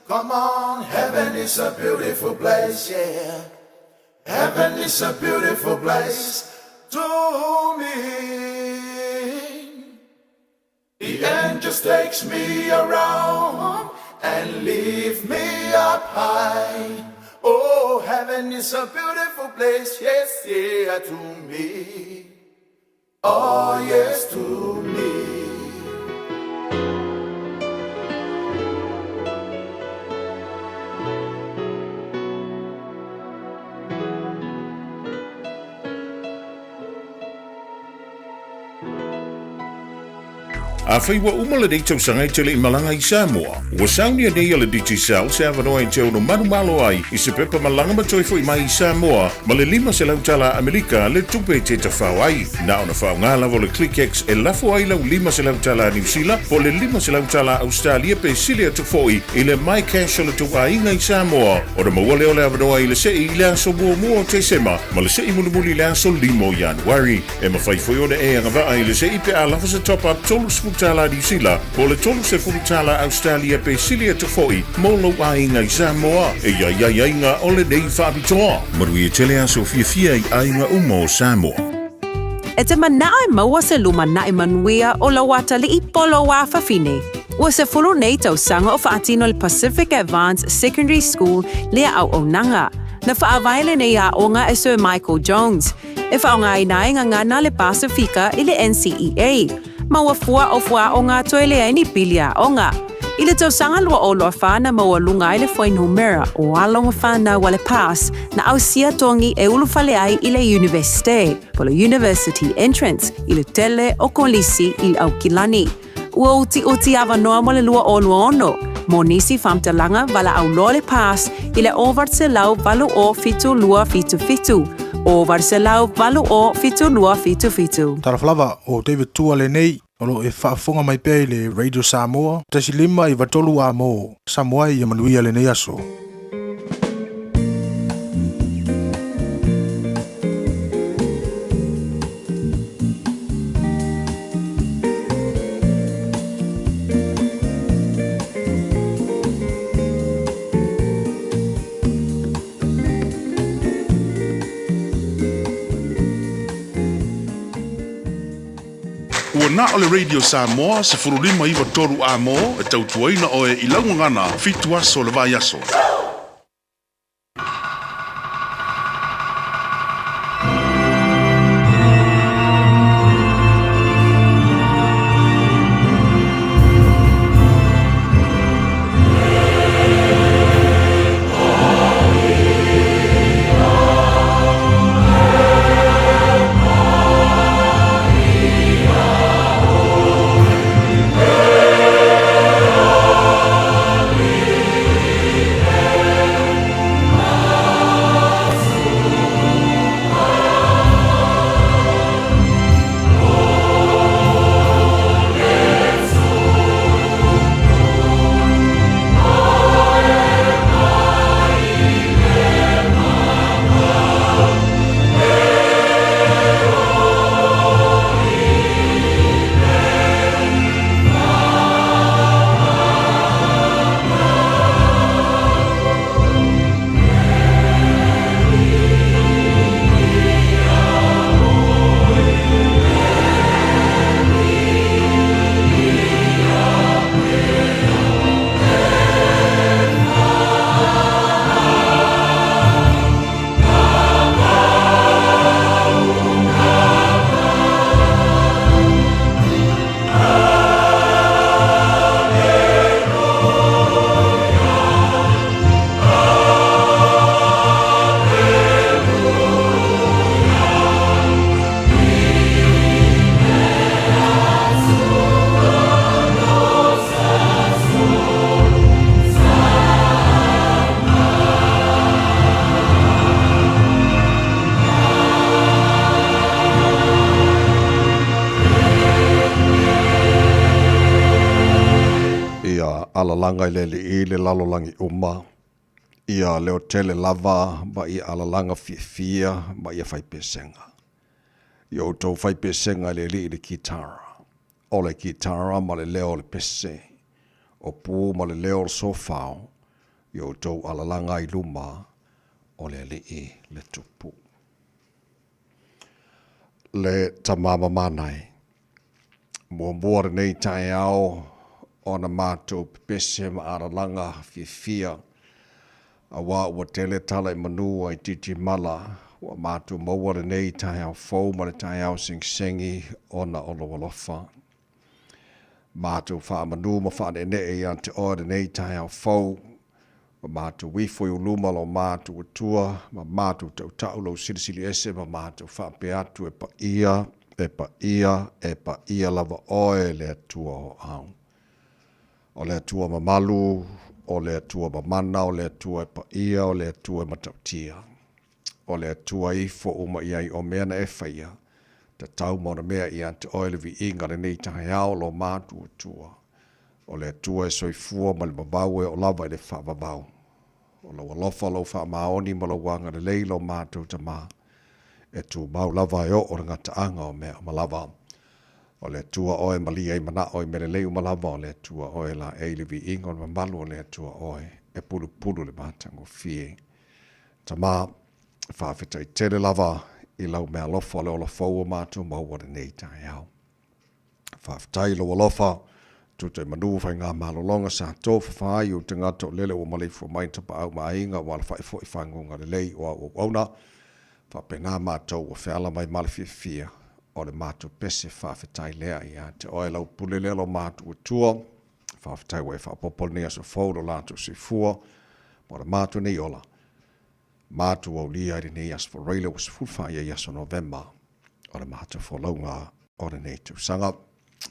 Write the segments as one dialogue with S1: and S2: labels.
S1: Come on, heaven is a beautiful place, yeah. Heaven is a beautiful place to me. The angels takes me around and leave me up high. Oh, heaven is a beautiful place, yes, yeah, to me. Oh, yes, to me.
S2: Afai ua uma lenei tausaga e te le i malaga i Samoa, ua saunia nei e le Digicel se avanoa e te ono manumalo ai i se pepa malaga ma toe foi mai i Samoa ma le $500 tala Amerika le tupe e te tafao ai. Na ona faaaoga lava o le ClickX e lafo ai lau $500 tala Niu Sila po o le $500 tala Ausetalia pe sili atu foi i le MyCash o le tou aiga i Samoa ona maua lea o le avanoa i le sei i le aso muamua o Tesema ma le sei mulimuli i le aso 5 o Ianuari. E mafai foi ona e agavaa i le sei pe a lafo se top-up $30 Niu Sila po o le $30 Ausetalia pe sili atu foi mo lou aiga i Samoa. E i ai aiaiga o lenei faapitoa. Manuia tele aso fiafia i aiga uma o Samoa.
S3: E te manao e maua se lumanai manuia o lou atalii po lou afafine. Ua 10 nei tausaga o faatino le Pacific Advance Secondary School lea auaunaga. Na faavae lenei aoga e Sir Michael Jones, e faaaogaina ai gagana le Pasifika i le NCEA, ma ua fua o fuaaoga toe leai ni pili aoga. I le tausaga 2024 na maualuga ai le fuainumera o alo ma fanau a le PASS na ausia togi e ulufale ai i le Iunivesite, po le University Entrance, i le tele o kolisi i le Aukilani. Ua utiuti avanoa mo le 2026 mo nisi faamatalaga valaau loa le PASS i le 980 7277, 980 7277.
S4: Talofa lava, o David Tua lenei, o lo o e faafofoga mai pea i le Radio Samoa, 1 5 93 A mo Samoa ia manuia lenei aso.
S2: Ua na o le Radio Samoa 15 9 3 A mo e tautuaina oe i lau gagana fitu aso o le vaiaso.
S5: Ia alalaga i le alii le lalolagi uma, ia leotele lava ma ia alalaga fiafia ma ia faipesega. Ia outou faipesega i le alii i le kitara, o le kitara ma le leo o le pese, o pu ma le leo o le sofao, i outou alalaga i luma o le Alii le Tupu. Le Tama Mamanae. Muamua lenei taeao ona matou pepese ma alalaga fiafia aua ua tele tala i manu ai titimala ua matou maua lenei taeao fou ma le taeao segisegi ona o lou alofa. Matou faamanu ma faaneenee ia te oe lenei taeao fou Ua matou ifo i ou luma lo matou Atua, ma matou tautau lou silisili ese ma matou faapea atu, E paia, e paia, e paia lava oe le Atua o au. O le Atua mamalu, o le Atua mamana, o le Atua e paia, o le Atua e matautia. O le Atua e ifo uma i ai o mea na e faia, tatau ma ona mea ia te oe le viiga lenei taeao lo matou Atua. O le Atua e soifua ma le vavau e oo lava i le faavavau. O lou alofa, lou faamaoni ma lou agalelei lo matou Tama, e tumau lava e oo le gataaga o mea uma lava. O le Atua oe e malie ai manao i mea lelei uma lava, o le Atua oe e laei le viiga o le mamalu, o le Atua oe e pulupulu le matagofie. Tama, faafetai tele lava i lau meaalofa o le ola fou o matou maua lenei taeao. Faafetai i lou alofa, tuta i manu faiga malologa sa tofafa ai ou tagata o lele ua maleifua mai tapaau ma aiga ua alafai foi faguga lelei o au auauna. Faapena matou ua feala mai ma le fiafia o le matou pese faafetai lea ia te oe lau pule lea lo matou Atua. Faafetai ua e faaopoopo lenei aso fou lo latou soifua ma le matou nei ola. Matou aulia i lenei aso Faraile ua 14 i ai aso Novema o le matou folauga o lenei tausaga.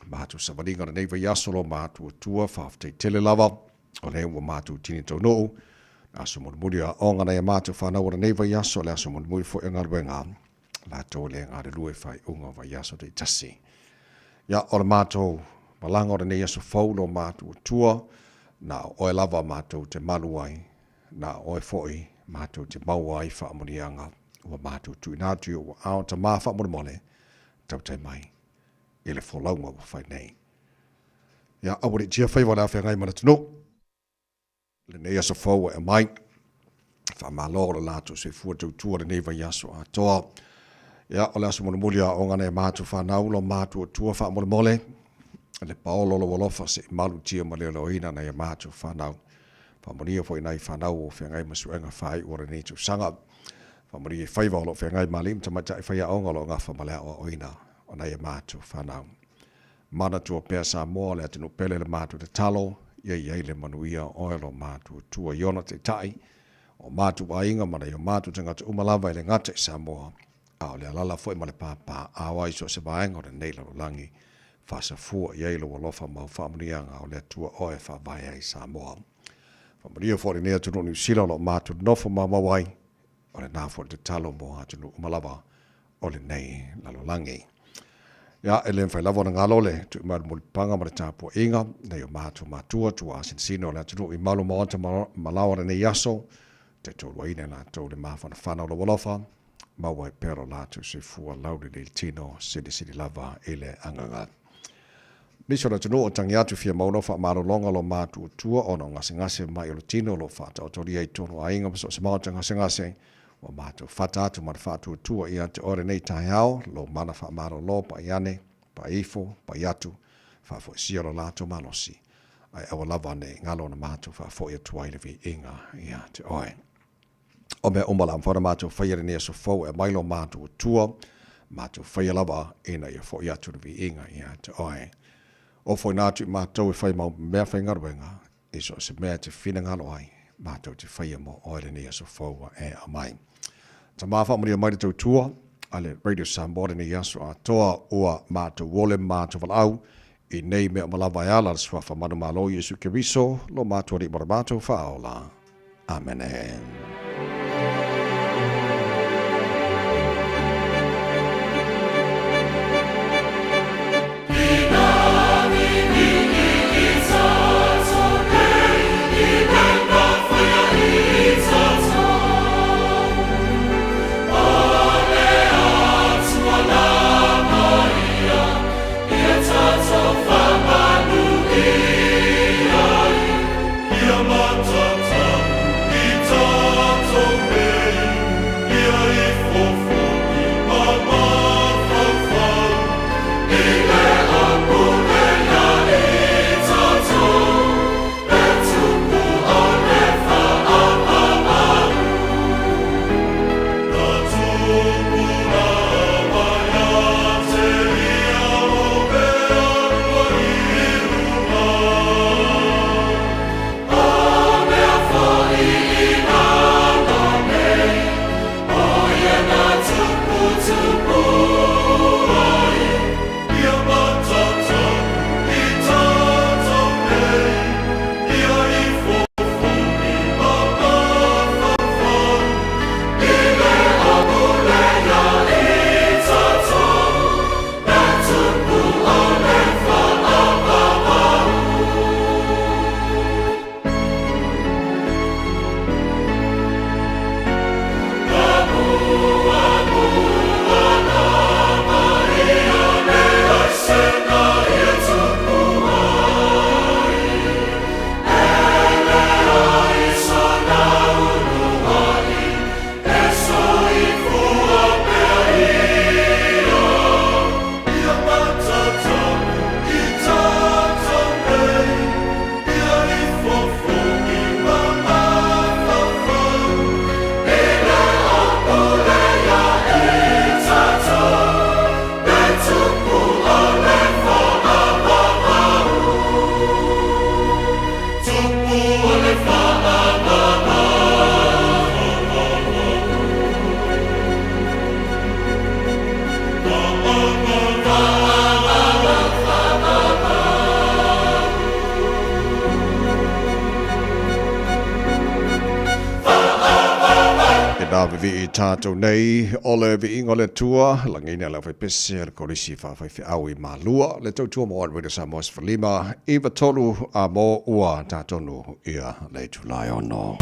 S5: Matou savaliga o lenei vaiaso lo matou Atua, faafetai tele lava o lea ua matou tini taunuu. Le aso mulimuli o aoga nai a matou fanau o lenei vaiaso, le aso mulimuli foi o galuega latou le galulue faaiuga o vaiaso taitasi. Ia, o le matou malaga o lenei aso fou lo matou Atua, na o oe lava matou te malu ai, na o oe foi matou te maua ai faamanuiaga ua matou tuuina atu i ou aao Tama faamolemole, tautai mai i le folauga ua fai nei. Ia, aua ne i tia faiva o le afeagai ma le atunuu. Lenei aso fou ua e aumai, faamalo o le latou soifua tautua lenei vaiaso atoa. Ia, o le aso mulimuli o aoga nai a matou fanau, lo matou Atua faamolemole, le paolo o lou alofa se i malutia ma leoleoina nai a matou fanau. Faamanuia foi nai fanau o feagai ma suega faaiu o lenei tausaga. Faamanuia i faiva o lo o feagai ma alii ma tamaitai faiaoga o lo o gafa ma le aoaoina o nai a matou fanau. Manatua pea Samoa o le atunuu pele le matou tatalo, ia i ai le manuia o oe lo matou Atua i ona taitai, o matou aiga ma nai o matou tagata uma lava e le gata i Samoa, a o le alala foi ma le pāpāao ai so o se vaega o lenei lalolagi. Faasafua i ai lou alofa ma au faamanuiaga o le Atua oe e faavae ai Samoa. Faamanuia foi lenei atunuu o Niu Sila o lo o matou nofo maumau ai, o lena foi le tatalo mo atunuu uma lava o lenei lalolagi. Ia, e le mafai lava ona galo le tuimai o le mulipapaga ma le tapuaiga nei o matou matua tuaasinasina o le atunuu i malu maota ma laoa lenei aso, taitoluaina e latou le mafanafana o lou alofa, maua ai pea lo latou soifua laulelei le tino, silisili lava i le agaga. Nisi o le atunuu o tagi atu fia maua faamalologa lo matou Atua ona o gasegase mai o le tino o lo o faataotolia i totonu o aiga ma so o se maota gasegase. Ua matou fata atu ma le faatuatua ia te oe lenei taeao, lou mana faamalolo, pai ane, pai ifo, pai atu, faafoisia lo latou malosi, ae aua lava ne i galo ona matou faafoi atu ai le viiga ia te oe. O mea uma la mafai ona matou faia lenei aso fou e aumai lo matou Atua, matou faia lava ina ia foi atu le viiga ia te oe. Ofoina atu i matou e fai mau mea faigaluega, i so o se mea e te finagalo ai, matou te faia mo oe lenei aso fou ua e aumai. Tama faamanuia mai le tautua a le Radio Samoa lenei aso atoa ua matou ole ma matou valaau i nei mea uma lava e ala le suafa manumalo Iesu Keriso lo matou Alii ma lo matou Faaola. Amene. E nā vivii tātou nei o le viiga o le Atua, lagiina le aufaipese a le Kolisi Faafaifeau i Malua, le tautua mo One Radio Samoa 15 93 a mo ua tātonu ia le itula e ono.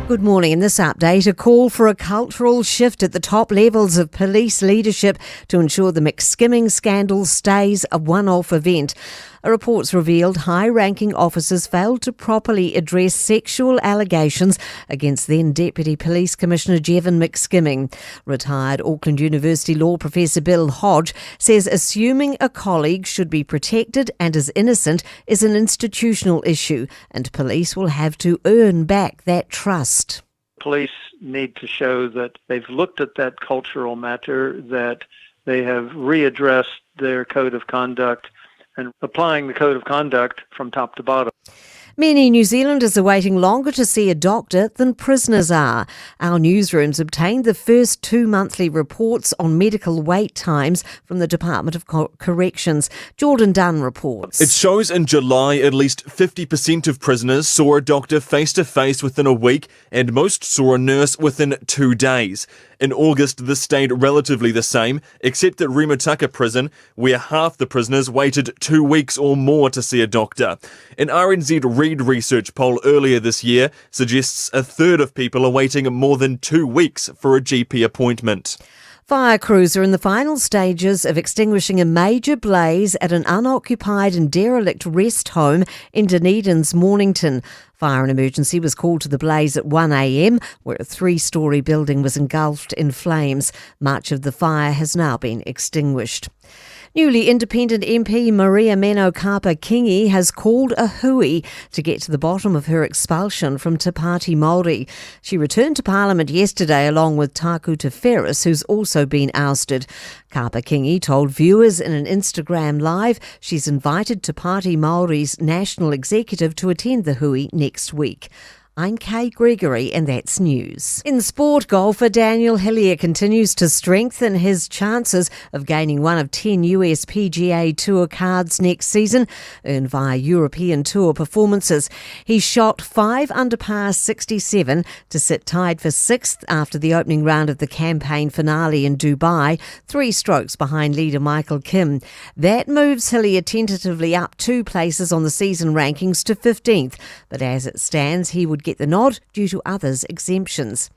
S6: Good morning. In this update, a call for a cultural shift at the top levels of police leadership to ensure the McSkimming scandal stays a one off event. Reports revealed high ranking officers failed to properly address sexual allegations against then Deputy Police Commissioner Jevon McSkimming. Retired Auckland University Law Professor Bill Hodge says assuming a colleague should be protected and is innocent is an institutional issue, and police will have to earn back that trust.
S7: Police need to show that they've looked at that cultural matter, that they have readdressed their code of conduct and applying the code of conduct from top to bottom.
S6: Many New Zealanders are waiting longer to see a doctor than prisoners are. Our newsrooms obtained the first two monthly reports on medical wait times from the Department of Corrections. Jordan Dunn reports.
S8: It shows in July at least 50% of prisoners saw a doctor face to face within a week, and most saw a nurse within two days. In August, this stayed relatively the same, except at Rimutaka Prison, where half the prisoners waited two weeks or more to see a doctor. An RNZ Reid research poll earlier this year suggests a third of people are waiting more than two weeks for a GP appointment.
S6: Fire crews are in the final stages of extinguishing a major blaze at an unoccupied and derelict rest home in Dunedin's Mornington. Fire and emergency was called to the blaze at 1am, where a three story building was engulfed in flames. Much of the fire has now been extinguished. Newly independent MP Maria Meno Kapa Kingi has called a hui to get to the bottom of her expulsion from Te Pāti Māori. She returned to Parliament yesterday along with Takuta Ferris, who's also been ousted. Kapa Kingi told viewers in an Instagram live she's invited Te Pāti Māori's national executive to attend the hui next week. I'm Kay Gregory, and that's news. In sport, golfer Daniel Hillier continues to strengthen his chances of gaining one of 10 US PGA Tour cards next season, earned via European Tour performances. He shot 5 under par 67 to sit tied for sixth after the opening round of the campaign finale in Dubai, three strokes behind leader Michael Kim. That moves Hillier tentatively up two places on the season rankings to 15th, but as it stands, he would get the nod due to others' exemptions.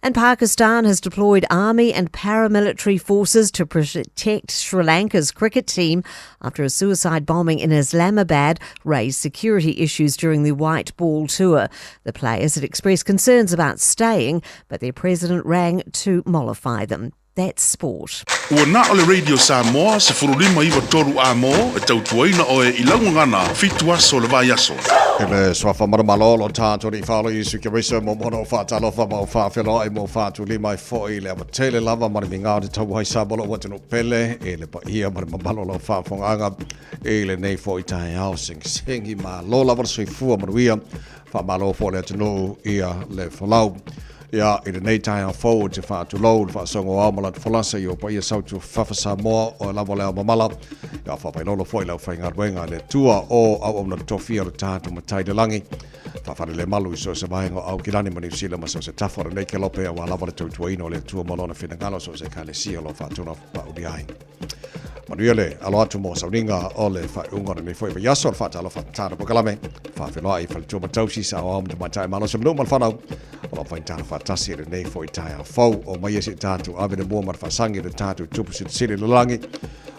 S6: And Pakistan has deployed army and paramilitary forces to protect Sri Lanka's cricket team after a suicide bombing in Islamabad raised security issues during the white ball tour. The players had expressed concerns about staying, but their president rang to mollify them. That's sport.
S2: Ua na o le Radio Samoa 15 93 a mo e tautuaina oe i lau gagana fitu aso o le vaiaso.
S5: E le suafa maromalo lo tātou i whalo Iesu Keriso mo mono o whaatalofa ma o whaawheloai mo whaatulima i fo'i le awa tele lava ma le mingao te tau hai sa molo ua tino pele e le paia ma le mamalo lo whaafonganga e le nei fo'i tae ao sengisengi ma lo lava le soifua manuia whaamalo fo le atunuu ia le folau. Ia, i lenei taeao fou ou te faatulou i le faasogo ao ma lana folasa i ou paia sautu fafa Samoa o lava le ao mamala. Ia, faafailolo foi le aufaigaluega a le Atua o auauna tofia o le tatou Matai i le lagi. Faafalelemalu i so o se vaega o Aukilani ma Niu Sila ma so o se tafa o lenei kelope aua lava le tautuaina o le Atua ma Lona finagalo so o se Ekalesia o lo o faatona pauli ai. Manuia le alo atu mo sauniga o le faaiuga o lenei foi vaiaso o le faatalofa tatalo polokalame faafeiloai faletua ma tausi saoao ma tamaitai malosi o le nuu ma le fanau o lo o faitalo faatasi i lenei foi taeao fou o mai e se tatou ave le mua ma le faasagi le tatou tupu silisili le lagi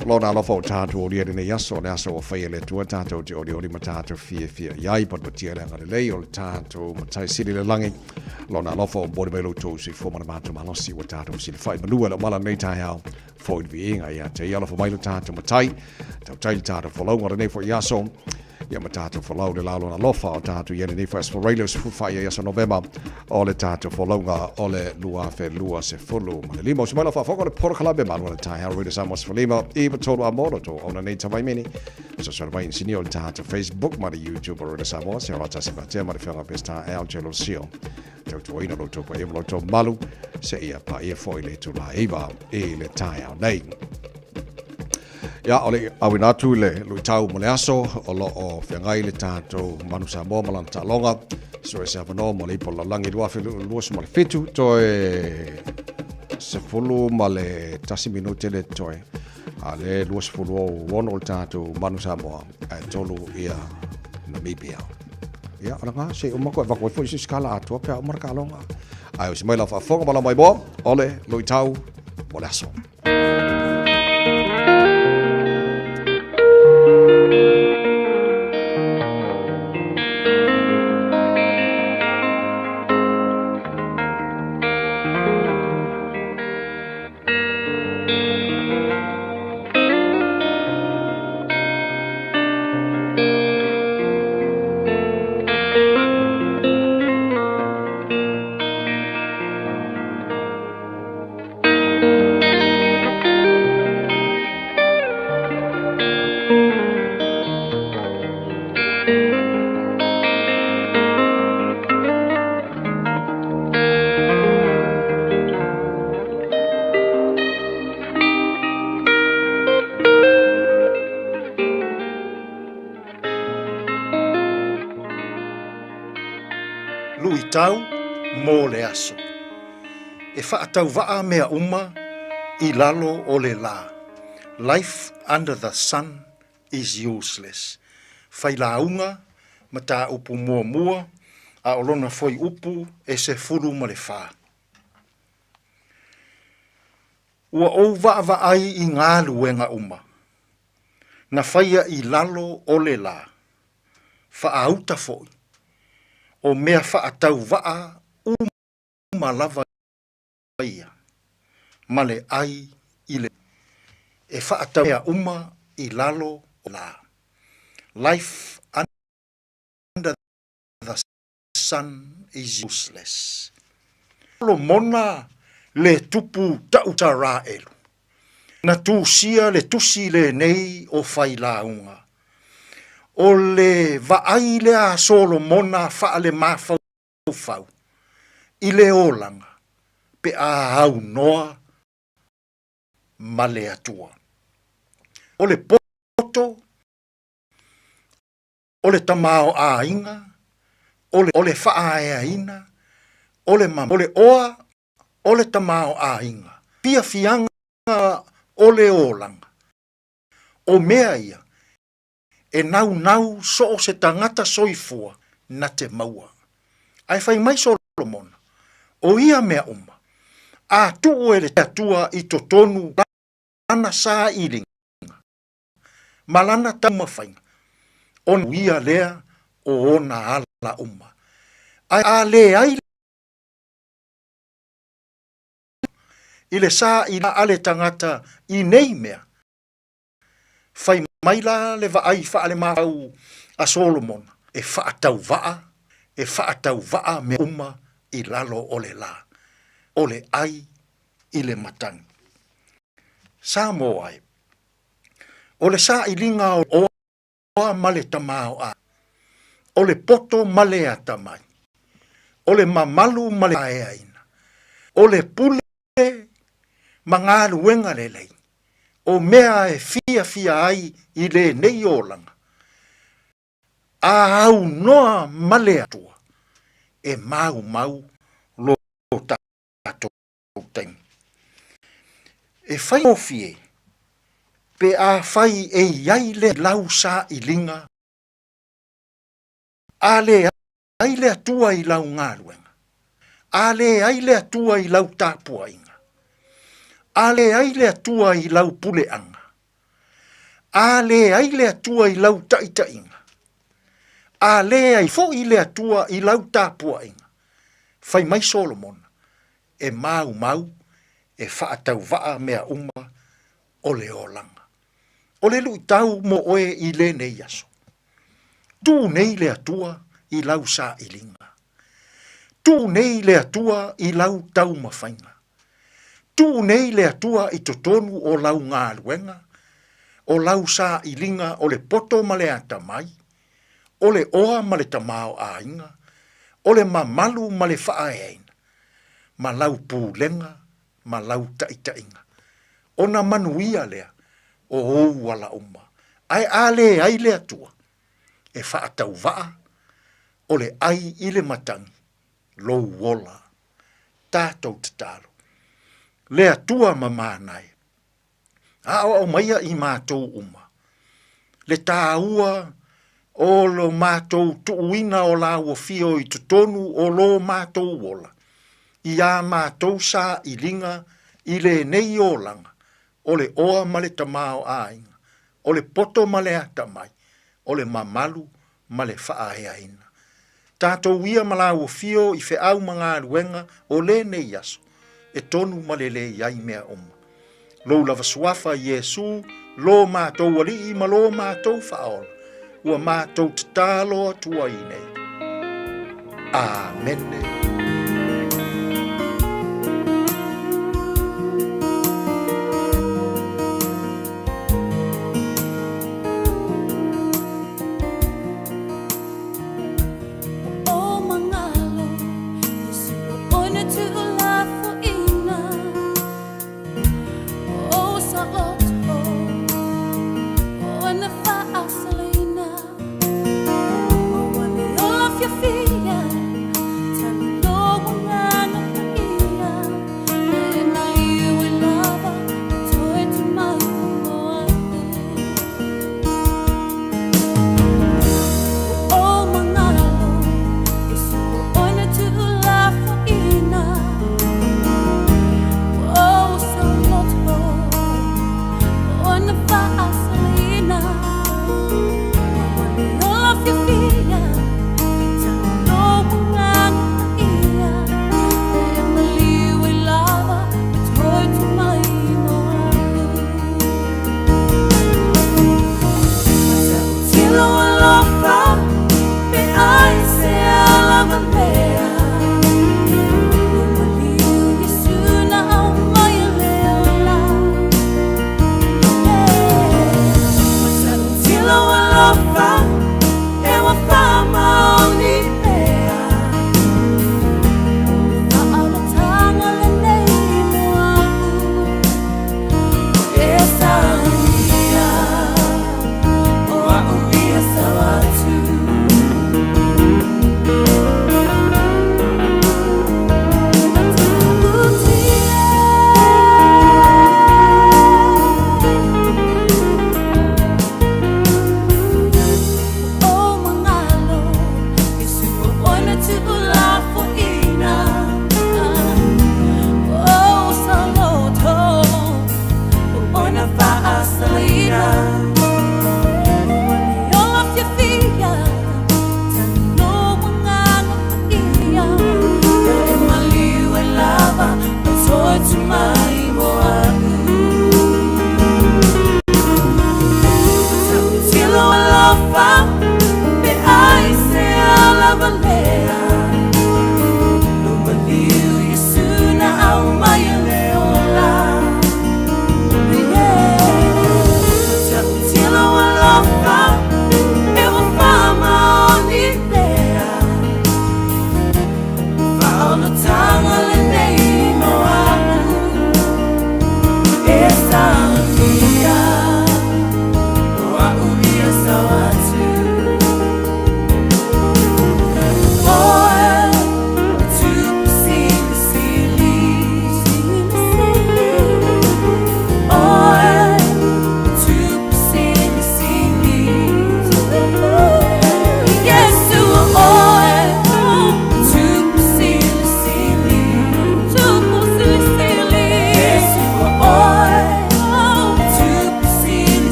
S5: o lona alofa o tatou olia lenei aso o le aso ua faia le Atua tatou te olioli ma tatou fiafia i ai palupatia le agalelei o le tatou matai sili le lagi lona alofa o momoli mai lo outou soifua ma le matou malosi ua tatou fesilafai malua le omala lenei taeao foi le viiga ia te ia alofa mai lo tatou matai tautai le tatou folauga lenei foi aso ia ma tatou folau le la lona alofa o tatou ia lenei foi aso Faraile o 14 ia aso Novema o le tatou folauga o le 2025. Usu mai lau faafofoga o le polokalame malu le taeao Radio Samoa 15 i tolu a molo to ona nei tavaimini. Fesoasoani mai inisinia o le tatou Facebook ma le YouTube o Radio Samoa se ola tasi fatea ma le fioga Peseta Al Jelo Sio. Tautuaina lo tou paia ma lo tou malu se ia paia foi le itula 9 i le taeao nei. Ia, o le auina atu i le luitau mo le aso, o lo o feagai le tatou Manu Samoa ma lana taaloga, so e se avanoa mo le ipo lalagi 2027, toe 11 minute le toe, a le 26 o le tatou Manu Samoa, ae tolu ia Namibia. Ia, o langa, se uma koe vaku ai foi se skala atoa pe a uma le taaloga. Ae o se mai lau faafofoga ma lau maimoa, o le luitau mo le aso.
S9: Luitau mo le aso. E faatauvaa mea uma i lalo o le lā. Life under the sun is useless. Failauga, mataupu muamua, a o lona fuaiupu e 14. Ua ou vaavaai i galuega uma na faia i lalo o le lā, faauta foi, o mea faatauvaa uma lava ia, ma le ʻai i le e faatau mea uma i lalo o la. Life under the sun is useless. Solomona le tupu ta'u Taraelu. Na tusia le tusi lenei o Failauga. O le vaai lea a Solomona faalemafaufau i le olaga pe a aunoa ma le Atua. O le poto, o le tamaoaiga, o le, o le faaeaina, o le o le oa, o le tamaoaiga, fiafiaga o le olaga. O mea ia, e naunau so o se tagata soifua na te maua. Ae fai mai Solomona, o ia mea uma, a tuu e le Atua i totonu lana sailiga ma lana taumafaiga, ona uia lea o ona ala uma. Ae a leai i le sailiga a le tagata i nei mea, Fai mai la le vaai faalemafau a Solomona, e faatauvaa, e faatauvaa mea uma i lalo o le lā, o le ʻai i le matagi. Samoa e, o le sailiga o oa ma le tamaoa, o le poto ma le atamai, o le mamalu ma le aeaina. O le pule ma galuega lelei, o mea e fiafia ai i lenei olaga, a aunoa ma le Atua, e maumau lo tatou taimi. E faigofie pe afai e i ai le lau sailiga a leai le Atua i lau galuega, a leai le Atua i lau tapuaiga, a leai le Atua i lau puleaga, a leai le Atua i lau taitaiga, a leai foi le Atua i lau tapuaiga. Fai mai Solomona, e maumau, e faatauvaa mea uma o le olaga. O le luitau mo oe i lenei aso. Tuu nei le Atua i lau sailiga. Tuu nei le Atua i lau taumafaiga. Tuu nei le Atua i totonu o lau galuega, o lau sailiga o le poto ma le atamai, o le oa ma le tamaoaiga, o le mamalu ma le faaeaina, ma lau pulega ma lau taitaiga. Ona manuia lea o ou ala uma. Ae a leai le Atua, e faatauvaa o le ai i le matagi lou ola. Tatou tatalo. Le Atua mamana e, aoao maia i matou uma, le tāua o lo matou tuuina o lauofio i totonu o lo matou ola, i ā matou sailiga i lenei olaga, o le oa ma le tamaoaiga, o le poto ma le atamai, o le mamalu ma le faaeaina. Tatou ia ma lauofio i feau ma galuega o lenei aso, e tonu ma le lē i ai mea uma. Lou lava suafa Iesu, lo matou Alii ma lo matou Faaola, ua matou tatalo atu ai nei. Amene.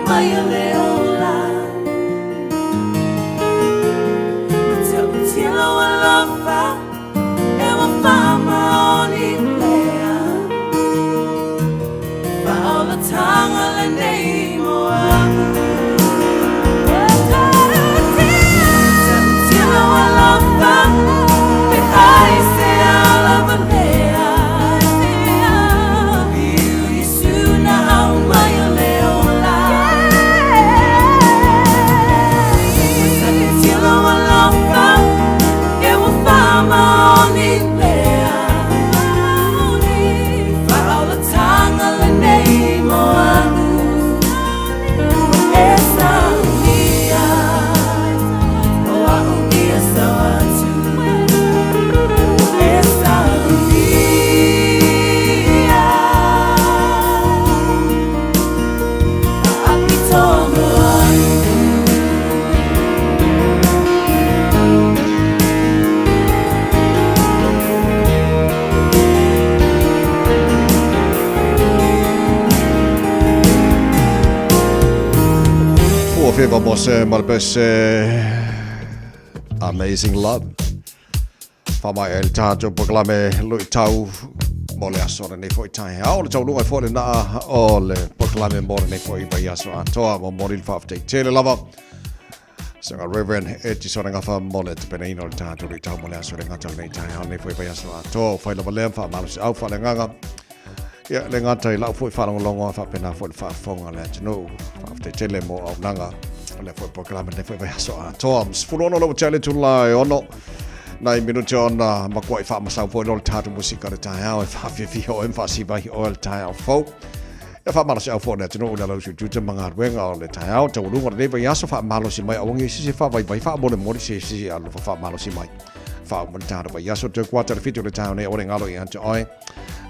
S1: mai o le ola. Matautia lou alofa e ua faamaoni lea. Faaolataga lenei mo au. Matautia lou alofa pe ai se ala valea. Liu Iesu na aumai o le ola. Matautia lou alofa e ua faamaoni lea. Faaolataga lenei mo au. Ua e saunia, o au ia sau atu. Ua e saunia, faapitoa mo au.
S5: Ua feva mo se ma le pese Amazing Love. Whamai e le tātou pokalame lui tau mo le aso lenei foi taeao. O le tauluga foi lena o le pokalame mo lenei foi vai aso atoa mo mori le whaafetei tele lava. Sanga Reverend Etisona Gafa mo le tapenaina o le tātou lui tau mo le aso le ngata lenei taeao lenei foi vai aso atoa. O whai lava lea whaamalosi au whaale Ia, le gata i lau foi faalogologo a faapena foi le faafofoga a le atunuu. Faafetai tele mo auaunaga o lea foi polokalame lenei foi vaiaso atoa. 16 lou tea le itula e ono nai minute ona makuai faamasau foi lo le tatou musika le taeao e faafiafia oe ma faasiva ai oe le taeao fou. Ia faamalosiau foi le atunuu i le alausi o tiute ma galuega o le taeao taualuga o lenei vaiaso faamalosi mai auangi i sisi faavaivai faamolemole se sisi alofa faamalosi mai. Faauma le taeao vaiaso toe kuata le 7 o le taeao nei aua ne i galo ia te oe.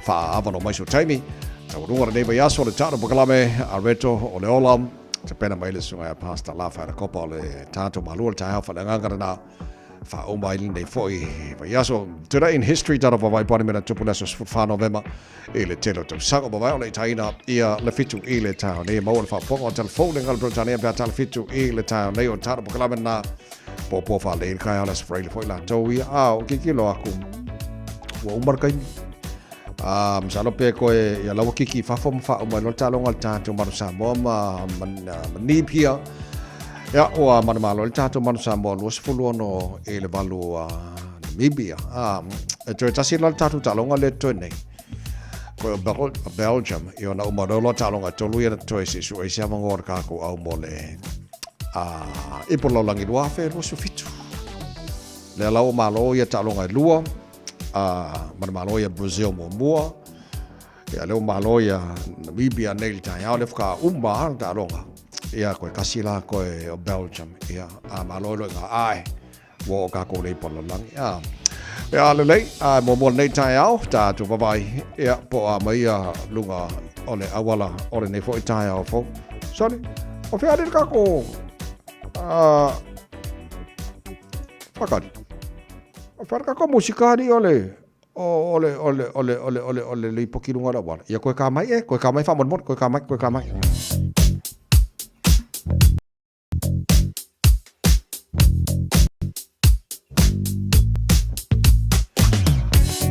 S5: Faaavanoa mai so taimi. Taualuga lenei vaiaso le tatou pokalame a Reto o le Ola. Tapena mai le susuga ia Pastor Lafa Kopa o le tatou malua le taeao faaleagaga lena. Faauma ai lenei foi vaiaso. Today in history tatou vavaai po o a ni mea na tupu i le aso 14 Novema i le tele o tausaga ua mavae o le itaina ia le 7 i le taeao nei. E maua le faafofoga o telefoni le galo Peretania pe a tala 7 i le taeao nei o tatou pokalame lena. Popo faalei le taeao le Aso Faraile foi latou ia. A o kikilo aku ua uma le taimi. A masalo pe koe ia laua kiki i fafo ma faauma ai loa le taaloga a le tatou Manu Samoa ma ma Namibia. Ia ua manumalo ai le tatou Manu Samoa 26 i le 8 a Namibia. A e toe tasi la le tatou taaloga lea totoe nei. Koe o Belgium ia ona uma loa taaloga e tolu ia na totoe se i sue ai se avanoa o le tatou au mo le a ipo lalolagi 2027. Lea la ua malo ia taaloga e lua, a manumalo ia Brazil muamua, ia lea ua malo ia Namibia nei i le taeao, lea faatoa uma lava le taaloga. Ia koe kasi la koe o Belgium, ia a malo ai loa i ngā ae, ua oo kākou le ipo lalolagi. A, ia lelei, a muamua lenei taeao, tatou vavaai, ia po o a mai ia luga o le auala o lenei foi taeao fou. Sorry, o fea le kākou, a, Whakari. O whare kako musika ari o le o le o le o le o le o le o le lipoti runga o le auala. Ia koe ka mai e, koe ka mai whamonemone, koe ka mai, koe ka mai.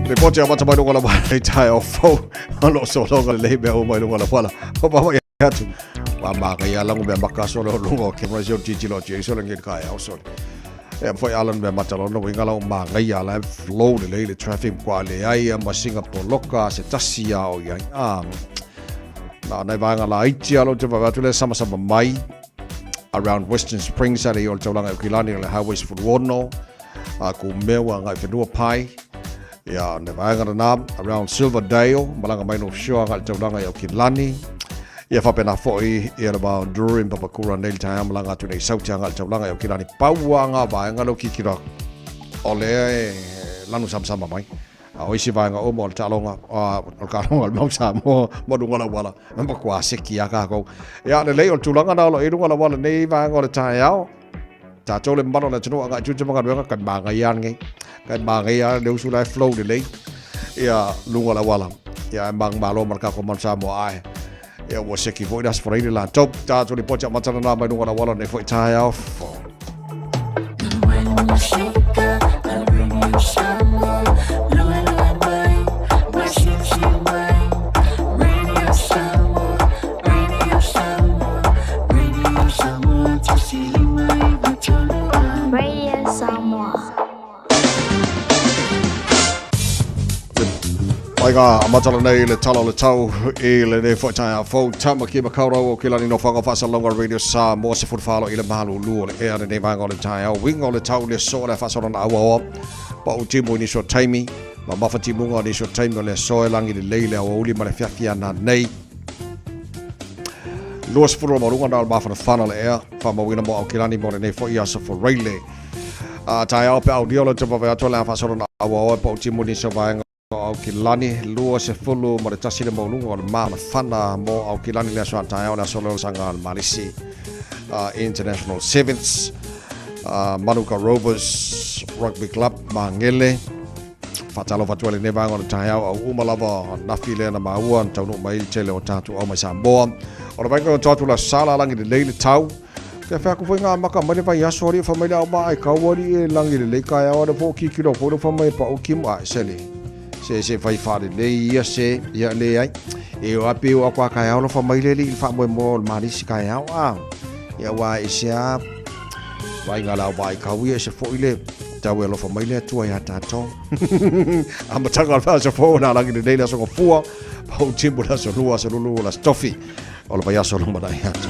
S5: Ripoti amata mai lunga o le auala i taeao fou. O lo sologa lelei mea uma i lunga o le auala. O pawa atu. Wa manaia lango mea maka sole o lunga o camera si o titilo atu i sole ngi taeao sole. E foi alan mea mata lona uiga lau manaia la e flow lelei le traffic kua leai a ma singa poloka se tasi a o iai. Ah, na nai vaega laiti alo te vaai atu le samasama mai around Western Springs ale i o le taulaga e Aukilani o le Highway 16 a ku mea ua ngai whenua pai ia ne vaega lena around Silverdale malaga mai no Shore ngai le taulaga i Aukilani ia faapena foi ia le va o Drury ma Papakura nei le taeao malaga atu nei Sauti agai le taulaga i Aukilani pau lava ngā vaega leo kikilo atu o lea e lanu samasama mai. A o isi vaega uma o le taaloga, o le taaloga o le mau Samoa ma luga o le auala, e matua seki lava tatou. Ia, lelei, o le tulaga lena o lo o i luga o le auala i lenei vaega o le taeao. Tatou le mamalu o le atunuu agai i tiute ma galuega, kai manaia lava lenei. Kai manaia lava le usu la e flow lelei ia luga o le auala. Ia, e manumalo ma le tatou Manu Samoa ae. Ia ua seki foi le Aso Faraile latou. Tatou lipoti amata lena mai luga o le auala nei foi taeao fou.
S10: Radio Samoa.
S5: Aiga amata nei le tala o le tau i lenei foi taeao fou. Tamaki Makaurau o Kilani Nofoaga Faasalauga Radio Samoa se fulufalo i le malulu o le ea lenei vaega o le taeao. Uiga o le tau le aso o le a faasolana auaoa pa u timu i nisi o taimi. Mamafa timuga o nisi o taimi o le aso e lagi lelei le aoauli ma le afiafi ana nei. 20 o maualuga na o le mafanafana o le ea faamauina mo Aukilani mo lenei foi aso Faraile. A taeao pe aulia o le tau atu o le a faasolana auaoa e pa u timu i nisi o vaega o Aukilani, 21 le maualuga o le mafanafana mo Aukilani le aso a taeao le aso lea o le saga a le Malisi International Sevens Manuka Rovers Rugby Club Magele. Faatalofa atu ai lenei vaega o le taeao au uma lava nafi lea na maua na taunuu mai le tele o tatou au mai Samoa. O le vaega o atu la sala lagi lelei le tau. Ke whea ku ngā maka mai le vai aso ari wha mai le au maa e kau ari e langi lelei kai au ara fo kikilo fo le wha mai pa o kimu a sele. Se se whai wha lelei ia se ia le ai. E o ape o akwa kai au lo wha mai lele i wha moe mo le marisi kai au a. Ia wā e se a vai ngā lau vai kau ia se fo i le tau e alofa mai le Atua iā tātou. Amataga o le aso fou nā lagi lenei le aso gafua, pau timu le aso lua, aso lulu, le aso tofi, o le vaiaso lumanai atu.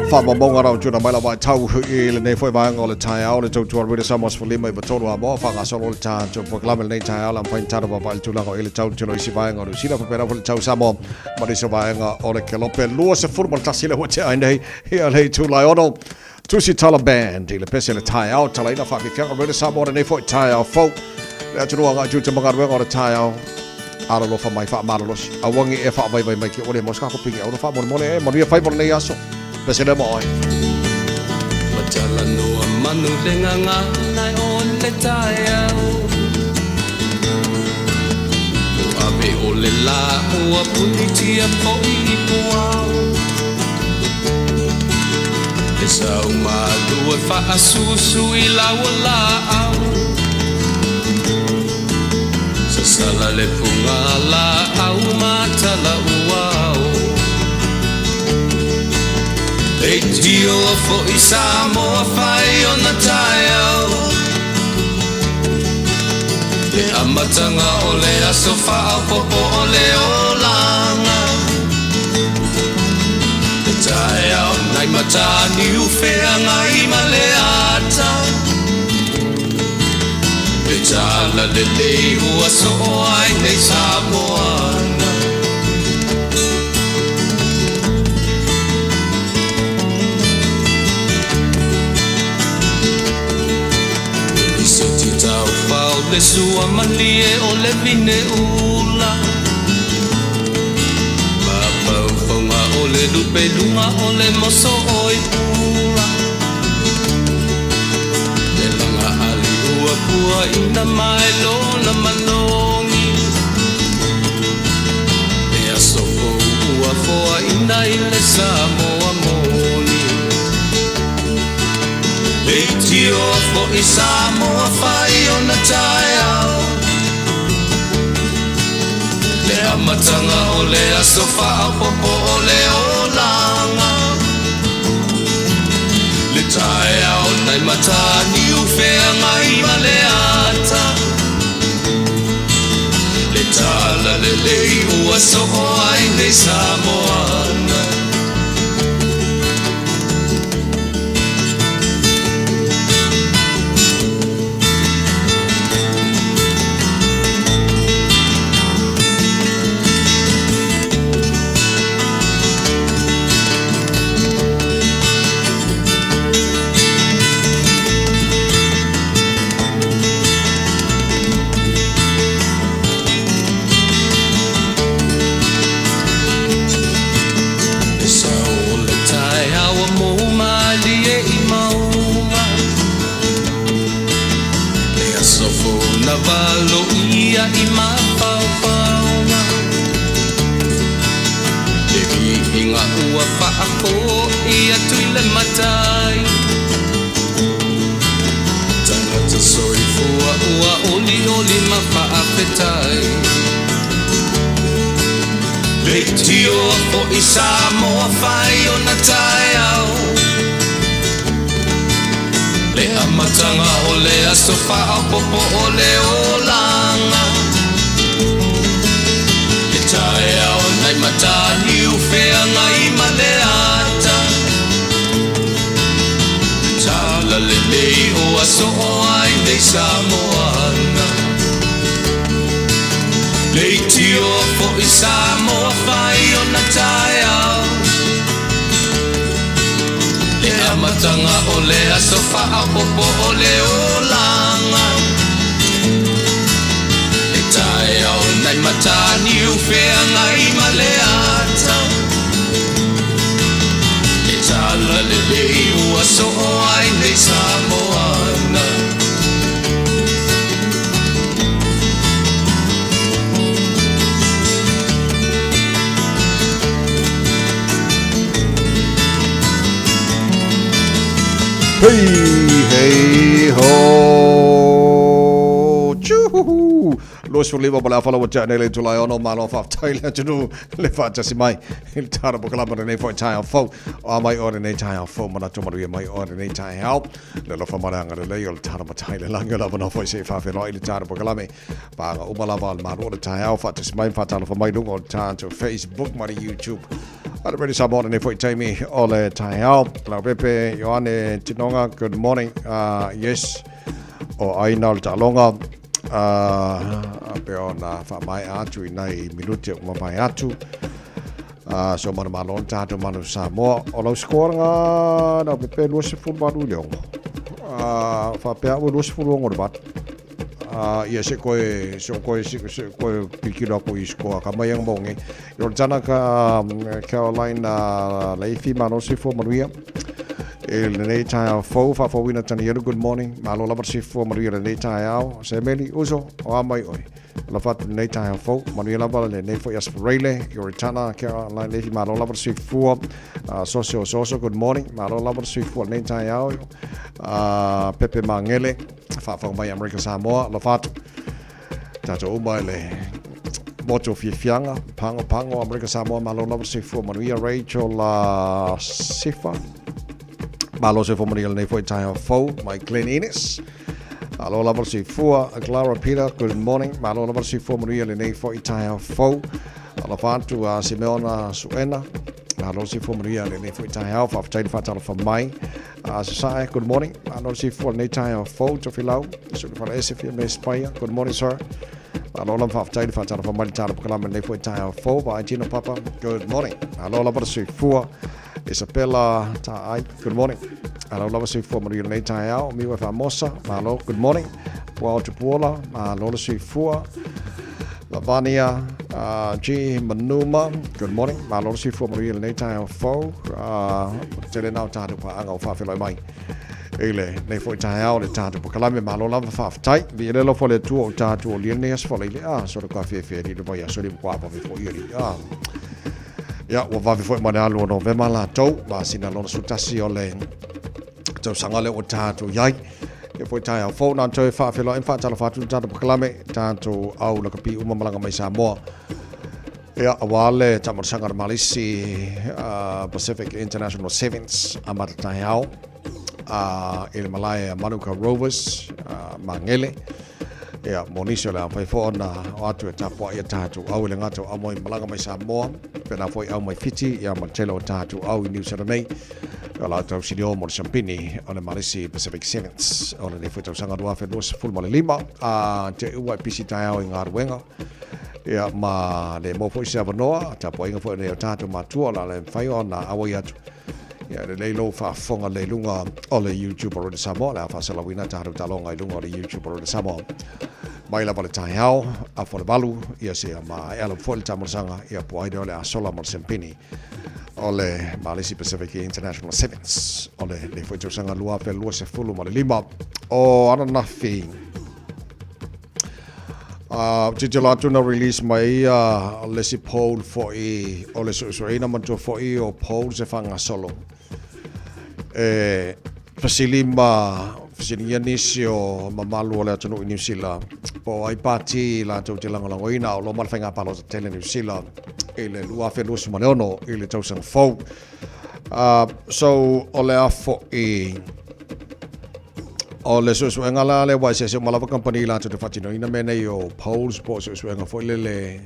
S5: Whaamamaunga rau tuna mai la vai tau i lenei foi vaega o le taeao le tautua Rita Samoa 15 i tolu a moa whangasolo le tātou polokalame lenei taeao la mawhain tātou vavai le tulaga o i le tau tino isi vaega o Niu Sila whapera le tau Samoa ma nisi o vaega o le Kelope 21 le hua te ai nei ia le itula e ono. Tusi Tala Band i le pese le taeao talaina whaafifianga Rita Samoa lenei foi taeao fou. Le atunuu agai tu te magaruega o le taeao. Alalofa mai whaamalolosi. Awangi e whaavaivai mai ki ole mo ska ko pingi au whaamolemole e manuia whai lenei aso. Pese le mo oi.
S11: Matala noa manu le ngangana o le taeao. O ave o le la ua punitia po i puao. E sau malua whaasusu i lau la au. Sasala le punga la au matala uau. E tio fo i Samoa whai o na taeao. Le amatanga o le aso whaopopo o le olanga. Le taeao nai matani uwhea ngai ma le ata. Le tala le lei ua so o ai nei Samoana. I se ti tau pau le sua malie o le vine ula. Ma pau ponga o le lupe lunga o le moso o i pula. Le langa ali ua pua ina mai lona manongi. E aso fou ua foa ina i le Samoa moni. Le tio fo i Samoa whai o na taeao. Le amatanga o le aso whaopopo o le olanga. Le taeao nai matani uwhea ngai ma le ata. Le tala le lei ua so o ai nei Samoana. Le sau o le taeao mo malie i maunga. Le aso fou na valo ia i mafaufauga. momoli ma faafetai. Leitioa foʻi Samoa fai ona taeao. Le amataga o le aso faaopoopo o le olaga. Le taeao nai Mataniu feagai ma le ata. Tala lelei o aso o ai nei Samoana. Leitioa foʻi Samoa fai ona taeao. Le amataga o le aso faaopoopo o le olaga. Le taeao nai Mataniu feagai ma le ata. Le tala lelei ua soo ai nei Samoana.
S5: Hei, hei, ho, tjuhuhu. 25 ma le afa lau ua tea nei le itula e ono, malo faafetai le atunuu le faatasi mai i le tara pokalama lenei foi taeao fou. O a mai oe lenei taeao fou, manatu manuia mai oe lenei taeao. Le alofa ma le agalelei o le tara matai le lagi o le avanoa foi se i faafeiloai i le tara pokalame. Paaga uma lava o le malu o le taeao, faatasi mai ma faatalofa mai luga o le tatou Facebook ma le YouTube. A le Radio Samoa lenei foi taimi o le taeao. Leaupepe Ioane Tinoga, good morning. Yes, o aina o le taaloga uh, pe ona whaamaea atu i nai minute o mamae atu. So mana malo le tātou manu Samoa. O lau skoa nga na pepe 28 i le ono. Whapea ua 26 le valu. Ia se koe, se koe, se, se koe pilikilo aku i skoa ka mai anga monge. I o tana ka Caroline Leifi malo se fua manuia. E lenei taeao fou, faafouina Tanielu, good morning. Malo lava se fua manuia lenei taeao. Semeli, uso, o a mai oe. Alofa atu lenei taeao fou. Manuia lava lenei foi aso Reile, Ioritana, Caroline Leifi, malo lava se fua. Soso, Soso, good morning. Malo lava se fua lenei taeao. Pepe Mangele, faafou mai Amerika Samoa, alofa atu. Tātou uma i le motu o fiafiaga, pango pango, Amerika Samoa, malo lava se fua manuia, Rachel Sifa, malo se fua manuia lenei foi taeao fou, mai Glen Innes. Malo lava se fua, Clara Peter, good morning, malo lava se fua manuia lenei foi taeao fou. Alofa atu a Simeona Suena, malo se fua manuia lenei foi taeao, faafetai le faatalofa mai. Sasae, good morning. Malo se fua lenei taeao fou, Tofilau, Sulufalaese fia me Spaia, good morning sir. Malo lava faafetai le faatalofa mai le tala pokalama lenei foi taeao fou, Vaai Tino Papa, good morning. Malo lava le soifua, Isabella Taai, good morning. Malo lava soifua manuia lenei taeao, Miwa Famosa, malo, good morning. Puao Tupuola, malo le soifua. Lavania G. Manuma, good morning. Malo le soifua manuia lenei taeao fou. Tele nā o tātou paaga o faafeiloai mai i lenei foi taeao le tātou pokalame. Malo lava faafetai. Vi ele alofa o le Atua o tātou o lia lenei aso faleile. Ah, so le kua fiafia li le vai aso li kua vave foi ali. Ah. Ia, ua vave foi ma le alu o Novema latou, masina lona 11 o le tausaga lea ua tātou iai. Ia foi taeao fou, nā toe faafeiloai ma faatalofa atu le tātou pokalame, tātou au lakapi uma malaga mai Samoa. Ia, aua le taamolosaga a le Malisi Pacific International Sevens amata taeao i le malae a Manuka Rovers, Magele. Ia, mo nisi o le a mafai foi ona o atu e tapuai ia tātou au i le gata o au mai malaga mai Samoa, pēnā foi au mai Fiti, ia ma le tele o tātou au i Niu Sila nei. Ia la tau sinio mo le siampini o le Malisi Pacific Sevens o lenei foi tausaga 2025. A te ua e pisi taeao i galuega. Ia, ma le maua foi se avanoa, tapuaiga foi nei o tātou matua, o le a le mafai ona auai atu. Ia, lelei lou faafofoga lea i luga o le YouTube o Radio Samoa, le a faasalauina tātou taaloga i luga o le YouTube o Radio Samoa. Mai lava le taeao, afa o le valu, ia seia maea lava foi le taamolosaga, ia po ai lea o le a sola mo le siampini o le Malisi Pacific International Sevens o lenei foi tausaga 2025. O ananafi, Ou te tilo atu na release mai ia le isi poll foi o le suesueina manatua foi o polls e faagasolo e fesili ma Fesiligia nisi o mamalu o le atunuu i Niu Sila po o ai pati latou te lagolagoina o lo ma le faiga palota tele Niu Sila i le 2026 i le tausaga fou. So o le a fo'i o le suesuega la lea ua eseese uma lava kamupani latou te faatinoina mea nei o polls po o suesuega foi lele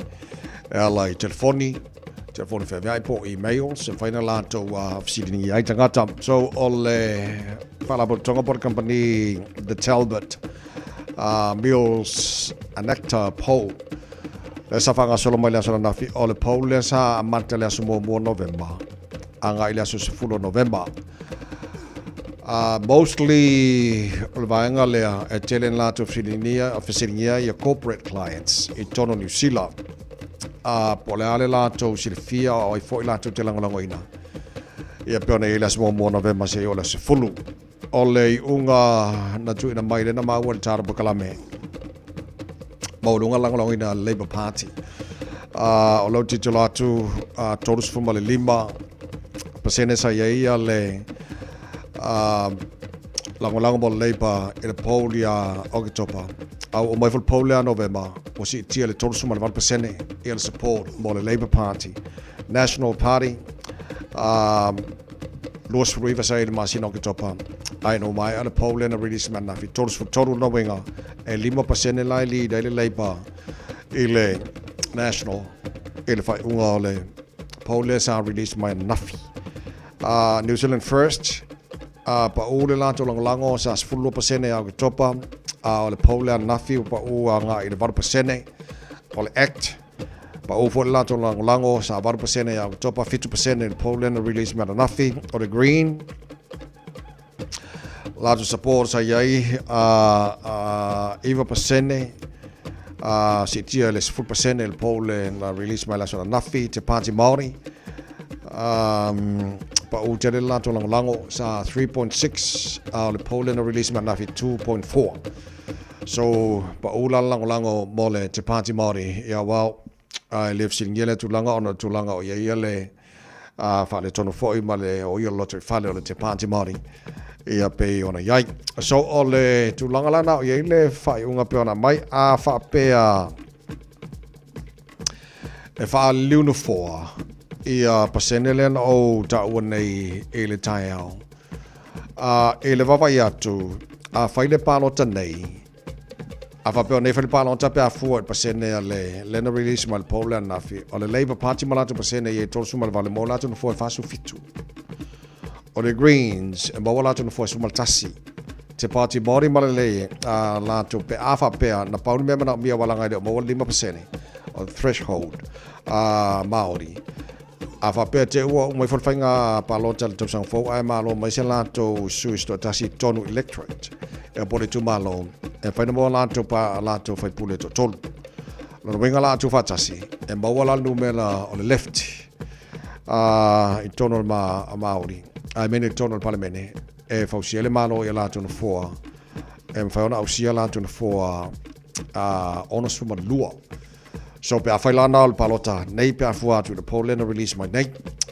S5: e ala i telefoni telefoni feaveai po o emails e mafai ona latou fesiligia ai tagata. So o le faalapotopotoga po o le kamupani The Talbot Mills Anacta Poll lea sa faagasolo mai le aso ananafi, o le poll lea sa amata le aso muamua o Novema agai i le aso 10 o Novema. Mostly o le vaega lea e tele na latou fesiligia ia corporate clients i totonu o Niu Sila. Po o le a le latou silafia o ai foi latou te lagolagoina. Ia pei ona i ai le aso muamua o Novema seia oo i le aso 10. O le iuga na tuuina mai lea na maua i le Tara Pakalame maualuga lagolagoina a le Labour Party. O lau tilotilo atu, 35% sa i ai ia le lagolago mo le Labour i le poll ia Oketopa. A ua oo mai foi le poll lea ia Novema, ua siitia i le 38% ia le support mo le Labour Party. National Party, 29 sa i le masina o Oketopa, ae ina ua maea le poll lea na release mai ananafi, 33 lona uiga, e 5% la e lead ai le Labour i le National i le faaiuga o le poll lea sa release mai ananafi. New Zealand First, pau le latou lagolago sa 12% ia Oketopa, a o le poll lea ananafi ua pau agai i le 8%. O le Act, pau foi le latou lagolago sa 8% ia Oketopa, 7% i le poll lea na release mai ananafi. O le Green, latou support sa i ai 9%, siitia i le 10% i le poll lea na release mai le aso ananafi. Te Pāti Māori, pau tele le latou lagolago sa 3.6, a o le poll lea na release mai ananafi 2.4. So pau la le lagolago mo le Te Pāti Māori. Ia well, e le fesiligia lea tulaga ona o le tulaga o i ai le faaletonu foi ma le o ia o le lotoifale o le Te Pāti Māori ia pei ona i ai. So o le tulaga la na o i ai le faaiuga pei ona aumai, a faapea e faaliliu nofoa ia pasene lea na ou taua nei i le taeao. A i le vaavaai atu, a fai le palota nei, a faapea o nei fai le palota pe a fua i le pasene a le lea na release mai le poll lea ananafi, o le Labour Party ma latou pasene i ai 38 maua latou nofoa e 47. O le Greens e maua latou nofoa e 11. Te Pāti Māori ma le a latou pe a faapea na pau le mea manaomia ua laga e le o maua le 5% o le threshold a Māori. A faapea te ua uma ifo le faiga palota i le tausaga fou ae malo mai se latou sui se toatasi i totonu electorate ea po o le itumalo, e mafai ona maua latou pa latou faipule e toatolu. Lona uiga la a tuufaatasi, e maua la le numera o le left a i totonu o le ma, Māori, I mean i totonu o le Palemene, e fausia ai le Malo i a latou nofoa, e mafai ona ausia latou nofoa a 62. So pe a whai la nā o le palota nei pe a fua atu i le poll lea na release mai nei.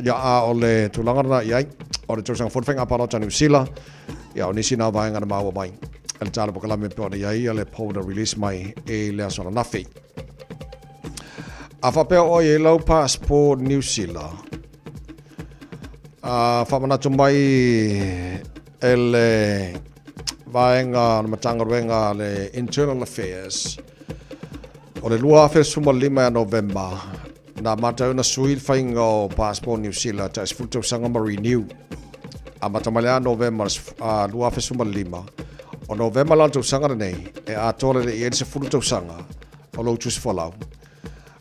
S5: Ia a o le tulaga lena i ai, o le tausaga fou le faiga palota a Niu Sila, ia o nisi nā vaega na maua mai e le tala pokalame pe ona i ai ia le poll na release mai i le aso ananafi. A faapea oe i lau passport Niu Sila, a faamanatu mai e le vaega o le Matagaluega a le Internal Affairs, O le 2015 ia Novema, na amata ai ona sui le faiga o passport Niu Sila tai 10 tausaga ma renew. Amata mai le a Novema 2015, o Novema la o le tausaga lenei, e atoa lelei i ai le 10 tausaga o lou tusi folau.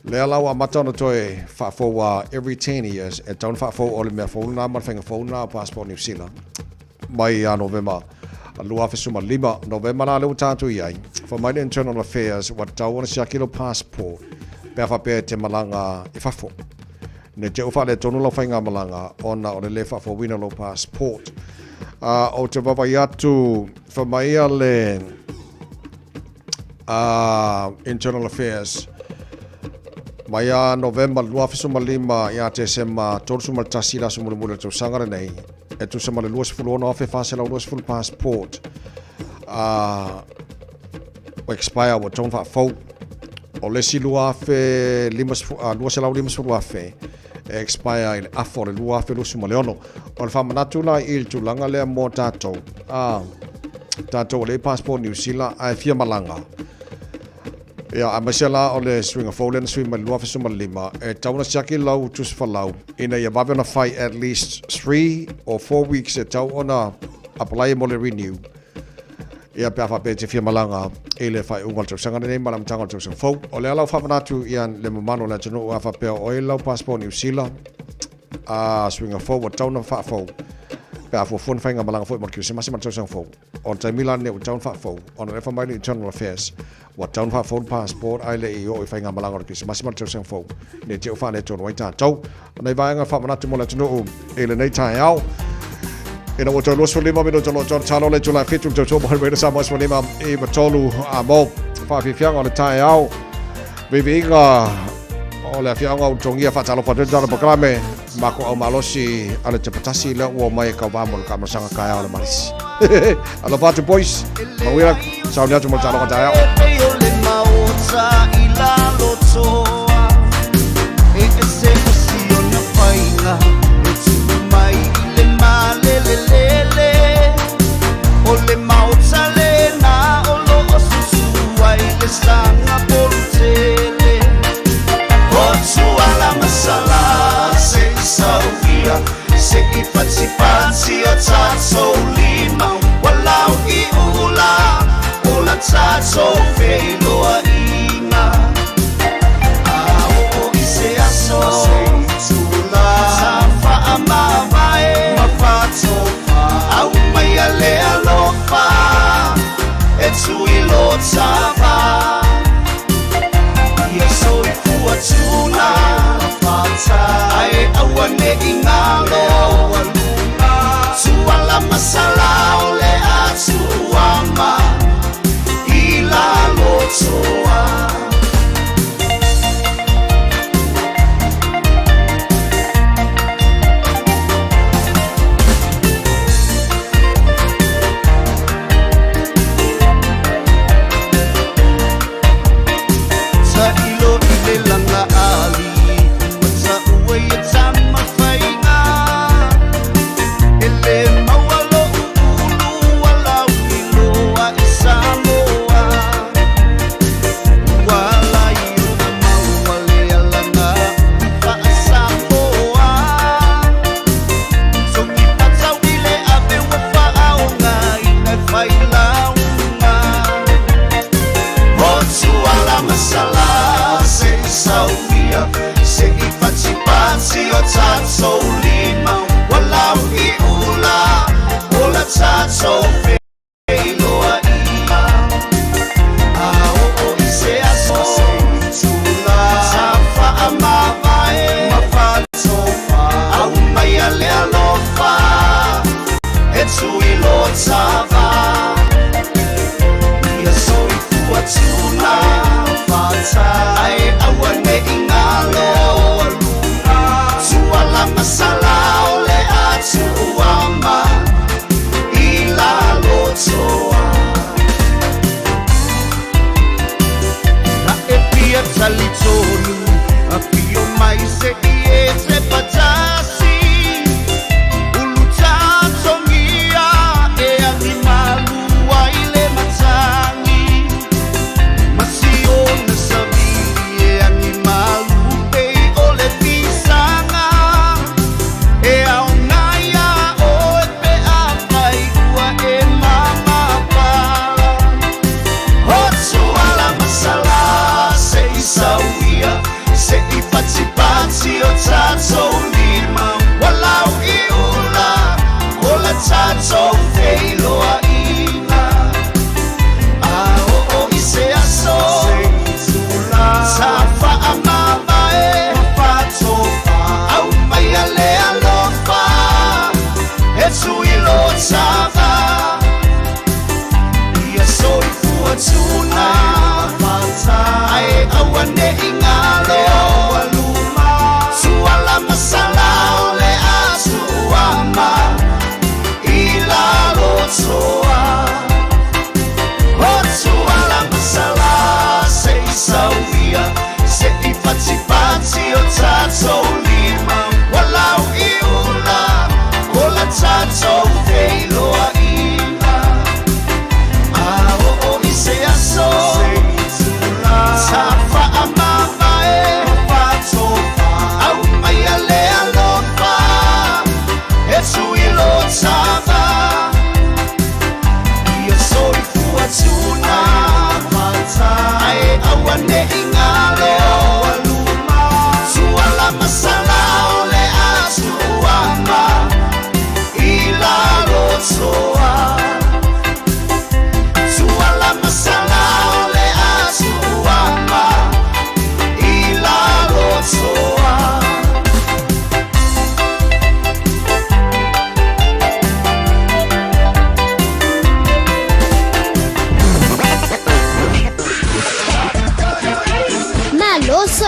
S5: Lea la ua amata ona toe faafou a every 10 years, e tatau ona faafou o le mea fou lena ma le faiga fou lena o passport Niu Sila. Mai ia Novema 2015, Novema la lea ua tatou i ai, fai mai le Internal Affairs ua tatau ona siaki lou passport pe a faapea e te malaga i fafo. Ne te i ua faaletonu lau faigamalaga ona o le le faafouina o lou passport. Ou te vaavaai atu, fai mai ia le Internal Affairs, mai ia Novema 2015 ia Tesema 31 le aso mulimuli o le tausaga lenei, e tusa ma le 26,420 passport. A ua expire ua tatau ona faafou. O le isi 2,250,000 e expire i le afa o le 2026. O le faamanatu la i le tulaga lea mo tatou, a tatou ua leai passport Niu Sila ae fia malaga, ia aemaise la o le suiga fou lea na sui mai le 2015, e tatau ona siaki lau tusi falau ina ia vave ona fai at least 3 or 4 weeks e tatau ona apply mo le renew. Ia pe a faapea e te fia malaga i le faaiuga o le tausaga lenei ma le amataga o le tausaga fou. O lea lau faamanatu ia le mamalu o le atunuu a faapea o ai lau passport Niu Sila a suiga fou ua tatau ona faafou pe a fuafua ni faigamalaga foi mo le Kerisimasi ma le tausaga fou. O le taimi la lenei ua tatau ona faafou ona o lea e fai mai le Internal Affairs ua tatau ona faafou le passport ae le i oo i faigamalaga o le Kerisimasi ma le tausaga fou ne i te i ua faaletonu ai tatou. O nei vaega faamanatu mo le atunuu i lenei taeao. Ina ua toe 25 minuta lo tōna talo le tula fitu le tautua mo Henry Samoa 15 i matolu a mo whaafiafiaga o le taeao. Viviiga o le afiaga o tongia whaatalofa atu tala pakalame mako au malosi a le tepatasi le ua mai kau vā mo le kamasanga kaea o le marisi. Alofa atu boys, mawira, sauni atu mo le talofa taeao.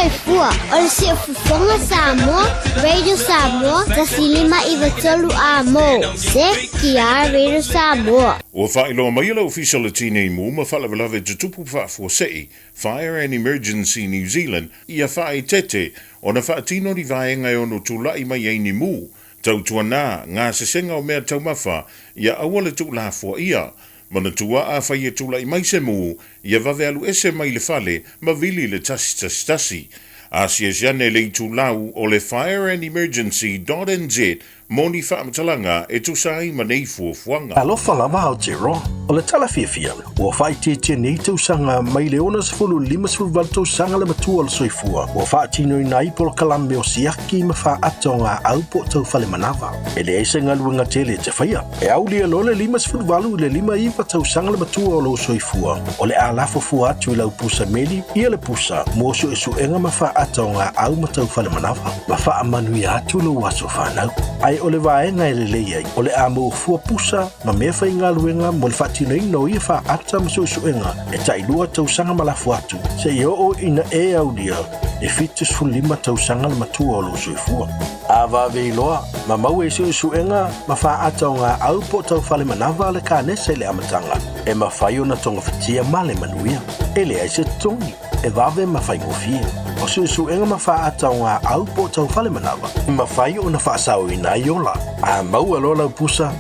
S10: soifua o le Siufofoga Samoa, Radio Samoa, 1593 A mo, CKR Radio Samoa.
S2: Ua faailoa mai e le Ofisa o le Tinei Mu ma Faalavelave Tutupu Faafuasei, Fire and Emergency New Zealand, ia faaeteete ona faatino ni vaega e ono tulai mai ai ni mu, tautuana, gasesega o mea taumafa, ia aua le tuulafoaia. Manatua afai e tulai mai se mu, ia vave alu ese mai le fale ma vili le 111. Asiasi ane le itulau o le fireandemergency.nz mo ni faamatalaga e tusa ai ma nei fuafuaga.
S12: Alofa lava Aotearoa, o le tala fiafia, ua faaitiitia nei tausaga mai le 60 i le 58 tausaga le matua o le soifua ua faatinoina ai polokalame o siaki ma faata o gaau po o taufale manava. E leai se galuega tele e te faia. E aulia loa le 58 i le 59 tausaga le matua o lou soifua, o le a lafo fua atu i lau pusa meli ia le pusa mo suesuega ma faata o gaau ma taufale manava, ma faamanuia atu lou aso fanau. Ae o le vaega e lelei ai, o le a maua fua pusa ma mea faigaluega mo le faatinoina o ia faata ma suesuega e tailua tausaga ma lafo atu, seia oo ina e aulia le 75 tausaga le matua o lou soifua. A vave iloa, ma maua i suesuega ma faata o gaau po o taufale manava a le kanesa i le amataga, e mafai ona togafitia ma le manuia. E leai se totogi, e vave ma faigofie. O suesuega ma faata o gaau po o taufale manava, e mafai ona faasaoina ai ola. A maua loa lau pusa,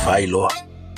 S12: fai loa.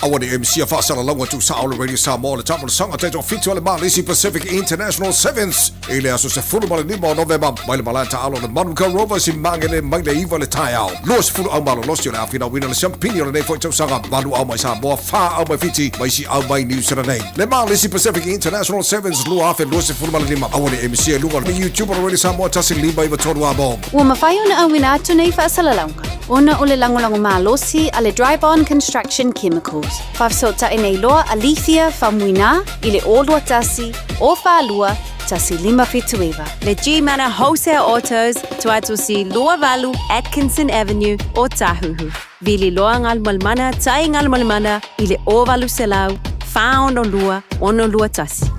S5: Aua ne i misia faasalalauga tuusao le Radio Samoa le taamolosaga taitoafitu a le Malisi Pacific International Sevens i le aso 15 o Novema mai le malae taalo le Manukau Rovers i Magele mai le 9 le taeao. 20 au malolosi o le a finauina le siampini o lenei foi tausaga, valu au mai Samoa, fa au mai Fiti ma isi au mai New Zealand nei. Le Malisi Pacific International Sevens 2025. Aua ne i misia i luga o le YouTube o le Radio Samoa 1593 a mo.
S13: Ua mafai ona auina atu nei faasalalauga ona o le lagolago malosi a le Dryborn Construction Chemicals. Faafesootai nei loa a Lethia Faumuina i le 021 042 1579.
S3: Le G-Mana Wholesale Autos, Tuatusi 28 Atkinson Avenue, Ōtāhuhu. Vili loa Galumalemana tai Galumalemana i le 0800 462 621.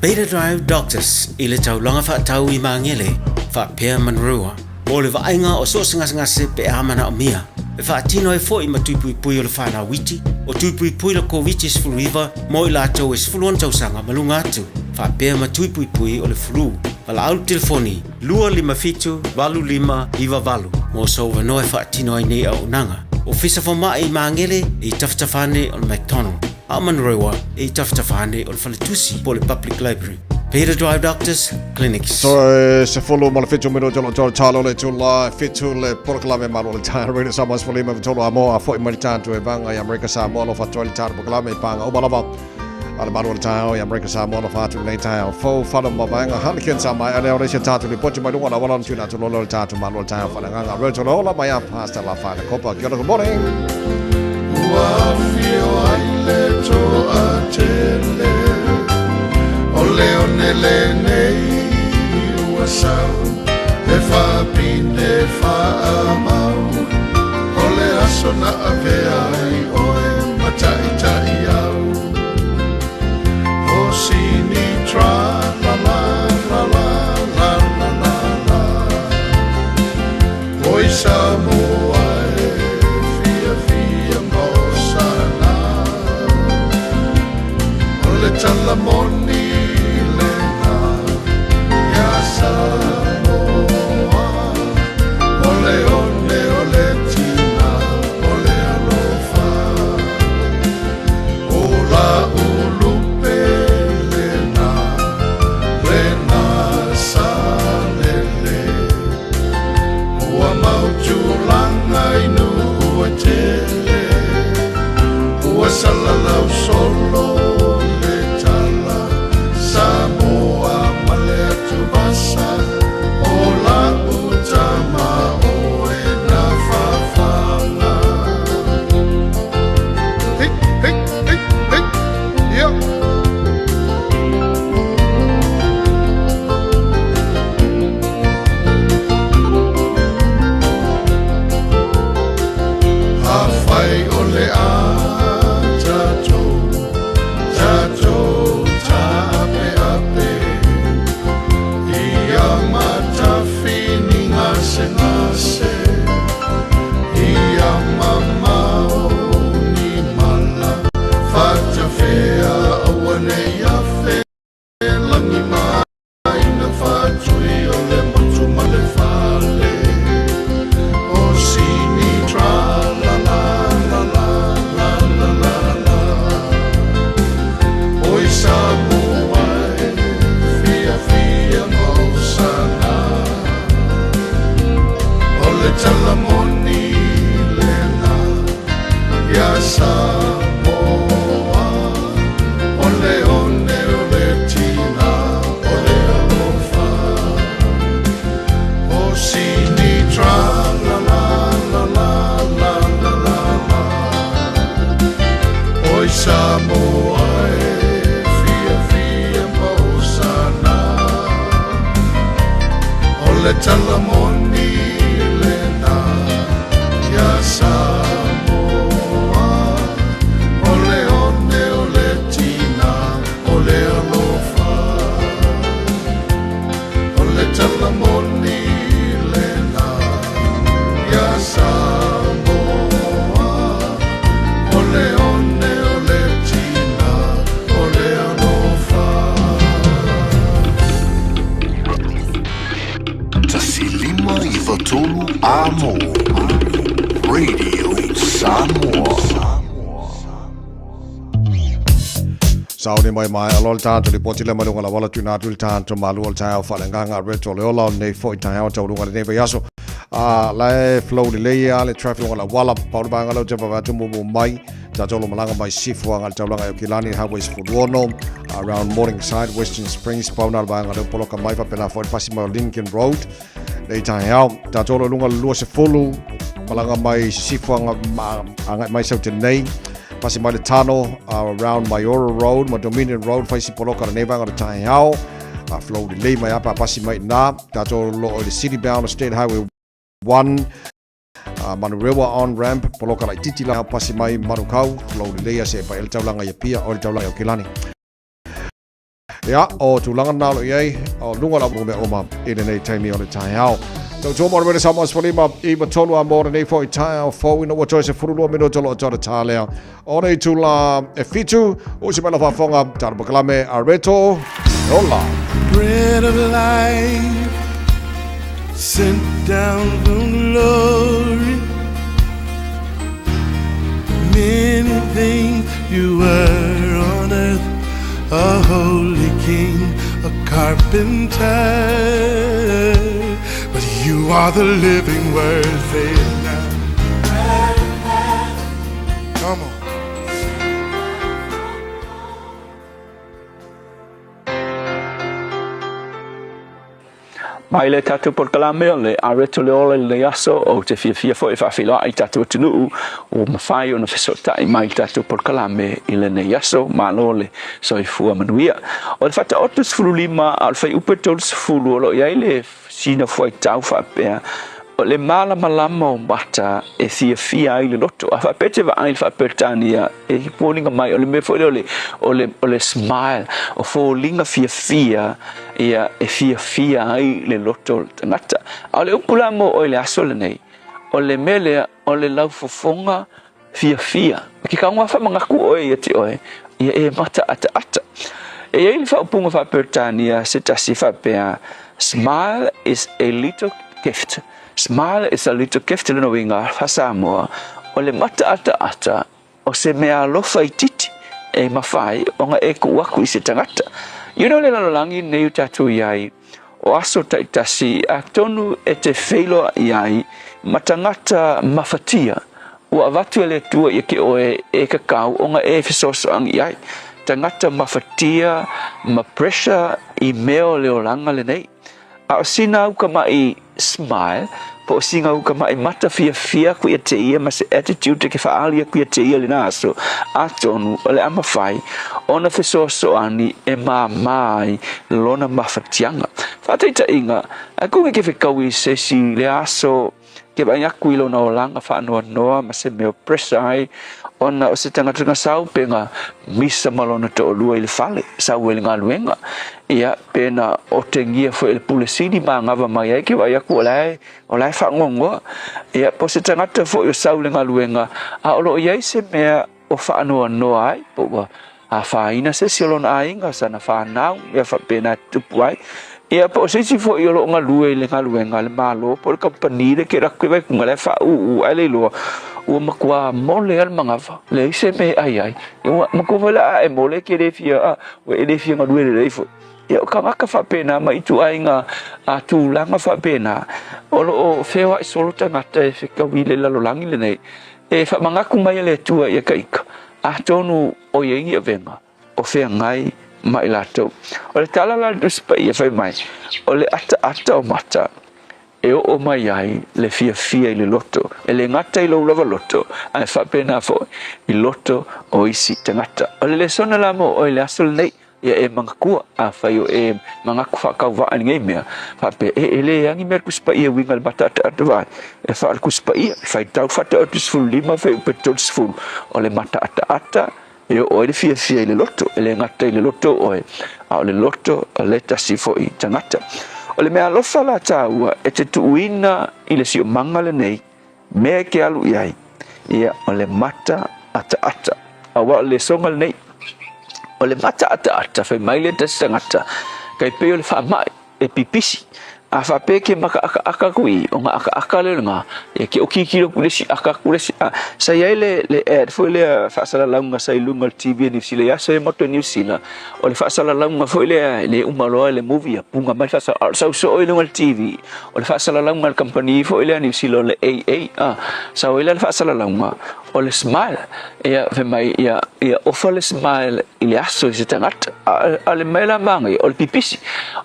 S14: Beta Drive Doctors i le taulaga faatau i Magele, faapea Manurewa, mo le vaaiga o so o se gasegase pe a manaomia. E faatino ai foi ma tuipuipui o le whanau iti, o tuipuipui le Koviti-19 mo i latou e 16 tausaga ma luga atu, faapea ma tuipuipui o le flu. Valaau le telefoni 257 8598 mo sou avanoa e faatino ai nei auaunaga. Ofisa Fomai i Magele i tafatafa ane o le McDonald, a o Manurewa i tafatafa ane o le Faletusi po o le Public Library. Peter Drive Doctors Clinics.
S5: Toe sefulu ma le fitu minuti o lo toe talo le tula fitu le polokalame malo le tae Radio Samoa sefulu lima tolu a mo a foi mai le tātu e vanga i Amerika Samoa lo fatoa le tātu polokalame i pānga uma lava a le malo le taeao i Amerika Samoa lo fatu nei taeao fou whana ma vaenga Hanakin sa mai ane o resia tātu li poti mai lunga na wala tuna tu lolo le tātu malo le taeao whananganga Roto Lola mai a Pastor La Whana Kopa. Kia ora, good morning.
S1: Ua fio ai le toa tele O le one lenei ua sau E whapine whaamau O le aso na avea ai oe Mataitai au O sini tra la la la la la la la la Oi Samoa e fiafia ma osana O le tala moni lena ia Samoa O le one o le tina o le alofa O la ulupe lena lena salele Ua mautulā le tala moni lena ia Samoa. O le one o le tina o le alofa. O le tala moni lena ia Samoa. O le one o le tina o le alofa.
S15: 153 Amo Radio Samoa.
S5: Sauni mai mai alo le tatou lipoti le maluga la wala tuna atu le tatou malu o le taeao faaleagaga a Reto le ola o lenei foi taeao taualuga lenei vaiaso. A la e flow lelei a le traffic o la wala pau le vaega leo te vave atu mumu mai tatou lo malaga mai Sifua agai le taulaga i Aukilani Highway 16 around Morningside Western Springs pau na le vaega leo poloka mai faapena foi le pasi mai o Lincoln Road nei taeao. Tatou lo luga le 20 malaga mai Sisifo agai mai Saute nei. Pasi mai le Tano around Maiora Road ma Dominion Road fai si poloka lenei vaega o le taeao. Flow lelei mai apa pasi mai na. Tatou lo o le city bound State Highway 1 Manurewa on ramp poloka laititi la pasi mai Manukau flow lelei ase e pai le taulaga i Apia o le taulaga i Aukilani. Ia, o tulaga na lo i ai, o luga la mea uma i lenei taimi o le taeao. Tautua mo le wene Samoa 15 i matolu a mō lenei foi taeao fou ina ua toe se 12 minuto lo o tā lea. O nei tula e fitu, o se mela whaafonga, tāna pakalame a Reto, ola.
S1: Bread of life sent down from glory. Many things you were on earth, a holy king, a carpenter. But you are the living word, say it now. Come on.
S16: Mai le tatou polokalame o le Areto le Ola i lenei aso, ou te fiafia foi e faafeiloai i tatou atunuu ua mafai ona fesootai mai i le tatou polokalame i lenei aso. Malo le soifua manuia. O le Faataoto 15 a o le Fuaiupu e 30 o lo o i ai le sina fuaitau faapea, O le malamalama o mata e fiafia ai le loto. A faapea te vaai i le Faa-Peretania, e foliga mai, o le mea foi lea o le, o le, o le smile, o foliga fiafia, ia, e fiafia ai le loto o le tagata. A o le upu la mo oe i le aso lenei, o le mea lea, o le laufofoga fiafia. Ke kaunga whamangaku oe ia te oe, ia e mata ata ata. E iai le whaopunga wha-Peretania se tasi whapea, Smile is a little gift. Smile is a little gift lona uiga wha-Samoa, o le mata ata ata o se mea alofa itiiti e mawhai ona e kuu aku i se tangata. You know le lalolagi nei o tatou iai, o aso taitasi atonu e te feiloai ai ma tagata mafatia ua avatu e le Atua ia ke oe e kakau ona e fesoasoani i ai. Tagata mafatia ma pressure i mea o le olaga lenei. A o sina uka maʻi smile po o sina uka maʻi mata fiafia aku ia te ia ma se attitude ke faaali aku ia te ia lena aso, atonu o le a mafai ona fesoasoani e māmā ai lona mafatiaga. Faataitaiga, a kuga ke fekaui i se isi i le aso ke vaai aku i lona olaga faanoanoa ma se mea o pressure ai ona o se tagata na sau pe na misa ma lona toalua i le fale, sau ai le galuega, ia, pe na otegia foi e le pule sili ma agava mai ai ke vaai aku o la e, o la e faanoanoa. Ia, po o se tagata foi o sau i le galuega, a o lo o i ai se mea o faanoanoa ai, po ua afaina se isi o lona aiga, sana fanau, mea faapena e tutupu ai. Ia, po o se isi foi o lo o galue i le galuega a le Malo, po o le kamupani le ke laku i Vaikuga, la e faaūū ae le iloa, ua matua mole lava le manava, leai se mea e ai ai. Ia, ua matua foi la a e mole ke le fia, a, ua e le fia galue lelei foi. Ia, o tagata faapena ma ituaiga a tulaga faapena, o lo o feoai solo tagata e fetaui i le lalolagi lenei, E faamanatu mai e le Atua ia taita, atonu o i ai ni avega o feagai ma i latou. O le tala la a le Tusi Paia fai mai, o le ataata o mata e oo mai ai le fiafia i le loto, e le gata i lou lava loto, ae faapena foi i loto o isi tagata. O le lesona la mo oe i le aso lenei, Ia e manatua, afai o e manatu faatauvaa i lenei mea, faapea, e, e leai ni mea le Tusi Paia e uiga i le mataataata vaai, e faa le Tusi Paia, e faitau faataoto 15 fuaiupu 30, o le mataataata e oo ai le fiafia i le loto, e le gata i le loto oe, a o le loto o le tasi foi tagata. O le meaalofa la taua e te tuuina i le siomaga lenei, mea e ke alu i ai, ia, o le mata ataata. Aua o le lesoga lenei, o le mata ataata, fai mai le tasi tagata, kai pei o le faamai e pipisi. A faapea ke maka akaaka aku i, o nga akaaka lea o le nga, ia ke o kikilo aku le isi aka aku le isi a. Sa i ai le, le ad foi lea faasalalauga sa i luga o le TV a Niu Sila i aso ia matou i Niu Sila, o le faasalalauga foi lea e le uma loa le movie ia punga mai le faasala, a o le sau soo i luga o le TV, O le faasalalauga a le kamupani foi lea a Niu Sila o le AA, a, sau ai la le faasalalauga, o le smile. Ia, fai mai, ia, ia ofa le smile i le aso i se tagata. A, a le mea la manaia, o le pipisi.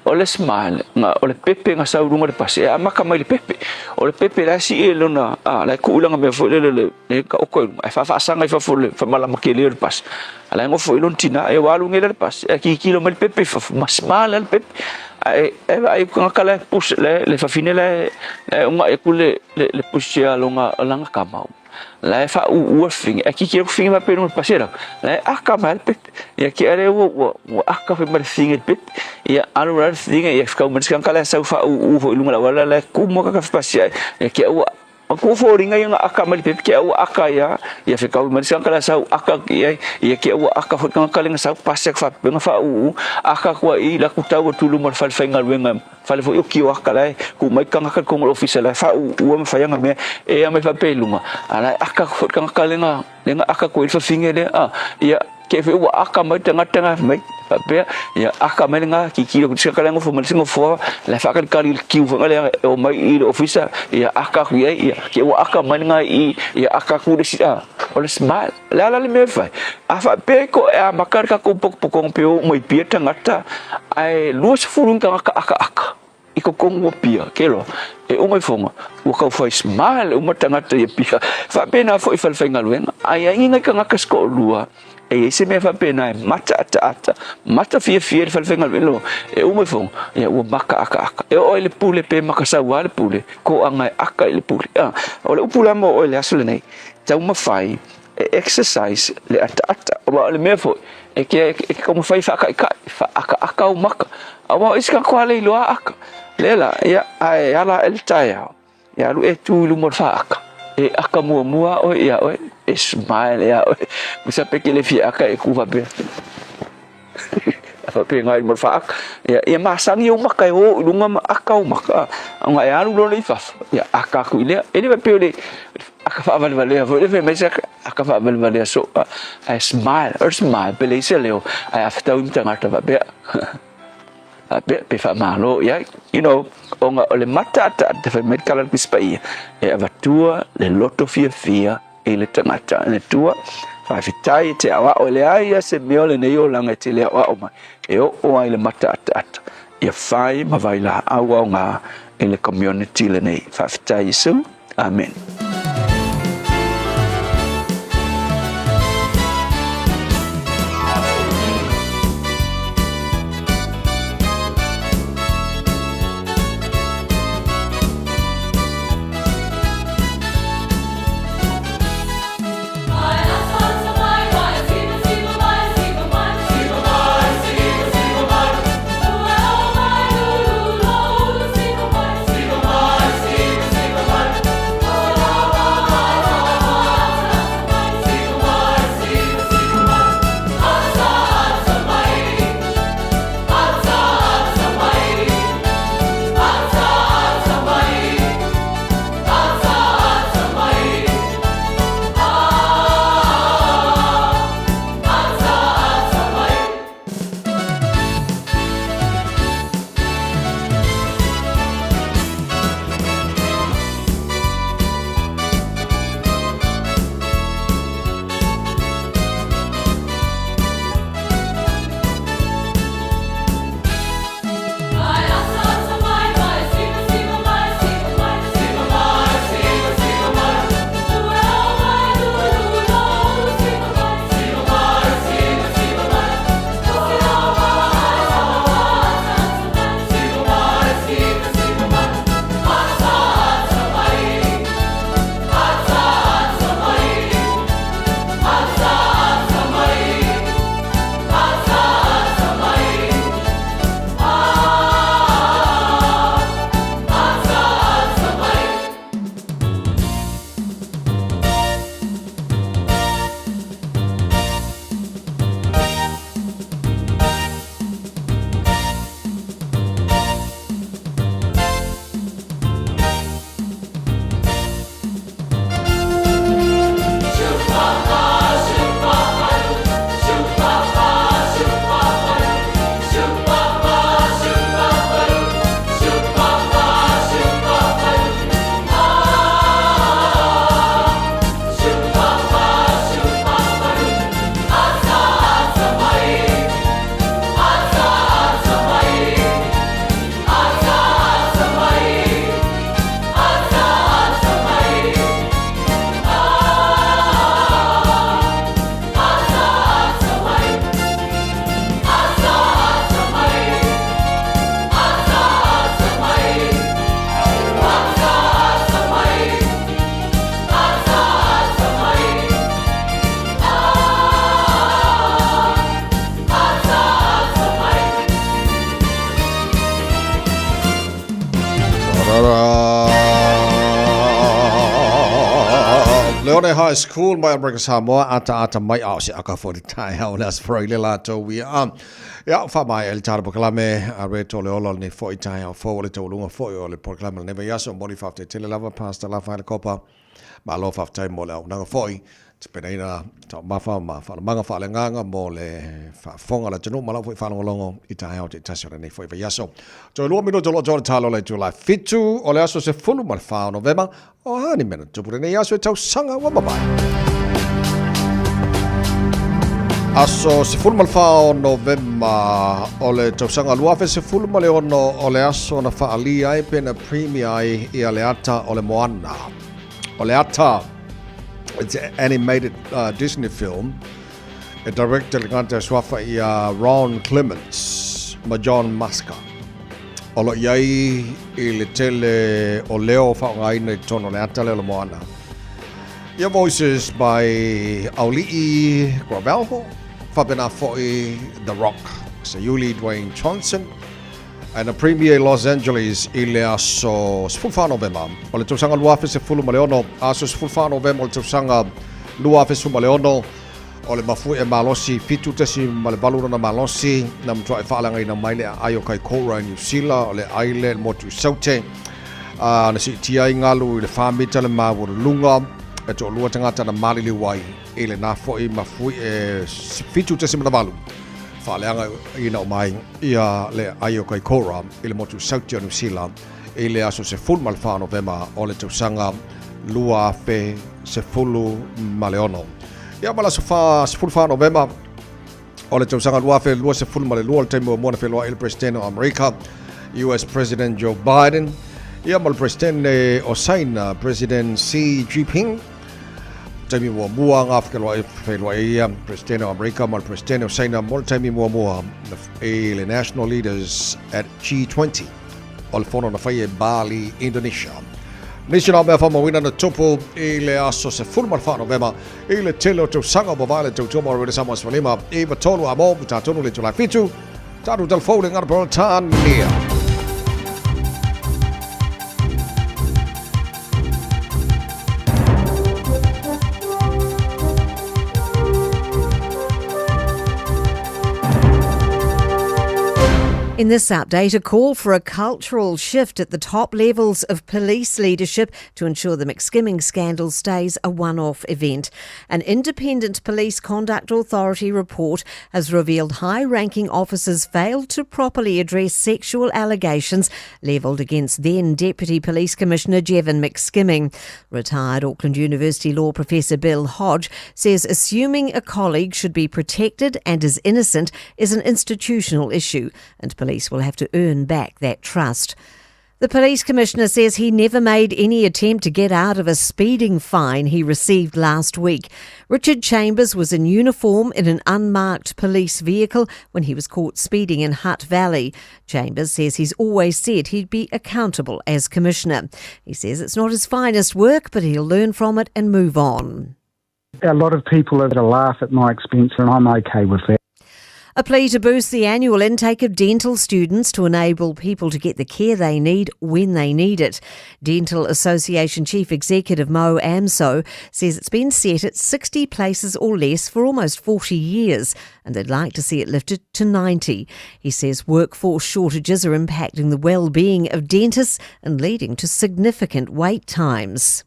S16: O le smile, na, o le pepe na sau i luga o le pasi, e amata mai i le pepe. O le pepe la e sii e lona, a, la e tuu i lana mea foi lele, le, le taoto i luga, ae faafaasaga i fafo i le faamalama tele o le pasi. A la e nofo i lona tina, ia ua alu nei la le pasi, ae tilotilo mai le pepe i fafo, ma smile lava le pepe. Ae e vaai atu tagata la e push, le, le fafine la e, la e uunai atu le, le, le pushchair a lona, lana tama, la e faaūū le fafine, ae tilotilo atu fafine faapea i luga o le pasi e lau, la e aka mai lava le pepe. Ia kea lea ua, ua, ua aka foi ma le fafine i le pepe. Ia alu la le fafine, ia fekau mai le isi tagata la e sau faaūū foi i luga o le auala la e tumu atu pasi ae, ia kea ua O ku foliga ia na aka mai le pepe ke au aka ia ia fekau mai le kala sau aka ia ia ke au aka foi kanga kale sau pasi fa penga fa u aka kua i la ku tau tu luma fale faigaluega fale foi o kio aka lai ku mai kanga ka kongo ofisa lai fa u u ma fa yanga me e ia mai fa pe lunga ala aka foi kanga kale nga le nga aka ko il fafinge le a ia ke fe ua aka mai tagata nga mai faapea ia aka mai nga kikilo ku tsaka lengo fo mai singo fo le fa ka kali kiu fo le o mai i le ofisa ia aka ku ia ia ke ua aka mai nga i ia aka ku le sia o le smile le ala le me fai a fa pe ko e a makar ka ko pok pokong pe o mai pia tagata ai 20 tagata aka aka I ko kongu o pia, ke loa, e uma ifoga, ua kau fai smile uma tagata ia pia. Faapena foi i fale faigaluega, a i ai ni nai tagata se toalua, e i ai se mea faapena e mata ataata, mata fiafia i le fale faigaluega, loa, e uma ifoga, ia ua maka akaaka. E oo ai le pule pe makasau lava le pule, toaga e aka i le pule. A, o le upu la mo oe i le aso lenei, taumafai e exercise le ataata. Aua o le mea foi, e ke, e ke taumafai e faataitai, faaakaaka ou maka. Aua o isi tagata ua le iloa aka. Lea la, ia, ae ala ae le taeao, ia alu e tu i luma o le faaka. E aka muamua oe ia oe, e smile ia oe. Musa pe ke le fia aka e ku faapea. Faapena i luma o le faaka. Ia, ia masani ou maka e o i luga ma aka ou maka. Ona e alu loa lea i fafo, ia aka aku i lea. E le faapea o le aka faavalevalea foi lea fai mai se aka, aka faavalevalea soo. Ae smile, o le smile pe leai se leo, ae a fetaui ma tagata faapea. Faapea pe faamalo i ai. You know, ona o le mataataata fai mai le tala a le Tusi Paia, e avatua le loto fiafia i le tagata. Le Atua, faafetai e te aoao, e leai lava se mea o lenei olaga e te le aoao mai, e oo ai le mataataata ia fai ma vailaau aoga i le community lenei. Faafetai Iesu. Amen.
S5: Leone High School mai Amerika Samoa ata ata mai ao se aka fo tai hau le asfro ile la to we a ia fa mai el tara pokalame a re to le ola ni fo i tai au fo le to lunga fo o le pokalame le neva yaso moli fa te tele lava pasta la fa le kopa ma lo fa tai mo le au nanga fo i te penaina taumafa ma faalamaga faaleagaga mo le faafofoga a le atunuu ma lau foi faalogologo i taeao taitasi o lenei foi vaiaso. Toe lua minuta o lo o toa le talo le itula 7 o le aso 14 o Novema o a ni mea na tupu lenei aso e tausaga ua mavae. Aso 14 o Novema o le tausaga 2016 o le aso na faalia ai pe na premier ai ia le ata o le Moana. O le ata, it's an animated Disney film, e director le tagata e suafa ia Ron Clements ma John Musker. O lo i ai i le tele o leo whaongaina i totonu o le ata lea o le Moana. Ia voices by Auli'i Cravalho, faapena foi The Rock, Seiuli Dwayne Johnson, Na premier i Los Angeles i le aso 14 Novema o le tausaga 2016, aso 14 Novema o le tausaga 2016, o le mafuie malosi 7.8 lona malosi na matuai faaleagaina mai le aai o Kaikoura i Niu Sila o le aile le motu i Saute. A na siitia ai galu i le 4 mita le maualuluga e toalua tagata na maliliu ai i lena foi mafuie 7.8 faaleaga ina o mai ia le ai o Kaikoura i le motu Sauti o Niu Sila i le aso 14 Novema o le tausaga 2016. Ia ma le aso 14 Novema o le tausaga 2022 le taimi muamua na feiloai le Presidente o Amerika, US President Joe Biden, ia ma le Presidente o Saina, President Xi Jinping. Taimi muamua ngā whakawheloai ia Presidente o Amerika ma le Presidente o Saina mo le taimi muamua i le National Leaders at G20 o le fono na whai e Bali, Indonesia. Nisi nā mea whamauina na tupu i le aso 14 Novema i le tele o tausaga o mavae le tautua mo Rewena Samoa 15 i 3 a mō, tātonu le July 7, tātou talfou le ngana Peretania.
S6: In this update, a call for a cultural shift at the top levels of police leadership to ensure the McSkimming scandal stays a one off event. An independent police conduct authority report has revealed high ranking officers failed to properly address sexual allegations levelled against then Deputy Police Commissioner Jevon McSkimming. Retired Auckland University Law Professor Bill Hodge says assuming a colleague should be protected and is innocent is an institutional issue, and police will have to earn back that trust. The police commissioner says he never made any attempt to get out of a speeding fine he received last week. Richard Chambers was in uniform in an unmarked police vehicle when he was caught speeding in Hutt Valley. Chambers says he's always said he'd be accountable as commissioner. He says it's not his finest work, but he'll learn from it and move on.
S17: A lot of people are going to laugh at my expense, and I'm okay with that.
S6: A plea to boost the annual intake of dental students to enable people to get the care they need when they need it. Dental Association Chief Executive Mo Amso says it's been set at 60 places or less for almost 40 years, and they'd like to see it lifted to 90. He says workforce shortages are impacting the well-being of dentists and leading to significant wait times.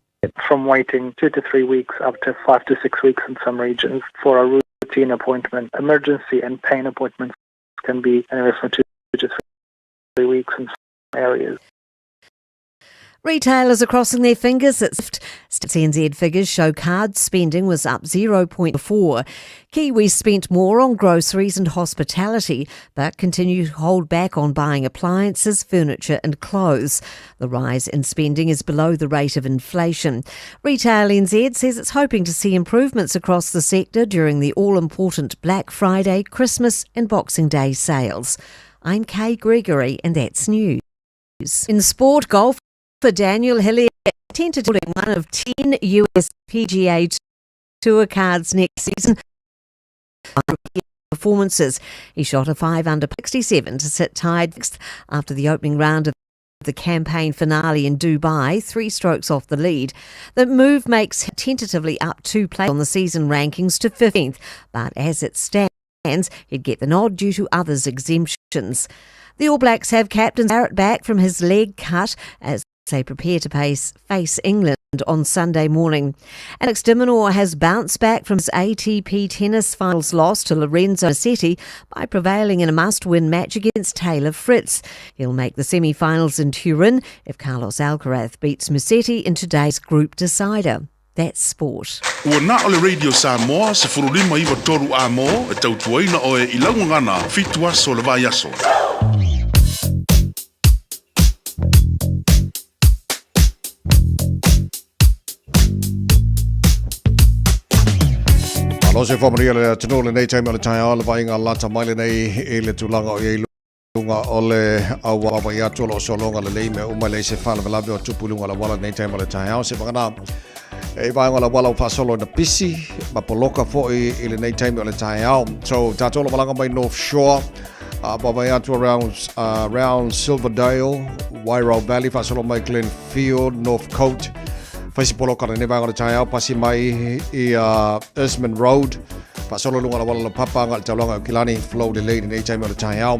S18: From waiting 2 to 3 weeks up to 5 to 6 weeks in some regions for a routine appointment. Emergency and pain appointments can be anywhere from 2 to 3 weeks in some areas.
S6: Retailers are crossing their fingers that NZ figures show card spending was up 0.4. Kiwis spent more on groceries and hospitality, but continue to hold back on buying appliances, furniture and clothes. The rise in spending is below the rate of inflation. Retail NZ says it's hoping to see improvements across the sector during the all-important Black Friday, Christmas and Boxing Day sales. I'm Kay Gregory and that's news. In sport, golf for Daniel Hillier tentatively one of 10 US PGA Tour cards next season. Performances. He shot a 5 under 67 to sit tied after the opening round of the campaign finale in Dubai, three strokes off the lead. The move makes him tentatively up two places on the season rankings to 15th, but as it stands, he'd get the nod due to others' exemptions. The All Blacks have captain Barrett back from his leg cut as they prepare to pace, face England on Sunday morning. Alex de Minaur has bounced back from his ATP tennis finals loss to Lorenzo Musetti by prevailing in a must-win match against Taylor Fritz. He'll make the semi-finals in Turin if Carlos Alcaraz beats Musetti in today's group decider. That's sport.
S2: Ua na o le Radio Samoa 159 a mo e tautuaina oe i lau gagana fitu aso le vaiaso.
S5: Malo se whamaria le atunuu lenei taimi o le taeao le vaaiga lata mai lenei i le tulaga o i ai luga o le aua vaai atu o lo o sologa lelei mea uma e leai se faalavelave o tupu i luga o le auala lenei taimi o le taeao. Se vagana e vaega o le auala ua faasolo ina pisi ma poloka foi i lenei taimi o le taeao. So tatou o lo malaga mai North Shore vaavaai atu around, around Silverdale, Wairau Valley, faasolo mai Glenfield, Northcote, faisi poloka lenei vaega o le taeao, pasi mai i Isman Road, faasolo luga o le auala laupapa agai i le taulaga i Aukilani, flow lelei lenei taimi o le taeao.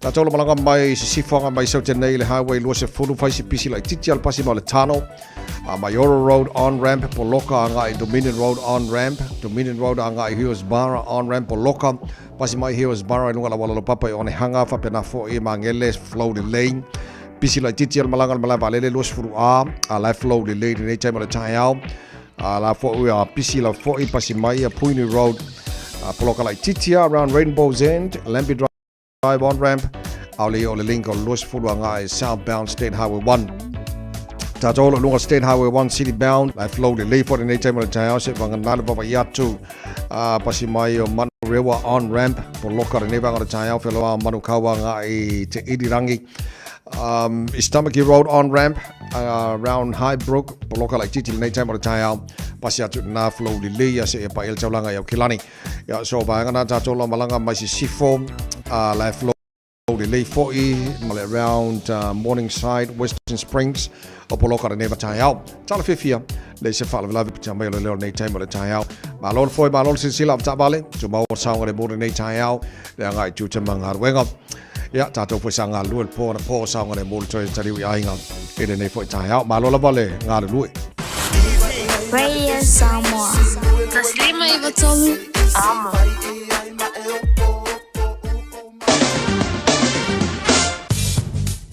S5: Tatou o lo malaga mai sisifo agai mai Saute nei i le Highway 20, faisi pisi laitiiti a le pasi mai o le Tano, Maioro Road on ramp, poloka agai i Dominion Road on ramp, Dominion Road agai i Hillsborough on ramp, poloka, pasi mai Hillsborough i luga o le auala laupapa i Onehanga, faapena foi i Magele, flow lelei. Pisi laitiiti a le malaga i le malae vaalele 20 A, a la e flow lelei lenei taimi o le taeao. A la foi a pisi la foi pasi mai a Puini Road, a poloka laitiiti a around Rainbow's End, Lambie Drive on ramp, ʻaʻole i o le link o le 20 agai southbound State Highway 1. Tatou o lo luga State Highway 1 city bound, la e flow lelei foi lenei taimi o le taeao se vagana le vaavaai atu a pasi mai o Manurewa on ramp, poloka lenei vaega o le taeao wheloa o Manukau agai te Irirangi. East Tamaki Road on ramp, around Highbrook, poloka laitiiti lenei taimi o le taeao, pasi atu i lena flow lelei ia seia paia le taulaga i Aukilani. Ia, so vaega na tatou la malaga mai sisifo, la e flow lelei foi ma le around Morningside, Western Springs, o poloka lenei ma taeao. Tala fiafia, leai se faalavelave puta mai o le leo lenei taimi o le taeao. Malo le foe, malo le silasila o taavale, tumau o saogalemu lenei taeao, le agai i tiute ma galuega. Ia, tatou foi sa galulue le po anapo o saogalemu le toe taliu i aiga i lenei foi taeao. Malo lava le galulue.
S10: Radio Samoa. 153 Amo.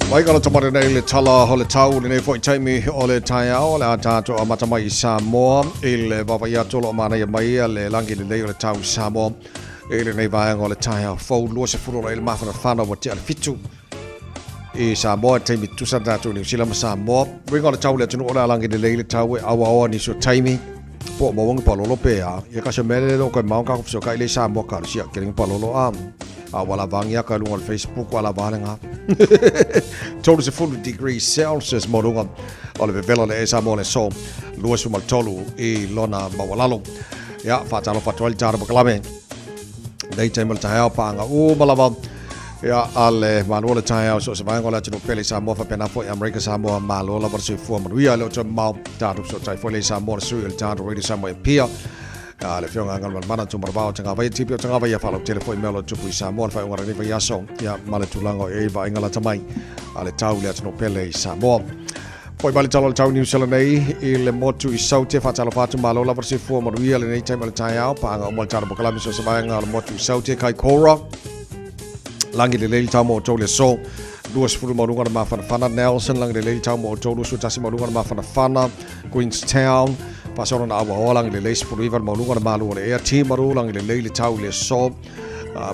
S5: Mai ka lata mai nei le tala o le tau lenei foi taimi o le taeao o le a tatou amata mai i Samoa i le vaavaai atu o lo o manaia mai le lagi lelei o le tau i Samoa i lenei vaega o le taeao fou 20 o lo o i le mafanafana ua tea le fitu i Samoa taimi tusa tatou Niu Sila ma Samoa. Uiga o le tau le atunuu o le a lagi lelei le tau e auaoa nisi o taimi po o maua ni palolo pe a ia ka se mele lo koe mau ka ko kai le Samoa ka sia ke ni palolo a a wala vangi ka lunga le Facebook wala vale nga 30 degrees Celsius mo lunga o le vevela le e Samoa le so 23 i lona maualalo. Ia, whaatalofa atu ai le tāra makalame. Nei taimi o le taeao paanga uma lava. Ia, a le malo le taeao so se vaega o le atunuu pele i Samoa faapena foi Amerika Samoa malo lava le soifua manuia le o toe mamao tatou fesootai foi le i Samoa le sui o le tatou Radio Samoa e Apia. A le afioga Galumalemana Tumaravao Tagavaia Tipi o Tagavaia faalautele foi mea o lo o tupu i Samoa le faaiuga o lenei vaiaso ia ma le tulaga o i ai vaaiga lata mai a le tau i le atunuu pele i Samoa. Foi mai le tala o le tau Niu Sila nei i le motu i Saute, faatalofa atu malo lava le soifua manuia lenei taimi o le taeao, paanga uma le tala pokalame so se vaega o le motu i Saute, Kaikoura, lagi lelei le tau mo outou le aso, 20 maualuga le mafanafana, Nelson, lagi lelei le tau mo outou, 21 maualuga le mafanafana, Queenstown, faasolo na auaoa, lagi lelei 19 le maualuga le malu o le ea, Timaru, lagi lelei le tau i le aso,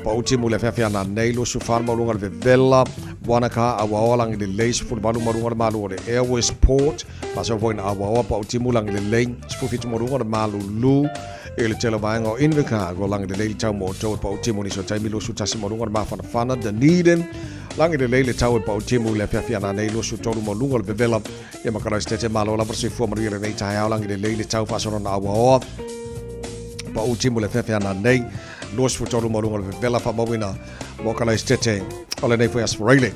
S5: Pau timu le afeafea na nei 24 maualuga le vevela Wanaka auaoa lagi lelei 18 maualuga le malu o le ea Westport faasolo foi na auaoa pau timu lagi lelei 17 maualuga le malulu i le tele o vaega o Invercargill lagi lelei le tau mo outou e pau timu nisi o taimi 21 maualuga le mafanafana Dunedin lagi lelei le tau e pau timu le afeafea na nei 23 maualuga le vevela ia ma Karaisitete malo lava le soifua manuia lenei taeao lagi lelei le tau faasolo na auaoa pau timu le afeafea na nei 23 maualuga o le vevela faamauina mo Kalaisitete o lenei foi Aso Faraile.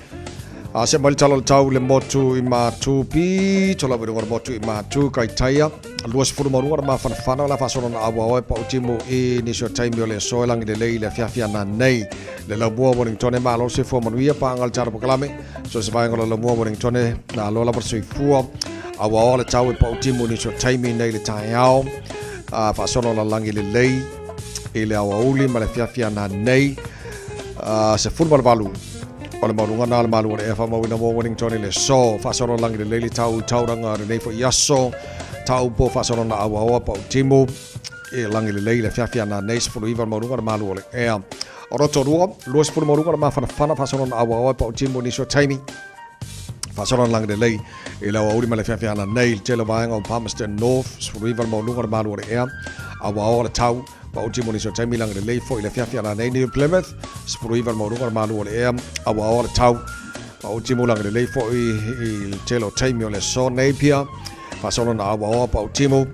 S5: A se mai le tala o le tau le motu i Matu pito lava i luga o le motu i Matu Kaitaia 22 na mafanafana o la faasolo na auaoa e pautimu i nisi o taimi o le aso e lagi lelei i le afiafi ana nei le laumua Wellingtone malo le soifua manuia paaga le tala polokalame so se vaega o le laumua Wellingtone na aloa lava le soifua auaoa le tau e pautimu i nisi o taimi nei le taeao a faasolo la lagi lelei i le aoauli ma le afiafi ana nei 18 o le maualuga na le malu o le ea faamauina mo Wellington i le aso. Faasolo lagi lelei le tau i tauranga lenei foi aso. Tau po faasolo na auaoa pau timu e lagi lelei le afiafi ana nei 19 le maualuga le malu o le ea. O Rotorua, 20 maualuga le mafanafana faasolo na auaoa pau timu nisi o taimi. Faasolo na lagi lelei i le aoauli ma le afiafi ana nei le tele o vaega o Palmerston North, 19 le maualuga le malu o le ea. Auaoa le tau Maoti mo nisi o taimi lagi lelei foi le afiafi ana nei New Plymouth, 19 le maualuga le malu o le ea, auaoa le tau. Maoti mo lagi lelei foi i le tele o taimi o le aso Napier, faasolo na auaoa Pautimu,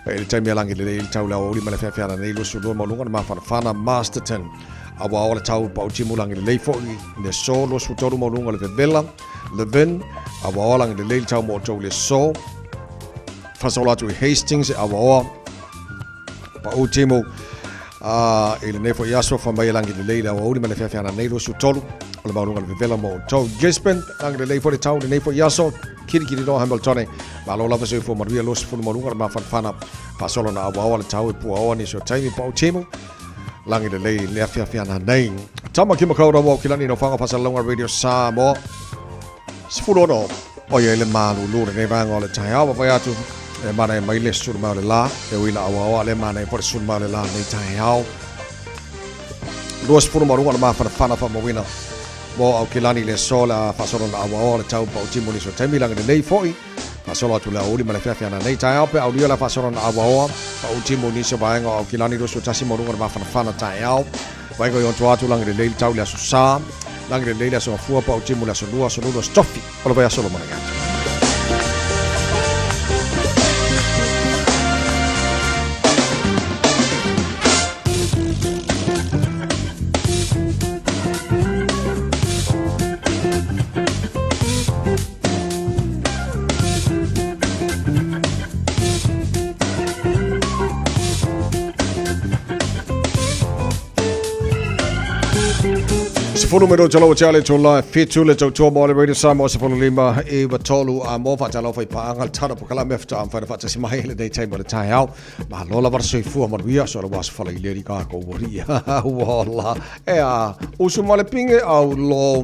S5: i le taimi a lagi lelei i le tau le aoauli ma le afiafi ana nei 22 maualuga le mafanafana Masterton, auaoa le tau Pautimu lagi lelei foi i le aso 23 maualuga le vevela Levin, auaoa lagi lelei le tau mo outou i le aso. Faasolo atu i Hastings e auaoa Pau timu a i lenei foi aso fa mai e lagi lelei le aoauli ma le feafeana nei 23 o le maualuga le vevela mo outou. Gisborne, lagi lelei foi le tau lenei foi aso kirikiri noa Hamiltone malo lava soifua manuia 20 maualuga le mafanafana faasolo na auaoa le tau e puaoa nisi o taimi pau timu lagi lelei le afiafiana nei. Tama ki Makaurau o Kilani no Whanga Whasalonga Radio Samoa. 16 o ia i le malulu lenei vaega o le taeao wa vai atu e mana e mai le sulu mai o le la e ui la awa le mana e po le sulu mai o le la nei taeao 20 maruga le mafanafana faamauina mo Aukilani le aso le a faasolo na auaoa le tau pautimu nisi o taimi lagi lelei foi faasolo atu le aouli ma le feafeana nei taeao pe aulia le faasolo na auaoa pautimu nisi o vaega o Aukilani 21 maruga le mafanafana taeao vaega i onto atu lagi lelei le tau le aso sa lagi lelei le aso gafua pautimu le aso lua aso lulu aso tofi o le vaiaso lo managi atu. 10 minute talo tia le tula fitu le tautua mo le Radio Samoa 15 i wa tolu a mo whatalo whai paanga le tara pokala me whata am whaina whatasi mai le nei taima le taeao ma lola wara soifua manuia so le waso whala i leri ka ko wari wala e a usu mo le pinge au lo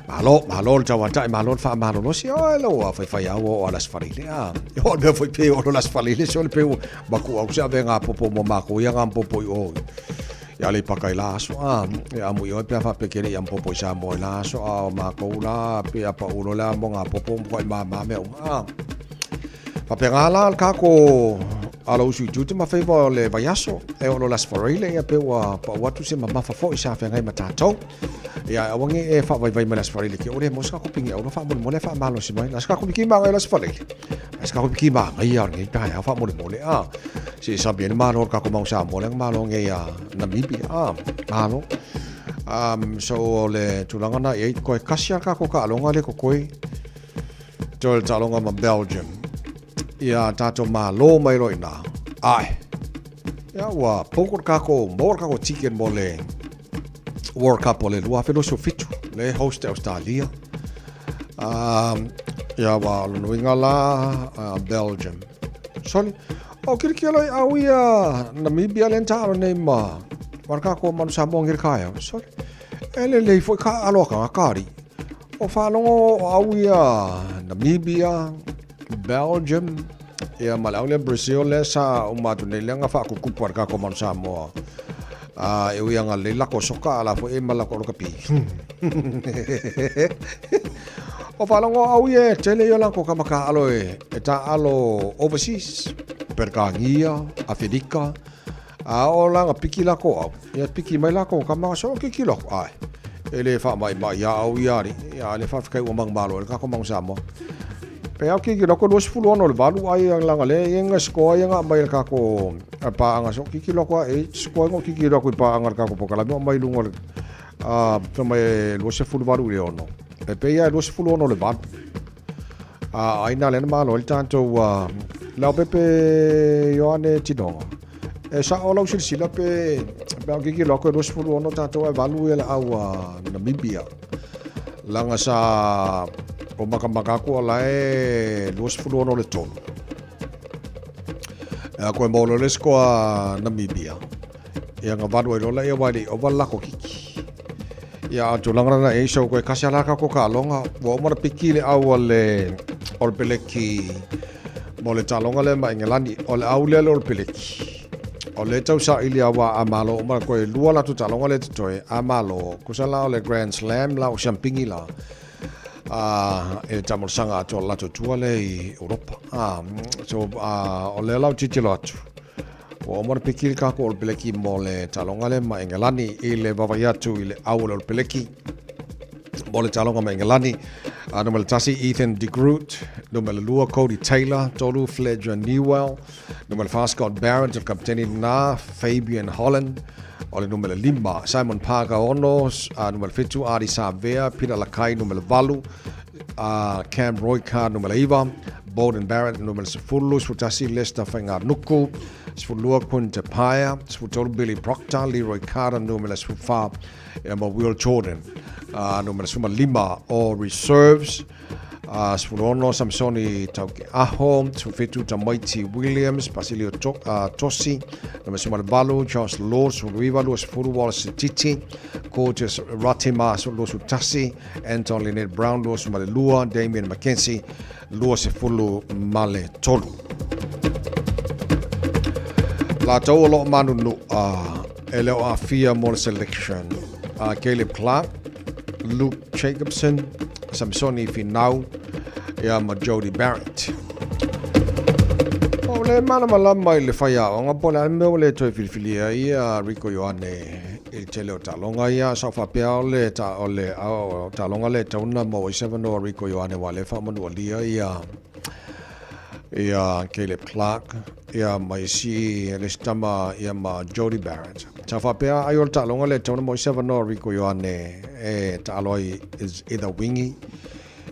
S5: malo malo le tau atai malo le wha malo lo si o le wa whai whai au o alas whara i le a o le mea whai pe o las whara i le so le pe maku au se ave ngā popo mo mako ia ngā popo i o Ia le paka i la aso a e amu i oi pea whapekere i ampopo i Samoa i la aso a o mākou la pe a paulo le a mo ngā popo mo i māmā mea uma a. Whapenga la le kako ala usu i tute ma whaiva o le vaiaso e olo las whareile ia pe ua pau atu se mamafa fo i sa whengai ma tātou. Ia awangi e whavaivai mai las whareile ki ore mo ska kopingi au wha mole mole wha malo si mai las ka kopiki ma ngai las whareile. Las ka kopiki ma ngai ia ngai ta ia wha mole mole a. Si sa bien malo ka ko mau sa mole malo ngai ia Namibia a malo. So o le tulaga na e koe kasi a ka ko ka alonga le ko koe to le talonga ma Belgium. Ia tātou malo mai roi nā. Ai. Ia ua poko ka ko mo ka ko ticket mo le World Cup o le 2027 le host Australia. Ia wa lonuiga la Belgium. Sorry. O kiri kia lai au ia Namibia le nta alo nei ma Waraka ko manu Samoa ngir kaia. Sorry. E le lei foi ka aloa ka kari. O whalongo o au ia Namibia, Belgium, ia ma le au le Brazil le sa uma atu nei le nga whaakukupu ar ka ko manu Samoa. A e ui anga le lako soka ala fo e malako ro kapi. O whalongo au ia tele ia lako ka maka alo e, e ta alo overseas, Perkangia, Aferika, a o langa piki lako au. Ia piki mai lako ka maka so ki kilo ai. E le wha mai mai ia au ia ari, ia le whawhikai ua mang malo, le kako mang Samoa. Pe au ki kilo ko 26 le valu ai langa le inga skoa ia nga mai le kako a paanga so ki kilo ko e skoa ngo ki kilo ko i paanga le kako pokalame o mai lunga le a mai 28 le ono. E pei lava e 26 le 8. A ai na lea na malo ai le tatou Leaupepe Ioane Tinoga. E sao lau silasila pe pe au kiki loa koe 26 tatou ae 8 ia le au a Namibia. Leaga sa o makamaka aku o la e 26 le 3. E a koe maua loa le score a Namibia. Ia nga valu ai loa laia wai le i ova le lako kiki. Ia a tulaga lana e so koe kasi ala ka ko ka longa. Ua uma na piki le au a le o le peleki mo le taloga lea ma Engelani. O le au lea le o le peleki. O le tau saili a wa a malo uma koe lua la tu taloga le totoe a malo. Kusa la o le Grand Slam la o siampingi la. A e le tamolasaga atu o le latou tua lea i Europa. A so a o lea la o titilo atu. Ua uma ona piki le tatou Olopeleki mo le taaloga lea ma Engelani i le vaavaai atu i le au o le Olopeleki mo le taaloga ma Engelani. Numera 1 Ethan de Groot, numera 2 Cody Taylor, 3 Fletcher Newell, numera 4 Scott Barrett, o le kapiteni lena Fabian Holland, o le numera 5 Simon Parker 6, numera 7 Ardie Savea, Peter Lakai numera 8, Cam Roycard numera 9, Beauden Barrett numera 10, 11 Leicester Fainga'anuku, 12 Quinn Te Paea, 13 Billy Proctor, Leroy Carter numera 14 ia ma Will Jordan numera 15 o Reserves, 16 Samsoni Taukeaho, 17 Tamaiti Williams, Basilio Tosi, numera 18 Josh Law, 19 20 Wallace Sititi, Cortis Ratima, 21 Anton Lynette Brown, 22, Damien McKenzie, 23. Latou o loo manunua e le o aafia mo le selection, Caleb Clark, Luke Jacobson, Samsoni Finau, ia ma Jody Barrett. O le malamalama i le faiaoga po o le a le mea ua le toe filifilia ai ia Rico Ioane i le tele o taaloga ia, sa ou faapea o le ta, o le o taaloga lea e tatau ona maua ai se avanoa Rico Ioane aua o lea e faamanualia ia ia Caleb Clark ia ma isi le isi tama ia ma Jody Barrett. Sa ou faapea ai o le taaloga lea e tatau ona maua ai se avanoa Rico Ioane e taalo ai is either wingi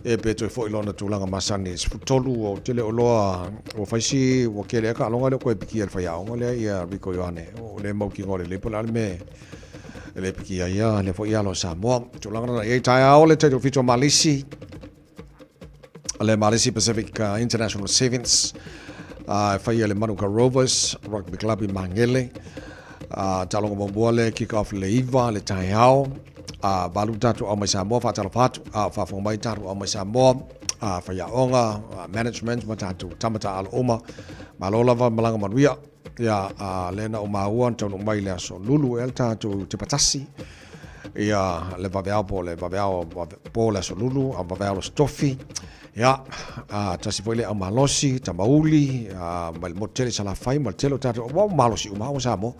S5: E pe toe foi lona tulaga masani i le 13 o tele o loa ua fai si ua kele ai ka aloga lea o koe pikia i le faiaoga lea ia Rico Ioane o le mau kinga o le lepo le a le mea e le pikia ai ia lea foi alo Samoa tulaga lana i ai taeao le taito fitu o Malisi le Malisi Pacific International Sevens e fai le Manuka Rovers Rugby Club i Mangele taloga muamua le kick off le 9 le taeao. A valu tatou au mai Samoa, faatalofa atu, a o faafofoga mai tatou au mai Samoa, a faiaoga, management ma tatou tama taaalo uma. Malo lava malaga manuia. Ia, a lea na ou maua na taunuu mai le aso Lulu ea le tatou Tepatasi. Ia, le vaveao po le vaveao po le aso Lulu, a vaveao le aso Tofi. Ia, a tasi foi le au malosi, Tamauli, a mai le motu tele i Salafai ma le tele o tatou, ua malosi uma au Samoa.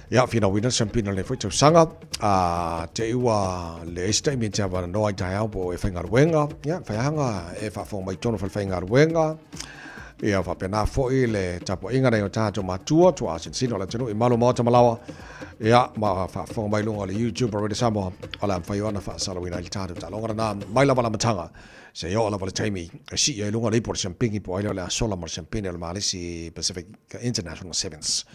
S5: Ia, finauina le siampina lenei foi tausaga, a te i ua leai se taimi e te avanoa ai taeao po o e faigaluega, ia, faiaga e faafofoga mai i totonu o falefaigaluega, ia, faapena foi le tapuaiga nai o tatou matua, tuaa sinosino o le atunuu i malu maota ma laoa, ia, ma faafofoga mai i luga o le YouTube a Radio Samoa, o le a mafai ona faasalauina ai le tatou taaloga lena mai lava le amataga seia oo lava le taimi e sii ai i luga le ipu o le siampingi po o ai lea o le a sola ma le siampini o le Malesi Pacific International Sevens.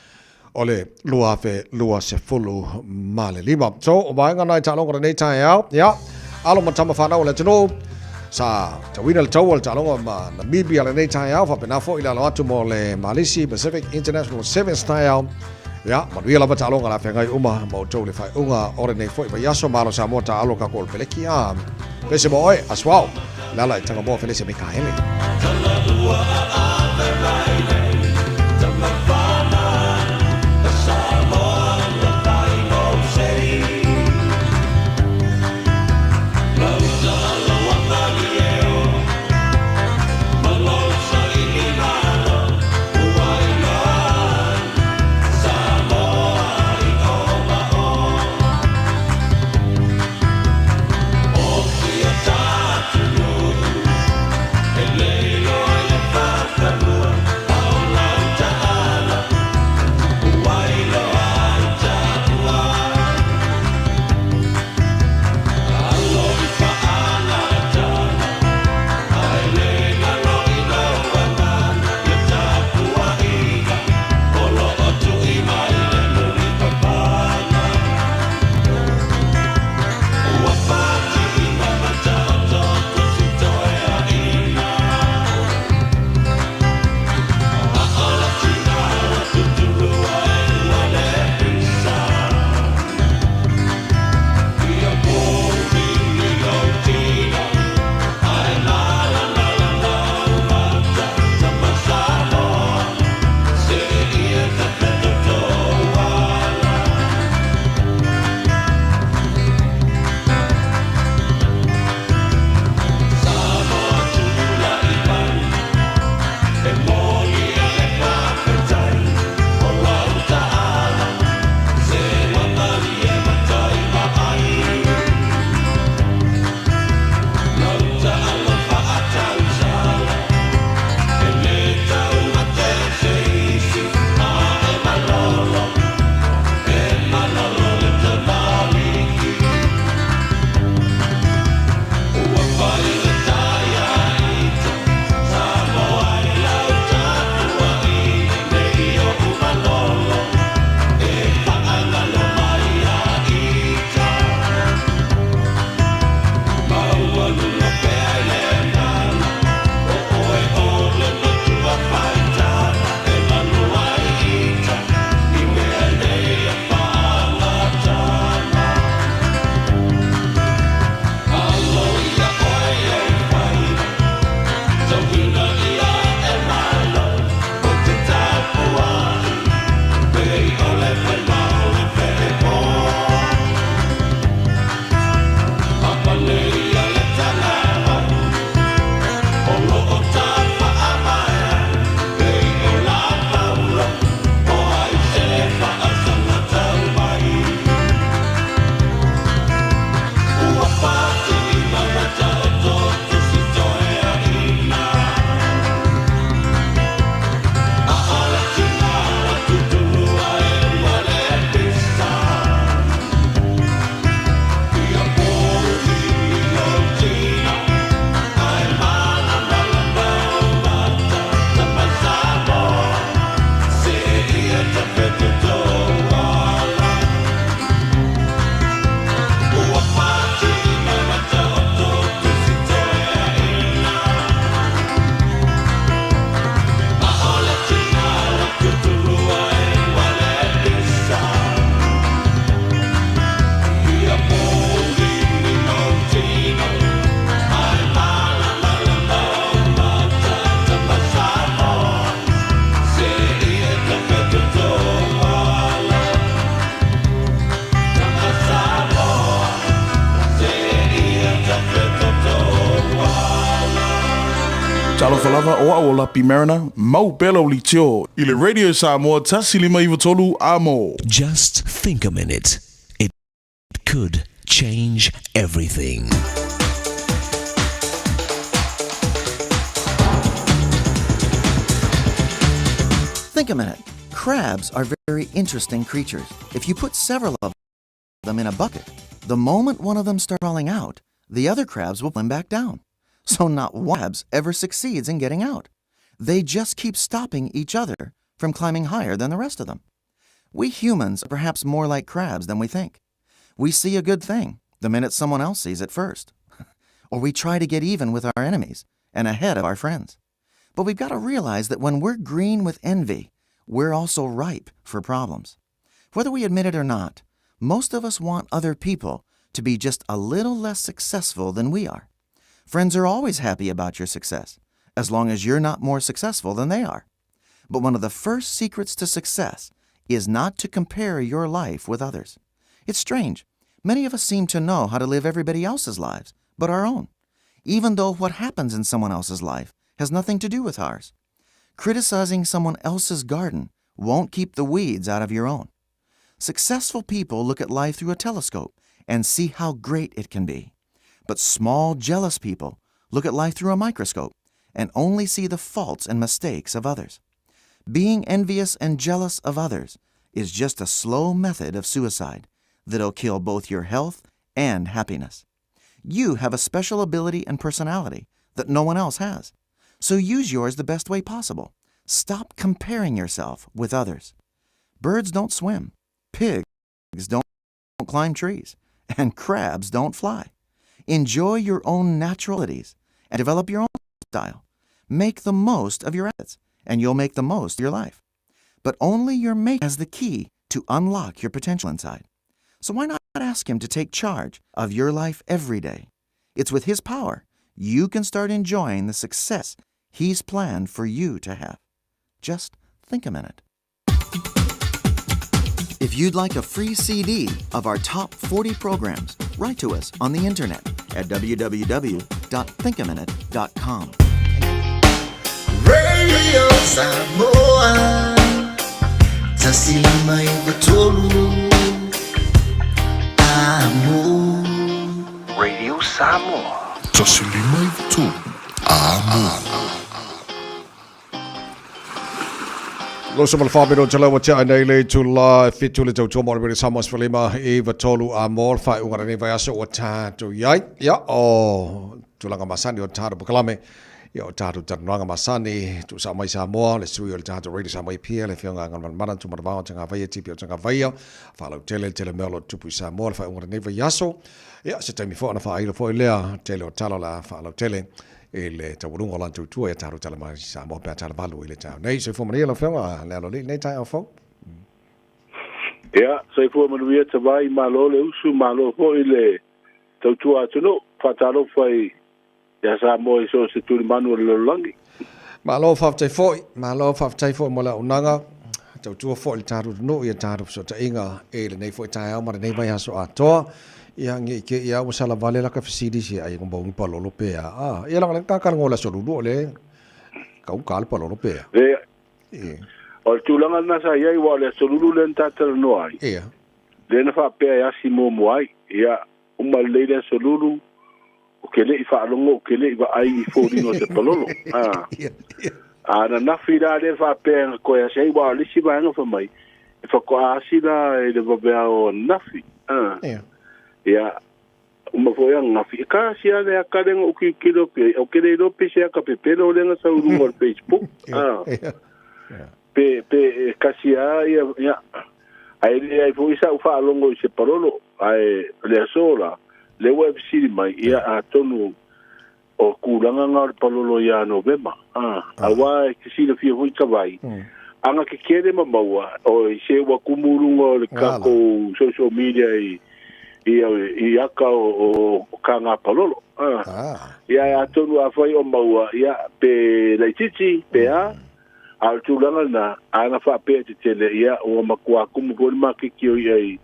S5: O le 2025. So, o vaega na i taaloga lenei taeao. Ia, alo ma tama whanau o le atunuu. Sa tauina le taua le taaloga ma Namibia lenei taeao. Faapena foi le alo atu mo le Malisi Pacific International Sevens taeao. Ia, manuia lava taaloga la feagai uma ma outou le faaiuga o lenei foi vaiaso. Malo Samoa taalo ka ko peleki. A, pese mo oe, aswao. Lala i Tangamoa Felesia Mikaele.
S4: lava o au o Lapi Mariner, mau pea lau leitio i le Radio Samoa 1593 amo.
S19: Just think a minute. It could change everything.
S20: Think a minute. Crabs are very interesting creatures. If you put several of them in a bucket, the moment one of them starts crawling out, the other crabs will climb back down. So not one crabs ever succeeds in getting out. They just keep stopping each other from climbing higher than the rest of them. We humans are perhaps more like crabs than we think. We see a good thing the minute someone else sees it first. or we try to get even with our enemies and ahead of our friends. But we've got to realize that when we're green with envy, we're also ripe for problems. Whether we admit it or not, most of us want other people to be just a little less successful than we are. Friends are always happy about your success, as long as you're not more successful than they are. But one of the first secrets to success is not to compare your life with others. It's strange. Many of us seem to know how to live everybody else's lives, but our own, even though what happens in someone else's life has nothing to do with ours. Criticizing someone else's garden won't keep the weeds out of your own. Successful people look at life through a telescope and see how great it can be. But small, jealous people look at life through a microscope and only see the faults and mistakes of others. Being envious and jealous of others is just a slow method of suicide that'll kill both your health and happiness. You have a special ability and personality that no one else has. So use yours the best way possible. Stop comparing yourself with others. Birds don't swim, pigs don't climb trees, and crabs don't fly. Enjoy your own naturalities and develop your own style. Make the most of your assets, and you'll make the most of your life. But only your mate has the key to unlock your potential inside. So why not ask him to take charge of your life every day? It's with his power you can start enjoying the success he's planned for you to have. Just think a minute. If you'd like a free CD of our top 40 programs, write to us on the internet at www.thinkaminute.com.
S1: Radio Samoa Tasi lima iva tolu Amo
S15: Radio Samoa Tasi lima iva tolu Amo
S5: Lo sama le whamino te laua tea nei le tula e fitu le tautua mo le wele Samoa sefulima iva tolu a mo le faaiuga o lenei vaiaso ua tatou i ai. Ia, o tulaga masani o tatou polokalame, ia o tatou talanoaga masani, tuusaa mai Samoa, le sui o le tatou Radio Samoa i Apia, le Afioga Galumalemana Tumanavao o Tagavaia, TP o Tagavaia, faalautele le tele mea o lo o tupu i Samoa le faaiuga o lenei vaiaso. Ia, se taimi foi ona faailo foi lea tele o tala o le a faalautele i le taualuga o lana tautua ia tatou tala mai Samoa pe a tala valu i le taeao nei. Soifua manuia lau Afioga le Aloalii i lenei taeao fou.
S21: Ia, soifua manuia Tavai, malo le usu, malo foi le tautua atunuu. Faatalofa i ia Samoa i so o se tulimanu o le lalolagi.
S5: Malo faafetai foi, malo faafetai foi mo le auaunaga, tautua foi i le tatou atunuu i a tatou fesootaiga i lenei foi taeao ma lenei vaiaso atoa. Ia nge i ke ia ua sala vale la ka fesili sia ai ngomba ungi palolo pe a. Ah, ia langa le ka ka ngo la solulu o le ka u ka le palolo pe a.
S21: Le O le tulaga lena sa i ai, aua o le aso lulu lea na ta talanoa ai.
S5: Ia.
S21: Lea na faapea e asi muamua ai. Ia, uma lelei le aso lulu, ou te le i faalogo, ou te le i vaai i foliga o se palolo. A, a ananafi la lea faapea na toe asi ai, aua o le isi vaega fai mai, e faatoa asi la i le vaveao o ananafi. A, ia, uma foi ananafi, e ka asi lava le aka lea na ou tilotilo atu i ai, ou te le iloa pe se aka pepelo lea na sau i luga o le Facebook. A, pe, pe e kasi lava ia, ia, ae le ai foi sa'u faalogo i se palolo, ae o le aso la, lea ua e fesili mai, ia, atonu o tulaga na o le palolo ia Novema, a, auā e te silafia foi ka vai, aga tetele ma maua, o i se ua kumu i luga o le takou social media i, i, i aka o, o ka ngā palolo, a. Ia, atonu afai o maua, ia, pe laitiiti, pe a, A o le tulaga lena, ana faapea te tele, ia, ua matua kumu foi le maketi o ia i,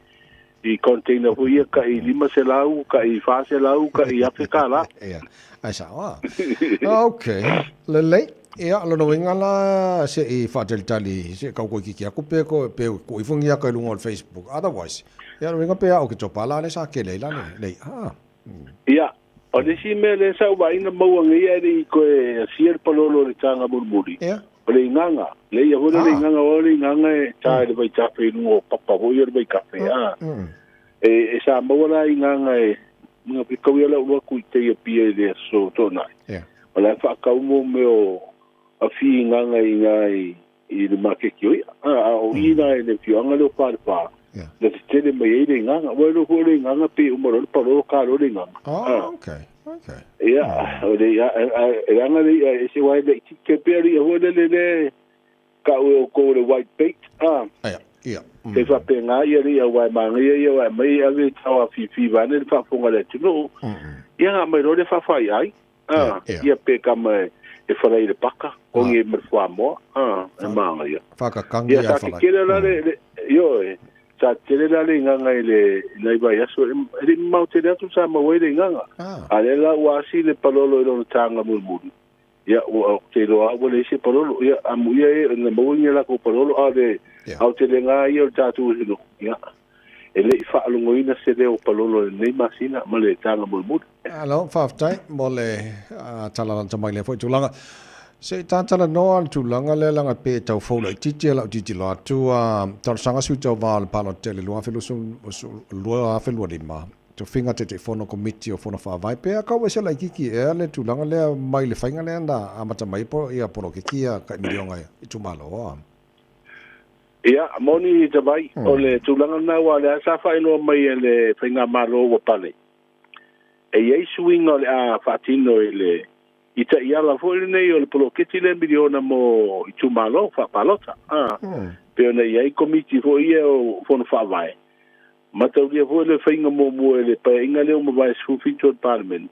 S21: i container foi ia kai 500, kai 400, kai $1,000.
S5: Ia, ai sao a. Ok, lelei. Ia, lona uiga la se i faatalitali se i kaukoikiki aku pe ko pe ku ifo ngia ka lunga o le Facebook. Otherwise, ia lona uiga pe a o ke topa la le sa kele la le le. Ha.
S21: Ia, o le isi mea lea sa ou vaai na maua nei ae le i toe asia le palolo o le taga mulimuli, o le igaga. Le ia foi lea le igaga o le igaga e ta i le vaitafe i luga o papa foi ia o le vaikafe, a. E, e sa maua la igaga e, na fekau ia lau alu atu i tai Apia i le aso Toonai. O la e faatau mo mea o afi igaga i ina i, i le maketi o i'a. A, a o i la i le afioaga lea o Falefa, na tetele mai ai le igaga. Ua iloa foi o le igaga pei uma loa le palolo ka loa le igaga.
S5: Oh, okay. Okay.
S21: Ia, o le i'a, e leaga le i'a e ese aua e laitiiti pei o le i'a foi lele lea e tau e outou o le white bait, a.
S5: Ia, ia.
S21: E faapena ia le i'a aua e manaia ia aua e aumai e ave i tao afifi vaeane le faafofoga a le atunuu. Ia na aumai loa lea faafaiai. A, ia pe kama e falai i le paka, ogi ai ma le fuamoa, a, e manaia.
S5: Whakakangi
S21: Ia, sa tetele la le, le, ioe, sa tetele la le igaga i le, i nai vaiaso, e, e le i mamao tele atu sa maua ai le igaga. A lea la ua asi le palolo i lona taga mulimuli, ia, ua, ou te iloa lava ua leai se palolo, ia, amuia e, na maua ni a latou palolo, a o le aotelega lava ia o le tatou atunuu, ia, e le i faalogoina se leo palolo i lenei masina ma le taga mulimuli.
S5: Alo, faafetai mo le tala lata mai lea foi tulaga. Se i ta talanoa le tulaga lea leaga pe e tau fou laitiiti lau tilotilo atu a talosaga sui tauva o le palota tele 2025 tofiga Taitaifono Komiti o Fono Faavae pe a kau ese laitiiti ea le tulaga lea mai le faiga lea na amata mai ai ia poloketi ia kai miliona itumalo a.
S21: Ia, moni Tavai, o le tulaga lena aua o lea sa faailoa mai e le Faigamalo ua pale, e i ai suiga o le a faatino i le i taiala foi lenei o le poloketi lea miliona mo itumalo faapalota, a, pei ona i ai komiti foi ia o Fono Faavae, mataulia foi le faiga muamua i le Paeaiga lea ua mavae 17 o le Palemene,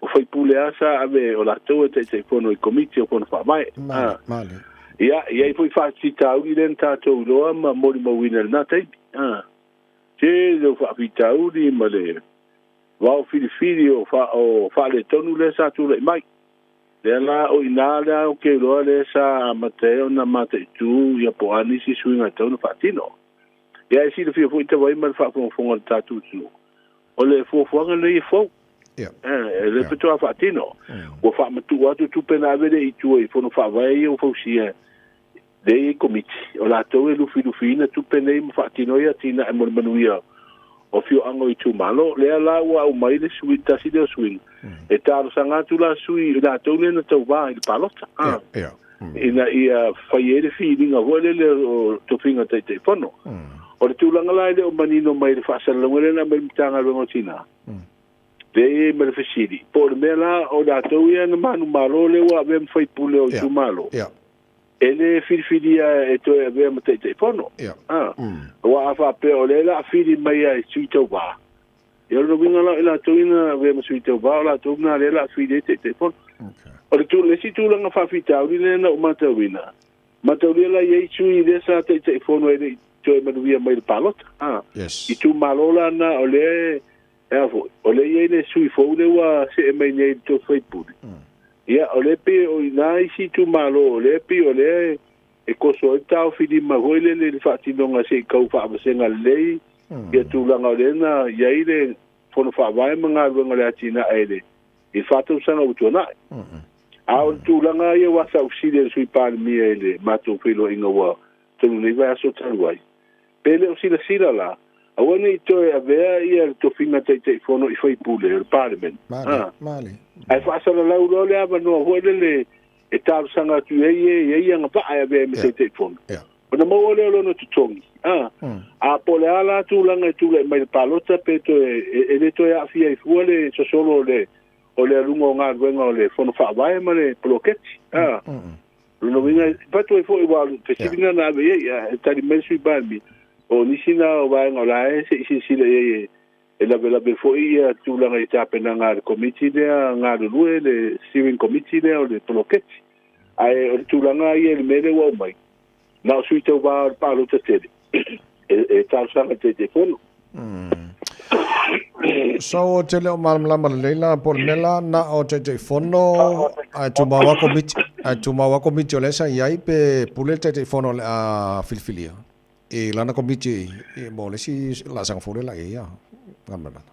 S21: o faipule lava sa ave o latou e Taitaifono i Komiti o Fono Faavae. A, ia, e i ai foi faafitauli lea na tatou iloa ma molimauina i lena taimi. A, tele o faafitauli ma le vao filifili o, fa, o faaletonu lea sa tulai mai. Lea la, o i ina lea ou te iloa lea sa amata ai ona mataitu ia po o a nisi suiga e tatau ona faatino. Ia, e silafia foi Tavai ma le faafogafoga a le tatou atunuu, o le fuafuaga lenei e fou. E le faatoa faatino. Ua faamatuu atu tupe na ave lea i tua i fono faavae ia ua fausia lea i ai komiti. O latou e lufilufiina tupe nei ma faatino ai atinae mo le manuia o afioaga o itumalo. Lea la ua aumai le sui, tasi lea o suiga. E talosaga atu la sui i latou lea na tauva i le palota. Ina ia fai ai le filiga foi lele o tofiga Taitaifono. O le tulaga la e le o manino mai i le faasalalauga lea na aumai le Matagaluega o Tina, lea e i ai ma le fesili, po o le mea la o latou ia na manumalo lea ua avea ma faipule o itumalo, e le filifilia e toe avea ma Taitaifono. Aua a faapea o lea o le a fili mai lava i sui tauva, Ia o le uiga la o i latou ia na avea ma sui tauva, o latou na lea o le a fili ai Taitaifono. O le le isi tulaga faafitauli lea na ou matauina, mataulia la i ai sui lea sa Taitaifono e le i toe manuia mai i le palota. A, itumalo la na o lea e a foi, o lea e i ai le sui fou lea ua see mai nei i le tofi faipule. Ia, o lea pei o i ina isi itumalo o lea pei o lea e toso ai le taofilima foi lele i le faatinoga se i tau faavasega lelei ia tulaga o lea na i ai le Fono Faavae ma galuega o le atinae i le i le faatausaga ua tuanai. A o le tulaga ia ua sa ou fesili ai i le Sui Palemia i le matou feiloaiga ua tolu nei vaiaso talu ai, pe le o silasila la, aua ne i toe avea ia le tofiga Taitaifono i faipule o le Palemene, ae faasalalau loa le avanoa foi lele e talosaga atu i ai e i ai agavaa e avea ai ma Taitaifono. Ona maua lea o lona totogi. A, a po o le a la tulaga e tulai mai i le palota pe toe, e le toe aafia ai fua le sosolo o le, o le aluga o galuega o le Fono Faavae ma le poloketi. A, lona uiga, e fatu ai foi aua o le fesili lena na ave i ai, a e tali mai le Sui Palemia, o nisi na o vaega o la e se i silasila i ai e, e lavelave foi ia tulaga i tapenaga a le Komiti lea galulue, le Steering Committee lea o le poloketi. Ae o le tulaga ia i le mea lea ua aumai, na o sui tauva o le palota tele e talosaga i le Taitaifono.
S5: So ou te le o malamalama lelei la po o le mea la na o Taitaifono ae tumau lava Komiti. Ae tumau a komiti o lea sa i ai pe pule le Taitaifono o le a filifilia i lana komiti mo le isi laasaga fou lea la i ai a Galumalemana.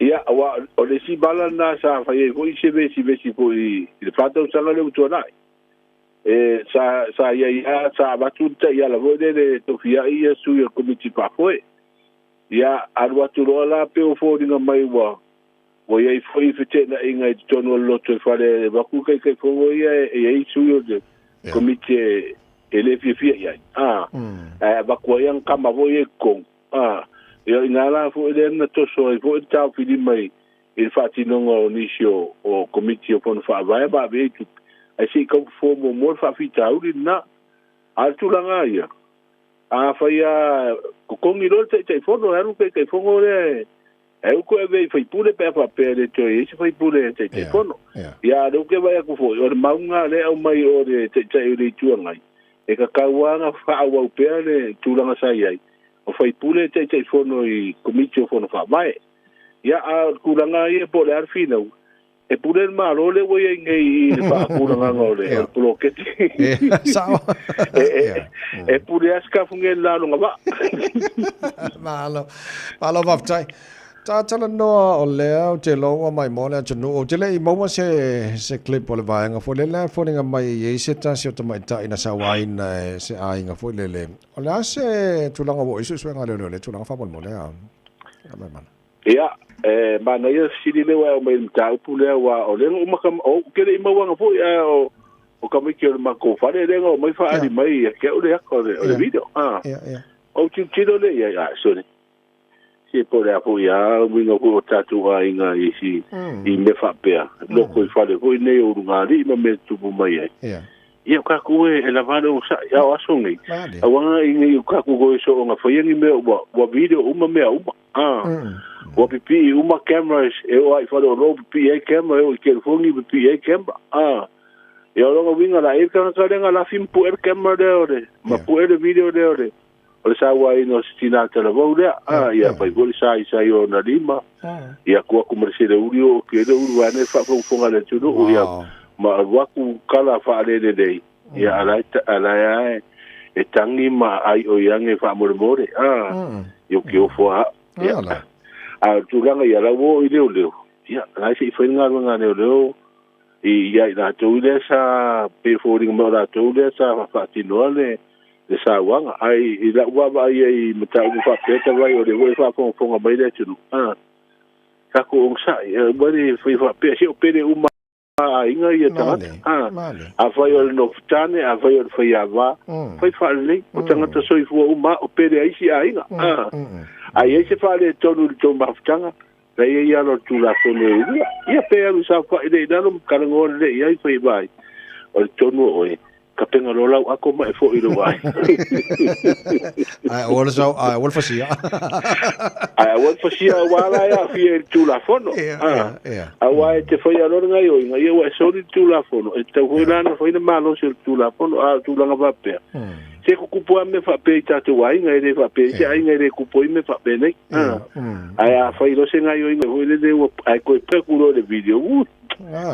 S21: Ia, aua o le isi vala lena sa fai ai foi se vesivesi foi i le fa tausaga lea ua tuanai. E sa sa i ai lava sa avatu le taiala foi lele e tofiai ia sui o le komiti faafoe. Ia, alu atu loa la pei ua foliga mai ua ua i ai foi feteenaiga i totonu o le loto e fale e avatu le Taitaifono ia e i ai sui o le komiti e le fiafia i ai. A, ae avatu ai ana tama foi ia i totonu. A, ia o i ina la foi lea na toso ai foi le taofilima i i le faatinoga o nisi o o Komiti o Fono Faavae ma ave ai tupe, ae se i tau fofo muamua le faafitauli lena. A o le tulaga lava ia, afai lava totogi loa le Taitaifono, e alu le Taitaifono lea e e utu e ave i faipule pe a faapea e le toe i ai se faipule e Taitaifono. Ia, a o lea ou te vaai atu foi, o le mau lena lea e aumai o le Taitai o le Itu Agai, e tatau lava ona faaauau pea le tulaga sa i ai, o faipule e Taitaifono i Komiti o Fono Faavae. Ia, a o le tulaga lava ia po o le a le finau, e pule le Malo lea ua i ai nei i le faatulagaga o le poloketi. E pule lava se kafuge i le la o lona vaa.
S5: Malo, malo faafetai. Ta talanoa o lea ou te iloa mai mo le atunuu, ou te le i maua se, se clip o le vaega foi lele e foliga mai e i ai se tasi o tamaitai na sauaina e se aiga foi lele. O le a se tulaga ua oo i ai suesuega a leoleo i lea tulaga faamolemole a?
S21: Ia, e manaia le fesili lea ua e aumai i le mataupu lea, aua o lea na uma ka, ou te le i mauaina foi, ae o, o tamaiti o le matou fale lea na omai faaali mai ia te au le ata o le, o le video. A, ou tilotilo lea i ai, a, sole, se po o le a foi a uiga foi o tatou aiga i isi, i mea faapea, lotoifale foi nei o ulugalii ma mea tutupu mai ai. Ia o tatou e, e lava le onosai, a o aso nei, aua i nei o tatou toe soona faia ni mea ua, ua video uma mea uma. A, ua pipii uma cameras, e oo lava i faleoloa ua pipii ai camera, e oo i telefoni ua pipii ai camera. A, ia o lona uiga la e i ai le tagata lea na lafi ma pue le camera lea o le, ma pue le video lea o le, o le sauaina o se tinā talavou lea. A, ia fai foi le saisai o ona lima, ia tu atu ma le seleuli o ke le ulu vaeane le faafogafoga a le atunuu, ia ma alu atu kala faalelelei, ia a la e, a la e e tagi ma ai oi age faamolemole, a, ia ou te ofo lava au. Ia, a o le tulaga ia, la ua oo i leoleo, ia, la e se i fai le galuega a leoleo i ia i latou lea sa pei e foliga mai o latou lea sa faatinoa le le sauaga. Ae i lau vaavaai ai i mataupu faapea talu ai o lea foi e faafogafoga mai le atunuu, a tatou onosai, aua le fai faapea, se o pele uma a aiga ia tagata. A afai o le nofotane, afai o le faiava, fai faalelei, o tagata soifua uma o pele a isi aiga. A a i ai se faaletonu i le tou mafutaga, La e i ai ala o le Tulafono e uia. Ia pe alu i saofai lea i lalo ma talanoa lelei i ai, fai mai, O le tonu o oe, kapega loa lau ako ma e foi i lou aiga.
S5: Ae aua le sau, ae aua le fasia.
S21: Ae aua le fasia aua la e aafia i le Tulafono. Aua e te faia loa le gaioiga, ia ua e soli le Tulafono, e tatau foi la ona fai le malosi o le Tulafono, a o tulaga faapea, Se tutupu lava mea faapea i tatou aiga, e le faapea i se aiga e le tupu ai mea faapenei. Ae a fai loa se gaioiga foi lele ua, ae toe pue atu loa i le video, ui,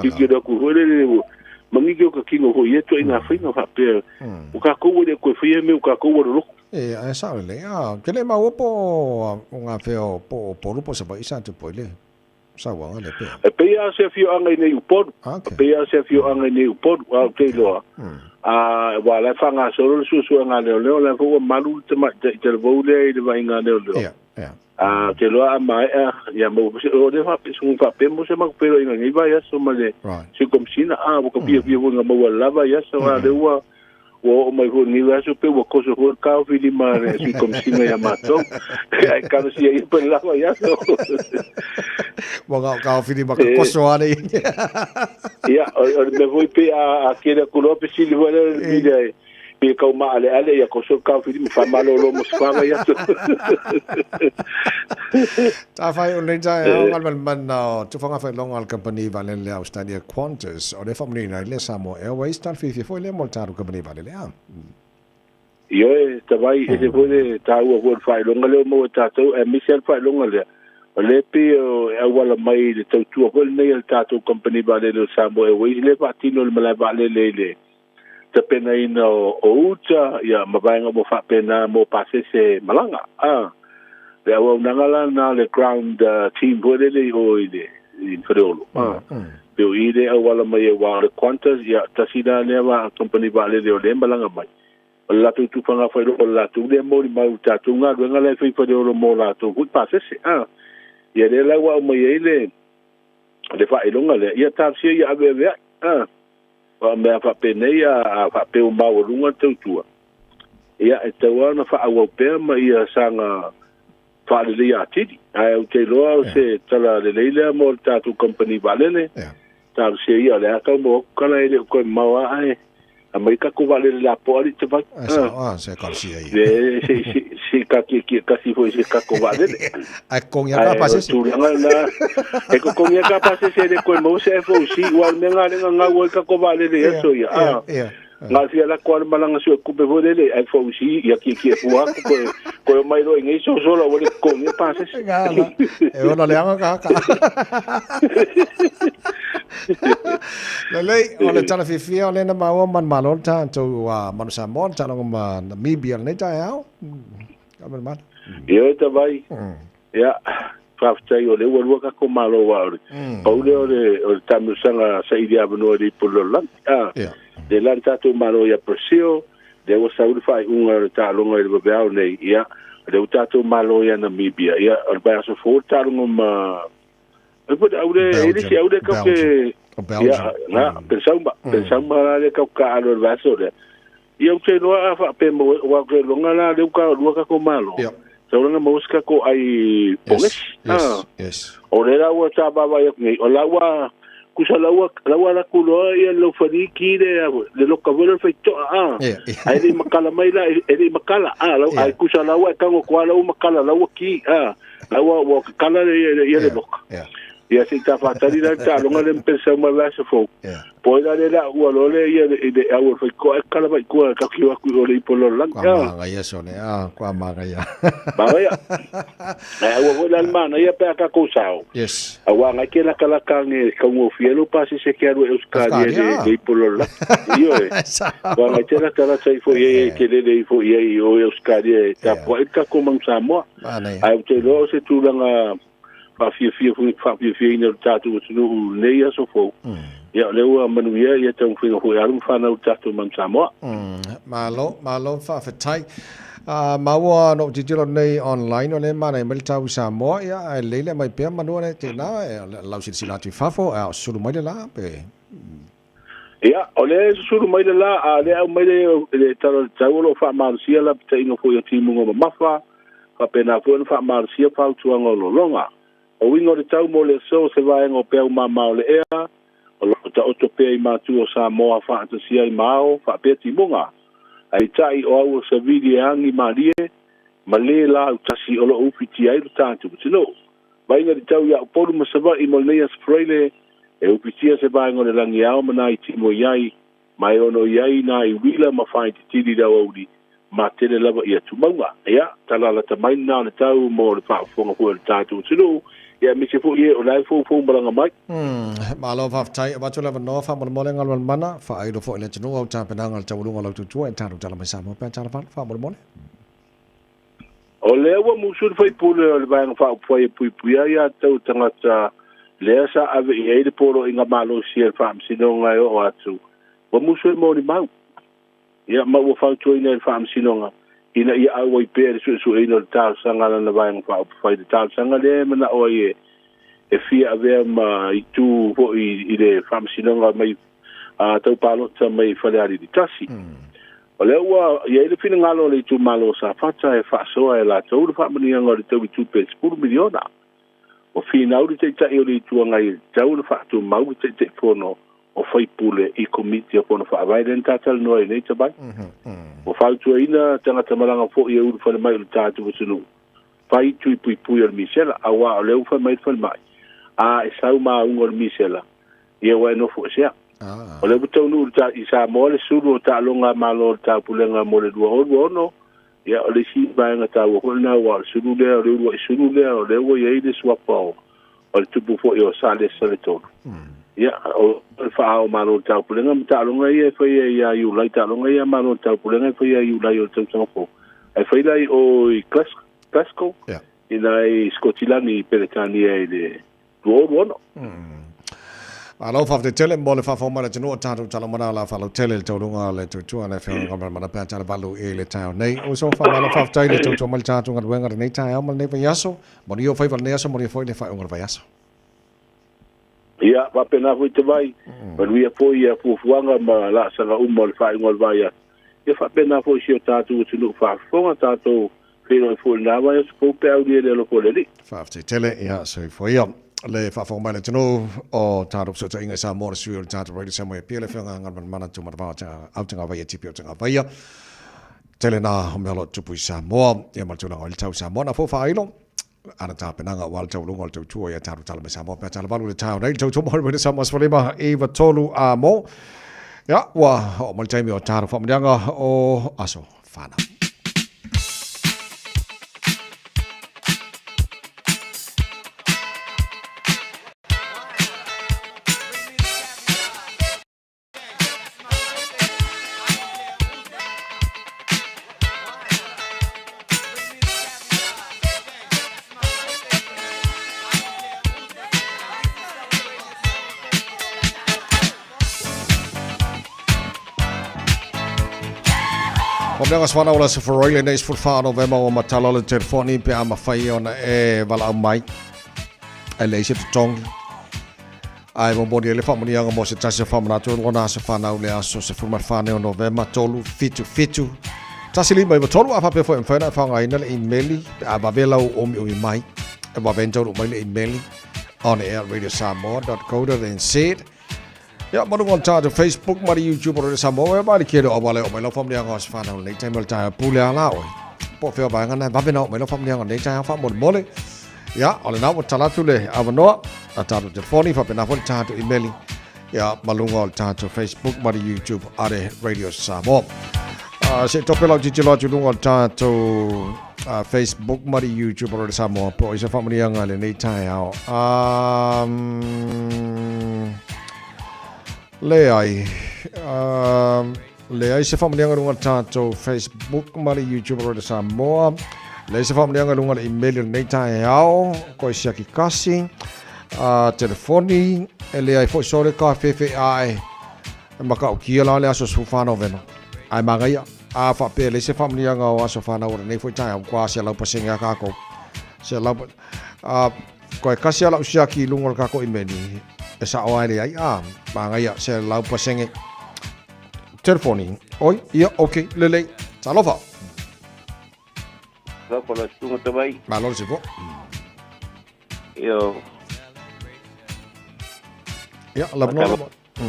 S21: tilotilo atu foi lele ua manino o ta tino foi i ia ituaiga faiga faapea, o tatou ua le toe faia mea o tatou ua loloto.
S5: E, ae sao lelei. Ou te le maua po o gafea po o Upolu po o Savaii sa tupu ai le sauaga lea pe.
S21: E pei lava o se afioaga i nei Upolu. E pei lava o se afioaga i nei Upolu, a ou te iloa, a, aua o la e faagasolo le suesuega a leoleo, o la e foi ua malu le tamaitai talavou lea i le vaaiga a leoleo. A, ou te iloa a maea, ia maua foi se, o lea faapea, faapea mo se matou feiloaiga i lenei vaiaso ma le Sui Komesina, a, ua ka fiafia foi ina maua i le la vaiaso, a o lea ua Ua oo mai foi i lenei vaiaso pei ua koso foi le taofi lima a le Sui Komesina ia matou. Ae talosia ia pe le la vaiaso.
S5: Ua na o taofi lima ka koso ale ia.
S21: Ia, o le mea foi pei a kele atu loa fesili foi lea o le media e pei e tau maaleale ia koso le taofi lima faamalolo mo se fa vaiaso.
S5: Tafai o lenei taeao galumalemana o tufaga faailoga a le kamupani vaalele a Australia Qantas o lea faamanuiaina ai le Samoa Airways tala fiafia foi lea mo le tatou kamupani vaalele a.
S21: Ioe, tavai, ese foi le taua foi o le faailoga lea ua maua e tatou, aemaise lava le faailoga lea, o lea e pei e auala mai i le tautua foi lenei a le tatou kamupani vaalele o le Samoa Airways lea e faatino i le malae vaalele i le Tapenaina o uta, ia, ma vaega uma faapena mo pasese malaga. A le auaunaga la na le ground team foi lele i o i le i Faleolo. A pe o i le auala mai e wā o le Qantas, ia, tasi la lea vaa company vaalele o lea malaga mai. O le latou tufaga faailoa o le latou lea molimau i tatou galuega la e fai i Faleolo mo latou foi pasese. A ia lea la ua aumai ai le le faailoga lea, ia talosia ia aveaveai. A Aua o mea faapenei a faapea ua maualuga le tautua, ia e tatau lava ona faaauau pea ma ia saga faaleleia atili. Ae ou te iloa o se tala lelei lea mo le tatou kamupani vaalele, talosia ia o lea tau maua atu tala e le o toe mamao lava ae aumai tatou vaalele lapoa alii tavai.
S5: Ah, se talosia ia.
S21: Le se i tatietie tasi foi i se tatou vaalele.
S5: Ae totogi lava ka pasese.
S21: Ae o le tulaga lena, e totogi lava ka pasese e le toe maua se FOC, aua o le mea lena lea na gau ai le tatou vaalele i aso ia. Ah, na o le fia alu atu lava le malaga suetupe foi lele, FOC, ia tietie fua atu toe toe omai loa i inei sosola ua le totogia pasese.
S5: E ola leaga ka haka. Lelei, o le tala fiafia o lena maua manumalo le tatou Manu Samoa, le taaloga ma Namibia lenei taeao. Ka manumalo.
S21: Ioe tavai. Ia, faafetai o lea ua lua tatou malo aua o le pau lea o le o le taamilosaga saili avanoa i le ipu o le lalolagi. A, lea la na tatou malo ia Brazil, lea ua sau le faaiuga o le taaloga i le vaveao nei, ia, o lea ua tatou malo ia Namibia, ia, o le vaiaso fou le taaloga ma Aule, e le isi aule kau ke ia na pensauma pensauma la le kau ka alo le vaiaso lea. Ia ou te iloa a faapea mo ua ke longa la leu ka lua ka ko malo. Taulanga mo se ka ko ai pongesi.
S5: Yes, yes.
S21: O le la ua ta vava ia nei. O la ua kusa la ua la ua la kuloa ia lo fani ki le le loka vele fai toa a. Ai le makala mai la e le makala a la ai kusa la ua kango kwa la ua makala la ua ki a. La ua ua kala le ia le loka. Ia se i ta whātari la ta longa le mpesa uma la se fou. Po ila le la ua lo le ia le le au fai ko e kala mai kua ka ki aku o le ipo lo lang.
S5: Kua manga ia so le a kua manga ia.
S21: Manga ia. Ai ua foi la mana ia pe ka ko sao.
S5: Yes.
S21: A wa ngai ke la kala ka nge ka ngo fielo pa se se ke aru e uskari le le ipo lo lang. Io e. Wa ngai te la kala sai fo ia ke le le ifo ia i o e uskari e ta po e ka ko mang Samoa. Ai o te lo se tulaga faafiafia foi faafiafiaina o le tatou atunuu i lenei aso fou. Ia, o lea ua manuia ia taumafaiga foi a alo ma fanau i le tatou Manu Samoa.
S5: Malo, malo faafetai. Maua na ou tilotilo nei online o lea e manaia mai le tau i Samoa, ia ae lelei le aumai pea manu ale tēnā, e lau silasila atu i fafo, a o susulu mai le la, pe...
S21: Ia, o lea e susulu mai le la, a o lea e aumai le, le tala o le tau o lo o faamalosia lapataiga foi o timuga mamafa, faapena foi ona faamalosia fautuaga o lologa. O uiga o le tau mo le aso o se vaega o peau mama o le ea, o lo o taoto pea i matu o Samoa faatasia ai ma ao faapea timuga. Aepeitai o au o savili e agi malie ma le lau tasi o lo o ufitia ai lo tatou atunuu. Vaaiga le tau ia Upolu ma Savaii mo lenei Aso Faraile, e ufitia se vaega o le lagi ao ma nai timo i ai, ma e ono i ai nā i uila ma whāititiri i le aoauli, ma tele lava ia tumauga. Ia, tala lata mai lena o le tau mo le faafofoga foi o le tatou atunuu, ia aemaise foi e o la e foufou malaga mai.
S5: Malo faafetai, avatu le avanoa faamolemole Galumalemana, faailo foi i le atunuu au tapenaga o le taualuga o lau tautua e talu tala mai Samoa pe a tala fale, faamolemole.
S21: O lea ua musu le faipule o le Vaega Faaupufai e puipuia ai aiatatau tagata lea sa ave i ai le poloaiga malosi a le Faamasinoga e oo atu, ua musu e molimau. Ia, ma ua fautuaina e le Faamasinoga ina ia auai pea i le suesueina o le talosaga a lana Vaega Faaupufai, le talosaga lea e manao ai e fia avea ma itu foi i le Faamasinoga mai tau palota mai Falealili 1. O lea ua i ai le finagalo o le itumalo o Safata e faasoa e latou le faamanuiaga o le taui tupe e $10 miliona. Ua finau le Taitai o le Itu Agai e tatau ona faatumau le Taitaifono o faipule i Komiti o Fono Faavae lea na tatalanoa ai nei tabai. Ua fautuaina tagata malaga foi e ulufale mai o le tatou atunuu fai tui puipui o le misela auā o lea ua fai mai le falemai a e sau māuga o le misela ia ua e nofo esea. O lea ua taunuu i Samoa le sulu o taaloga a Malo o le Taupulega mo le 2026, ia o le isi vaega taua foi lena aua o le sulu lea, o le uluai sulu lea o lea ua i ai le suafa o le tupu foi o Salesa le Tolu. Ia, o le faaao malo o le taupulega ma taaloga ia e faia ia Iulai, taaloga ia a Malo o le Taupulega e faia ia Iulai o le tausaga fou. Ae fai la i o i Glasgow, i na i Sikotilani i Peretania i le 2026.
S5: Malo faafetai tele mo le faafofoga mai le atunuu o tatou tala uma na la faalautele i le taualuga o le tuatua le afioga Galumalemana Pea Talevalu i le taeao nei. Uso faamalo faafetai le tautua mai le tatou galuega lenei taeao ma lenei vaiaso. Manuia ou faiva lenei aso, manuia foi le faaiuga o le vaiaso.
S21: Ia, faapena foi Tavai, manuia foi ia fuafuaga ma laasaga uma o le faaiuga o le vaiaso. Ia faapena foi si o tatou atunuu faafofoga, tatou feiloai foi i lena vaiaso fou pe a aulia i le alofa o le Alii.
S5: Faafetai tele, ia soifua ia le faafofoga mai le atunuu o tatou fesootaiga i Samoa, le sui o le tatou Radio Samoa i Apia, le afioga Galumalemana Tumatavao Autagavaia Tipi Autagavaia. Tele na o mea o lo o tupu i Samoa, ia ma le tulaga o le tau Samoa. Na fou faailo, ana tapenaga aua le taualuga o le tautua ia tatou tala mai Samoa pe a talawalu le taeao nei le tautua mo le Samoa 15 9 3 a mo ia ua oo mai le taimi o tatou faamanuiaga o aso fanau. O mea gaswana o la seforoi le nei 14 Novema o matala o le telefoni pe a mawhai ona e walaau mai. E leai se totogi. Ae momoli ai le faamanuiaga mo se tasi o faamanatu o lona aso fanau le aso 14 nei o Novema 3 7 7 1 5 9 3 a faapea foi e mafai ona e faaaogaina le imeli pe a vave lau omiomi mai e vave ona taunuu mai le imeli on air radiosamoa.co.nz Ia, ma luga o le tatou Facebook ma le YouTube o Radio Samoa, e mai le kele o auala e oo mai lau faamanuiaga o aso fanau lenei taimi o le taeao pule a la oe. Po o fea vaega na e vave na oo mai lau faamanuiaga lenei taeao faamolemole. Ia, o lena ua tala atu le avanoa a tatou telefoni, faapena foi le tatou imeli, ia, ma luga o le tatou Facebook ma le YouTube a le Radio Samoa. Se i tope lau tilotilo atu i luga o le tatou Facebook ma le YouTube o Radio Samoa po o i se faamanuiaga i lenei taeao. Leai. Leai se faamanuiaga i luga o le tatou Facebook ma le YouTube o Radio Samoa. Leai se faamanuiaga i luga o le email i lenei taeao, koe siaki kasi, telefoni, e leai foi sole ka fefe ae. E matautia la le aso 14 Novema. Ae manaia, a faapea e leai se faamanuiaga o aso fanau o lenei foi taeao, matua 100% a kākou. Selau, a, koe kasi a lau siaki i luga o le kākou imeli, e sao a e leai, a, manaia, 100%. Telefoni, oi, ia, ok, lelei, talofa.
S7: Talofa la susuga Tavai.
S5: Malo le sifo.
S7: Io.
S5: Ia, la vanoa.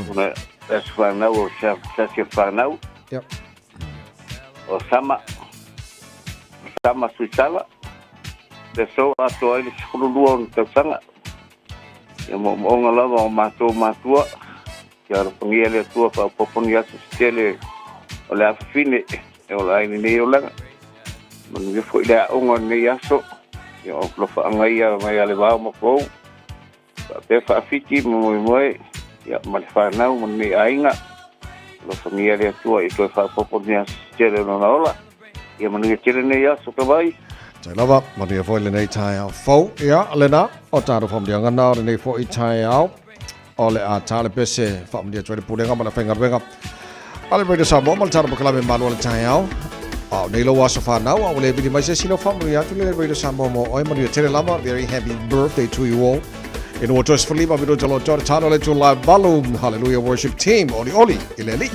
S7: Ona aso whanau o tasi o whanau.
S5: Yep.
S7: O Sama. Sama Suisala. Le so atoa ai le 12 o na tausaga. Ia moomooga lava o matou matua. Ia alofagia le Atua faaopoopo ni aso se tele o le afafine e ola ai lenei olaga. Manuia foi le aoga o lenei aso. Ia o alofaaga ia mai a le vao ma pou. Faapea faafiti ma moemoe ia ma le fanau ma lenei aiga. Alofagia le Atua ia toe faaopoopo ni aso se tele o lona ola. Ia manuia tele lenei aso Tavai.
S5: Tai lava, manuia foi lenei taeao fou. Ia, lena, o tatou faamanuiaga na o lenei foi taeao. O le a ta le pese faamanuia atu ai le pulega ma le faigaluega a le Radio Samoa ma le tatou polokalame malo o le taeao. A o nei lou aso fanau, a ua le vili mai se isi lau faamanuia atu le Radio Samoa mo oe. Manuia tele lava. Very happy birthday to you all. Ina ua toe 15 minuta loa toa tano le tulae valu. Hallelujah Worship Team. Oli oli i le alii.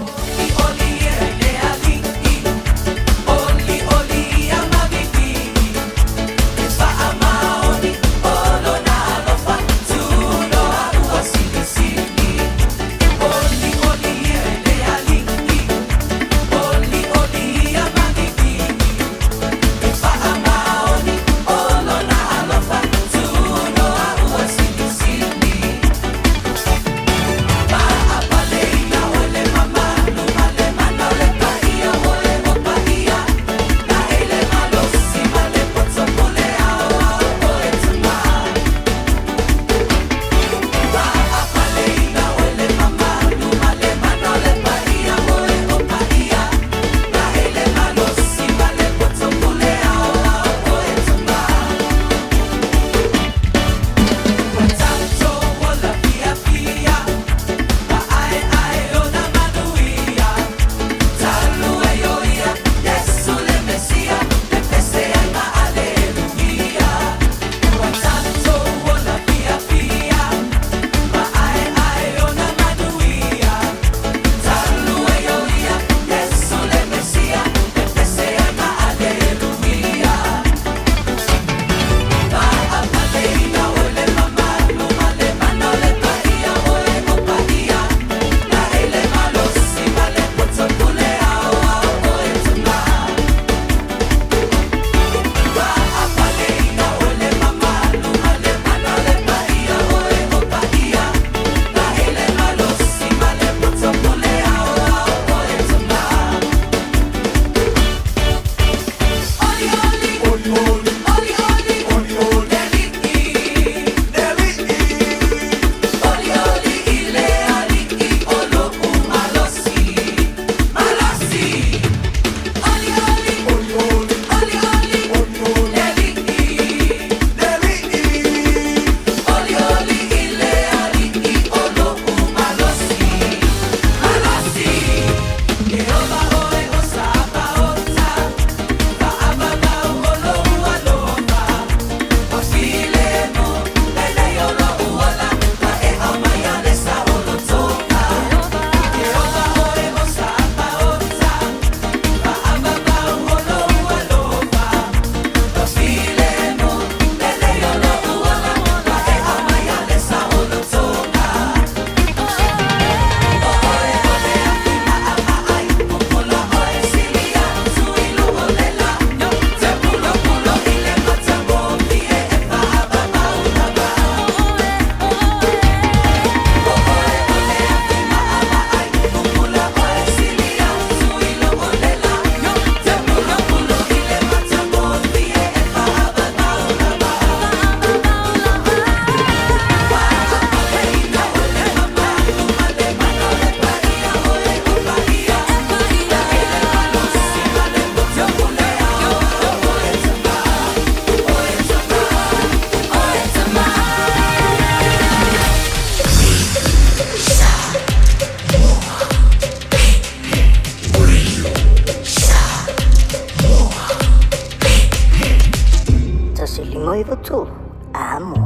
S8: lima iva tolu amo.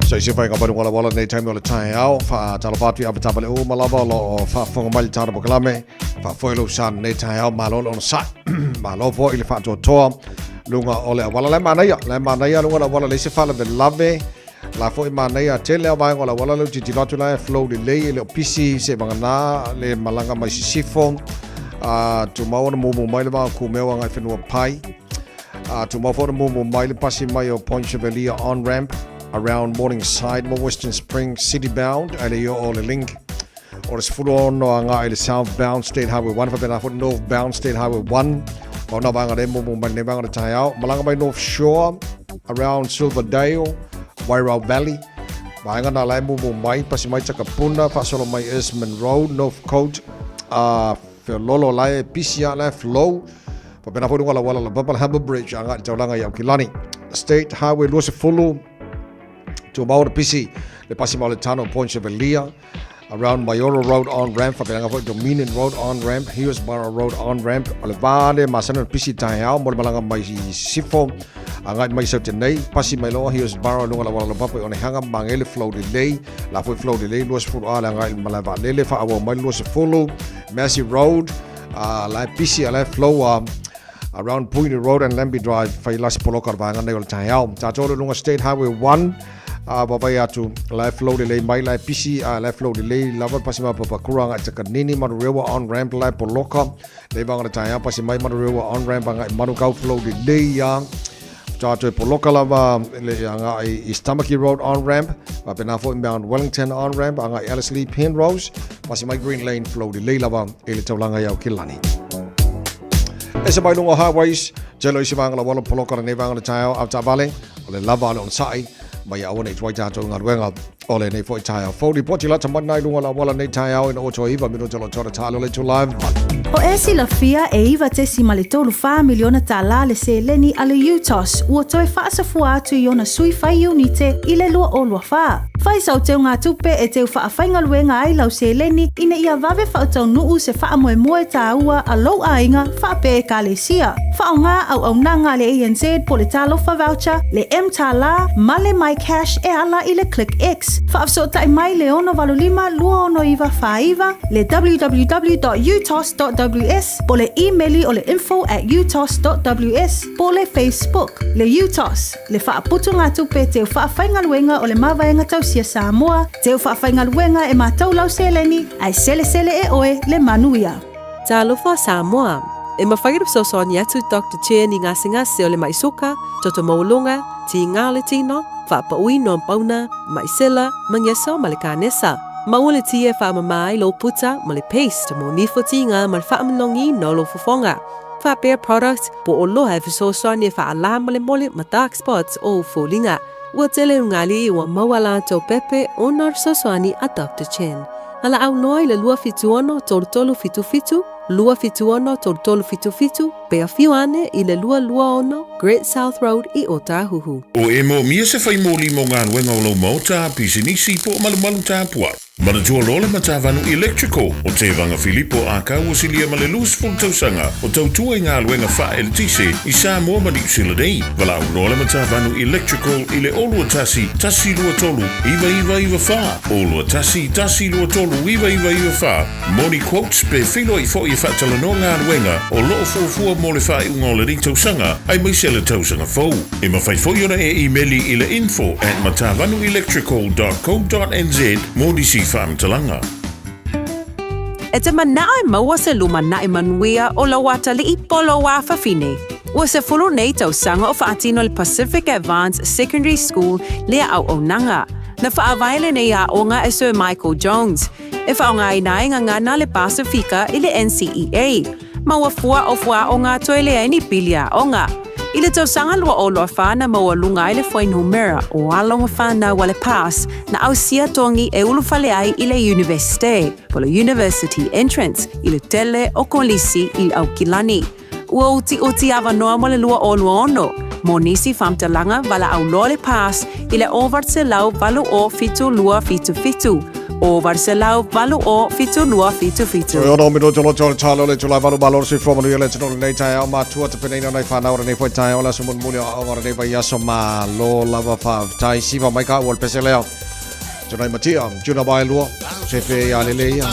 S5: So i se whainga paru wala wala nei taimi o le taeao, whaatalofa atu i awatapa le uma lava o lo o whaafonga mai le tāna pokalame, whaafoe lo san nei taeao, malo le ona sai, malo fo i le whaatoatoa, lunga o le awala le manaia, le manaia lunga le awala le se whala lave, la foi manaia tele a vaenga o le auala lea tilotilo atu la e flow lelei e le o pisi se vagana le malaga mai sisifo a tumau ona mumu mai le vaa kumeo agai whenua pai a tumau foi ona mumu mai le pasi mai o Point Chevalier on ramp around Morningside mo Western Spring City bound a le o le link o le 16 agai le southbound State Highway 1 faapena foi northbound State Highway 1 ma ona vaega lea mumu mai lenei vaega o le taeao. Malaga mai North Shore around Silverdale, Wairau Valley, vaega na la e mumu mai, pasi mai Takapuna, faasolo mai Esmond Road, Northcote, a feololo la e pisi a la e flow, faapena foi luga o le auala laupapa le Harbour Bridge agai i le taulaga i Aukilani. State Highway 20, Tumau ona pisi le pasi mai o le tano o Point Chevalier, around Maioro Road on ramp, faapena foi Dominion Road on ramp, Hillsborough Road on ramp, o le va lea masani ona pisi taeao mo le malaga mai Sisifo agai mai Saute nei, pasi mai loa Hillsborough i luga o le auala laupapa i Onehanga, Magele, Flow Lelei, la foi Flow Lelei 20 a le agai i le malae vaalele, faaauau mai le 20, Massey Road, la e pisi a la e flow a around Puini Road and Lambie Drive, fai lasi poloka o le vaega nei o le taeao. Tatou le luga State Highway 1, a vavai atu, la e flow lelei mai, la e pisi, a la e flow lelei lava pasi mai Papakura agai Takanini, Manurewa on ramp, la e poloka, nei vaega o le taeao pasi mai Manurewa on ramp agai Manukau flow lelei a. Tatou e poloka lava le agai East Tamaki Road on ramp, faapena foi Mount Wellington on ramp agai Ellerslie Penrose, pasi mai Green Lane flow lelei lava i le taulaga i Aukilani. Ese mai luga o highways, tele o isi vaega lauala poloka lenei vaega o le taeao au taavale, o le lava o le onosai, ma ia aua ne i tuai tatou i galuega o lenei foi taeao fou. Lipoti lata mai lena i luga o le auala lenei taeao ina ua toe iva minute o lo tora taalo le itula e valu.
S22: O e silafia e $9.34 miliona tālā le seleni a le UTOS ua toe faasafua atu i ona sui fai iunite i le 2024. Fai sau teugatupe e teu faafaigaluega ai lau seleni ina ia vave faataunuu se faamoemoe tāua a lou aiga faapea Ekalesia. Faaaoga auaunaga a le ANZ po le Talofa Voucher, le mTālā ma le MyCash e ala i le ClickX. Faafesootai mai le 685 269 49, le www.utos.ws po le imeli o le info@utos.ws po le Facebook. Le UTOS, le faaputugatupe teu faafaigaluega o le Mavaega Tausia Samoa, teu faafaigaluega e matou lau seleni, ae selesele e oe le manuia.
S3: Talofa Samoa! E mafai ona fesoasoani atu Doctor Chen i gasegase o le mai suka, toto maualuga, tiga o le tino, faapauina o pauna, mai sela, magiaso ma le kanesa. Maua le tia e faamama ai lou puta ma le paste mo nifo tiga ma le faamalogiina o lou fofoga. Faapea product po o loha e fesoasoani e faalā molemole ma dark spots o ou foliga. Ua tele ugali ua maua latou pepe ona o le fesoasoani a Doctor Chen. A laau loa i le 276 3377, 276 3377, pe afio ane i le 226 Great South Road i Ōtāhuhu.
S2: O e moomia se whai mōli mō galuega o lou maota, pisinisi po o malumalu tapuai. Manatua loa le Matavanu Electrical o Tevaga Filipo Akau o silia ma le 20 tausaga o tautua i galuega faa-eletise i Samoa ma Niu Sila nei. Valaau loa le Matavanu Electrical i le 021 123 9994, 021 123 9994 mo ni quotes pe feiloai foi e faatalanoa galuega o loo fuafua mo le faaiuga o lenei tausaga aemaise le tausaga fou. E mafai foi ona e imeli i le info at matavanuelectrical dot co dot nz mo nisi faamatalaga.
S3: E te manao e maua se lumanai manuia o lau atalii po lou afafine. Ua 10 nei tausaga o faatino le Pacific Advance Secondary School lea auaunaga. Na faavae lenei aoga e Sir Michael Jones. E faaaogaina ai gagana le Pasifika i le NCEA. Maua fua o fuaaoga toe leai ni pili aoga. I le tausaga 2024 na maualuga ai le fuainumera o alo ma fanau a le PASS na ausia togi e ulufale ai i le Iunivesite, po le University Entrance, i le tele o kolisi i Aukilani. Ua utiuti avanoa mo le 2026 mo nisi faamatalaga valaau loa le PASS i le 980 72 77. 0800 72 77.
S5: Toe ono minuti o loto o le talo le tula valu malo le soifua manuia le atunuu lenei taeao matua tapenaina o nai fanau o lenei foi taeao le aso mulimuli o aoga o lenei vaiaso malo lava faafetai siva mai ka ua le pese lea Tunai matia tuna mai lua sefe ia lele ia.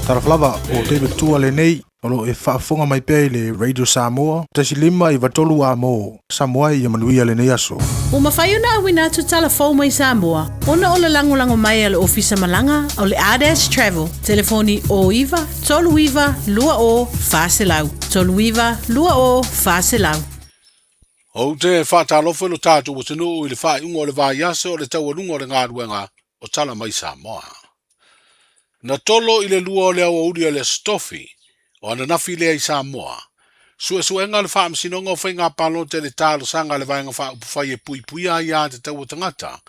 S4: Talofa lava, o David Tua lenei, o lo o e faafofoga mai pea i le Radio Samoa, 1.5 93 A mo Samoa ia manuia lenei aso.
S22: Ua mafai ona auina atu tala fou mai Samoa ona o le lagolago mai a le Ofisa Malaga o le Ardash Travel, telefoni 09 39 20 400, 39 20 400.
S8: Ou te faatalofa i lo tatou atunuu i le faaiuga o le vaiaso o le taualuga o le galuega o Tala Mai Samoa. Na tolo i le 2 o le aoauli o le Aso Tofi o ananafi lea i Samoa, suesuega a le Faamasinoga o Faiga Palota i le talosaga a le Vaega Faaupufai e puipuia ai aiatatau a tagata,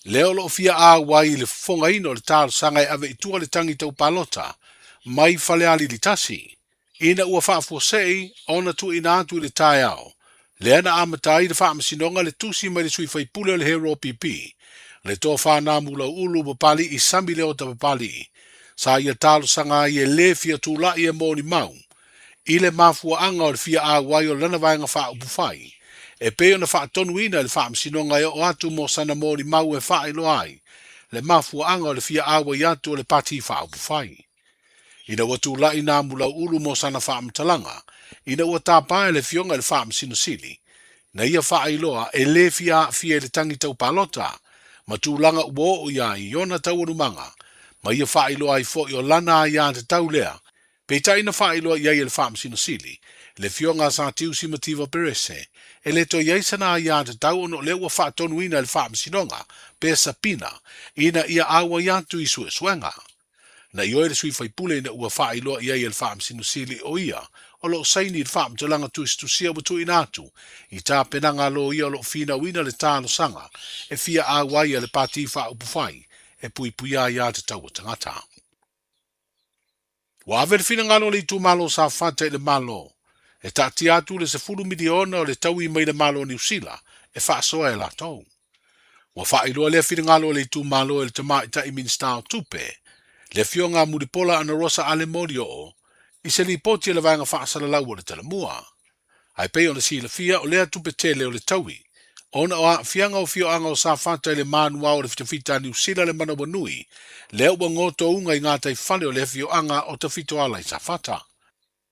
S8: lea o lo o fia auai i le fofogaina o le talosaga e ave i tua le tagi tau palota mai Falealili 1, ina ua faafuasei ona tuuina atu i le taeao lea na amata ai le faamasinoga le tusi mai le sui faipule o le HRPP, le Tofa Namulau'ulu Papali'i Sami Leota Papali'i, sa ia talosaga ai e lē fia tula'i e molimau i le mafuaaga o le fia auai o lana vaega faaupufai e pei ona faatonuina e le faamasinoga e oo atu mo sana molimau e faailoa ai le mafuaaga o le fia auai atu o le Pati Faaupufai. Ina ua tula'i Namulau'ulu mo sana faamatalaga, ina ua tapa e le Afioga i le Faamasino Sili, na ia faailoa e lē fia aafia i le tagi tau palota ma tulaga ua oo i ai i ona taualumaga, ma ia faailoa ai fo'i o lana aiatatau lea, peitai na faailoa i ai e le Faamasino Sili, le Afioga a Satiusi Mativa Perese, e lē toe i ai sana aiatatau ona o lea ua faatonuina e le Faamasinoga pe sapina ina ia auai atu i suesuega. Na ioe le sui faipule ina ua faailoa i ai e le Faamasino Sili o ia o lo o saini i le faamatalaga tusitusia ua tuuina atu i tapenaga a loia o lo o finauina le talosaga e fia auai a le Pati Faaupufai e puipuia ai aiatatau a tagata. Ua ave le finagalo o le itumalo o Safata i le Malo e taatia atu le 10 miliona o le taui mai le Malo o Niu Sila e faasoa e latou. Ua faailoa lea finagalo o le itumalo e le Tamaitai Minisita o Tupe, le Afioga a Mulipola Anarosa Ale Molioo, i se lipoti a le Vaega Faasalalau o le Talamua. Ae pei ona silafia, o lea tupe tele o le taui, ona o aafiaga o afioaga o Safata i le manuao o le fitafita a Niu Sila le manawanui, lea ua gotouga i gataifale o le afioaga o Tafitoala i Safata.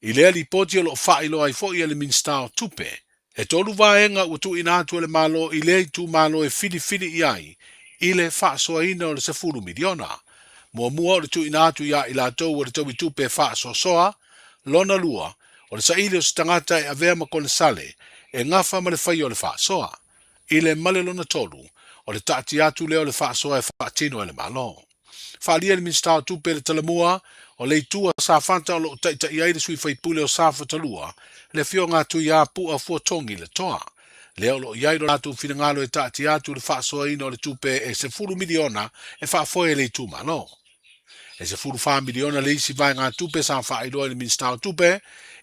S8: I lea lipoti o lo o faailoa ai foi e le Minisita o Tupe, e tolu vaega ua tuuina atu e le Malo i lea itumalo e filifili i ai i le faasoaina o le 10 miliona. Muamua o le tuuina atu ia i latou o le taui tupe e faasoasoa, lona lua, o le saili o se tagata e avea ma konesale e gafa ma le faia o le faasoa, i le ma le lona tolu, o le taatia atu lea o le faasoa e faatino e le Malo. Faaalia e le Minisita o Tupe le Talamua o le itu a Safata o lo o taitaia ai le sui faipule o Safata 2, le Afioga a Tuiapu'a Fuatogi Letoa, lea o lo o i ai lo latou finagalo e taatia atu le faasoaina o le tupe e 10 miliona e faafoe e le itumalo. E 14 miliona le isi vaegatupe sa faailoa e le Minisita o Tupe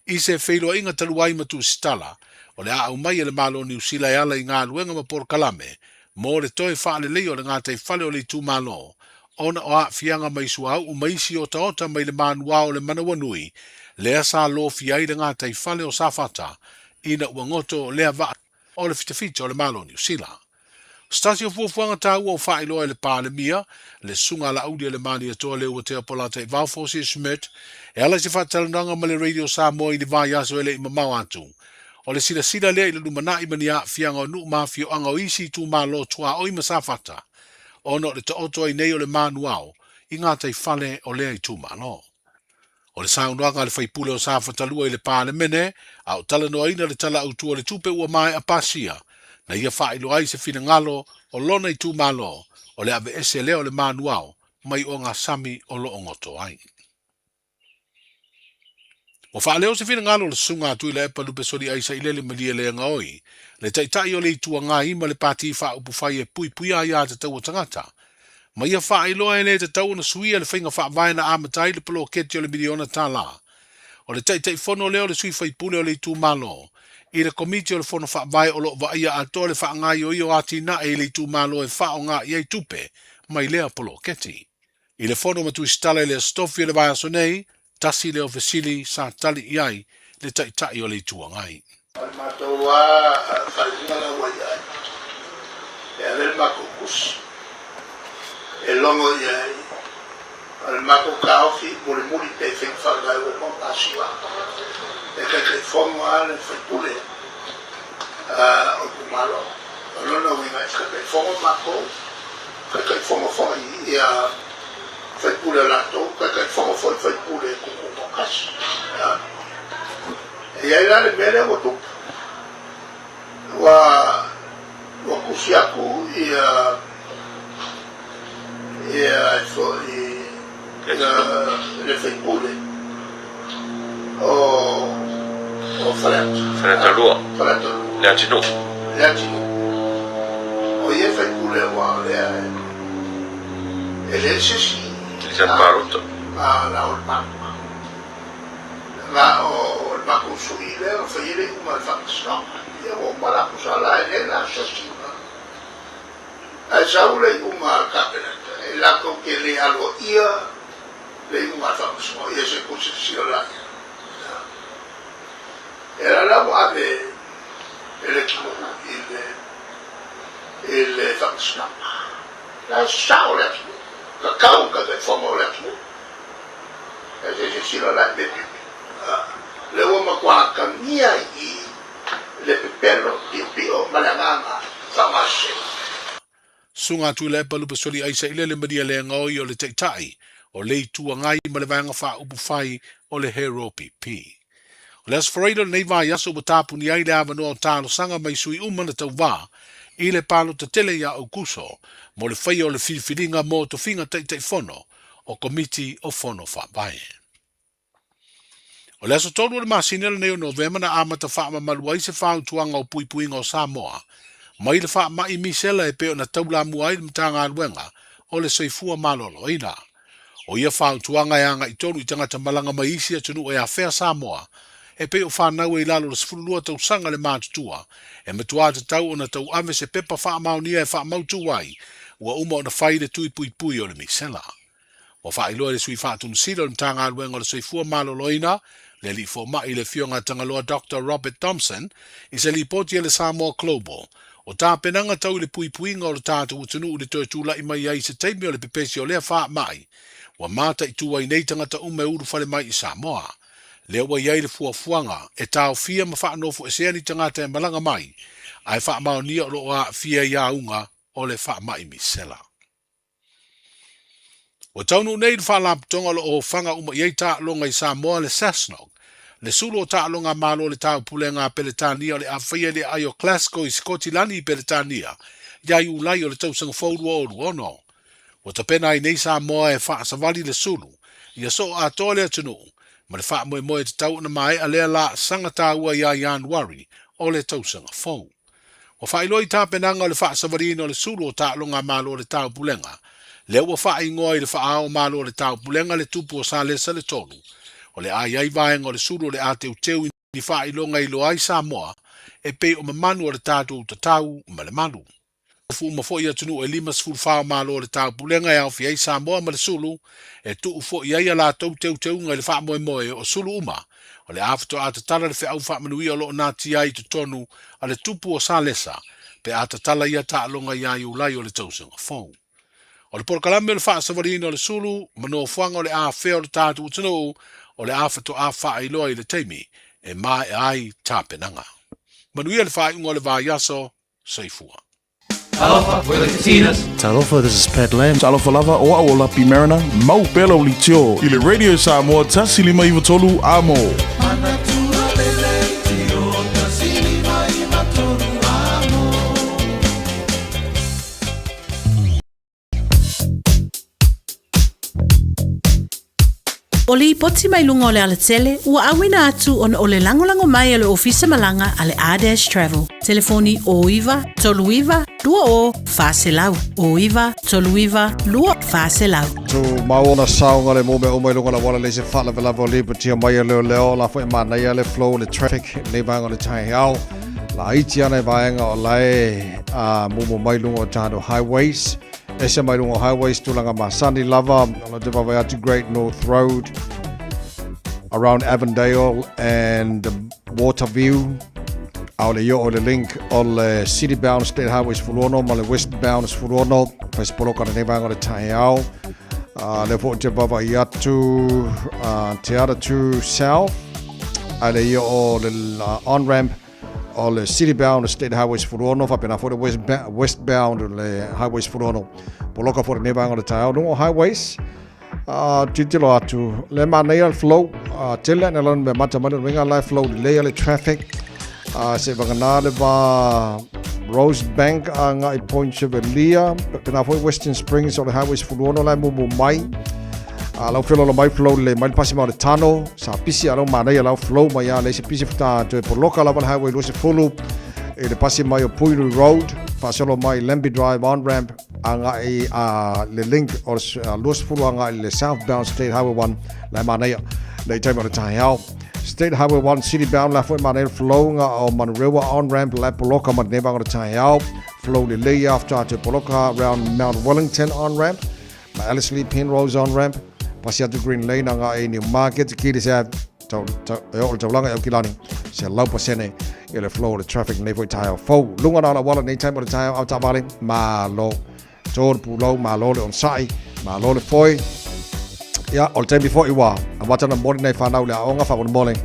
S8: i se feiloaiga talu ai ma Tusitala o le a aumai e le Malo o Niu Sila e ala i galuega ma polokalame mo le toe faaleleia o le gataifale o le itumalo ona o aafiaga mai suauu ma isi otaota mai le manuao o le manawanui lea sa lofia ai le gataifale o Safata ina ua goto lea vaa o le fitafita o le Malo o Niu Sila. O se tasi o fuafuaga taua ua faailoa e le Palemia, le Susuga a Laauli Alemaniatoa Leuatea Polataivao Fosi Schmidt, e ala i se faatalanoaga ma le Radio Samoa i le vaiaso e le i mamao atu. O le silasila lea i le lumanai ma ni aafiaga o nuu ma afioaga o isi itumalo tuaoi ma Safata, ona o le taoto ai nei o le manuao i gataifale o lea itumalo. O le saunoaga a le faipule o Safata 2 i le Palemene, a o talanoaina le Tala Autu o le Tupe ua maea pasia, na ia faailoa ai se finagalo o lona itumalo o le aveese lea o le manuao mai ogasami o lo o goto ai. Ua faaleo se finagalo o le Susuga a Tuilaepa Lupesoliai Sailele Malielegaoi, le Taitai o le Itu Agai ma le Pati Faaupufai e puipuia aiatatau a tagata, ma ia faailoa e le tatau ona suia le faiga faavae na amata ai le poloketi o le miliona tala. O le Taitaifono lea o le sui faipule o le itumalo i le Komiti o le Fono Faavae o lo o vaaia atoa le faagaioia o atinae i le itumalo e faaaoga i ai tupe mai lea poloketi. I le fono ma Tusitala i le Aso Tofi o le vaiaso nei, tasi lea o fesili sa tali i ai le Taitai o le Itu Agai.
S9: O le matou lava faaiuga la ua i ai, e ave le matou tusi e logo i ai O le matou taofi mulimuli pe faiga faavae ua uma ona pasia e Taitaifono lava le sui usufono o itumalo. O lona uiga e Taitaifono matou, Taitaifono foi ia sui usufono o latou, Taitaifono foi sui usufono e tutoatasi. E i ai la le mea lea ua tupu, ua ua tusi atu ia ia foi le sui usufono o o Faleata.
S16: Faleata 2.
S9: Faleata 2.
S16: Leatinuu.
S9: Leatinuu. O ia sui usufono aua o lea e leai se isi.
S16: E leai se palota.
S9: A la o le palota. Na o le matou sui lea na fai ai le iuga a le Faamasinoga. Ia ua uma la tusa la e leai la se isi Ae sau le iuga a le Kapeneta, e latou te le aloaia le iuga a le Faamasinoga, ia se tou silasila la i ai. E ala la ua ave e le atunuu i le i le Faamasinoga. La e sao le atunuu, tatau ona Taitaifono le atunuu. Ae se i silasila la i mea piopio. Lea ua matua atagia i i le pepelo piopio ma le agaga faamaseseina.
S8: Susuga Tuilaepa Lupesoli Aisailele Maria Legaoi o le Taitai o le Itu Agai ma le Vaega Faaupufai o le HRPP. O le Aso Faraile o lenei vaiaso ua tapuni ai le avanoa o talosaga mai sui uma na tauva i le palota tele ia Aukuso mo le faia o le filifiliga mo tofiga Taitaifono o Komiti o Fono Faavae. O le aso 3 o le masina lenei o Novema na amata faamamalu ai se fautuaga o puipuiga o Samoa mai le faamai misela e pei ona taulamua ai le Matagaluega o le Soifua Maloloina. O ia fautuaga e agai tonu i tagata malaga mai isi atunuu e afea Samoa e pei o fanau e i lalo o le 12 tausaga le matutua e matua tatau ona tauave se pepa faamaonia e faamautu ai ua uma ona fai le tui puipui o le misela. Ua faailoa e le Sui Faatonusili o le Matagaluega o le Soifua Maloloina, le Alii Fomai le Afioga a Tagaloa Doctor Robert Thompson, i se lipoti a le Samoa Global, o tapenaga tau i le puipuiga o le tatou atunuu i le toe tulai mai ai i se taimi o le pepesi o lea faamai ua mataitu ai nei tagata uma e ulufale mai i Samoa. Lea ua i ai le fuafuaga e taofia ma faanofoesea ni tagata e malaga mai ae faamaonia o lo o aafia i auga o le faamai misela. Ua taunuu nei le Faalapotopotoga o lo o ofaga uma i ai taaloga i Samoa, le SASNOC, le sulu o taaloga a Malo o le Taupulega a Peretania o le a faia i le aai o Glasgow i Sikotilani i Peretania ia Iulai o le tausaga fou 2026. Ua tapena ai nei Samoa e faasavali le sulu ia soo atoa le atunuu ma le faamoemoe e tatau ona maea lea laasaga taua ia Ianuari o le tausaga fou. Ua faailoa i tapenaga o le faasavaliina o le sulu o taaloga a Malo o le Taupulega, lea ua faaigoa i le Faaao Malo o le Taupulega le Tupu o Salesa le Tolu, o le a i ai vaega o le sulu o le a teuteu i ni faailoga e iloa ai Samoa e pei o mamanu o le tatou tatau ma le malu. Tofu uma foi atunuu e 54 o Malo o le Taupulega e aofia ai Samoa ma le Sulu, e tuu foi ai a latou teuteuga i le faamoemoe o sulu uma O le a faatoa tatala le feau faamanuia o lo o natia ai i totonu a le tupu o Salesa pe a tatala ia taaloga iā Iulai o le tausaga fou. O le polokalame o le faasavaliina o le sulu ma nofoaga o le afea o le tatou atunuu o le a faatoa faailoa i le taimi e maea ai tapenaga. Manuia le faaiuga o le vaiaso. Soifua.
S11: Talofa, we're the Katinas.
S4: Talofa, this is Pat Lam. Talofa lava, o au o Lapi Mariner, mau pea lau leitio i le Radio Samoa 1593 Amo.
S22: O lipoti mai luga o le alatele ua auina atu ona o le lagolago mai a le Ofisa Malaga a le R-Dash Travel. Telefoni 09 39 20 400 09 39 2 400.
S5: Tu mau ona saoga le mea uma i luga o le auala leai se faalavelave o lipotia mai e leoleo la foi e manaia le flow o le traffic i lenei vaega o le taeao laiti ana i vaega o la e mumu mai luga o tatou highways Ese mai luga o highways tulaga masani lava o la te vaavaai atu Great North Road around Avondale and Waterview a o le io o le link o le City Bound State Highway 16 ma le West Bound 16 fai se poloka lenei vaega o le taeao. Lea foi ou te vaavaai atu Te Atatū South, ae le ia o le on-ramp o le city bound State Highway 16, faapena foi le westbound le Highway 16. Poloka foi lenei vaega o le taeao luga o highways. Tilotilo atu, le manaia le flow, tele ane lona mea mata mai lona uiga la e flow lelei le traffic. Se vagana le va Rosebank agai Point Chevalier, faapena foi Western Springs o le Highway 16 la e mumu mai. Lau felolo mai flow lelei mai le pasi mai o le tano, sa pisi a lau manaia lau flow mai a leai se pisi faatoa toe poloka lava le Highway 20 i le pasi mai o Puhinui Road, faasolo mai Lambie Drive on ramp agai a le link o le 20 agai le southbound State Highway 1 la e manaia nei taimi o le taeao. State Highway 1 city bound la foi manaia le flow nga o Manurewa on ramp la e poloka ma lenei vaega o le taeao. Flow lelei after atu e poloka round Mount Wellington on ramp ma Ellerslie Penrose on ramp pasi atu Green Lane agai Newmarket ki le se tau, tau, e oo le taulaga i Aukilani, 100% i le flow o le traffic nei foi taeao fou. Luga na o le auala nei taimi o le taeao au taavale, malo. Tō le pulou, malo le onosai, malo le foi. Ia, o le taimi foi ua amata ona momoli nai whanau le aoga faamolemole.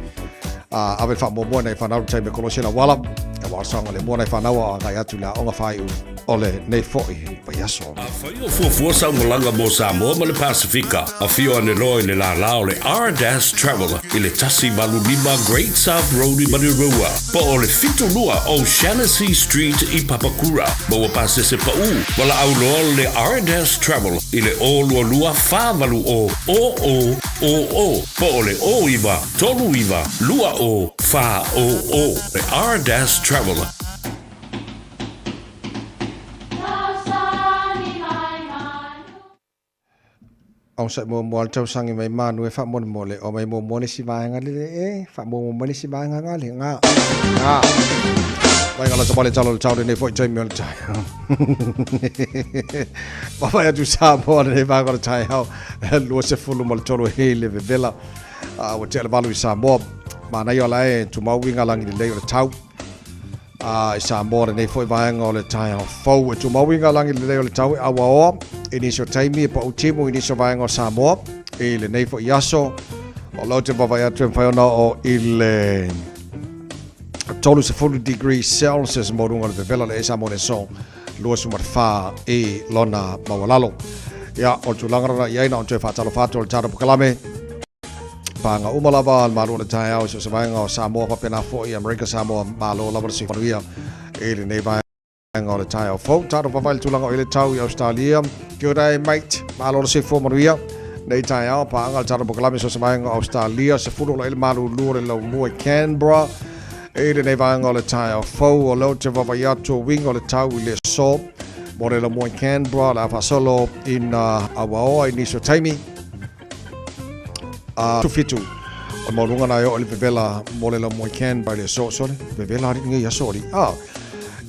S5: Ave le faamuamua nai whanau le taimi e kolosi le auala. Aua o le saogalemu o nai whanau a agai atu le aoga faaiu o lenei foi vaiaso.
S2: Afai o fuafua sau malaga mo Samoa ma le Pasifika, afio ane loa i le lālā o le R-Dash Travel i le 185 Great South Road i Manurewa, po o le 72 O'Shannessy Street i Papakura. Maua pasese paʻū, valaau loa le R-Dash Travel i le 022 480 0000 po o le 09 39 20 400. Le R-Dash Travel.
S5: Onosai muamua le tausaga mai manu e faamolemole o mai muamua le isi vaega lele e faamuamua mai le isi vaega nga le nga nga Vaega la tamale talo le tau lenei foi taimi o le taeao. Vaavaai atu Samoa lenei vaega o le taeao 23 hei le vevela. Ua tea le valu i Samoa. Manaia o la e tumau uiga lagi lelei o le tau. A i Samoa lenei foi vaega o le taeao fou e tumau i ngā lagi lelei o le tau e auaoa i nisi o taimi e pau timu i nisi o vaega o Samoa i lenei foi aso o lau te vaavaai atu e mafai ona oo i le 30 degree Celsius mo luga o le vevela o le ea Samoa le aso 24 i lona maualalo. Ia, o le tulaga lona i ai na on toe faatalofa atu o le tatou pokalame. Pāga uma lava le malu o le taeao i so o se vaega o Samoa faapena foi Amerika Samoa malo lava le soifua manuia i lenei vaega o le taeao fou. Tatou vaavaai i le tulaga o i le tau i Australia. Good day mate, malo le soifua manuia nei taeao. Pāga le tatou pokalame i so o se vaega o Australia, 10 o le malulu o le laumua i Canberra i lenei vaega o le taeao fou. O lea ou te vaavaai atu o uiga o le tau i le aso mo le laumua i Canberra o le a faasolo ina auaoa i nisi o taimi. A tufitu o maualuga na e oo i le vevela mo le laumua i Canberra i le aso sole vevela alii nei aso alii a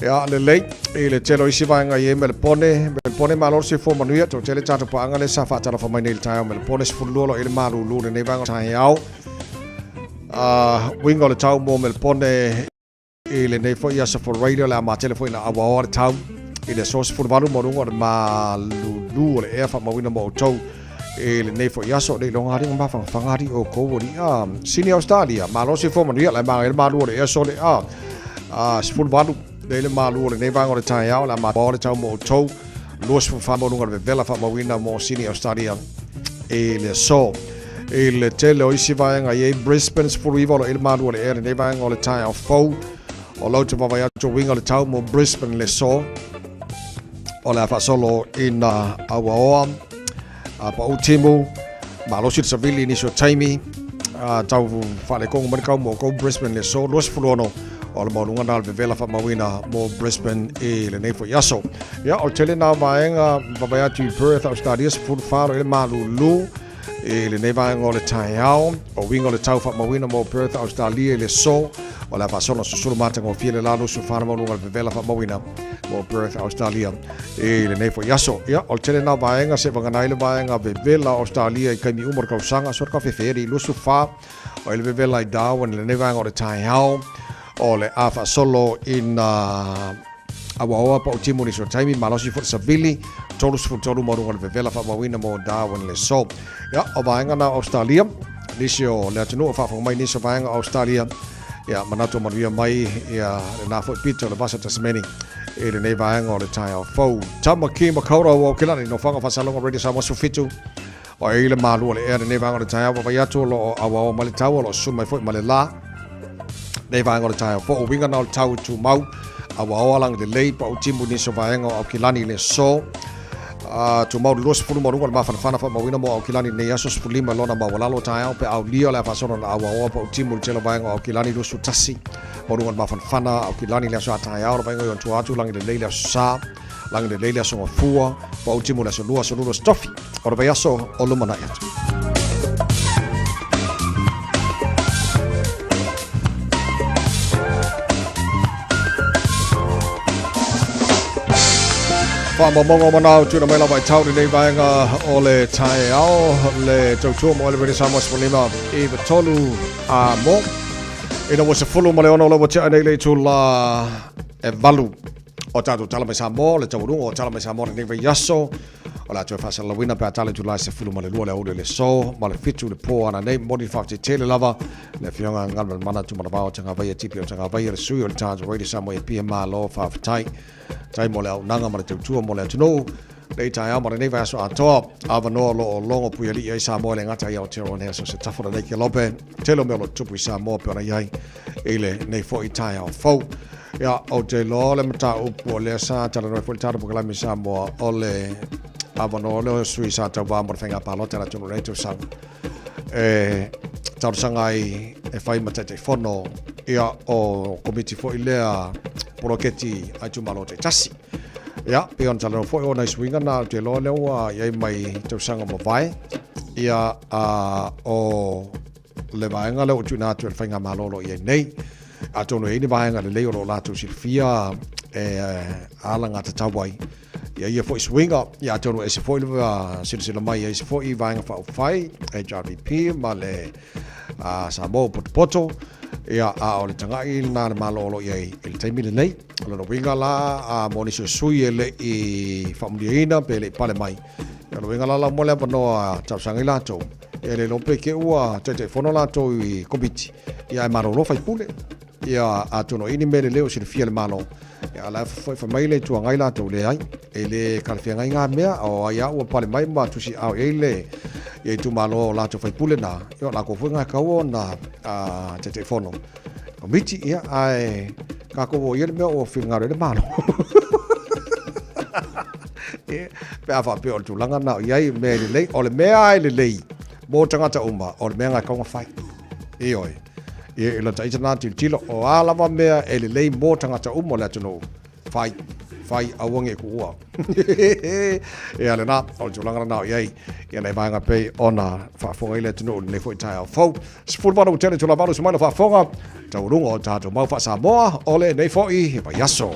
S5: ia lelei i le tele o isi vaega i ai Melepone Melepone malo le soifua manuia tau tele tatou paaga lea sa faatalofa mai nei i le taeao Melepone 12 lo i le malulu lenei vaega taeao a uiga o le tau mo Melepone I lenei foi aso Florida, o le a matele foi ina auaoa le tau i le aso 18 maualuga o le malulu o le ea faamauina mo outou i lenei foi aso. Le iloga alii ma mafangafaga alii outou alii a Sini Australia, malo soifua manuia, la e magaia le malu o le ea sole a 18 le le malu o lenei vaega o le taeao, le a maoa le tau mo outou 24 maualuga o le vevela faamauina mo Sini Australia i le aso. I le tele o isi vaega i ai Brisbane 19 o lo o i le malu o le ea lenei vaega o le taeao fou. O lau te vaavaai atu o uiga o le tau mo Brisbane le aso. O le a faasolo ina auaoa a pau timu malosi le savili i nisi o taimi a tau faalekogo mai le kau mo kou Brisbane le aso 26 o le maualuga na o le vevela faamauina mo Brisbane i lenei foi aso. Ia, o le tele na o vaega vaavaai atu i Perth, Australia, 14 o i le malulu i lenei vaega o le taeao. O uiga o le tau faamauina mo Perth, Australia i le aso o le a faasolo susulu matagofie le la 24 maualuga o le vevela faamauina mo Perth, Australia i lenei foi aso. Ia, o le tele na o vaega se vagana ai le vaega vevela o Australia i kaimi uma o le kausaga, so le kafefeeri i 24 o i le vevela i Darwin i lenei vaega o le taeao o le a faasolo ina Auaoa pautimu nisi o taimi, malosi foi le savili, 33 ma luga o le vevela faamauina mo Darwin le aso. Ia, o vaega na o Australia, nisi o le atunuu o faafofoga mai nisi o vaega o Australia, ia, manatu o manuia mai, ia, lena foi pito o le vasa Tasmania i lenei vaega o le taeao fou. Tamaki Makaurau o Aukilani, Nofoaga Faasaloga Radio Samoa 17, o i le malu o le ea lenei vaega o le taeao, vaavaai atu o lo o auaoa mai le tau, o lo o susunu mai foi ma le la. Nei vaega o le taeao fou, o uiga na o le tau i tumau, auaoa lagi lelei, pau timu nisi o vaega o Aukilani i le aso. Tumau le 20 ma luga o le mafanafana faamauina mo Aukilani nei aso 15 lona maualalo taeao pe aulia o le a faasolo na auaoa pau timu le tele o vaega o Aukilani 21 ma luga o le mafanafana Aukilani le aso a taeao le vaega i ona tua atu lagi lelei le aso sa lagi lelei le aso gafua pau timu le aso lua aso lulu aso tofi o le vaiaso o lumanai atu. Faamaumauga o manao tuuina mai lava i tau lenei vaega o le taeao le tautua mo le Radio Samoa 15 i 3 a mo. Ina ua 16 o le ua tea nei le itula e 8 o tatou tala mai Samoa, le taualuga o tala mai Samoa lenei vaiaso. O le a toe faasalalauina pe a tala itula e 12 le aoauli o le aso ma le 7 le po ananei. Momoli le faafetai tele lava le Afioga Galumalemana Tumanavao Tagavaia Tipi o Tagavaia, le sui o le Times Radio Samoa i Apia. Malo faafetai. Tai mo le auaunaga ma le tautua mo le atunuu. Nei taeao ma lenei vaiaso atoa, avanoa o lo o logo puialii ai Samoa e le gata i Aotearoa nei aso se tafa lenei kelope. Tele o mea o lo o tutupu i Samoa pe ona i ai i lenei foi taeao fou. Ia, ou te iloa o le mataupu o lea sa talanoa ai foi le tatou polokalame i Samoa, o le avanoa lea o sui sa tauva mo le faiga palota a le atunuu nei tausaga e talosaga ai e fai ma Taitaifono ia o komiti foi lea poloketi a itumalo taitasi. Ia, pei ona talanoa foi o nai suiga na ou te iloa lea ua i ai mai tausaga ua mavae, ia, a, o le vaega lea ua tuuina atu e le faigamalo o lo o i ai nei. Atonu e i ai ni vaega lelei o lo o latou silafia e alagatatau ai ia ia foi suiga, ia atonu e ese foi le silasila mai i isi foi vaega faaupufai, HRPP ma le Samoa ua potopoto, ia a o le tagai lena a le Malo o lo o i ai i le taimi lenei. O lona uiga la, mo nisi o sui e le i faamuliaina pe le i pale mai, ia o lona uiga la lau mo le avanoa talosaga i latou, ia le iloa pe te i ua Taitaifono latou i Komiti, ia ae malolo faipule. Ia atonu e i ai ni mea lelei o silafia e le Malo, ia a la e foi fai mai le Itu Agai latou, leai, e le talafeagai ngā mea, o ai a ua pale mai ma tusiaao i ai le ia itumalo o latou faipule na, ia o lakou foi ngā kaua ona Taitaifono Komiti, ia ae kākou o ia le mea ua finagalo ai le Malo. Ia, pe a faapea o le tulaga na o i ai mea e lelei, o le mea e lelei mō tagata uma, o le mea ngā kaunga whai. Ioe. Ia, i lona ita nā tilotilo, o a lava mea e lelei mō tagata uma o le atunuu, whai, whai aua nge kuua. Ia lena, o le tulaga lena o i ai, ia nei vaega pei ona faafofoga i le atunuu lenei foi taeao fou. 18 ua tele itula valu se mai le faafofoga, taualuga o tatou mau faa-Samoa o lenei foi vaiaso.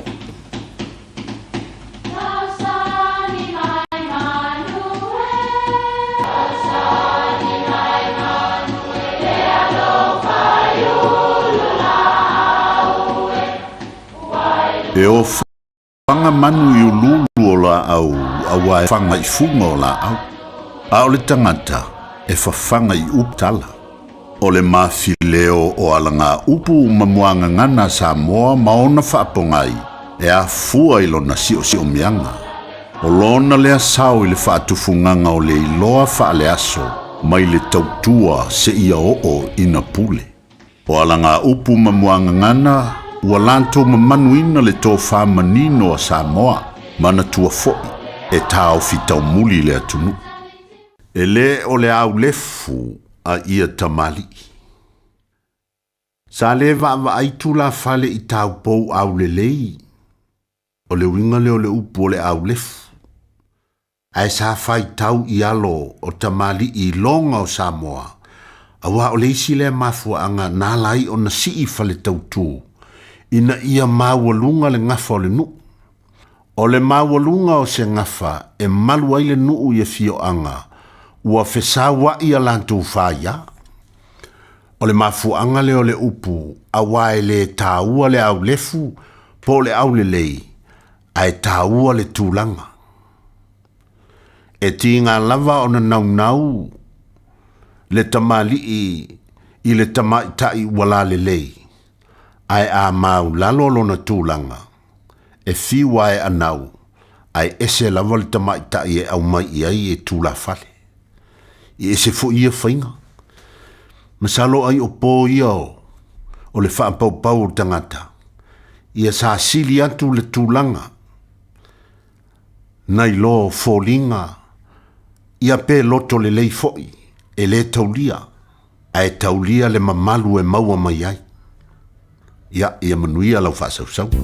S2: E ofaga manu i uluulu o laau aua e faga i fuga o laau, a o le tagata e fafaga i upu tala. O le mafileo o alagaupu ma muagagana a Samoa ma ona faapogai e afua i lona siosiomiaga. O lona lea sao i le faatufugaga o le iloa faaleaso mai le tautua seia oo ina pule. O alagaupu ma muagagana ua latou mamanuina le tofa manino a Samoa, manatua foi e taofi taumuli le atunuu. E le o le aulefu a ia tamalii. Sa le vaavaai tulafale i taupou aulelei, o le uiga lea o le upu o le aulefu, ae sa faitau i alo o tamalii i loga o Samoa, aua o le isi lea mafuaaga na ala ai ona sii fale tautu, ina ia maualuga le gafa o le nuu. O le maualuga o se gafa e malu ai le nuu i afioaga ua fesauaʻi a latou faia. O le mafuaaga lea o le upu aua e le taua le aulefu po o le aulelei,
S12: Ae taua le tulaga. E tiga lava ona naunau le tamalii i le tamaitai ua lalelei, ae a maulalo lona tulaga, e fiu lava e anau, ae ese lava le tamaitai e aumai i ai e tulafale. E ese foi ia faiga. Masalo ai o po ia o le faapaupau o le tagata, ia sa sili atu le tulaga nai lo foliga ia pe loto lelei foi e le taulia, ae taulia le mamalu e maua mai ai. Ia, ia manuia lau faasausauga.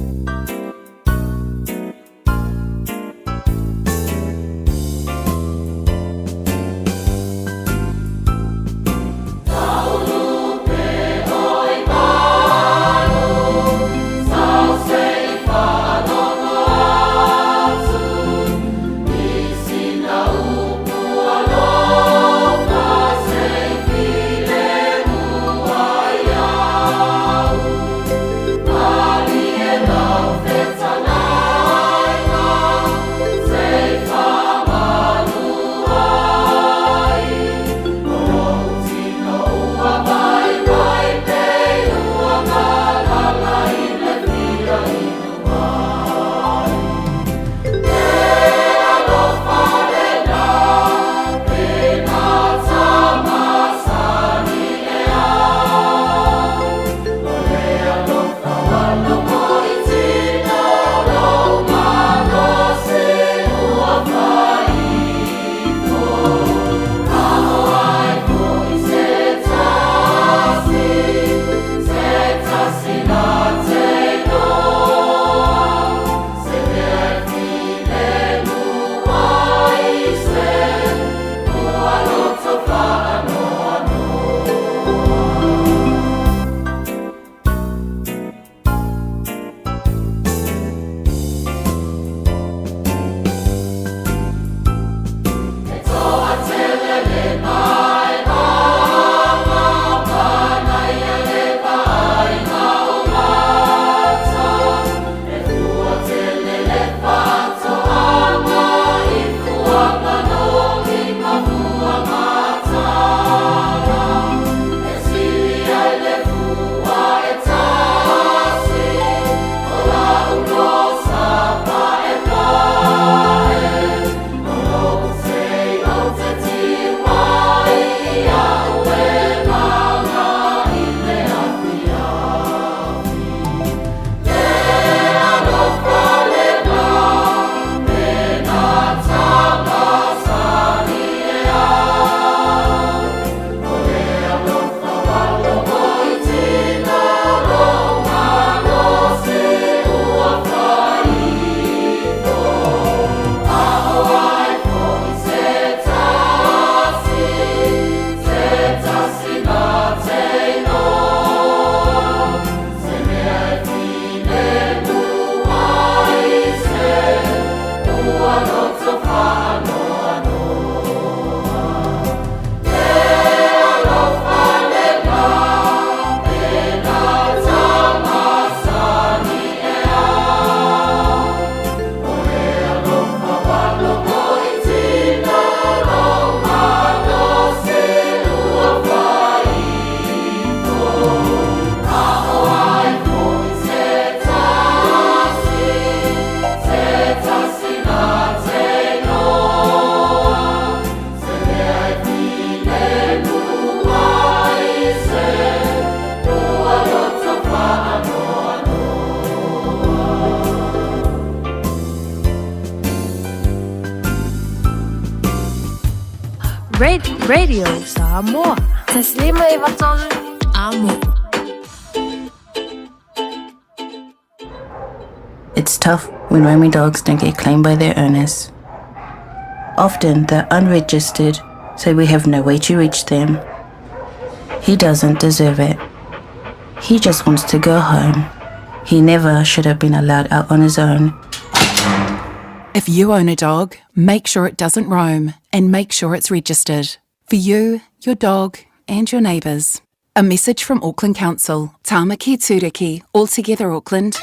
S13: Radio Samoa. Taslima Ivatolu Amo.
S23: It's tough when roaming dogs don't get claimed by their owners. Often they're unregistered, so we have no way to reach them. He doesn't deserve it. He just wants to go home. He never should have been allowed out on his own.
S24: If you own a dog, make sure it doesn't roam and make sure it's registered. For you, your dog, and your neighbours. A message from Auckland Council, Tāmaki Tūriki, All Together Auckland.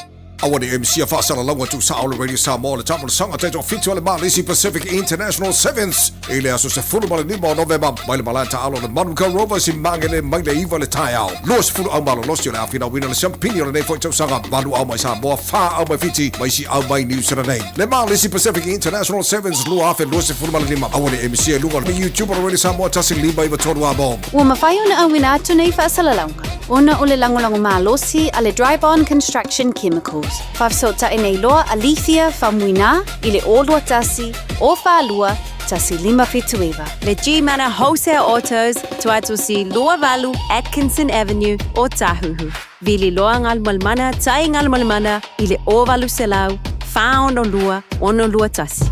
S5: Aua ne i misia faasalalauga tuusao le Radio Samoa le taamolosaga taitoafitu a le Malisi Pacific International Sevens i le aso 15 o Novema mai le malae taalo o le Manukau Rovers i Magele mai le 9 i le taeao. 20 au malolosi o le a finauina le siampini o lenei foi tausaga, valu au mai Samoa, fa au mai Fiti ma isi au mai Niu Sila nei. Le Malisi Pacific International Sevens 2025. Aua ne i misia i luga o le YouTube o le Radio Samoa 1593 Amo.
S6: Ua mafai ona auina atu nei faasalalauga ona o le lagolago malosi a le Dryborn Construction Chemicals. Faafesootai nei loa a Lethia Faumuina i le 021 042 1579.
S3: Le G-Mana Wholesale Autos, Tuatusi 28 Atkinson Avenue, Ōtāhuhu. Vili loa Galumalemana tai Galumalemana i le 0800 462 621.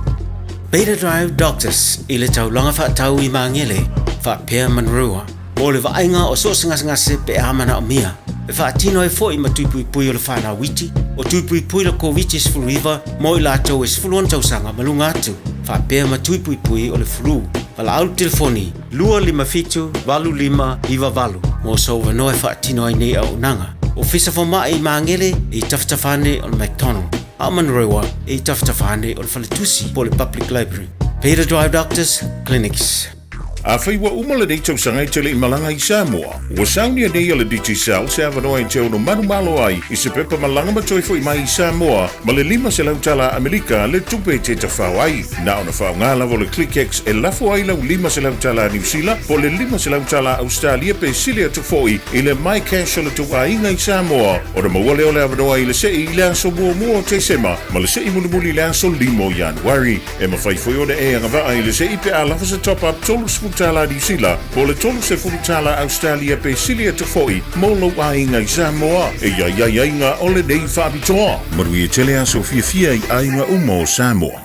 S11: Beta Drive Doctors i le taulaga faatau i Magele faapea Manurewa mo le vaaiga o so o se gasegase pe a manaomia. E faatino ai foi ma tui puipui o le whanau iti, o tui puipui le Koviti-19 mo i latou e 16 tausaga ma luga atu, faapea ma tui puipui o le flu. Valaau le telefoni 257 8598 mo sou avanoa e faatino ai nei auaunaga. Ofisa Fomai i Magele e i tafatafa ane o le McDonald, a o Manurewa e i tafatafa ane o le Faletusi po o le Public Library. Beta Drive Doctors Clinics.
S2: Afai ua uma lenei tausaga e te le i malaga i Samoa, ua saunia nei e le Digicel se avanoa e te ono manumalo ai i se pepa malaga ma toe foi mai i Samoa ma le 500 tala Amerika le tupe e te tafao ai. Na ona faaaoga lava o le ClickX e lafo ai lau 500 tala Niu Sila po o le 500 tala Ausetalia pe sili atu foi i le MyCash o le tou aiga i Samoa ona maua lea o le avanoa i le sei i le aso muamua o Tesema ma le sei mulimuli i le aso 5 o Ianuari. E mafai foi ona e agavaa i le sei pe a lafo se top-up $30 Niu Sila po o le $30 Ausetalia pe sili atu foi mo lou aiga i Samoa. E i ai aiaiga o lenei faapitoa. Manuia tele aso fiafia i aiga uma o Samoa.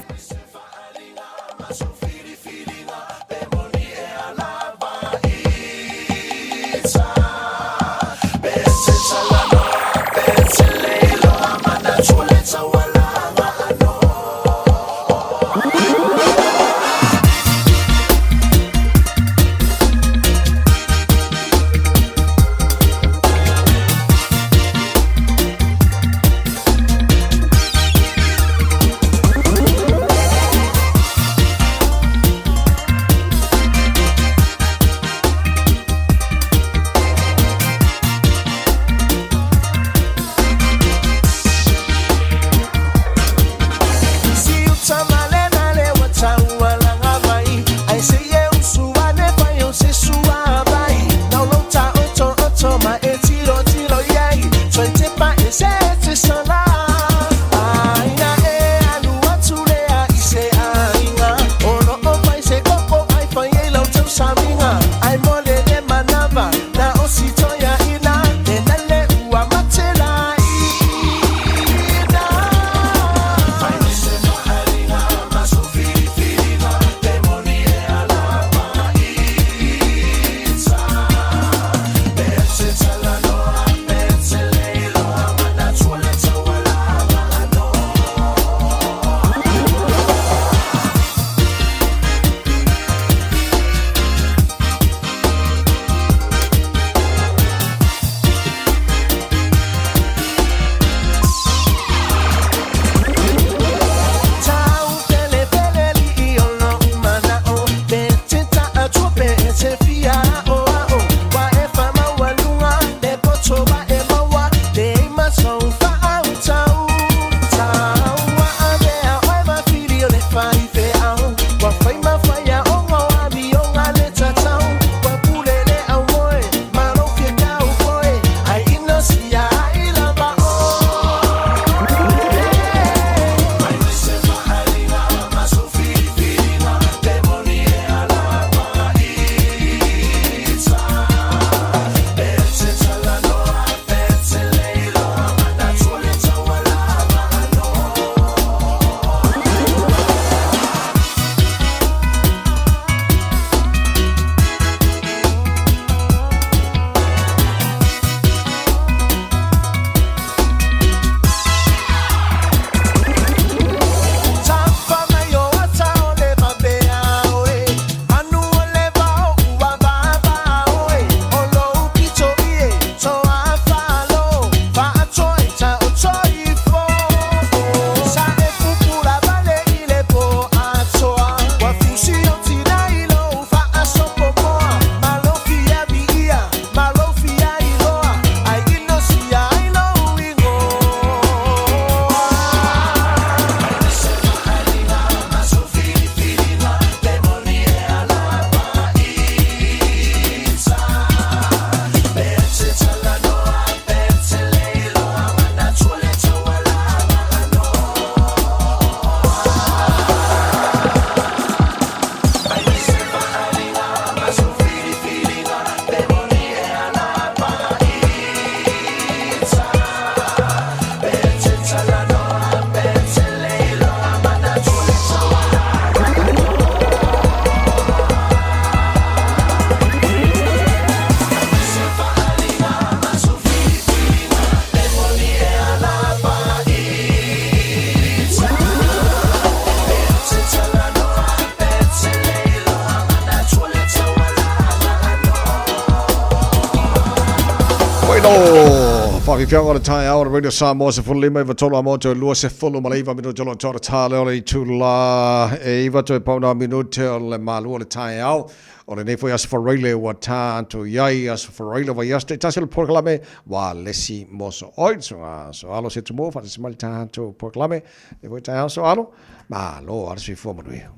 S5: Bueno, faafiafiaga o le taeao o le Radio Samoa 15 i 3 a moto 29 minute o lo o tā leo le itula e iva toe pauna minute o le malua o le taeao o lenei foi aso Faraile ua tā atu i ai aso Faraile o vaiaso taitasi o le polokalame wa lesi moso oi so so alo se tumu faatasi mai le tatou polokalame le foi taeao so alo malo ala soifua manuia.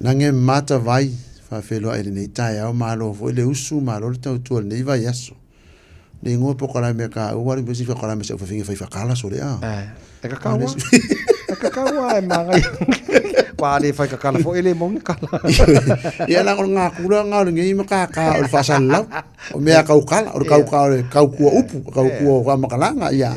S10: Lage mata vai faafeiloai i lenei taeao, malo foi le usu, malo le tautua i lenei vaiaso. Le igoa pokalame ka ua le mesi pokalame se ufafinga fai fakala so le a.
S5: E kakau a. E kakau a e mangai. Wa le fai kakala fo ele mongi kala.
S10: Ia la ngā kura ngā le ngi ma ka ka o le faasalalau. O mea kau kala, o le kau ka o le kau kua upu, kau kua o ka makalanga ia.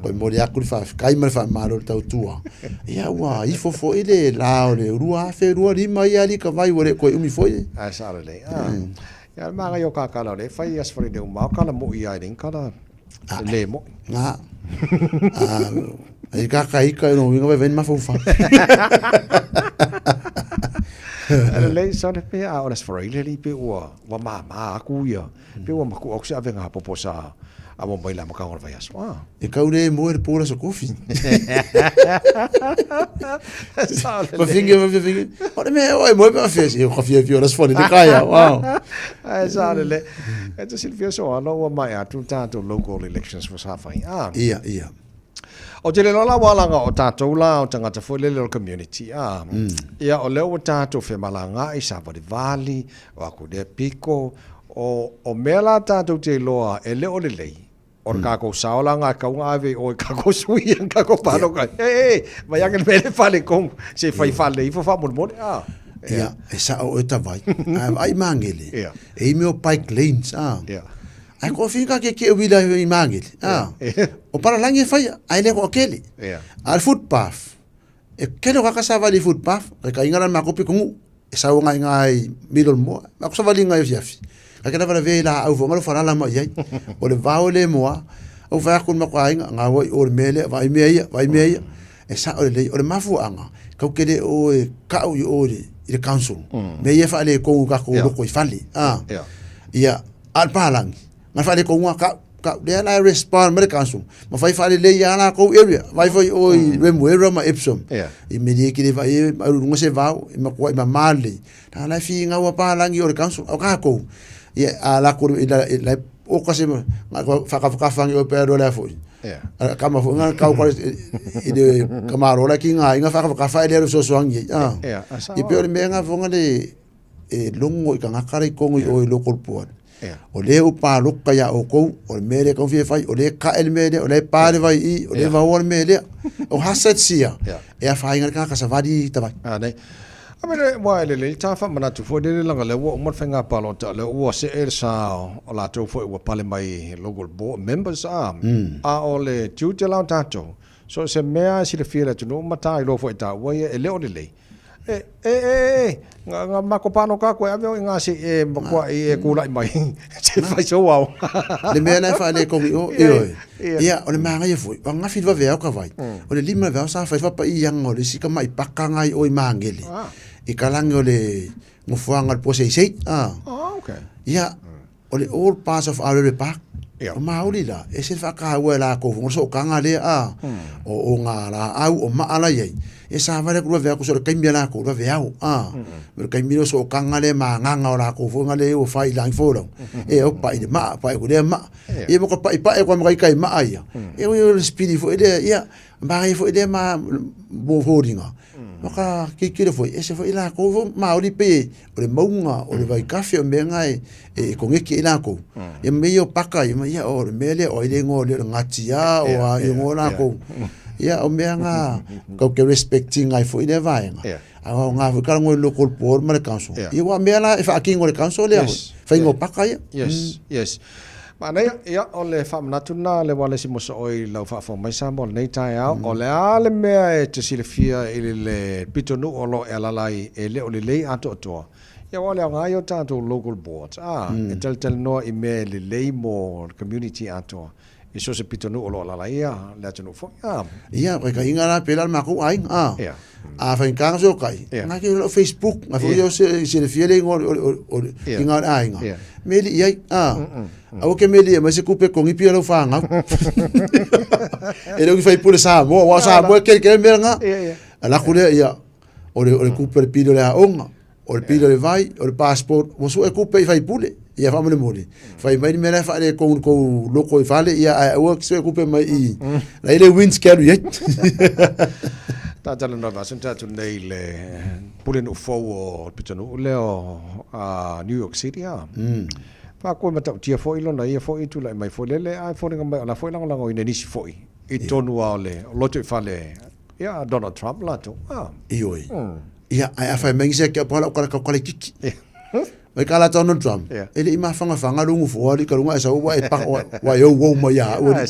S10: Koe mori aku le faafetai ma le faamalo le tautua. Ia ua ifo foi le la o le 2025 ia ali ka vai ua le koe umi foi.
S5: Ai sa le le. Ia le maga yo ka kala le fai as fari le uma kala mo ia i kala le mo.
S10: Nga. Ai ka ka ika no winga vai vai mafaufa.
S5: Le le sa le pe a o le sfari le li pe ua ua ma ma aku ia. Pe ua maku au se ave ngā popo sa a mo mai la makanga o le vaiaso. Ah.
S10: E kau le moe le pōla sa kofi. Ma finge, ma finge. O le mea oe moe pa fia si o kafia fia o la sfoni te kaya. Wow.
S5: Ai sa le le. E te silfia so alo ua mai atu tātou local elections for sa whai. Ah.
S10: Ia, ia.
S5: O te lelo la walanga o tātou la o tangata foi lele o le community. Ah. Ia o leo o tātou whemalanga i sa wari vali, o aku lea piko, o, o mea la tātou te iloa e le o lelei, o le kākou sao la ngā kaunga ave o i kākou sui i kākou pāloka. E, e, mai ake le mele fale kong, se whai fale ifo wha mole mole. Ah.
S10: Ia, e sa o e tawai. A ai mangele.
S5: Ia.
S10: E imi o bike lanes. Ah.
S5: Ia.
S10: Ai ko whika ke ke uila i mangele. Ah. O paralangi e whaia, ai le ko akele.
S5: Ia.
S10: A le footpath. E kele o kaka savali footpath, e ka ingara ma kopi kongu, e sau ngai ngai middle moa, ma ko savali ngai fiafi. Ka kena wala ve la au fonga lo falala ma iai. O le vao le moa, au whai aku ma kwa inga, ngā wai o le mele, vai mea ia, vai mea ia. E sa o le lei, o le mafu anga, kau kele o e kau i o le, i le council. Me ia whaale kongu kako loko i fale. Ah. Ia, a le pālangi. Ngai whaale kongu ka ka lea la respond ma le council. Ma whai whaale lei ia la kou area. Vai foi o i Remuera ma Epsom. I meri e kere vai e runga se vau, i makua i mamale. La la fi ngā ua pālangi o le council, o kā kou. Ia, a la kou i la, i la, o ka se, ngā kua whakawhakawhangi o pēr o lea foi. A kama foi, ngā kau kore i le kamaro la ki ngā, i ngā whakawhakawha i le aru sosoangi. Ah. I peo le mea ngā whonga le, e longo i ka ngakara i kongo i o i local board. O le u pā loka ia o kou, o le mea lea kau fia whai, o le ka e le mea lea, o le pā le vai i, o le vaoa le mea lea. O haset sia, e a whainga le kaka sa wari i tawai.
S5: A nei. A mele, wa e lele, tā wha manatu foi, lele langa le ua uma whainga pālota, le ua se e sa o lātou foi ua pale mai local board members a, a o le tiute lao tātou. So se mea e silafia le atunuu ma tā iloa foi tāua ia e le o lelei. E, e, e, e, nga, nga mako pano ka koe ave o i ngā se e makoa i e kūlaʻi mai. Se whai so au.
S10: Le mea la e whaale kongi o, e oe. Ia, o le maangaia foi, o ngafi le waveao ka vai. O le lima le veao sa whai whapa i ianga o le sika mai paka ngai o i maangele. I kalangi o le ngofuanga o le poseisei.
S5: Ah. Oh, okay.
S10: Ia, o le all parts of Aurere Park, o Māori la, e se whakahau e la ko fongo so kanga le a, o, o ngā rā au, o maala iai, e sa wale kurua vea ko so le kaimia la ko rua veao, a, me le kaimia so kanga le mā nganga o la ko fonga le o whai langi fōrau, e o pai le maa, pai ko lea maa, e mo ka pai pai ko makai kai maa ia, e o le spiri fo e lea, ia, maa e fo e lea mā mō hōringa, Waka kikiro foi, e se foi la ko Māori pe, o le maunga, o le vaikafe, o mea nga e, e kongeki i lākou. Ia me ia o paka, ia ia o le mea lea, o ai le ingoa o le Ngatia, o a ingoa lākou. Ia o mea nga, kau ke respecting ai foi lea vaenga. A o ngā foi karango i local board ma le council. Ia wa mea la e whaakingo le council lea foi. Whainga o paka ia.
S5: Yes, yes. Manaia, ia, o le faamanatu lena le ua le isi mosooi i lau faafofoga mai Samoa i lenei taeao. O le a le mea e te silafia i le pitonuu o lo o e alaala ai e le o lelei atoatoa? Ia, aua o le aoga ia o tatou local boards, a, e talatalanoa i mea e lelei mo le community atoa. I so se pitonuu o lo o alaala ai ia le atunuu foi, a.
S10: Ia, kaikaina la pela le makou aiga, a.
S5: Ia.
S10: A faigata na feokai,
S5: Ia.
S10: nga ke lau Facebook, nga foi
S5: Ia.
S10: o se silafia le igoa o le
S5: Ia.
S10: iga o le aiga.
S5: Ia.
S10: Meli i ai, a. Aua ke meli e mai se kupe kongi pia lau whāngau. E le uki whaipule Samoa, wa Samoa kere kere mea ngā.
S5: Ia, ia.
S10: A laku lea, ia, o le, o le kupe o le pili o le aoga, o le pili o le vai, o le passport, ua sue kupe i faipule, ia faamolemole. Fai mai ni mea la e faaletonu i kou loko i fale, ia ae aua sue kupe mai i, la i le winds ke alu i ai.
S5: Talanoa vasa tatou nei i le pulenuu fou o le pitonuu lea o New York City a. Faakua matautia foi lona ia foi tulai mai foi lele ae foliga mai o la foi lagolagoina e nisi foi i tonu lava o le loto i fale ia Donald Trump latou.
S10: Ioe. Ia, ae a fai mai nisi ake apo hala o kala kau kala kiki. Mai ka la Donald Trump. E le i mawhangawhanga rungu fo ali ka runga e sa ua e pa wa e ou mai a ua.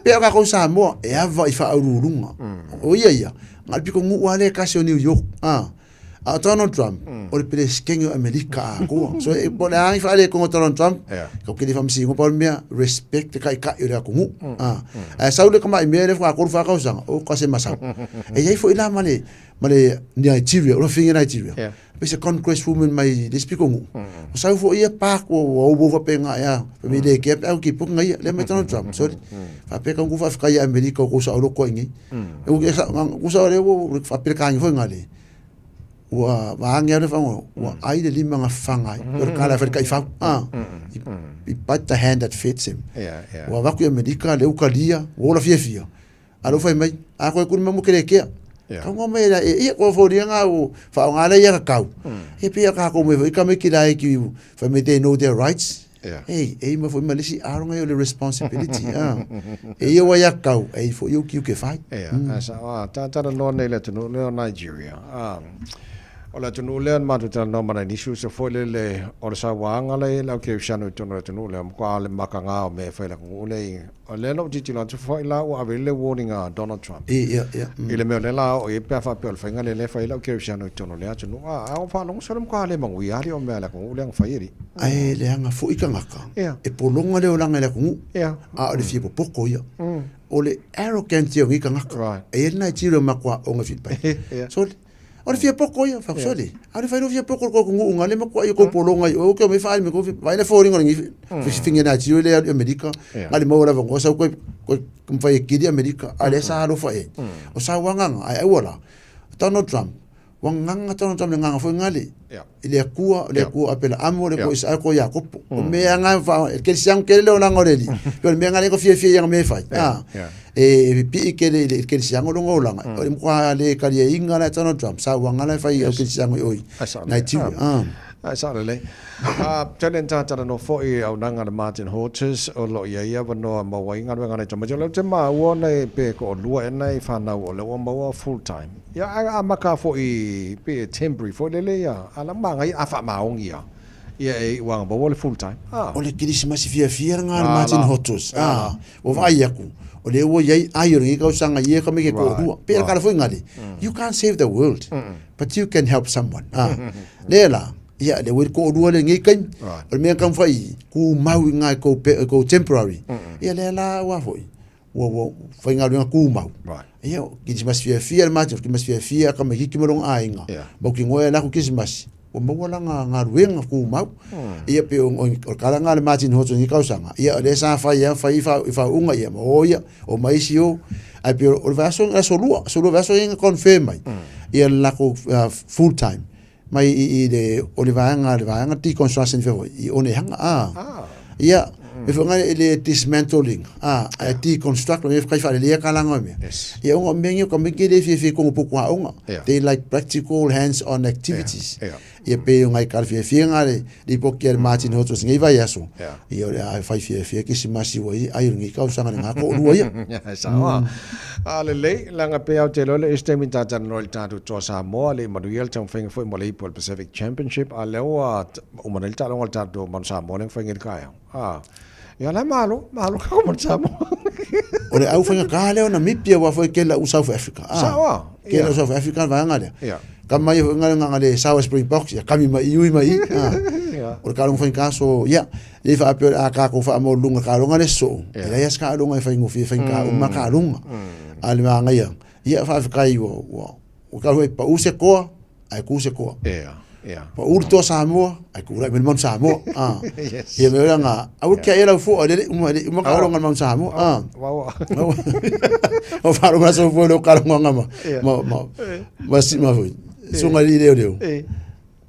S10: Pe ka ko Samoa e ava i wha ururunga. O ia ia. Ngal piko ngu ale kasi o New York. Ah. A Donald Trump, o le peresetene o Amerika atoa. So e po le a i whaale kongo Donald Trump, ka kele whamsi ngo pa mea respect te kai kai o le akungu. Ah. Ae sau le kama i mea le whakakolu whakausanga, o ka se masau. E iai fo ila ma le ma le Nigeria, o le finga Nigeria.
S5: Yeah.
S10: Pe se congresswoman mai le spiko ngu. O sau fo ia pa ko o o wa penga ia, pe mi le ke pe au ki puk ngai le mai Donald Trump. Sorry. Fa pe ka ngu fa fka ia Amerika ko sa o ko ngi. E u ke sa ngu sa le wo fa pe ka ngi fo ngali. Ua vaange le fango, ua ai le lima nga fanga ai. O le kala fa kai fa. Ah. He bite the hand that feeds him.
S5: Yeah, yeah.
S10: Ua vaku i Amerika le ukalia, ua ola fiafia. A lo fai mai, a koe kuni mamu kere kea.
S5: Yeah.
S10: Ka ngā mai la, e ia koe fōria ngā o whaonga ia ka kau. E pia ka ko me i ka me ki lai ki fai mai they know their rights.
S5: Yeah.
S10: Ei, e ma fo ma lisi aronga i o le responsibility. ah. E ia wa ia kau, e fo iu ki u ke whai.
S5: Ia, mm. sa, ah, tātara noa nei le atunuu lea o Nigeria. Ah, o le atunuu lea na matou talanoa ma nai nisi uso foi lele o le sauaga la e i ai le au kerisiano i totonu o le atunuu lea, matua le makagā o mea e fai i le atunuu lea i O lea na ou tilotilo atu foi la ua ave i ai le warning a Donald Trump.
S10: Ia, ia.
S5: I le mea o lea la o i ai pe a faapea o le faiga lea lea e fai ai lau kerisiano i totonu o lea atunuu. A, a ua faalogo solo matua le manuia alii o mea a le atunuu lea na fai alii.
S10: Ae leaga foi tagata,
S5: Ia.
S10: e pologa le olaga i le atunuu,
S5: Ia.
S10: a o le fia popoko ia. O le arrogant ia o nei tagata.
S5: Right.
S10: E i ai lena e tiro e matua aoga e filipai.
S5: Ia.
S10: Sole. O le fia poko ia, whak sole. A le whairo fia poko ko ngu nga le makua i ko polonga i o ke me whaali me ko vai le fōringa ngi finge na tiro le Amerika. Nga le maua lava ngo sa ko ko kumfai e kiri Amerika. A le sa alofa e. O sa wanganga ai ai wala. Donald Trump. Wanganga Donald Trump le nganga foi ngale. I le akua, le akua apela amo le ko Israel ko Jakopo. O mea nga fa ke siang ke le ona ngoreli. Pe mea nga le ko fia fia nga me fai. Ah. E pi ke le ke siang o ngolanga. O le mkwa le ka le inga la Donald Trump sa wanga la fai o ke siang oi. Nigeria. Ah.
S5: Ai sa lelei. A tele ni tātara no foi au nanga le Martin Horters o lo ia ia wanoa maua i galuega nei tamaiti. O lea ou te maua nei pe ko o lua ena i whanau o lea ua maua full time. Ia a a maka foi pe temporary foi lele ia a la magai a whaamaongi ia. Ia e i uanga maua le full time. A.
S10: O le kerisimasi fiafia lena a le
S5: A
S10: Martin
S5: la.
S10: Horters.
S5: A la.
S10: A, ua vaai aku, o lea ua i ai ai o lenei tausaga ia ka mai ke toalua.
S5: Right,
S10: Pe
S5: right.
S10: kala foi ngale. You can't save the world, but you can help someone. A, lea la, ia, lea ua i le toalua lenei taimi.
S5: Right.
S10: O le mea taumafai i, kumau i ngā i kou pe, kou temporary. Ia lea la ua foi, ua, ua faigaluega kumau.
S5: Right.
S10: Ia, kerisimasi fiafia le Martin, kerisimasi fiafia ka mai hiki ma lona aiga.
S5: Yeah.
S10: Mau ki ngoe la ku kerisimasi. Ua maua la ngā galuega kumau. Ia pe o, o, o le kala ngā le Martin Hoto ni kausaga. Ia, o lea sa fai ia, fai i wha, i whaunga ia, ma o ia, o maisi o. Ai pe o le vaiaso, aso lua, aso lua vaiaso ia confirm mai. Ia le lako full time. Mai i, i le, o le vaega, le vaega deconstruction fe foi, i Onehunga, ah. Ia, me whanga i le dismantling, ah, a deconstruct, me whakai wharelia ka langa mea.
S5: Yes.
S10: Ia, onga mea ngi o ka meke le fie fie kongo poku haonga.
S5: Yeah.
S10: They like practical hands-on activities.
S5: Yeah.
S10: Ia pe o ngai kala fie fie ngā le, le poki a le Martin Hoto ngai vai aso.
S5: Yeah.
S10: Ia o le a whai fie fie kisimasi wa i, ai o ngai kausanga le ngā ko lua ia.
S5: Ia, sa oa. A lelei, leaga pe au te iloa le isi taimi tātana noa i le tatou Toa Samoa, le i manuia le taumafaiga foi mo le Ipu o le Pacific Championship, a lea ua uma nei le taaloga a le tatou Manu Samoa lea na faiga i le taeao. A, ia la e malo, malo ka Manu Samoa.
S10: O le au faigata lea o Namibia aua foi kela u South Africa.
S5: Sa oa,
S10: Kela
S5: ia.
S10: u South Africa le vaega lea.
S5: Ia.
S10: Ka mai foi ngale nganga le South Springboks, ia kami mai i ui mai i. O le kaaloga faigata so ia, le i faapea o le a tatou faamaualuluga kaaloga le soo, e leai lava se kaaloga e faigofie, e faigata uma kaaloga. A o le manaia, ia faafetai ua ua ua tau foi pau se toa, ae tu se toa. Pau le toa Samoa, ae tulai mai le Manu Samoa. Ah.
S5: Yes.
S10: Ia mea nga, aua kia e lau fua, le uma le uma kaaloga le Manu Samoa. Ah. O faaloga so foi lo kaaloga nga ma ma ma ma si ma foi. Sunga li leo leo.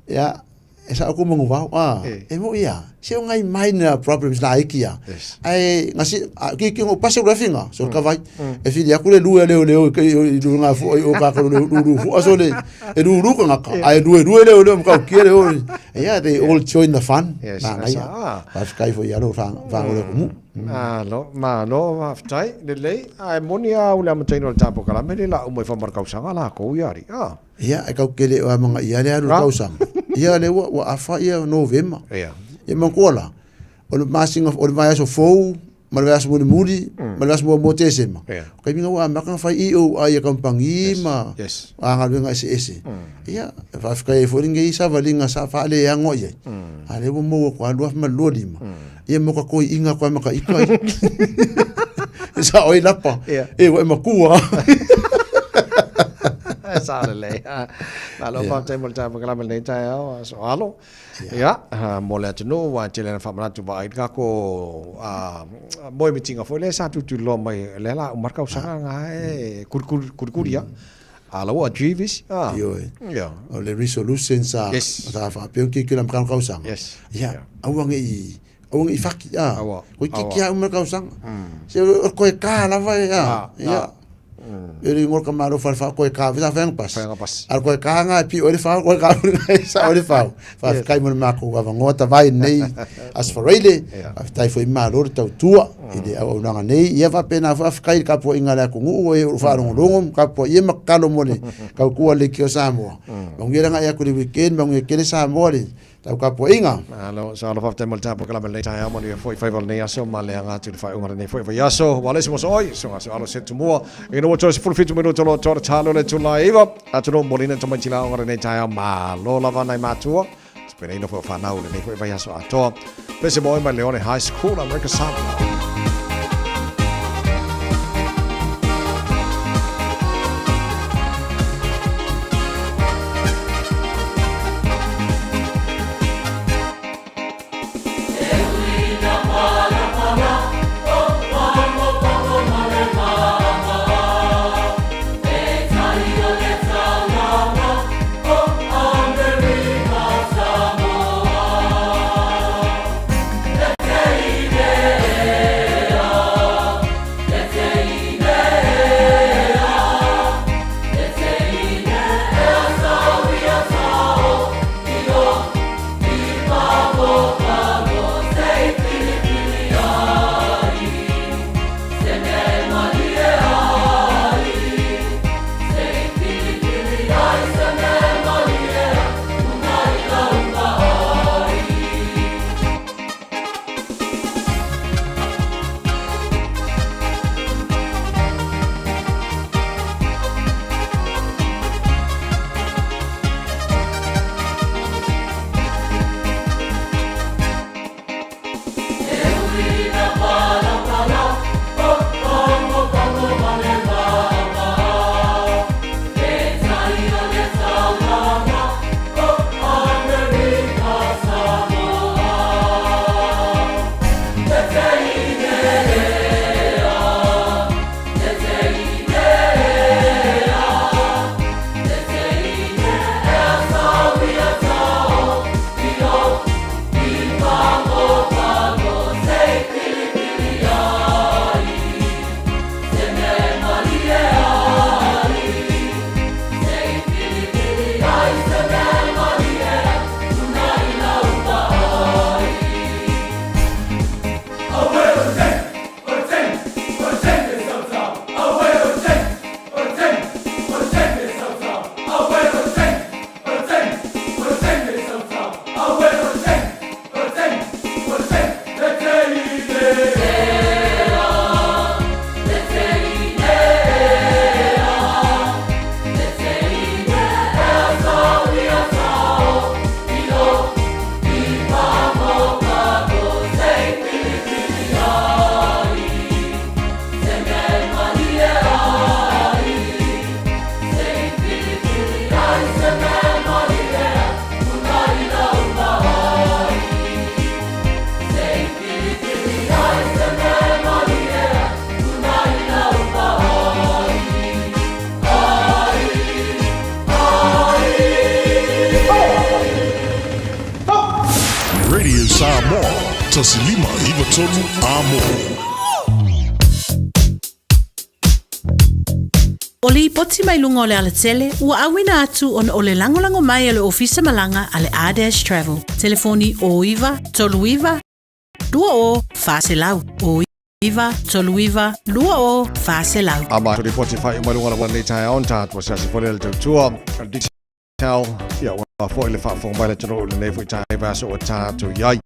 S10: Ia, e sa ko mangu vau a e mo ia se o ngai minor problems la iki ia ai ngasi ki ki ngo pase ura finga so ka vai e fili aku le lue leo leo ke i lu nga fu o ka ko lu lu fu aso le e lu lu ko ngaka ai lue lue leo leo ka ki le o yeah they all join the fun
S5: Yes,
S10: na ngai
S5: sa.
S10: pa kai fo ia lo fa fa o le ku mu
S5: Malo, malo, faafetai, lelei, ae moni a au le amataina o le tapo kalame le la uma i whamarakausanga la kou iari. Ah.
S10: Ia, e kau kele o amanga ia le alu tausaga. Ia le ua, ua afa ia Novema.
S5: Ia.
S10: Ia manatua la, o le masina, o le vaiaso fou, ma le vaiaso mulimuli, ma le vaiaso muamua o Tesema.
S5: Ia.
S10: O taimi ua amata ona fai EOI a kamupani ma
S5: Yes.
S10: a galuega eseese. Ia, e faafetai ai foi lenei savaliga sa faaleago i ai. A lea ua maua atu lava 2025. Ia mo ka koiiga koe ma ka ika ia. E sao ai lapa.
S5: Ia.
S10: E ua e matua.
S5: E sa lelei. Malo faafetai mo le taeao pakalame i lenei taeao, aso alo. Ia, mo le atunuu ua tele ina faamanatu vaai i le tatou moemitiga foi lea sa tulituliloa mai lea la uma le tausaga na e kulikuli lava. A la ua achieve isi.
S10: Ioe.
S5: Ia.
S10: O le resolution sa
S5: Yes.
S10: sa faapea ona tilotilo ma le tausaga.
S5: Yes.
S10: Ia, aua ne i aua ne i faki, a.
S5: Aua.
S10: Ko i kiki
S5: Aua.
S10: a uma le tausaga. Se o koe ka lava e, a. Ia. E le ingoa o le tamaloa fale koe ka sa whainga pas.
S5: Whainga pas.
S10: A koe ka ngā e pio e le whau, koe ka ngā e sa o le whau. Whawhikai mo le mākou awangoa tawai nei asfareile, whawhitai fo i malo le tautua, i le au aunaga nei. Ia whapena whawhikai le kapua inga le akunuu e o whaalongolongo, kapua ia makalo mo le kaukua le ki o Samoa. Maungia ranga e aku le weekend, maungia kele Samoa le tau kapuaiga.
S5: Malo, sa alo faafetai mo le tapu kalame lenei taeao manuia foi faiva o lenei aso ma le aga atu i le faaiuga o lenei foi vaiaso. Ua le isi moso oi, so aso alo se tumua. Ina ua toe 17 minuta loa toa talo le tula iwa. Atunuu molina tamaiti la oga lenei taeao malo lava nai matua. Tupenaina foi o whanau lenei foi vaiaso atoa. Pese mo mai Leone High School, Amerika Samoa.
S15: Samoa, 1593 Amo.
S14: O lipoti mai luga o le alatele ua auina atu ona o le lagolago mai a le Ofisa Malaga a le R-Dash Travel. Telefoni 09 39 20 400. 09 39 20 400.
S5: A ma ripoti whai mai lunga la nei taeao ta tua se asi fole le tautua digital ia ua foi le faafofoga mai le atunuu i lenei foi taeao vaiaso ua tatou i ai.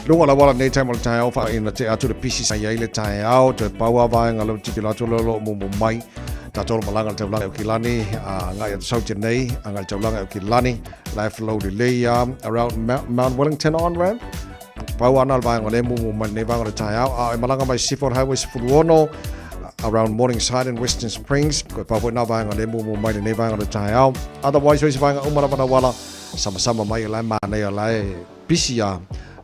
S5: Luga o le auala nei taimi o le taeao faaina tea atu le pisi sa i ai le taeao toe pau a vaega leo titilo atu leo loo mumu mai tatou malaga le taulaga e Aukilani a ngai atu sauti nei a ngai taulaga e Aukilani life low lelei a around Mount Wellington on ramp pau ana le vaega o le mumu mai nei vaega o le taeao a e malaga mai Seaford Highway 16 around Morningside and Western Springs koe pau foi na vaega o le mumu mai nei vaega o le taeao otherwise o isi vaega uma lava na wala sama-sama mai e lae mānei o lae pisi a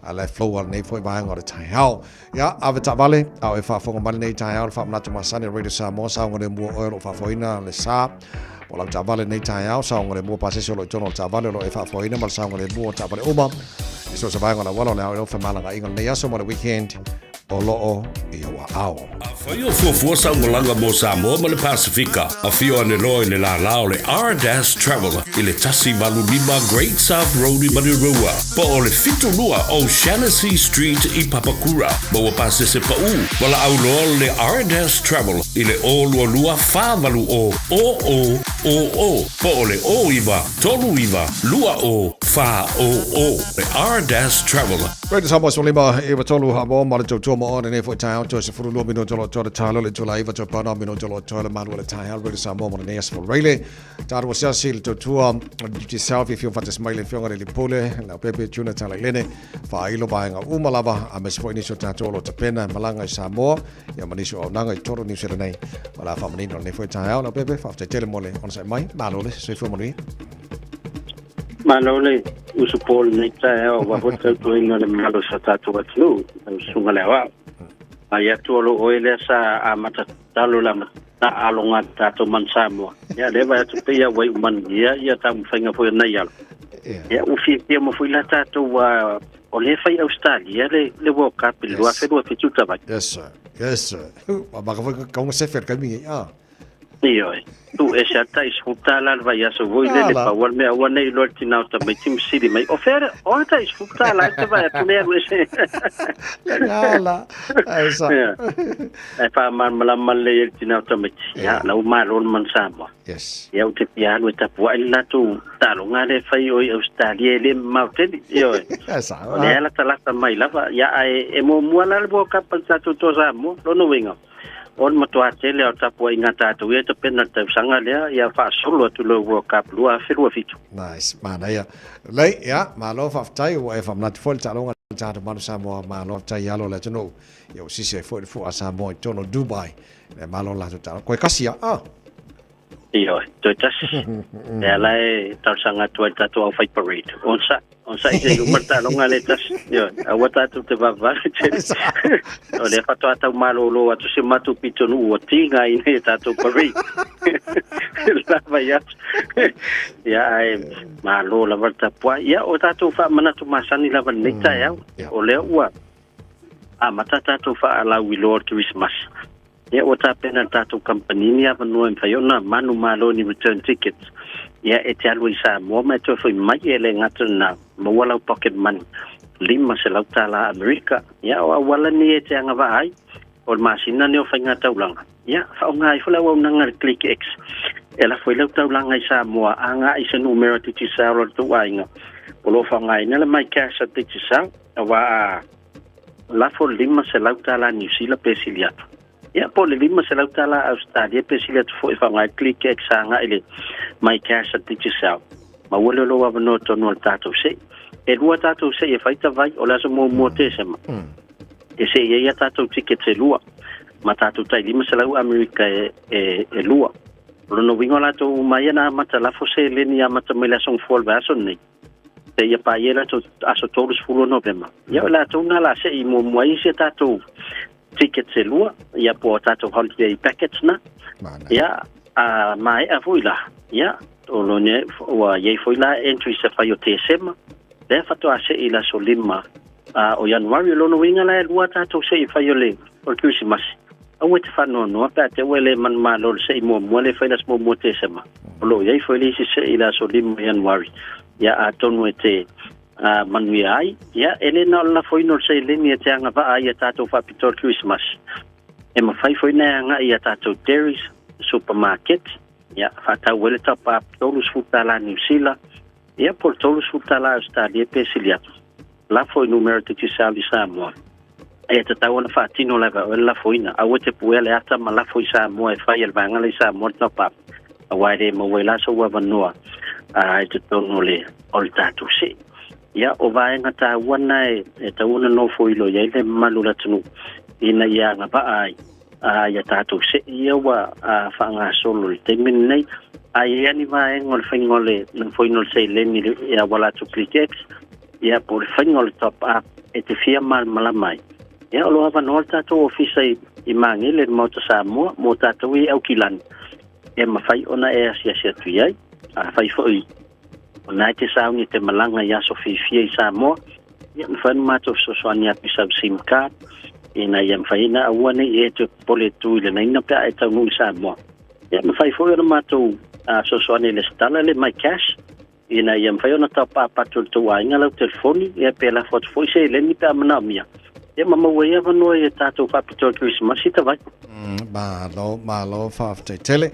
S5: a le flow a lenei foi vaega o le taeao. Ia, ave taavale, a o e faafofoga mai lenei taeao le faamanatu masani o Radio Samoa, saogalemu o oe o lo o faafoeina le sa. Po o lau taavale lenei taeao, saogalemu o pasese o lo o i totonu o le taavale o lo o e faafoeina ma le saogalemu o taavale uma. I so o se vaega o le auala o le ao i lau femalagaaiga lenei aso ma le weekend o lo o i ou aao.
S2: Afai o fuafua sau malaga mo Samoa ma le Pasefika, afio ane loa i le lālā o le R-Dash Travel i le 185 Great South Road i Manurewa, po o le 72 O'Shannessy Street i Papakura. Maua pasese paʻū, valaau loa le R-Dash Travel i le 022 480 0000 po o le 09 39 20 400. Le R-Dash Travel.
S5: Radio Samoa 15 i tolu ha mo ma le tautua mo ona nei foi taeao toe 12 minuta lo toe le talo le tula iva toe pauna minuta lo toe le malu le taeao Radio Samoa mo nei aso reile tātua siasi le tautua DJ Selfie fio fatas mai le fionga le lipule la pepe tuna tala lene whailo vaenga uma lava a me se foi niso tātua lo tapena malanga i Samoa ia ma nisi o auaunaga i totonu o Niu Sila nei. O le a faamanino lenei foi taeao lau Pepe, faafetai tele mo le onosai mai. Malo le soifua manuia.
S7: Malo le uso po lenei taeao aua foi le tautuaina o le mamalu o si o tatou atunuu, lau susuga le aoao. Mai atu o lo oe lea sa amata tatalo le amata aloga a tatou man Samoa. Ia lea vai atu pei ua iu manuia ia taumafaiga foi o nai alo. Ia ua fiafia uma foi la tatou ua o lea e fai Australia le le World Cup i le 2027 tavai.
S5: Yes sir. Yes sir. Ua maka foi kaunga sefe le kaimi ngai. Ah.
S7: Ioe. Tu ese a tai sefulu tala le vaiaso foi le le pau o le mea aua nei iloa le tina o tamaiti ma sili mai. O fea o a tai sefulu tala e te vai atu nei alu ese.
S5: Lala. Ai sa.
S7: Ai wha malamalama lelei ai le tina o tamaiti. Ia, la ua malo le manu Samoa.
S5: Yes.
S7: Ia, ou te fia alu e tapuai le latou taaloga lea e fai o i Ausetalia e le mamao tele. Ioe. O lea e latalata mai lava. Ia, ae e muamua la le World Cup a le tatou toa Samoa. Lona uiga, o le matuā tele o tapuaiga a tatou ia e tapena le tausaga lea, ia faasolo atu loa i World Cup 2027.
S5: Nice. Manaia. Lelei, ia, malo faafetai ua e faamanatu foi le taaloga a le tatou Manu Samoa. Malo faafetai i alo o le atunuu. Ia ua sisi ai foi le fua a Samoa i totonu o Dubai. Le malo latou taaloga. Koe kasi a, ah.
S7: Ioe, toe tasi. Lea la e talosaga atu ai le tatou au fai parade. Onosai, onosai se i uma le taaloga lea e tasi. Ioe, aua tatou te vavevave tele. O lea faatoa tau malolo atu si o matou pitonuu ua tigaina i a tatou parade. Lava i atu. Ia, ae malo lava le tapuai. Ia, o tatou faamanatu masani lava i lenei taeao. O lea ua amata tatou faalauiloa o le Kerisimasi. Ia ua tapena le tatou kamupani ni avanoa e mafai ona manumalo ni return tickets. Ia e te alu i Samoa ma e toe foi mai e le gata na maua lau pocket money $500 Amerika. Ia o auala nei e te agavaa ai o le masina nei o faiga taulaga. Ia faaaoga ai foi le auaunaga a le Click X e lafo ai lau taulaga i Samoa agai i se numera Digicel o le tou aiga o lo o faaaogaina le MyCash a Digicel aua a lafo le $500 Niu Sila pe sili atu. Ia, po o le $500 Ausetalia pe sili atu foi e faaaoga ai Click X agai le MyCash a Digicel. Maua lea o lou avanoa tonu o le tatou sei. E lua tatou sei e fai tavai, o le aso muamua o Tesema. E sei ai a tatou tickets e lua, ma tatou tai 500 Amerika e, e, e lua. O lona uiga o latou uma ia na amata lafo seleni amata mai le aso Gafua o le vaiaso lenei. Seia paia i le aso 30 o Novema. Ia o latou na la sei muamua ai isi a tatou tickets e lua, ia po o tatou holiday package na. Ia, a maea foi la, ia, o lo ne, ua iai foi la entry se fai o Tesema, lea faatoa sei i le aso 5
S17: o Ianuari. O lona uiga la e lua tatou se'i e fai o le o le Kerisimasi. Aua e te faanoanoa pe a te ua e le manumalo i le se'i muamua lea e fai i le aso muamua o Tesema. O lo o i ai foi le isi se'i i le aso 5 o Ianuari. Ia atonu e te manuia ai. Ia e le na o le lafoina o le seleni e te agavaa ai ia tatou faapitoa i le Kerisimasi. E mafai foi ona e agai i a tatou dairies, supermarket, ia faatau ai le tapa $30 Niu Sila, ia po o le $30 Ausetalia pe sili atu. Lafo i numera Digicel i Samoa. E tatau ona faatino lava e oe le lafoina. Aua e te puea le ata ma lafo i Samoa e fai e le vaega lea i Samoa le top up, aua e le maua ai la sou avanoa i totonu o le, o le tatou se'i. Ia, o vaega taua na e, e tatau ona nofoilo i ai le mamalu o le atunuu ina ia agavaa ai ia tatou se'i ia ua faagasolo i le taimi lenei. A i ai ni vaega o le faiga o le nofoina o le seleni i auala atu ClickX, ia po o le faiga o le top up e te fia malamalama ai, ia o lo o avanoa le tatou ofisa i, i Magele, le Maota Samoa, mo tatou i Aukilani, e mafai ona e asiasi atu i ai. Afai foi o na e te sauni e te malaga i aso fiafia i Samoa, ia mafai ona matou fesoasoani atu i sau sim card, ina ia mafai ona aua ne i e toe popole tu i le laina pe a e taunuu i Samoa. Ia mafai foi ona matou fesoasoani e lesitala le My Cash, ina ia mafai ona taopaapa atu e le tou aiga lau telefoni, ia pe lafo atu foi seleni pe a manaomia, ia ma maua ai avanoa i a tatou faapitoa i le Kerisimasi tavai.
S5: Malo, malo, faafetai tele.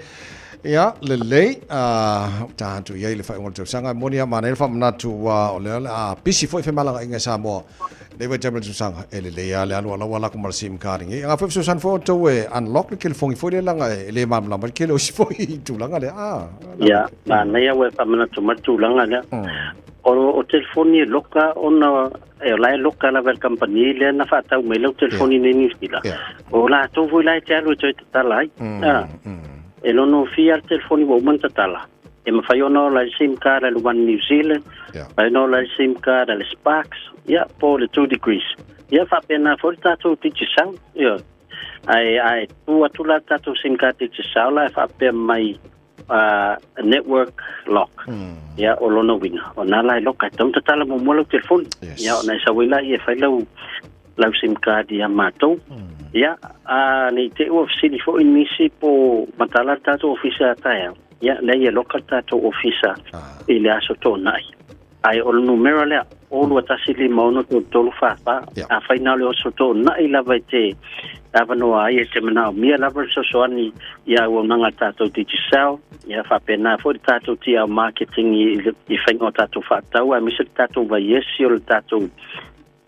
S5: Ia, lelei, ua ta atu i ai le faaiuga o le tausaga. E moni lava, manaia le faamanatu, aua o lea o le a pisi foi femalagaaiga i Samoa. Nei vaitaimi o le tausaga, e lelei lava le alu a lau alako ma le sim card nei. Aga foi fesoasoani foi outou e unlock le telefoni foi lea leaga e le malamalama ai le tele o isi foi i tulaga lea. Ah,
S17: Ia, manaia ua e faamanatu mai le tulaga lea. O telefoni e loka ona e o la e loka lava e le kamupani lea na faatau mai lau telefoni nei Niu Sila. O latou foi la e te alu e toe tatala ai. E lonofia le telefoni ua uma ona tatala. E mafai ona ola ai le sim card a le One New Zealand, mafai ona ola ai le sim card a le Sparks, ia, po o le 2 Degrees. Ia, faapena foi le tatou Digicel, ioe. Ae, ae tu atu la le tatou sim card Digicel la e faapea mai network lock. Ia, o lona uiga, o na la e loka, e tatau ona tatala muamua lau telefoni. Ia, ona e sau ai laia e fai lau, lau sim card ia matou. Ia, a ne i te i ua fesili foi nisi po matala le tatou ofisa taeao, ia, leai e loka le tatou ofisa i le aso Toonai. Ae o le numera lea, 0 2 1 5 6 3 3 4 4, afai na o le aso Toonai lava e te avanoa ai e te manaomia lava le fesoasoani i auaunaga a le tatou Digicel, ia faapena foi le tatou TL Marketing i, i faiga o tatou faatau, aemaise le tatou vaiesi o le tatou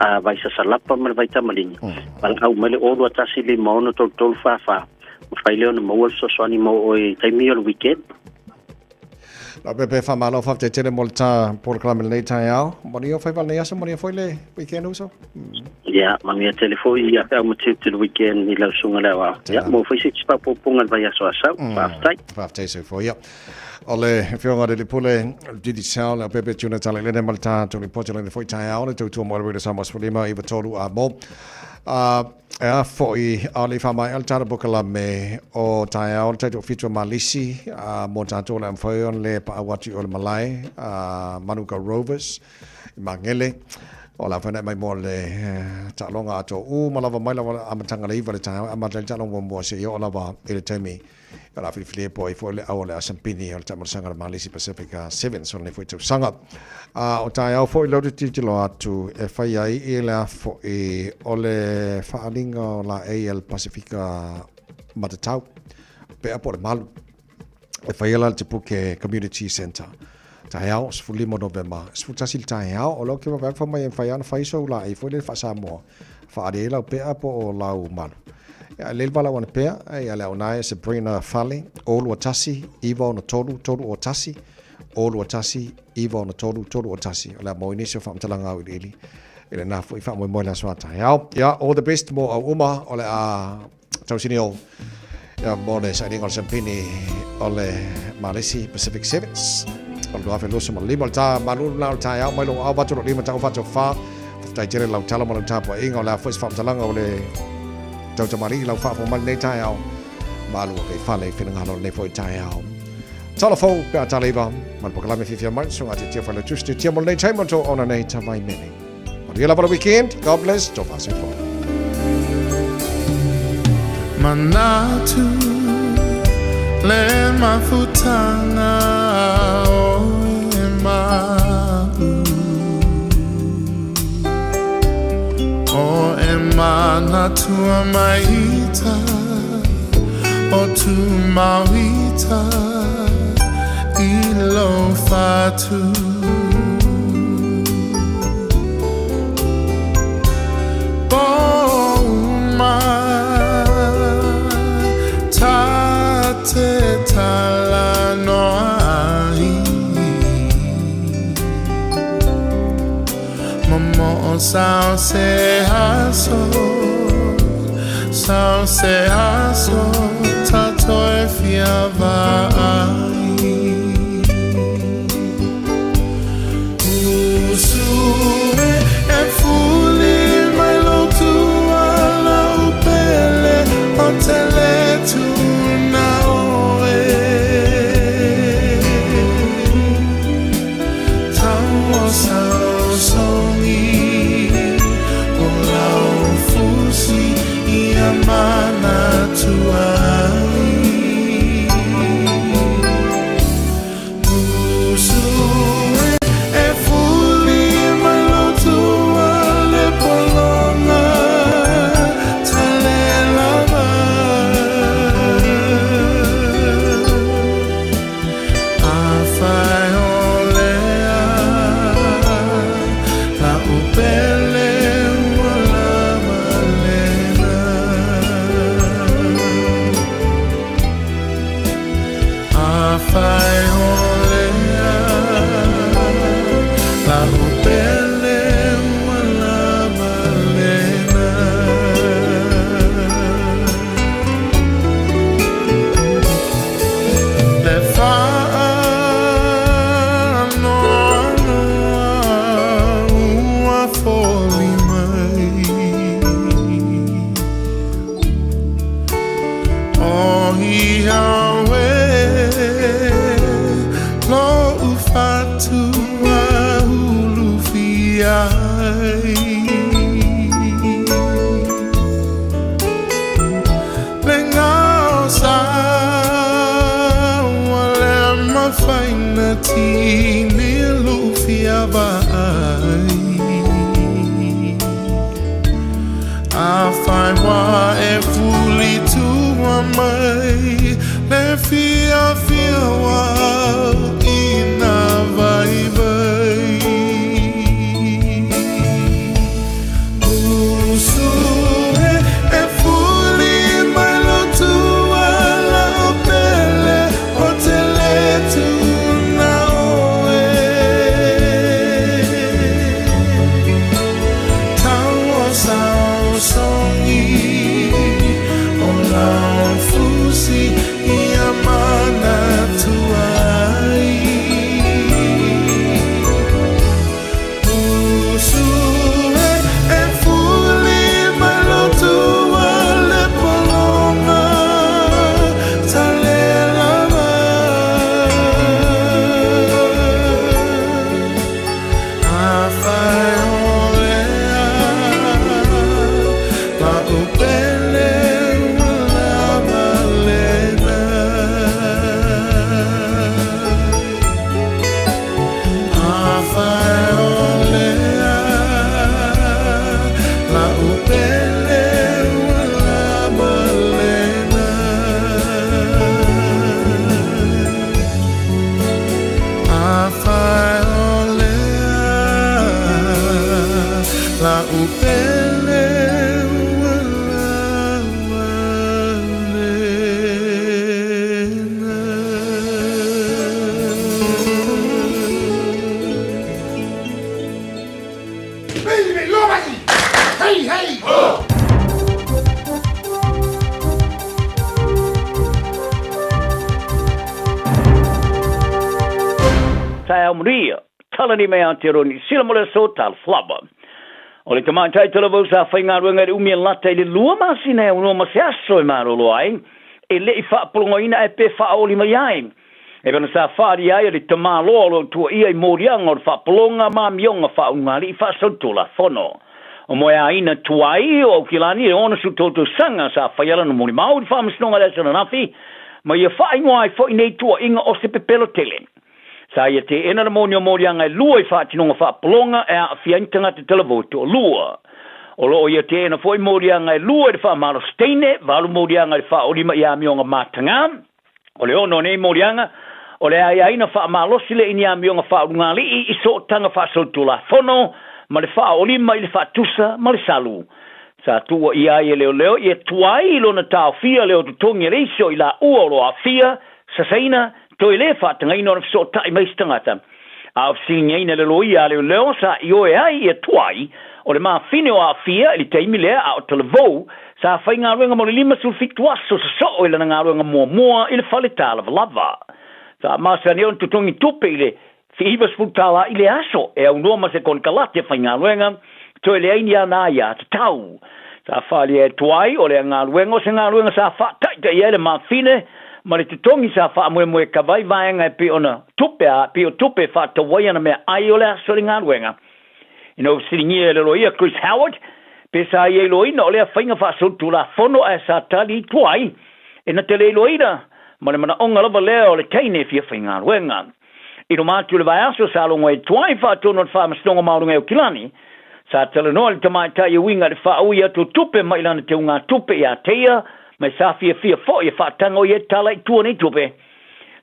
S17: a vai sasalapa ma le vai tamaligi. Valaau mai le 0 2 1 5 6 3 3 4 4, mafai lea ona maua le fesoasoani mo oe i taimi o le weekend.
S5: Lau pepe whamalo whafte tele mo le tā polokalame lenei taeao. Manuia o whaiva lenei aso, manuia foi le weekend uso.
S17: Ia, manuia tele foi ia pe au matiu te le weekend i lau susuga le auao. Ia, mo foi se isi faaopoopoga i le vaiaso a sau. Faafetai.
S5: Faafetai soifua. Ia. O le Afioga i le Pule, Digicel, le Pepe Tuna Tala Lene ma le tatou lipoti o lenei foi taeao, le tautua mo le Radio Samoa 15 93 a mo. E a foi, a le whaamaea le tala polokalame o taeao le taito fitu a Malisi, mo tatou le amfai on le paau atu i o le malae, Manuka Rovers, i Magele. O la whanau mai mo le taaloga ato u ma lava mai lava amataga le iva le taeao, amata le taaloga muamua se i oo lava i le taimi O le a filifili po ai foi le au o le Asampini o le taamalosaga o le Malisi Pacific Sevens o lenei foi tausaga. O taeao foi lea ou te tilotilo atu e fai ai i le a foi o le faaaliga o laei a le Pasifika Matatau pea po o le malu e fai ala le Te Puke Community Centre. Taeao, 15 Novema, 11 le taeao, o lea ou te vaavaai atu fai mai e mafai lava ona fai sou laei foi lele faa-Samoa Whaari ai lau pea po o lau malu. Ia, lele wala wana pea, ia le au nae Sabrina Fale, 021 963 301, 021 963 301. O le a mau i nisi o whaamatalanga au iliili. I le nā fui whaamoemoe le aso a taeao. Ia, all the best mo au uma o le a tausini o ia, mo le sailinga o le sampini o le Malesi Pacific Sevens. O le 2025 o le tā malulu na o le taeao mai lou au vatu lo lima tau fatu wha. Whaftai tere lau tala ma lau tāpua inga o le a foi se whaamatalanga o le tautamari lau whaafo mai nei taeao. Malu o kei whale i whinangalo nei foi taeao. Tala fou pe a tala iwa, ma le pokalame whiwhia mai, sunga te tia whale tusi te tia mo nei taimo tō ona nei tawai mene. Manuia lava le weekend. God bless. Tofa soifua.
S1: Manatu le mafutanga o e ma'u O e manatua maita O tu mauita I lo fatu Pouma Ta te tala noa ai Momo o sao se aso Sao se aso Tato e fia vaai Usu e e fuli mai lo tua lau pele O te le tuna oe Tau o sao songi O lau fusi ia manatua ai Usu e e fuli mai lo tua le polonga Tale lava A fai o lea La upele ua lava lena A fai o lea La upele ua lava lena Le whaanoanoa ua foli mai O ia oe lo ufatua ulu ai Le ngao sa ua le mafaina tini lufia vaai A fai wa e fuli tua mai Le fia fia wa ina vai vai Usu e e fuli mai lo tua lau pele O te le tuna oe Tau o sao songi O lau fusi ia manatua ai Usu e e fuli mai lo tua le polonga Tale lava A fai o lea La upele ua lava lena A fai o lea La upele ua lava lena A fai o lea La upele ua lava lena
S9: Hey, hey! Ho!
S18: Taeao manuia, talani mai Aotearoa Niu Sila mo le aso talofa lava. O le tamaitai talavou sa faigaluega i le umi e lata i le lua masina e aunoa ma se aso e malolo ai, e le i faapologoina ae pe faaoli mai ai. E pei ona sa faaalia ai e le tamaloa o lo o tuuaia i moliaga o le faapologa ma amioga faaulugalii faasolitulafono. O moeaina tuai o Aukilani e 63 tausaga sa faia lana molimau i le Faamasinoga i le aso ananafi, ma ia faaigoa ai foi nei tuuaiga o se pepelo tele. Sa ia teena le moni o moliaga e lua i faatinoga faapologa e aafia ai ni tagata talavou e toalua. O lo o ia teena foi moliaga e lua i le faamalosi teine, valu moliaga i le faaolima i amioga mataga. O le ono o nei moliaga, o le aiaina faamalosi lea i ni amioga faaulugalii i sootaga faasolitulafono ma le faaolima i le faatusa ma le salu. Sa tuuaia ai e leoleo ia tuai i lona taofia lea o totogi a le isi o i laua o lo o aafia, sasaina, toe le faatagaina ona fesootai mai se tagata. A o fesiligiaina e le loia a leoleo sa ioe ai ia tuai o le mafine o aafia i le taimi lea a o talavou sa faigaluega mo le 57 aso sosoo i lana galuega muamua i le fale tālavalava. Sa masani ona totogi tupe i le $90 tālā i le aso e aunoa ma se konekarate faigaluega toe leai ni ana aiatatau. Sa faaalia e Tuai o lea galuega o se galuega sa faataitaia ai le mafine ma le totogi sa faamoemoe e kava ai vaega e pei ona tupe a pei o tupe e faatau ai ana meaai o le aso i le galuega. Ina ua fesiligia e le loia Chris Howard pe sa ia iloaina o lea faiga faasolitulafono ae sa tali i Tuai e na te le iloaina ma le manaoga lava lea o le teine e fia faigaluega. I luma atu i le vaiaso sa logo ai Tuai faatonu o le Faamasinoga Maualuga i Aukilani, sa talanoa le tamaitai e uiga i le faaui atu o tupe mai lana teugatupe ia te ia, ma sa fiafia foi e faatago i ai tala i tua nei tupe.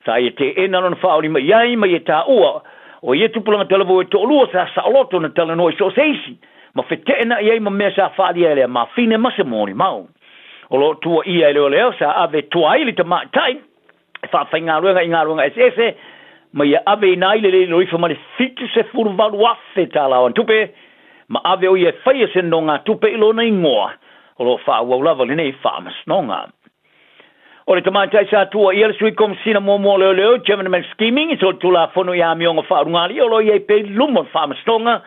S18: Sa ia teena lona faaolima i ai ma ia taua o ia tupulaga talavou e toalua sa saoloto na talanoa i so o se isi ma feteenai ai ma mea sa faaalia e lea mafine ma se molimau. O lo o tuuaia e leoleo sa ave tua ai le tamaitai e faafaigaluega i galuega eseese ma ia ave ina ai le lilo ifo ma le $78,000 tala o ana tupe ma ave o ia e faia se nonogatupe i lona igoa. O lo o faaauau lava lenei faamasinoga. O le tamaitai sa tuuaia le Sui Komesina muamua o Leoleo, German McSkimming, i solitulafono i amioga faaulugalii o lo o i ai pea i luma o le faamasinoga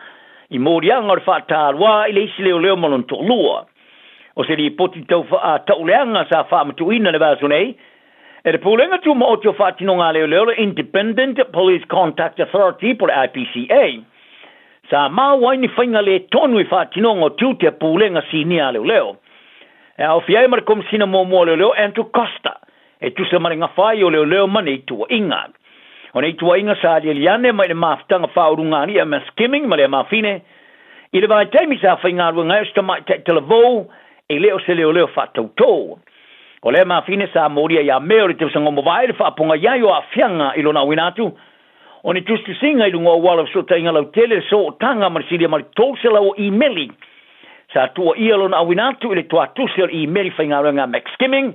S18: i moliaga o le faataluā i le isi leoleo ma lona toalua. O se lipoti tau tauleaga sa faamatuuina i le vaiaso nei e le Pulega Tumaoti o Faatinoga a Leoleo, le Independent Police Conduct Authority po o le IPCA, sa maua ai ni faiga le tonu i faatinoga o tiute a Pulega Sinia a Leoleo. E aofia ai ma le Komesina muamua o Leoleo Andrew Coster, e tusa ma le gafa ai o Leoleo ma nei tuuaiga. O nei tuuaiga sa aliali ane mai le mafutaga faaulugalii a McSkimming ma lea mafine, i le vaitaimi sa faigaluega ai o se tamaitai talavou e le o se leoleo faatautō. O lea mafine sa molia ia Me o le tausaga ua mavae le faapogai ai o aafiaga i lona auina atu o ni tusitusiga i luga o auala o fesootaiga lautele, le sootaga ma le silia ma le 300 o imeli. Sa tuuaia lona auina atu i le tuatusi o le imeli faigaluega a McSkimming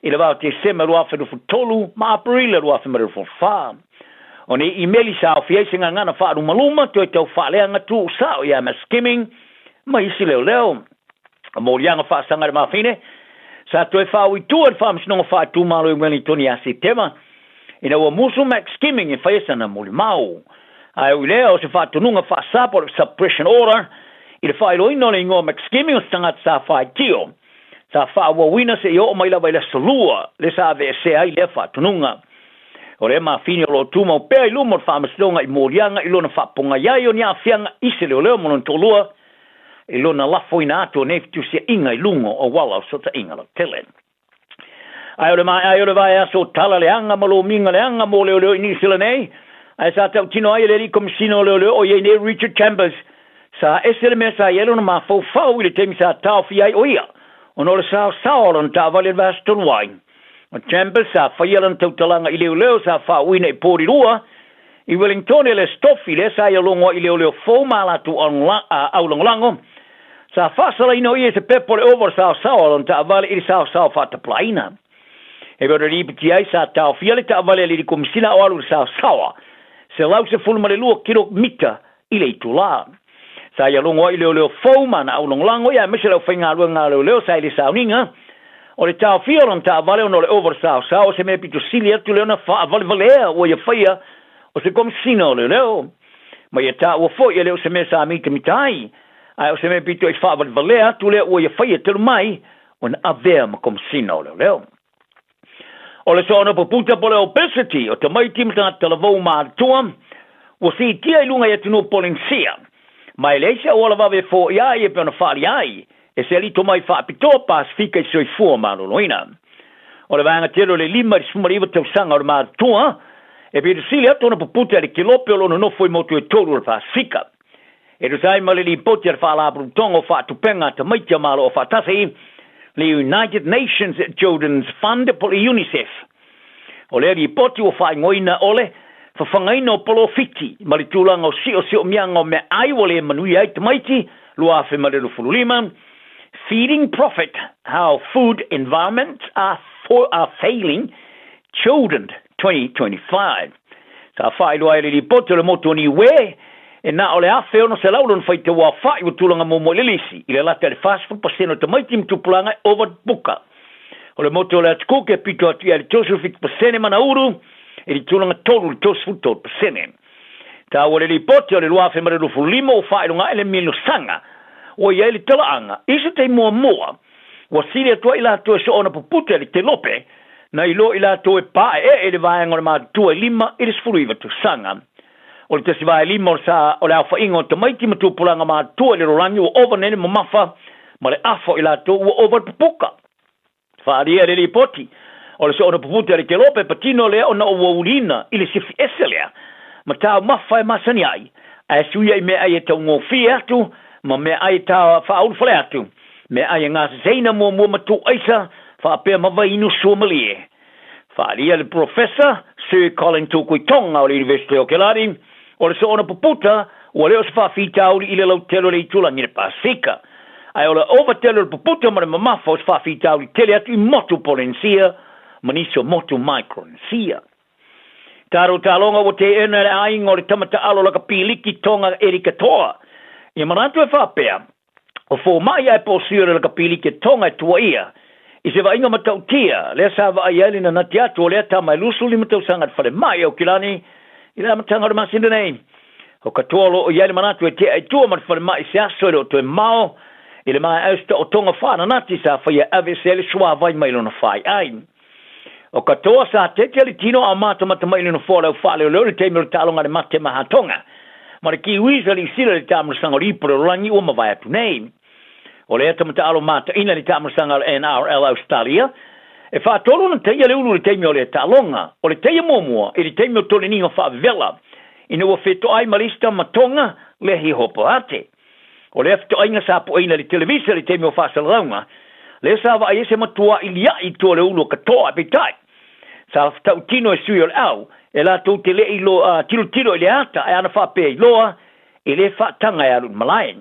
S18: i le va o Tesema 2023 ma Aperila 2024. O nei imeli sa aofia ai se gagana faalumaluma toe tau faaleaga tuusao ia McSkimming ma isi leoleo. O moliaga faasaga i le mafine, sa toe faaui tua i le Faamasinoga Faaitumalo i Wellington ia Setema, ina ua musu McSkimming e faia sana molimau. Ae ui lea, o se faatonuga faasa po o le suppression order i le faailoaina o le igoa McSkimming o se tagata sa faitio, sa faaauauina seia oo mai lava i le aso Lua, lea sa aveesea ai lea faatonuga. O lea mafine o lo o tumau pea i luma o le Faamasinoga i moliaga i lona faapogai ai o ni aafiaga i se leoleo ma lona toalua, i lona lafoina atu o nei fetusiaiga i luga o auala o fesootaiga lautele. Ae o le maea ai o le vaiaso o tala leaga ma lomiga leaga mo leoleo i Niu Sila nei, ae sa tautino ai e le alii Komesina o Leoleo o i ai nei Richard Chambers, sa ese le mea sa i ai lona mafaufau i le taimi sa taofia ai o ia ona o le saosaoa o lana taavale i le vaiaso talu ai. O Chambers sa faia lana tautalaga i leoleo sa faauuina i Porirua I Wellingtone le Stofi lea sa ia logo ai i leoleo fou ma a latou aulagolago, sa faasalaina o ia i se pepa o le ova o le saosaoa o lona taavale i le saosaoa faatapulaaina. E pei ona lipoti ai, sa taofia le taavale a le Alii Komesina o alu i le saosaoa 112 kilomita i le itulā. Sa ia logo ai i leoleo fou ma ana aulagolago ia aemaise le aufaigaluega a leoleo sa i le sauniga o le taofia o lona taavale ona o le ova o le saosaoa o se mea pito sili atu le ona faavalevalea ua ia faia o se Komesina o Leoleo. Ma ia taua foi e le o se mea sa mitamita ai, ae o se mea pito i faavalevalea atu lea ua ia faia talu mai ona avea ma Komesina o Leoleo. O le soona puputa po le obesity o tamaiti ma tagata talavou matutua ua siitia i luga i atunuu Polenisia, ma e leai se auala vave e foia ai e pei ona faaalia ai e se alii tomai faapitoa Pasefika i soifua maloloina. O le vaega tele o le 5 i le 19 tausaga o le matutua e pito sili atu ona puputa i le kelope o lo o nonofo i motu e tolu o le Pasefika. E tusa ai ma le lipoti a le Faalapotopotoga o Faatupenga a Tamaiti a Malo Afaatasi, le United Nations Children's Fund po o le UNICEF. O lea lipoti ua faaigoaina o le Fafagaina o Polofiti ma le Tulaga o Siosiomiaga o Meaai ua le Manuia ai Tamaiti 2025, Feeding Profit, How Food Environments are, are Failing Children 2025. Sa faailoa ai le lipoti o le motu o Niue, e na o le 1,600 lona faitauaofa'i ua tulaga muamua i le lisi, i le lata i le 40% o tamaiti ma tupulaga e ova buka. O le motu o le Atu Kuke e pito atu i ai le 37% ma Nauru i le tulaga tolu i le 33%. Taua le lipoti o le 2025 ua faailoga ai le milosaga ua i ai le talaaga i se taimi muamua ua sili atu ai i latou e soona puputa i le kelope nai lo i latou e paeee i le vaega o le matutua e 5 i le 19 tausaga. O le tasi vae lima o le sa o le aofaiga o tamaiti ma tupulaga matutua i le lalolagi ua ova nei le mamafa ma le afa o i latou ua ova le pupuka. Faaalia le lipoti o le soona puputa i le kelope patino lea ona ua uliina i le sifi ese lea ma taumafa e masani ai, ae suia i meaai e taugofie atu ma meaai e ta faaulufale atu, meaai e gaseseina muamua ma tuuaisa faapea ma vaiinu suamalie. Faaalia le Professor Sir Colin Tukuitonga o le University o Kelani, o le soona puputa ua le o se faafitauli i le lautele o le itulagi i le Pasefika, ae o le ova tele o le puputa ma le mamafa o se faafitauli tele atu i motu Polenisia ma nisi o motu Micronesia. Taro taloga ua teena e le aiga o le tama taalo lakapiliki Tonga Erika Toa ia manatu e faapea, o fomai ae po sui o le lakapiliki Tonga e tuaia i se vaaiga matautia lea sa vaai ai le nanati atu o lea tama e 25 tausaga i le falemai Aukilani i le amataga o le masina nei. O ka toa o lo o i ai le manatu e tea i tua ma le falemai i se aso e le o toe mao i le maea o se taotoga faananati sa faia e aveese ai le suavai mai lona faiai. O ka toa sa tete le tino a matamata mai le nofoa o le au faaleoleo i le taimi o le taaloga a le mate mahatonga ma le Kiwis a Niu Sila i le taamilosaga o le ipu o le lalolagi ua mavae atu nei. O lea tamata'alo mataina i le taamilosaga o le NRL Australia, e faatolu ona taia le ulu i le taimi o lea taaloga. O le taia muamua i le taimi o toleniga faavevela ina ua fetoai ma le isi tama Tonga le Hihopoate. O lea fetoaiga sa pueina i le televisa i le taimi o faasalalauga, lea sa vaai ai se matua ilia'i i tua o le ulu o katoa, peitai, sa tautino e sui o le au, e latou te le i tilotilo i le ata ae ana faapea iloa e le faataga e alu i le malae.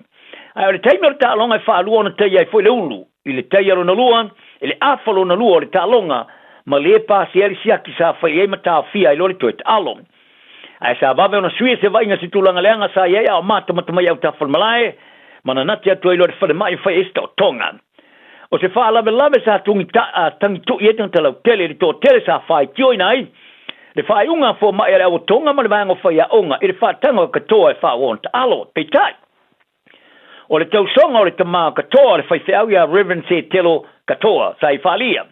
S18: Ae o le taimi o le taaloga e faalua ona taia ai foi le ulu, i le taia lona lua, i le afa lona lua o le taaloga, ma le pasia ai le siaki sa fai ai ma taofia ai loa le toe taalo. Ae sa vave ona suia se vaaiga se tulaga leaga sa i ai a o matamata mai autafa o le malae, ma nanati atu ai loa i le falemai e fai ai se taotoga. O se faalavelave sa tagitu'i ai tagata lautele i le toatele sa faitioina ai le faaiuga a fomai a le Auatoga ma le Vaega o Faiaoga i le faataga o katoa e faaauau ona taalo. Peitai, o le tausoga o le tama o katoa o le faifeau ia Reverend Setelo Katoa sa i faaalia,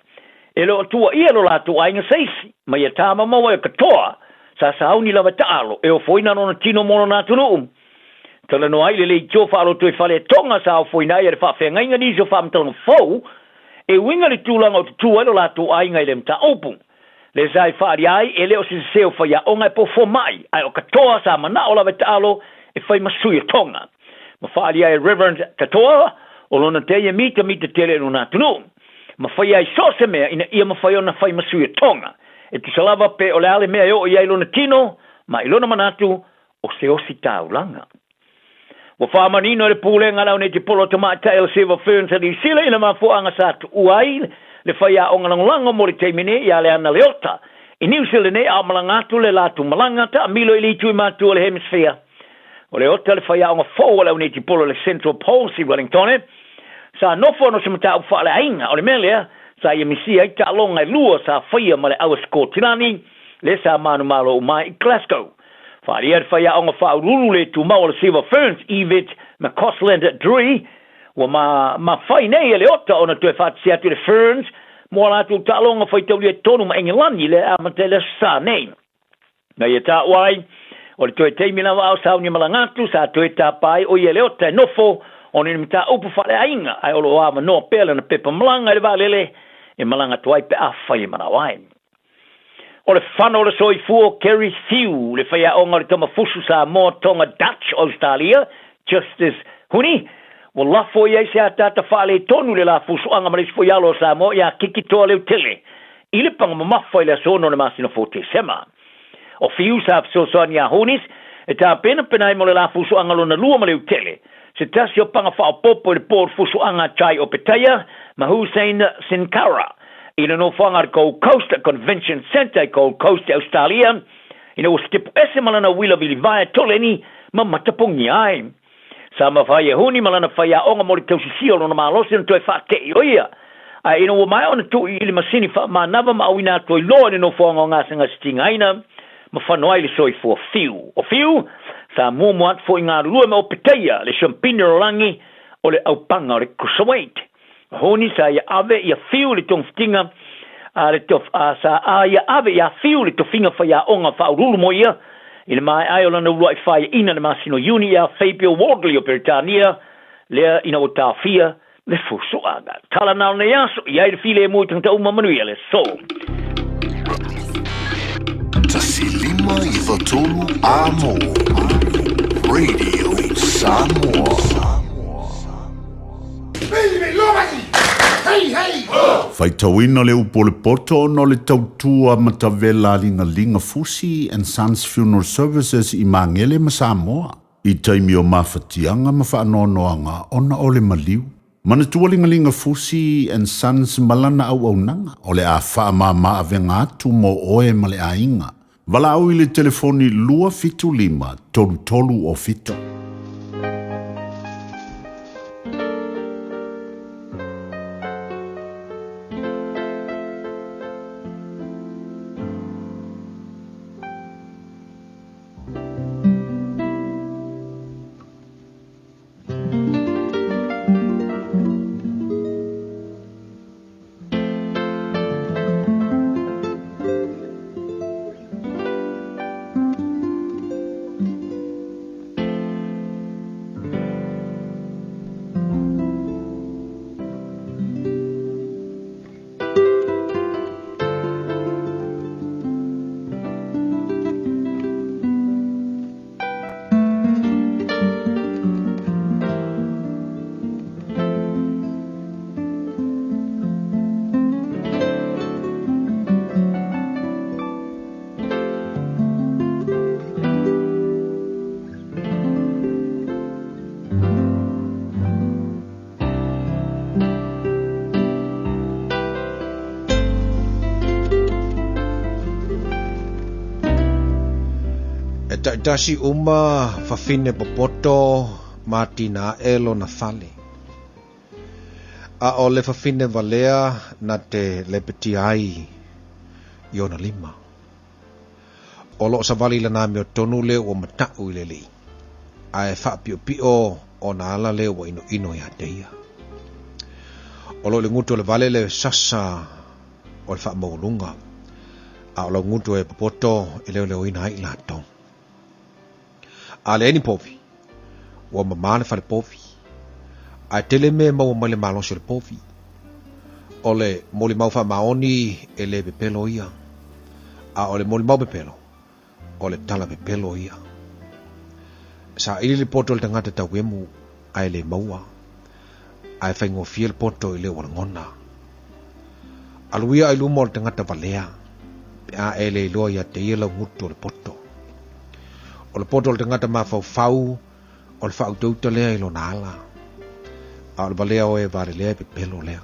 S18: e le o tuuaia lo latou aiga se isi, ma ia tamamau ai o katoa sa sauni lava e taalo e ofoina lona tino mo lona atunuu. Talanoa ai le leitio faaloto i Faletoga sa ofoina ai e le faafeagaiga nisi o faamatalaga fou e uiga i le tulaga o tutū ai lo latou aiga i le mataupu. Le sa i faaalia ai e le o se sese o faiaoga e po fomai, ae o katoa sa manao lava e taalo e fai ma sui o Tonga. Ma faaalia ai e Reverend Katoa o lona teia mitamita tele i lona atunuu. Ma faia ai so o se mea ina ia mafai ona fai ma sui o Tonga. E tusa lava pe o le a le mea e oo i ai lona tino ma i lona manatu o se ositaulaga. Ua faamanino e le Pulega a le Auneti Polo Tamaitai o le Silver Ferns a Niu Sila i le mafuaaga sa tuua ai le faiaoga lagolago mo le taimi nei ia Leana Leota i Niu Sila nei a o malaga atu le latou malaga taamilo i le itu i matua o le Hemisphere. O Leota le faiaoga fou a le Auneti Polo i le Central Pulse i Wellingtone sa nofo ona o se mataupu faaleaiga. O le mea lea sa ia misia ai taaloga e lua sa faia ma le au a Sikotilani lea sa manumalo uma ai i Glasgow. Faaalia le faiaoga faauluulu le tumau o le Silver Ferns, Yvette McCausland Drury, ua mafai nei e Leota ona toe faatasi atu i le Ferns mo a latou taaloga faitaulia i totonu ma Engelani lea e amata i le Aso Sa nei. Na ia taua ai, o le toe taimi lava a o sauni malaga atu, sa toe tapa ai o ia e Leota e nofo ona i ni mataupu faaleaiga, ae o lo o avanoa pea lana pepa malaga i le vaalele e malaga atu ai pe afai e manao ai. O le fano o le soifua o Kerry Few, le faiaoga o le tamafusu Samoa Tonga Dutch o Ausetalia, Justice Huni, ua lafo i ai se ataata faaletonu i le lafusuaga ma le isi foi alo o Samoa ia Kiki Toa Leutele i le paga mamafa i le aso 6 o le masina fou o Tesema. O Fiu sa fesoasoani iā Hunis e tapenapena ai mo le lafusuaga lona lua ma Leutele, se tasi o paga faaopoopo i le po o le fusuaga a Jai Opetaia ma Hussein Sinkara i le nofoaga a le Gold Coast Convention Centre i Gold Coast i Ausetalia ina ua sitepu ese ma lana uila vilivae toleni ma matapogia ai. Sa mafai e Huni ma lana faiaoga mo le tausisia o lona malosi ona toe faate'i o ia. Ae ina ua maea ona tu'i i le masini faamanava ma auina atu ai loa i le nofoaga o gasegase tigaina ma fano ai le soifua fiu. O Fiu, sa muamua atu foi galulue ma Opetaia, le siampini o lalagi o le aupaga o le Cruiserweight. O Huni sa ia ave ia Fiu i le togafitiga a le tof, a sa a ia ave iā Fiu le tofiga faiaoga faauluulu mo ia i le maea ai o lana uluai faiaina i le masina o Iuni iā Fabio Wardley o Peretania, lea ina ua taofia le fusuaga. Tala na o lenei aso, i ai le filemu i tagata uma manuia le aso.
S15: 1593 Amo Radio Samoa.
S12: Faitauina le upu o le poto ona o le tautua matavela a Ligaliga Fusi and Sons Funeral Services i Magele ma Samoa i taimi o mafatiaga ma faanoanoaga ona o le maliu. Manatua Ligaliga Fusi and Sons ma lana auaunaga o le a faamama avega atu mo oe ma le aiga. Valaau i le telefoni 275 33 o 7.
S5: E taitasi uma fafine popoto ma tina aʻe lona fale. A o le fafine valea na te lepetia ai i ona lima. O loo savali lana amiotonu lea ua mataʻu i le alii, a e faapiʻopiʻo ona ala lea ua inoino iā te ia. O loo i le gutu o le vale le sasa o le faamaualuga, a o lau gutu e popoto e leoleoina ai i latou. A leai ni povi, ua mamā le fale povi, ae tele mea e maua mai le malosi o le povi. O le molimau faamaoni e le pepelo ia, a o le molimau pepelo, o le tala pepelo ia. Saili le poto o le tagata tauemu, ae le maua, ae faigofie le poto i le ua lagona. Alu ia i luma o le tagata valea, pe a e le iloa ia te ia lau gutu o le poto. O le poto o le tagata mafaufau, o le faautauta lea i lona ala, a o le valea o e valelea e pepelo lea.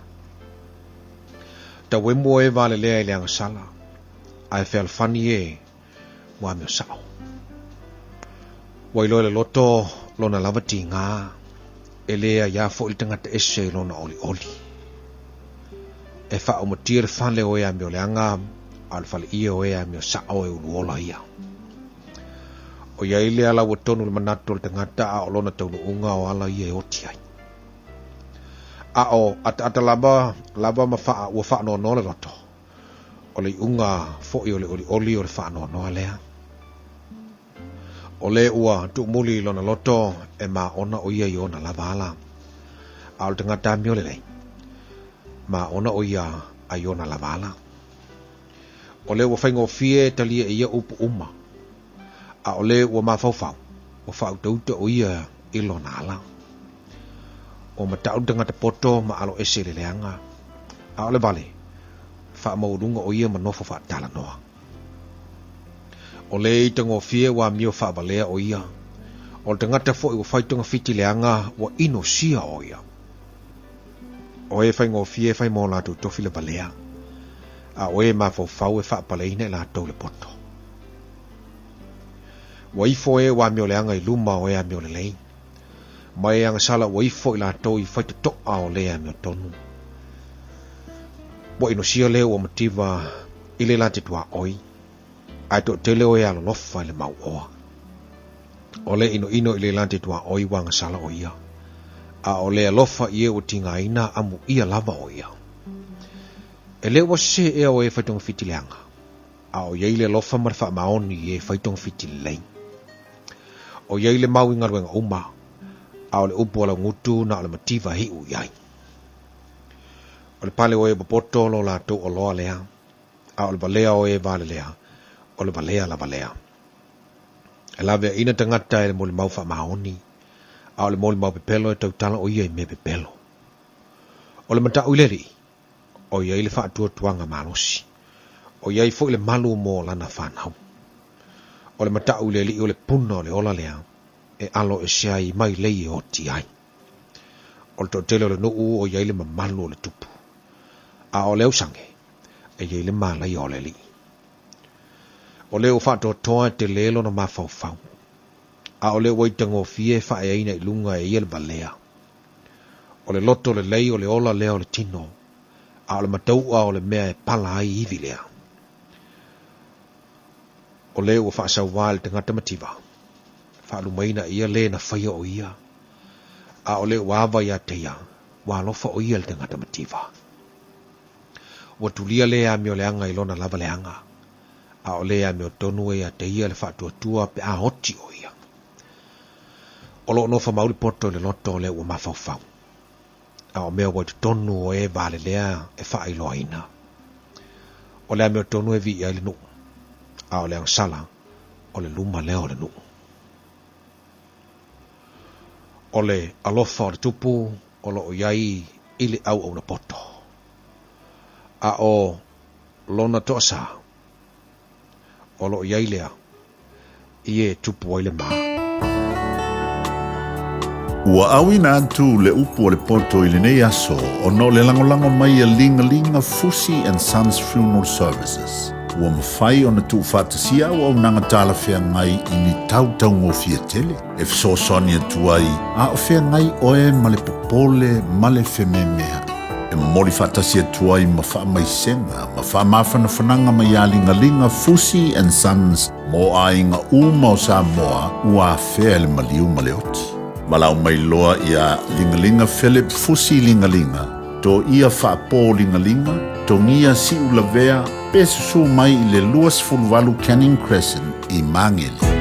S5: Tauemu o e valelea i le agasala, ae fealofani e ua amio sao. Ua iloa e le loto lona lava tigā, e le aiā foi le tagata ese i lona olioli. E faaumatia le fale o e amio leaga, a o le faleie o e amio sao e uluola ia. O iai le ala ua tonu le manatu o le tagata a o lona taunuuga o ala ia e oti ai.
S4: A o ataata lava lava ma faa, ua faanoanoa le loto, o le iuga foi o le olioli o le faanoanoa lea. O le ua tuumuli i lona loto e maona o ia i ona lava ala. A o le tagata amio lelei, maona o ia a i ona lava ala. O le ua faigofie e talia e ia upu uma, a o le ua mafaufau, ua faautauta o ia i lona ala. Ua matau le tagata poto ma alo ese i le leaga, a o le vale, faamaualuga o ia ma nofo faatalanoa. O le itagofie ua amio faavalea o ia, o le tagata foi ua fai togafiti leaga ua inosia o ia. O e faigofie e fai mo latou tofi le valea, a o e mafaufau e faapaleina i latou le poto. Ua ifo e ua amio leaga i luma o e amio lelei, ma e agasala ua ifo i latou i faitotoa o le amiotonu. Ua inosia le ua mativa i le la te tuaoi, ae toatele o e alolofa i le mauoa. O le inoino i le la te tuaoi ua agasala o ia, a o le alofa i e ua tigaina amuia lava o ia. E le ua sese ea o e fai togafiti leaga, a o iai le alofa ma le faamaoni i e fai togafiti lelei. O iai le mau i galuega uma, a o le upu a laugutu na o le mativa e iu i ai. O le pale o e popoto lo latou oloa lea, a o le valea o e valelea, o le valea lava lea. E laveaina tagata e le molimau faamaoni, a o le molimau pepelo e tautala o ia i mea pepelo. O le matau i le Alii, o i ai le faatuatuaga malosi, o i ai foi le malu mo lana fanau. O le matau i le Alii o le puna o le ola lea, e alo ese ai mai lei e oti ai. O le toatele o le nuu o i ai le mamalu o le tupu, a o le ausage e i ai le malaia o le alii. O le ua faatoatoa e tele lona mafaufau, a o le ua itagofie e faaeaina i luga e ia le valea. O le loto lelei o le ola lea o le tino, a o le mataua o le mea e pala ai ivi lea. O le ua faasauā i le tagata mativa, faalumaina e ia le na faia o ia, a o le ua ava iā te ia, ua alofa o ia i le tagata mativa. Ua tulia le amioleaga i lona lava leaga, a o le amiotonu e iā te ia le faatuatua pe a oti o ia. O lo o nofo mau le poto i le loto o le ua mafaufau, a o mea ua i totonu o e valelea e faailoaina. O le amiotonu e viia ai le nuu, a o le agasala o le luma lea o le nuu. O le alofa o le tupu o lo o i ai i le auauna poto, a o lona toasā o lo o i ai lea i e tupu ai le ma.
S12: Ua auina atu le upu o le poto i lenei aso ona o le lagolago mai a Ligalinga Fusi and Sons Funeral Services. Ua mafai ona tuufaatasia auaunaga talafeagai i ni tau taugofie tele e fesoasoani atu ai a o feagai oe ma le popole ma le fememea'i. E momoli faatasi atu ai ma faamaisega ma faamafanafanaga mai ia Ligaliga Fusi and Sons mo aiga uma o Samoa ua afea e le maliu ma le oti. Valaau mai loa ia Ligaliga Philip Fusi Ligaliga, Toia Faapo Ligaliga, Togia Siulavea pe susu mai i le 28 Canning Crescent i Magele.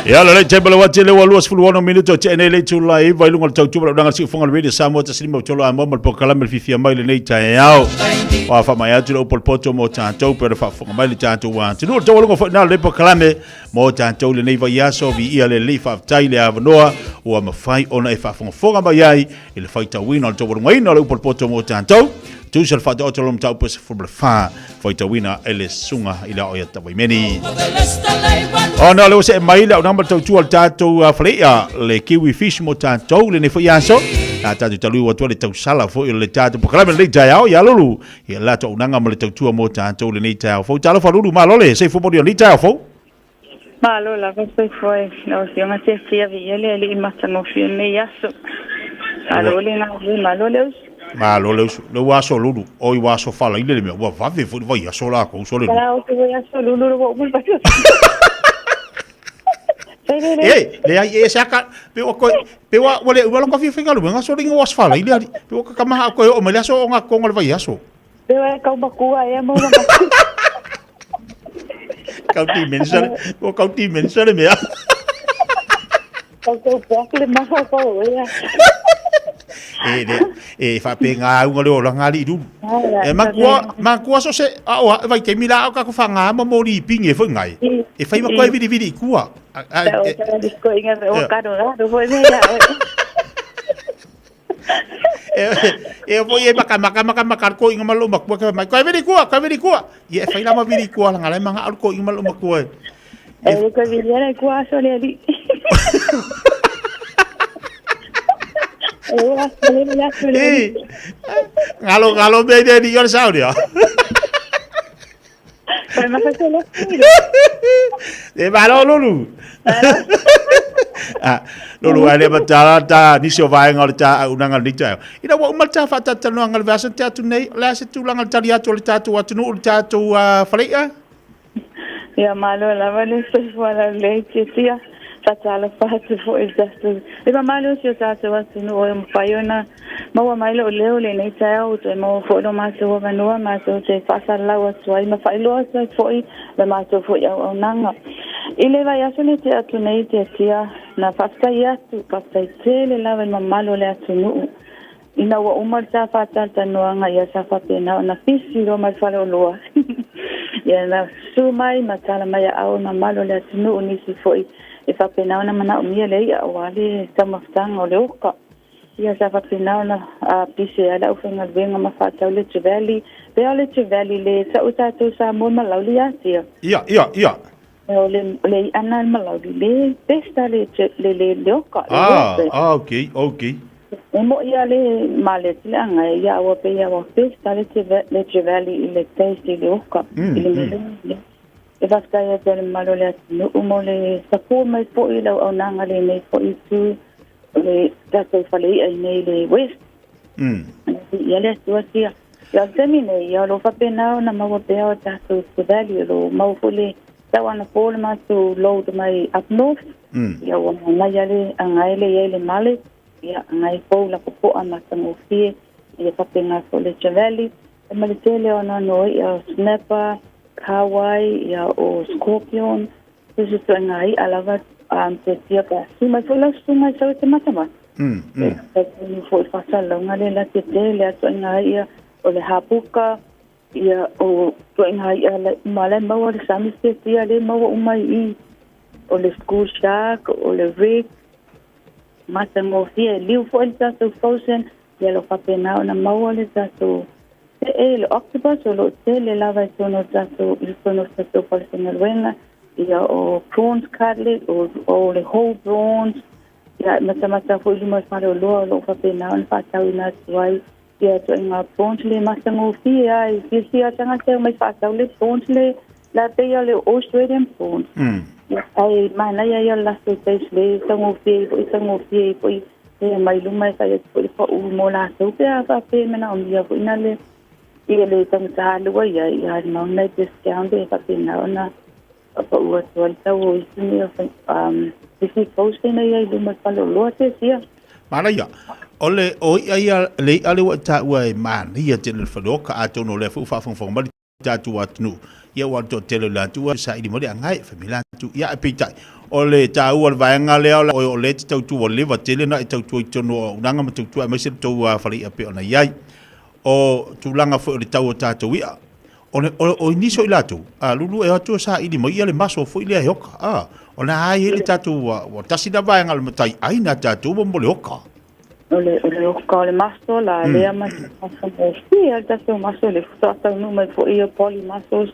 S2: Ia le table wa tele wa lua sefulu ono minuto te nei le tula i vai lunga le tautua le unanga siufoga le Radio Samoa 153 a mo ma le polokalame le fiafia mai lenei taeao. Wa faamai atu le upu o le poto mo tatou pe ona faafofoga mai le tatou atunuu. Le taualuga foi na le polokalame mo tatou lenei vaiaso viia le alii faafetai le avanoa ua mafai ona e faafogafoga mai ai i le faitauina o le taualugaina o le upu o le poto mo tatou. Tusa le faataoto o le mataupu e 14 faitauina e le susuga i le ao ia Tawaimeni. Ona o le ua see mai le aunaga ma le tautua o le tatou faleia le kiwi fish mo tatou lenei foi aso. A tatou talui atu le tausala foi o le tatou polokalame lenei taeao ia Lulu. Ia la tatou aunaga ma le tautua mo tatou lenei taeao fou. Talofa Lulu, malo le soifua manuia lenei taeao fou.
S16: Malo lava soifua e lau Afioga Tiatia viia le Alii matagofie lenei aso. Malo le galulue, malo le usu.
S2: Malo le usu. Le ua aso lulu, oi ua aso falaile le mea, ua vave foi le vaiaso la kou sole lulu.
S16: Kala o te vaiaso lulu le ua uma le vaiaso.
S2: E, leai e se aka, pe ua koe, pe ua, ua le ua lo ka fia faigaluega sole inga ua aso falaile ali, pe ua kakamaha koe oo mai le aso o ngā konga le vaiaso.
S16: Pe ua e kau makua ea mo ma makua.
S2: Kau ti mensa le, ua kau ti mensa le mea.
S16: Kau tau puak le maha kau ea.
S2: E le, e whape ngā unga le ola ngā li ruru. E makua, makua so se, a oa, vai te mila au kako whangā ma mori i pingi e whai ngai. E whai makua e viri viri i kua.
S16: E o tara disko inga o karo raro foi mea.
S2: E, e foi e maka maka maka maka ko inga malo makua ke mai. Ko viri kua, ko viri kua. Ia e whai lama viri kua la ngala manga ko inga malo makua.
S16: E ko viri ara kua aso le ali. E aso le aso le.
S2: E ngalo ngalo me ne ni yo sa uri. E malo lulu. Ah, lulu ai le matala ta nisi o vaenga o le ta au nanga ni taeo. Ina ua uma le ta whaatatanoanga le vasa te atu nei, le ase tūlanga le tali atu o le tātou atunuu, le tātou whareia?
S16: Ia malo lava le soifua laulelei tiatia. Faatalofa atu foi i le tatou le mamalu o si o tatou atunuu e mafai ona maua mai lou leo i lenei taeao ua toe maua foi lo matou avanoa matou te faasalalau atu ai ma faailoa atu ai foi le matou foi auaunaga. I le vaiaso nei tea atu nei tiatia na faafetai atu, faafetai tele lava i le mamalu o le atunuu Ina ua uma le ta faatalatalanoaga ia sa faapena ona pisi loa ma le faleoloa. Ia na susu mai ma tala mai aao e mamalu o le atunuu nisi foi e faapena ona manaomia le i'a aua le taumafataga o le oka. Ia sa faapena ona pisi ai le aufaigaluega ma faatau le trevally. Pea o le trevally le sa'u tatou Samoa ma lauli atia.
S2: Ia, ia, ia.
S16: O le, le i'a na le malauli le best a le, le, le, le oka. Le
S2: Ah, ah, okay, okay.
S16: E mo'i a le male atu le aga e ia aua pe ia ua best a le le trevally i le taste i le oka i le mea lea. E faafetai atu ai le mamalu o le atunuu mo le sapua mai foi i le auaunaga lenei foi itu o le tatou fale i'a i nei le West. Ia le Atua sia. Ia o le taimi nei, ia o lo o faapena ona maua pea o tatou trevally o lo o maua foi le tau anapo le matou load mai up north. Ia ua manaia le aga e le i ai le male. Ia, ngai pou la popo'a matagofie, ia faapena foi le trevally, e ma le tele o anoano i'a o snapper, Kahawai, ia, o scorpion, so se ituaiga i'a lava tiatia pe a sui mai foi lau susuga e sau e te matamata. E talitonu foi i le faasalalauga lea la te tele a ituaiga i'a, o le hapuka, ia, o ituaiga i'a uma la e maua le sami tiatia lea e maua uma i i, o le school shark, o le rig, matagofie, e liu foi le tatou frozen, ia lo faapena ona maua le tatou pe'e, le octopus o lo'o tele lava i totonu o tatou i totonu o le tatou falefaigaluega, ia o prawns cutlet, o le whole prawns, ia e matamata foi i luma o le faleoloa o lo'o faapena ona fa'atauina atu ai ia ituaiga prawns le matagofie ai fiafia tagata e omai fa'atau le prawns le la pei o le Australian prawns. Ae manaia ia o le latou taste le taugofie ai fo'i taugofie ai fo'i e mai luma e fai atu foi le pa'u mo latou pe a faapea e manaomia foi na le ia le tagata alu ai ai ia mau nai discount e faapena ona faapa'u atu ai le tau o isi mea isi post nei ai luma i faleoloa tiatia.
S8: Manaia, o le o i'a ia le i'a lea ua e taua e manaia tele le faleoka, atonu o lea foi ua faafogafoga mai le tatou atunuu, ia ua toatele o le atunuu e saili mai le agai, fai mai le atu, ia ae peitai, o le taua o le vaega lea o lea e te tautua ua leva tele ona e tautua i totonu o auaunaga ma tautua aemaise le tou fale i'a pei ona i ai. O tulaga foi o le tau o tatou i'a, o le, o, o nisi o i latou, a lulu e o atu e saili mai ia le maso foi lea e oka, a, o le a i ai le tatou, ua tasi lea vaega o le matai ai na tatou mo le oka.
S16: O le oka o le maso la lea ma matagofie a le tatou maso le faatoa taunuu mai foi ia poly mussels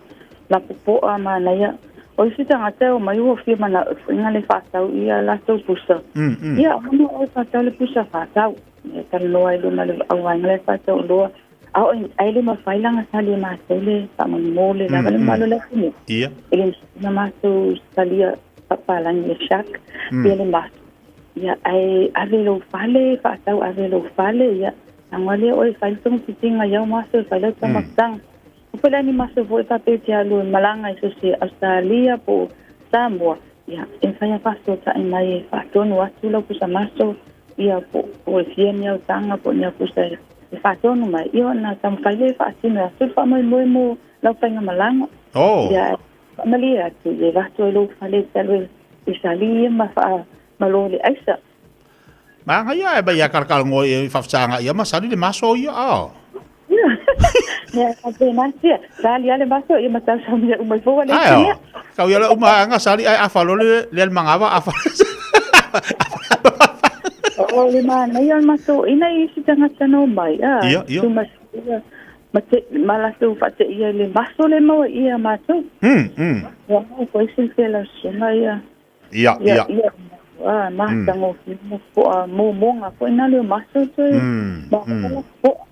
S16: lapopoa manaia. O isi tagata e omai ua fia mana'o e fo'iga le fa'atau ia latou pusa. Ia ona oe fa'atau le pusa fa'atau e talanoa ai luma le auvaega lea fa'atauloa a o ai le mafai laga sali e matou le fa'amolemole lava le mamalu o le atunuu. E le mafai ona matou salia fa'apalagi le shark ia le maso. Ia, ae ave i lou fale, faatau ave i lou fale, ia, tago lea oe e fai le togafitiga i au maso e fai lau taumafataga. O po o le a ni maso foi faapea e te alu e malaga i so o se Ausetalia po o Samoa, ia, e mafai lava faafesootai mai e faatonu atu lau pusa maso, ia, po o e fia ni autaga po o ni au pusa e faatonu mai, ia ona taumafai lea e faatino atu le faamoemoe mo lau faigamalaga. Ia, Faamalie atu, ia avatu ai lou fale e te alu e sali ia ma faamalo le aisa.
S8: Manaia e mai ia kalakala e faafesaga ia ma sali le maso ia a.
S16: Mea faapena sia, sali a le maso ia ma tausamia uma ifo ua le sia.
S8: Kau ia le uma anga sali ai afa lo le le mangava afa.
S16: O le manaia o le maso ina i isi tagata na omai a.
S8: Ia, ia.
S16: Tuma ia ma te ma latou faateia i le maso le maua i ia matou. Ia mau foi silafia lau susuga ia.
S8: Ia, ia.
S16: Ia, a matagofie ma po'a momoga foi na le o maso toe. Ma po'a.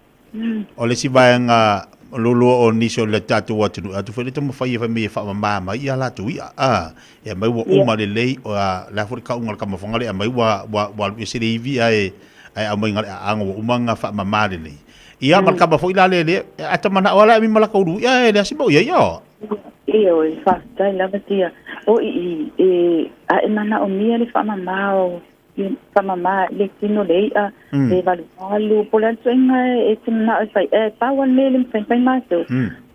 S8: O le isi vaega loloa o nisi o le tatou atunuu, atu foi le taumafai e fai mai e faamama mai ia latou i'a, a, e aumai ua uma lelei, o a, le a foi le kauga o le kamafoga lea e aumai ua, ua, ua alu ese le ivi ae, ae aumai na le aaga ua uma ona faamama lelei. Ia, ma le kama foi la le, le, a ta mana'o lava la e aumai ma laka ulu i'a e leai se mea o i ai, a.
S16: Ioe, faafetai lava tia. O i i, e, a e manaomia le faamama o faamama i le tino le i'a, le valuvalu, po o le a le ituaiga e te mana'o e fai, e pau lava le mea e le mafai ona fai matou,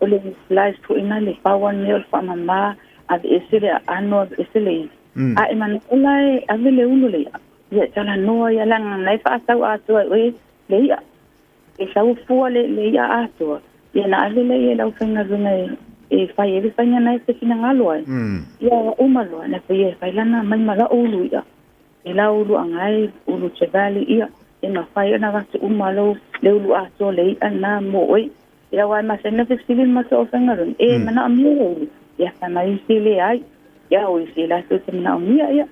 S16: o le slice foi lena le pau lava le mea o le faamama, aveese le aano, aveese le ivi. A e mana'o la e ave le ulu o le i'a, ia e talanoa ia, leaga na e faatau atoa e oe le i'a. E sau fua le le i'a atoa, ia ona ave lea i lau faigaluega e fai ai le faiga na e te finagalo ai. Ia uma loa, na fai e fai lana mai ma la'u ulu i'a. E lau ulu agai, ulu trevally, ia, e mafai ona avatu uma lou le ulu atoa le i'a lena mo oe. Ia aua e masani ona fesili le matou aufaigaluega, e manaomia le ulu? Ia fai mai isi e leai. Ia o isi latou te manaomia, ia.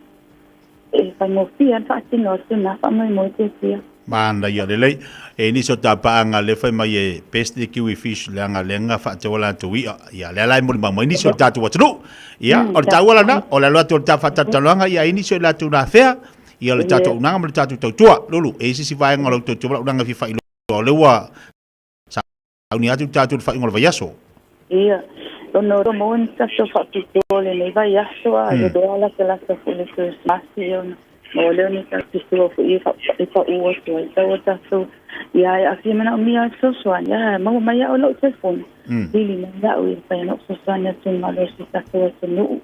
S16: E faigofie lava le faatino atu lena faamoemoe tiatia.
S8: Manaia lelei. E nisi o tapaaga lea fai mai e best le kiwi fish leaga lea na faatau latou i'a. Ia lea la e molimau mai nisi o le tatou atunuu. Ia o le taua lana, o le alo atu o le ta faatalatalanoaga ia ai nisi o i latou na afea ia le tatou auaunaga ma le tatou tautua. Lulu, e i ai se isi vaega o lau tautua ma lau auaunaga e fia faailoa o lea ua sauni atu le tatou i le faaiuga o le vaiaso.
S16: Ia, ona o maua ni tatou faapitoa o lenei vaiaso a e loa latalata foi le Kerisimasi ona maua lea o ni faapitoa foi e paʻu atu ai tau o tatou. Ia e afia manaomia ai fesoasoani, ia maua mai au i lou telefoni. Vili mai au ia mafai ona ou fesoasoani atu i le malo o si tatou atunuu.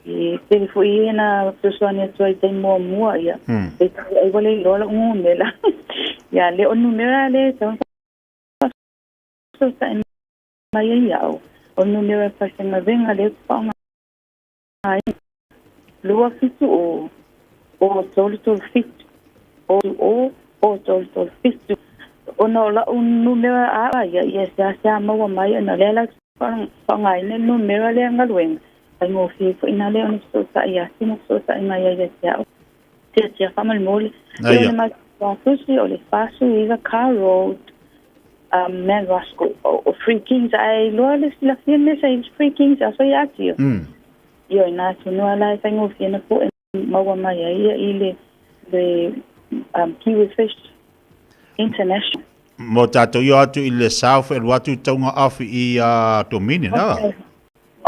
S16: E tele foi e na fesoasoani atu ai i taimi muamua, ia peitai ai ua le iloa lou numera. Ia le o le numera lea e tatau ona faafesootai mai ai au, o le numera e faifaigaluega lea ou te faaaogaina, 270 0337 0 0337. Ona o lau numera a ia, ia e seasea maua mai ona o lea la ou te faaaogaina le numera lea galuega, faigofie foi ina lea ona fesootai atu ma fesootai mai ai ia te au. Tiatia faamolemole. Ia o le matou tusi o le 49 Car Road, Mount Roskill, o Three Kings, ae iloa le silafia le mea sa i Three Kings aso ia Atia. Ia o ina tonu la e faigofie na po e maua mai ai ia i le Kiwi Fish International.
S8: Mo tātou i o atu i le South e alu atu i tauga off i Dominion, a?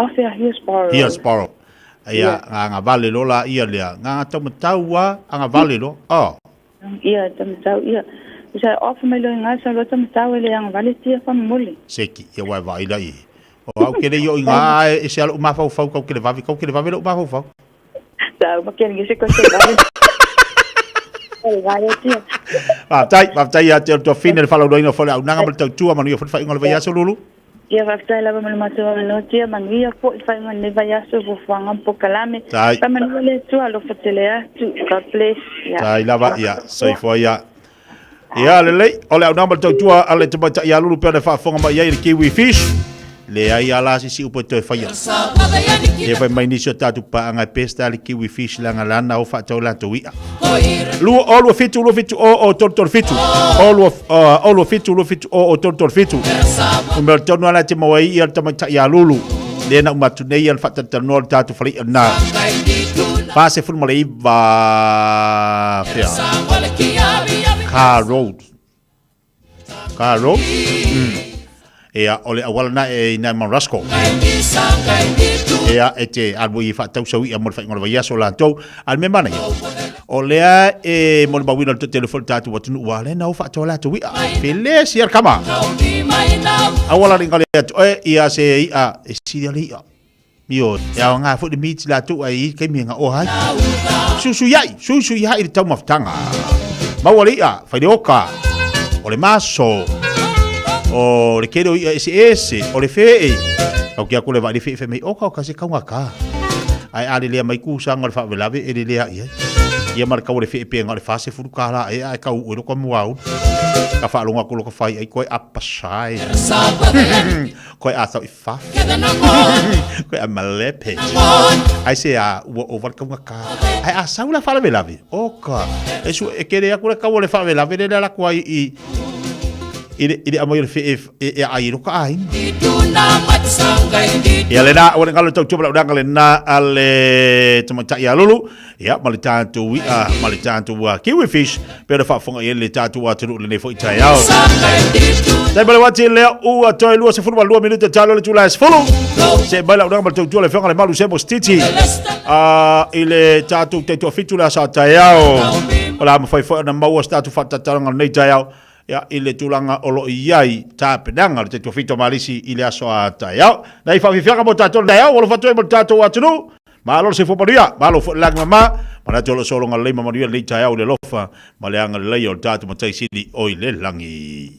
S16: Off ia Hillsborough.
S8: Hillsborough. Ia, ngā ngā vale lo la ia lea. Ngā ngā taumatau a, a ngā vale lo. Oh.
S16: Ia, taumatau, ia. Sa off mai lo i ngā sa lo taumatau e le anga vale tia whamamole.
S8: Seki, ia wai vai la i. O au kele i o i ngā e se alo umawhau whau kau kele wawe, kau kele wawe lo umawhau whau.
S16: Sa uma kele ngi se koe se vale.
S8: Faafetai, faafetai ia te tua fine le faalauloina o fale auaunaga ma le tautua manuia foi le faaiuga o le vaiaso Lulu.
S16: Ia faafetai lava mo le matou avanoa tia manuia foi le faaiuga o lenei vaiaso i fuafuaga ma polokalame.
S8: Tai.
S16: Faamanuia le Atua alofa tele atu. God bless. Ia.
S8: Tai lava ia soifua ia. Ia lelei, o le auaunaga ma le tautua a le tamaitai ia Lulu pei ona faafofoga mai ai i le Kiwi Fish. Leai a la sisi upu e toe faia. E fai mai nisi o tatou paaga e pesta le Kiwi Fish leaga lana o faatau latou i'a. Lua o lua fitu lua fitu o o tolu tolu fitu. O lua o lua fitu lua fitu o o tolu tolu fitu. Numera tonu ala te maua ai ia le tamaitai ia Lulu. Lea na uma atu nei ia le faatalatalanoa o le tatou fale i'a lena. 49 fea. Car Road. Car Road. Ea, o le auala na e ina Mount Rusko. Ea, e te alu i whaatau ia mo le whainga o le vaiaso latou. A le mea mana ia, o lea e mo le mauina o le tele fo le tātou atunu ua le na o whaatoa latou ia. Pele si ar kama. Auala ringa le atu e ia se ia e si le ia. Io, e ao ngā fo le miti latou ai i kai me ngā o hai. Susu iai, susu iai le taumafataga. Maua le ia, fai le oka, o le maso, o le kele o ia ese ese, o le fee. Kau kia kule vai le fee fe mei oka o ka se kaunga ka. Ai a le lea mai ku sanga le whaawelave e le lea ia. Ia ma le kau le fee pe ngā le fase furu ka la e ai kau ue loko mua ulu. Ka whaalonga ko loko whai ai koe apasai. Koe a tau i wha. Koe a malepe. Ai se a ua o wale kaunga ka. Ai a sau la whaalavelave. O ka. E su e kere aku le kau o le whaalavelave le la kua i i le i le amai o le whe e e ai i roka ai. Ia le na, ua le ngalo tau tupa lau le na a le tamaitai a Lulu. Ia, ma le tātou i'a, ma le tātou kiwi fish, pe o le faafofoga i ai le tātou atunuu lenei foi taeao. Tai ma le wati lea ua toe 22 minute talo le tula e 10. Se mai lau ma le tautua le afioga le Malu Semo Stiti. I le tātou taitoafitu le asa taeao. O le a mafai foi ona maua se tātou faatatalaga lenei taeao. Ia, i le tulaga o lo o i ai tapenaga o le taitoafitu a Malisi i le aso a taeao. Nai faafiafiaga mo tātou le taeao, ua alofa atu ai mo le tātou atunuu. Malo le soifua manuia, malo foi le lagi mama, manatu o lo o sologa lelei ma manuia lenei taeao i le alofa ma le agalelei o le tatou Matai Sili o i le lagi.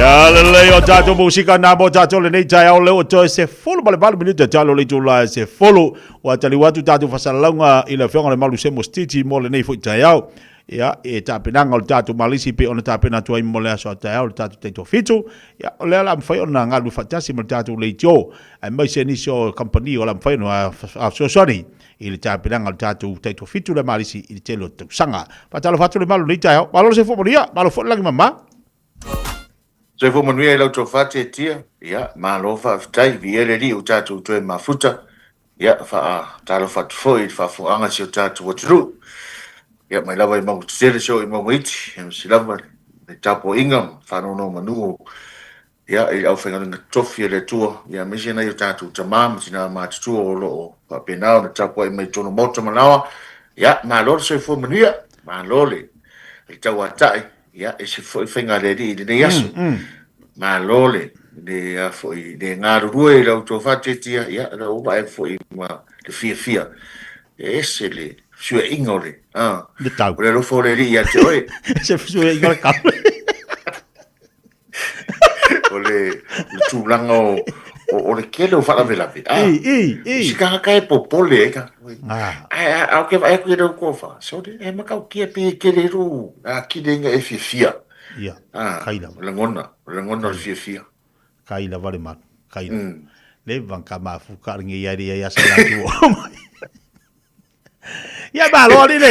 S8: Ia lelei o tatou musika nā mo tatou lenei taeao lea ua toe 18 minute talo le itula e 10. Ua taliu atu tatou faasalalauga i le Afioga i le Malu Semo Stiti mo lenei foi taeao. Ia, e tapenaga o le tatou malisi pei ona tapena atu ai mo le aso a taeao le tatou taitoafitu. Ia, o lea o le a mafai ona galulue faatasi ma le tatou leitio, aemaise nisi o kamupani o le a mafai ona fesoasoani i le tapenaga o le tatou taitoafitu le malisi i le tele o tausaga. Faatalofa atu le malu i lenei taeao. Malo le soifua manuia, malo foi le lagi mama.
S19: Soifua manuia i lau tofa Tietia. Ia, malo faafetai, viia le Alii ua tatou toe mafuta. Ia, faatalofa atu foi i le faafofogaaga a si o tatou atunuu. Ia, mai lava i mauga tetele seia oo i mauga iti, aemaise lava le tapuaiga ma faanonomanu o ia, i le aufaigaluega totofi a le Atua, ia, aemaise nai o tatou tama ma tina matutua o lo o faapena ona tapuai mai i totonu o maota ma laoa. Ia, malo le soifua manuia, malo le tauatai, ia, ese foi faiga a le Alii i lenei aso. Malo le, le, a foi, le galulue i la outou faatetia, ia, la ua vaai foi ma le fiafia, e ese le fesuiaiga o le, a,
S8: Le tau.
S19: o le alofa o le Alii ia te oe.
S8: Ese le fesuiaiga o le tau.
S19: O le, le tulaga o, o, o le tele o faalavelave. A,
S8: I, i, i.
S19: Si tagata e popole ai ka.
S8: Ah.
S19: Ae, a, a o ke vaai atu i lou tofa, sole, e matautia pe e tele lou atinaina e fiafia.
S8: Ia,
S19: Ah,
S8: kai lava.
S19: o lagona, o lagona o le fiafia.
S8: Kai lava le malu, kai lava. Le vanga mafu ka le ngai ai ai asa la tu. Ia malo ali le.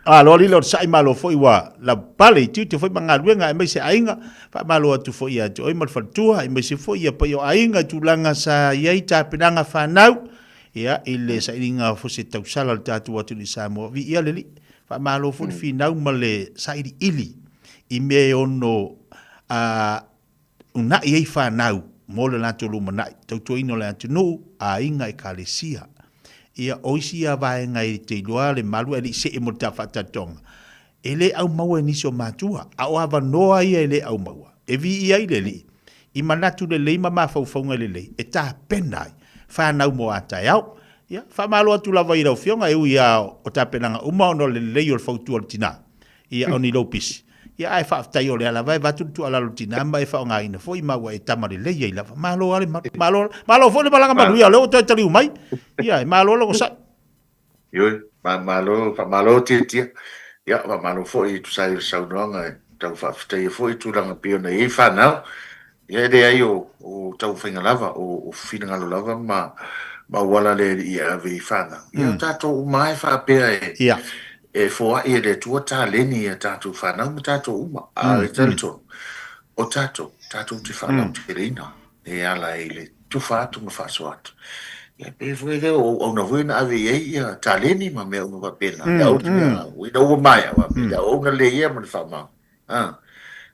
S8: Malo ali le o sai malo foi ua la pale i tiute foi ma galuega aemaise aiga. Faamalo atu foi ia te oe ma le faletua aemaise foi ia paia o aiga i tulaga sa i ai tapenaga fanau. Ia i le sailiga foi se tausala o le tatou atunuu i Samoa. Viia le Alii. Faamalo foi le finau ma le sailiili i mea e ono a unaʻi ai fanau mo le latou lumanai, tautuaina o le atunuu, aiga, ekalesia. Ia, o isi ia vaega e te iloa le malu ae le i see mo le ta faatatoga, e le aumaua e nisi o matua, a o avanoa ia e le aumaua, e viia ai le Alii, i manatu lelei ma mafaufauga lelei, e tapena ai fanau mo a taeao. Ia, faamalo atu lava i lau Afioga, e ui lava o tapenaga uma ona o le lelei o le fautua o le tina. Ia, o ni lou pisi. Ia, ae faafetai o lea lava e avatu le tuualalo i le tina ma e faaaogaina foi ma ua e tama lelei ai lava. Malo lava le malu. Malo, malo foi le malaga manuia o lea ua toe taliu mai. Ia, e malo le onosai.
S19: Ioe, malo, faamalo Tiatia. Ia, faamalo foi e tusa ai o le saunoaga e tau faafetaia foi tulaga pei ona i ai fanau. Ia, e leai o, o taumafaiga lava, o, o finagalo lava ma, ma auala le alii e ave i fanau. Ia, o tatou uma lava e faapea e,
S8: Ia.
S19: e foai e le Atua taleni i a tatou fanau ma tatou uma. A e talitonu, o tatou, tatou te faalauteleina e ala i le tufa atu ma faasoa atu. Ia, pei foi lea o auauna foi na ave i ai ia taleni ma mea uma faapena. Le au, ina ua maea, le auauna lea ia ma le faamama. A,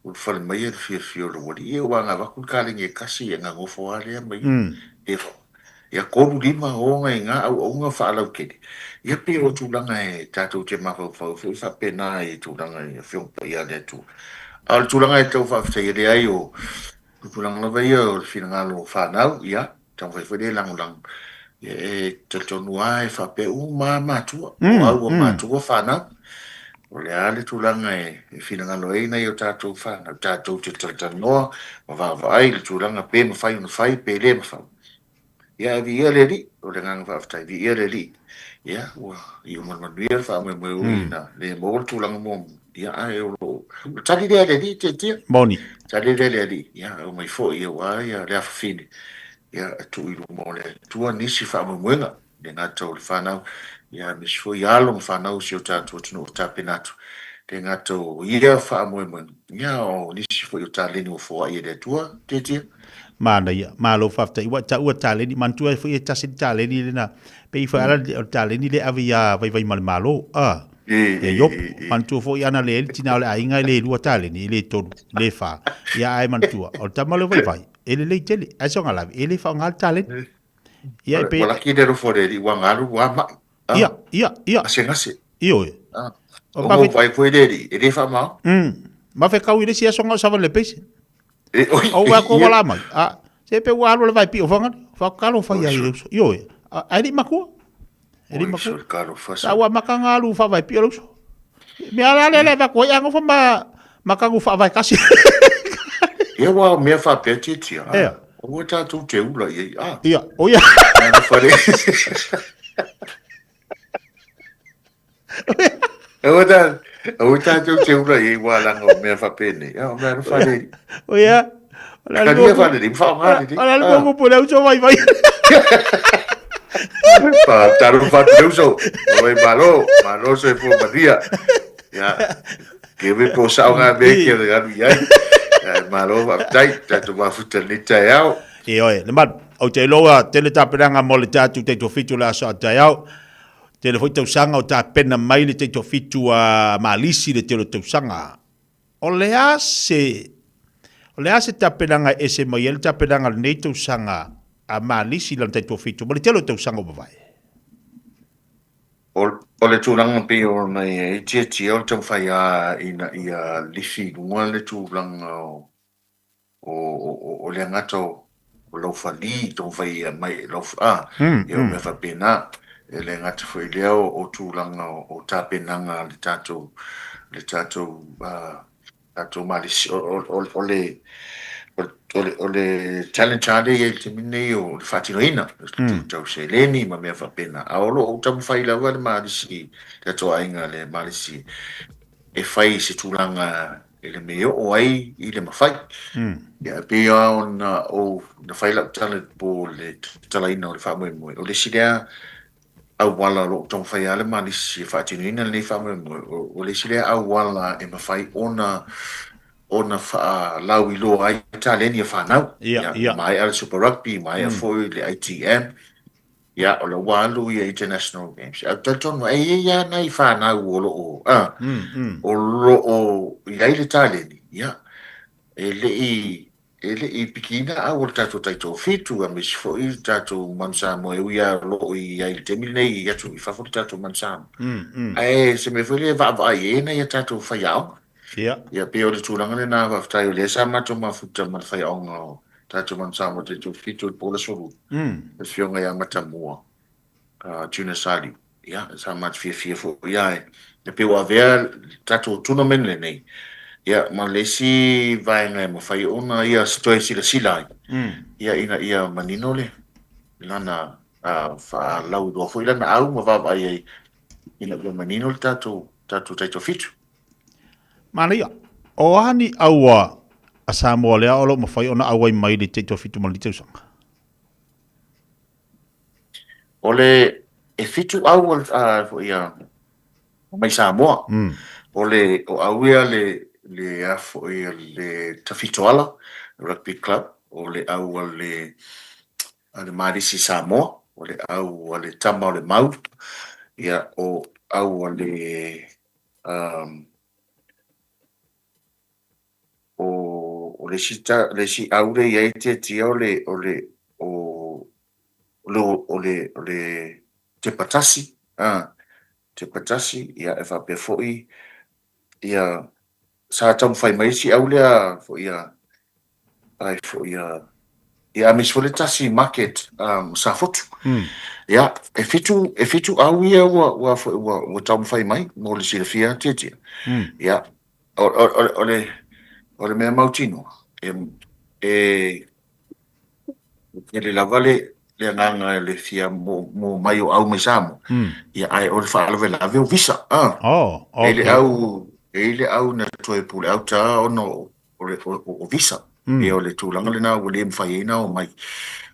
S19: ulufale mai e le fiafia o lou alii, ua agavatu le kalegi e kasi e gagofo a lea mai e ia 3 5 oga i ga auaunga faalautele. Ia pei o tulaga e tatou te mafaufau foi faapena i tulaga i Afioga Paia a le Atua. A o le tulaga e tau faafetaia leai o tulaga lava ia o le finagalo o fanau, ia, taumafai foi lea e lagolago. Ia, e talitonu lava e faapea uma lava matua, o au ua matua fanau. O le a le tulaga e finagalo ai nai o tatou fanau, tatou te talatalanoa ma vaavaai i le tulaga pe mafai ona fai pe le mafai. Ia, ae viia le Alii, o le agaga faafetai, viia le Alii. Ia, ua iu ma le manuia le faamoemoe ui ina le maua le tulaga muamua. Ia, ae o lo o, o le tali lea a le Alii, Tiatia.
S8: Moni.
S19: Tali lea a le Alii, ia, aumai foi aua ia le afafine, ia, e tuu i luma o le Atua nisi faamoemoega, e le gata o le fanau, ia, aemaise foi alo ma fanau o si o tatou atunuu o tapena atu, e le gata o ia faamoemoega, ia, o nisi foi o taleni ua foai e le Atua, Tiatia.
S8: Manaia, malo faafetai. Ua e taua taleni, manatua ai foi e tasi le taleni lena, pei foi ala o le taleni lea e ave ia Vaivaimalemalo, a, ia Iopo. Manatua foi ana le ai le tina o le aiga e le lua taleni, e le tolu, le fa. Ia ae manatua, o le tama lea o Vaivai, e lelei tele, ae soga lave, e le faaaoga le taleni. Ia e pei...
S19: Ua laki le alofa o le alii ua galu ua mai.
S8: Ia, ia, ia.
S19: Gasegase.
S8: Ioe.
S19: O ma vai foi le alii, e le faamao.
S8: Ma fekau i le isi aso na o savali le peisi. O ua ko wala mai. A, se pe ua alu le vai pio whangan. Fa kalo fa ia i uso. Ioe. A e li makua. E li makua. Sa ua maka ngā alu fa vai pio le uso. Me ala le le va ko ia ngofa ma makangu fa vai kasi.
S19: Ia aua o mea faapea tiatia, a,
S8: Ea.
S19: aua tatou te ula i ai, a.
S8: Ia, o ia.
S19: Nana whare. Aua ta, aua tatou te ula i ai wā langa o mea faapea nei. A, o mea na whare.
S8: O ia. O le
S19: Ka nia whare nei, whaonga nei.
S8: O le alu kupu le uso vai vai.
S19: Pa, taro whatu le uso. O e malo, malo so e fua maria. Ia, ke me po sao ngā mea ke le alu i ai. Ia, malo, whaptai, tatou mafuta nei tai ao.
S8: E oe, le malu, ou te iloa tele tapenaga mo le tatou taitofitu le aso a taeao. Tele foi tausaga o tapena mai le taitofitu a Malisi le tele o tausaga. O le a se, o le a se tapenaga e ese mai ai le tapenaga o lenei tausaga a Malisi i lana taitofitu ma le tele o tausaga ua mavae?
S19: O, o le tulaga pei ona i ai tiatia o le taumafai lava ina ia lifi i luga le tulaga o, o, o, o le agata o, o lau fali, taumafai ia mai lau, a, ia o mea faapena. E le gata foi i lea o, o tulaga o, o tapenaga a le tatou, le tatou, a, tatou malisi, o, o, o, o le, o le, o le challenge lava lea e i ai i le taimi lenei o le faatinoina, mm. tau seleni ma mea faapena. A o lo o taumafai lava le malisi, le tatou aiga le malisi e fai i se tulaga e le mea e oo ai i le mafai. Ia, e pei lava ona ou, na fai lau tala po le tatalaina o le faamoemoe, o le isi lea auala o lo o taumafai lava le malisi e faatinoina lenei faamoemoe, o le isi lea auala e mafai ona ona faalauiloa ai taleni a fanau.
S8: Ia, ia.
S19: Maea le Super Rugby, maea foi le ITM, ia, o la ua alu ia International Games. Ae ou te talitonu, e i ai lava nai fanau o lo o, a, o lo o i ai le taleni, ia, e le i, e le i pikiina au o le tatou taitoafitu, aemaise foi le tatou Manu Samoa, e ui lava o lo o i ai i le taimi lenei i atunuu i fafo le tatou Manu Samoa. Ae se mea foi lea e vaavaai ai nai a tatou faiaoga.
S8: Ia.
S19: Ia, pei o le tulaga lena, faafetai o lea sa matou mafuta ma le faiaoga o tatou Manu Samoa taitoafitu i le po o le Aso Lua, le Afioga ia Matamua, Junior Saliu. Ia, sa matou fiafia foi ia e pei ua avea le tatou tournament lenei, ia, ma le isi vaega e mafai ona ia toe silasila ai, ia, ina ia manino le lana faalauiloa foi lana au ma vaavaai ai ina ia manino le tatou tatou taitoafitu.
S8: Manaia, o a ni aua a Samoa lea o lo o mafai ona auai mai le taitoafitu ma lenei tausaga?
S19: O le e fitu au a foi a mai Samoa. O le o au ia le le a foi le Tafitoala Rugby Club, o le au a le a le Malisi Samoa, o le au a le Tama o le Mau, ia o au a le um, O, o le isi, ta, le isi au le i ai tiatia o le, o le, o, o le, o le, o le Tepatasi, a, Tepatasi, ia, e faapea foi, ia, sa taumafai mai isi au lea, foi ia, ai foi ia, ia, aemaise foi le tasi market, um, Safotu. Ia, e fitu, e fitu au ia ua, ua, foi, ua, ua taumafai mai, mo le silafia tiatia. Ia, O, o, o, o, le, o le mea mautinoa, e, e, e tele lava le, le agaga e le fia mo, mo mai o au mai Samoa. Ia, ae o le faalavelave o visa. Ah.
S8: Oh,
S19: E le
S8: okay.
S19: au, e le au na toe pule au ta ona o, o, le, o, o, o visa. Ia o le tulaga lena ua le mafai ai ona o mai.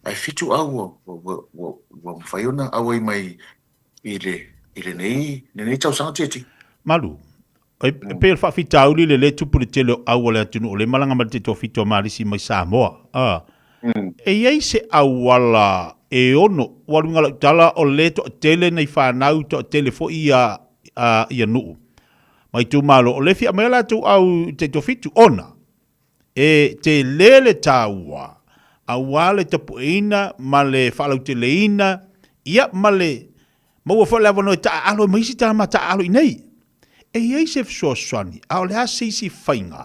S19: Ae fitu au ua, ua, ua, ua mafai ona auai mai i le, i lenei, lenei tausaga tiatia.
S8: Malu, E pei o le faafitauli le lē tupu i le tele o au a le atunuu o lē malaga mai le taitoafitu a Malisi mai Samoa. A. E i ai se auala e ono ua alu i lau tala o lē toatele nai fanau toatele foi ia ia nuu ma itumalo o lē fia aumai a latou au i le taitoafitu ona e tele le taua aua le tapueina ma le faalauteleina ia ma le Maua foi le avanoa e taaalo ai ma isi tama taaalo i nei. E i ai se fesoasoani, a o le a se isi faiga?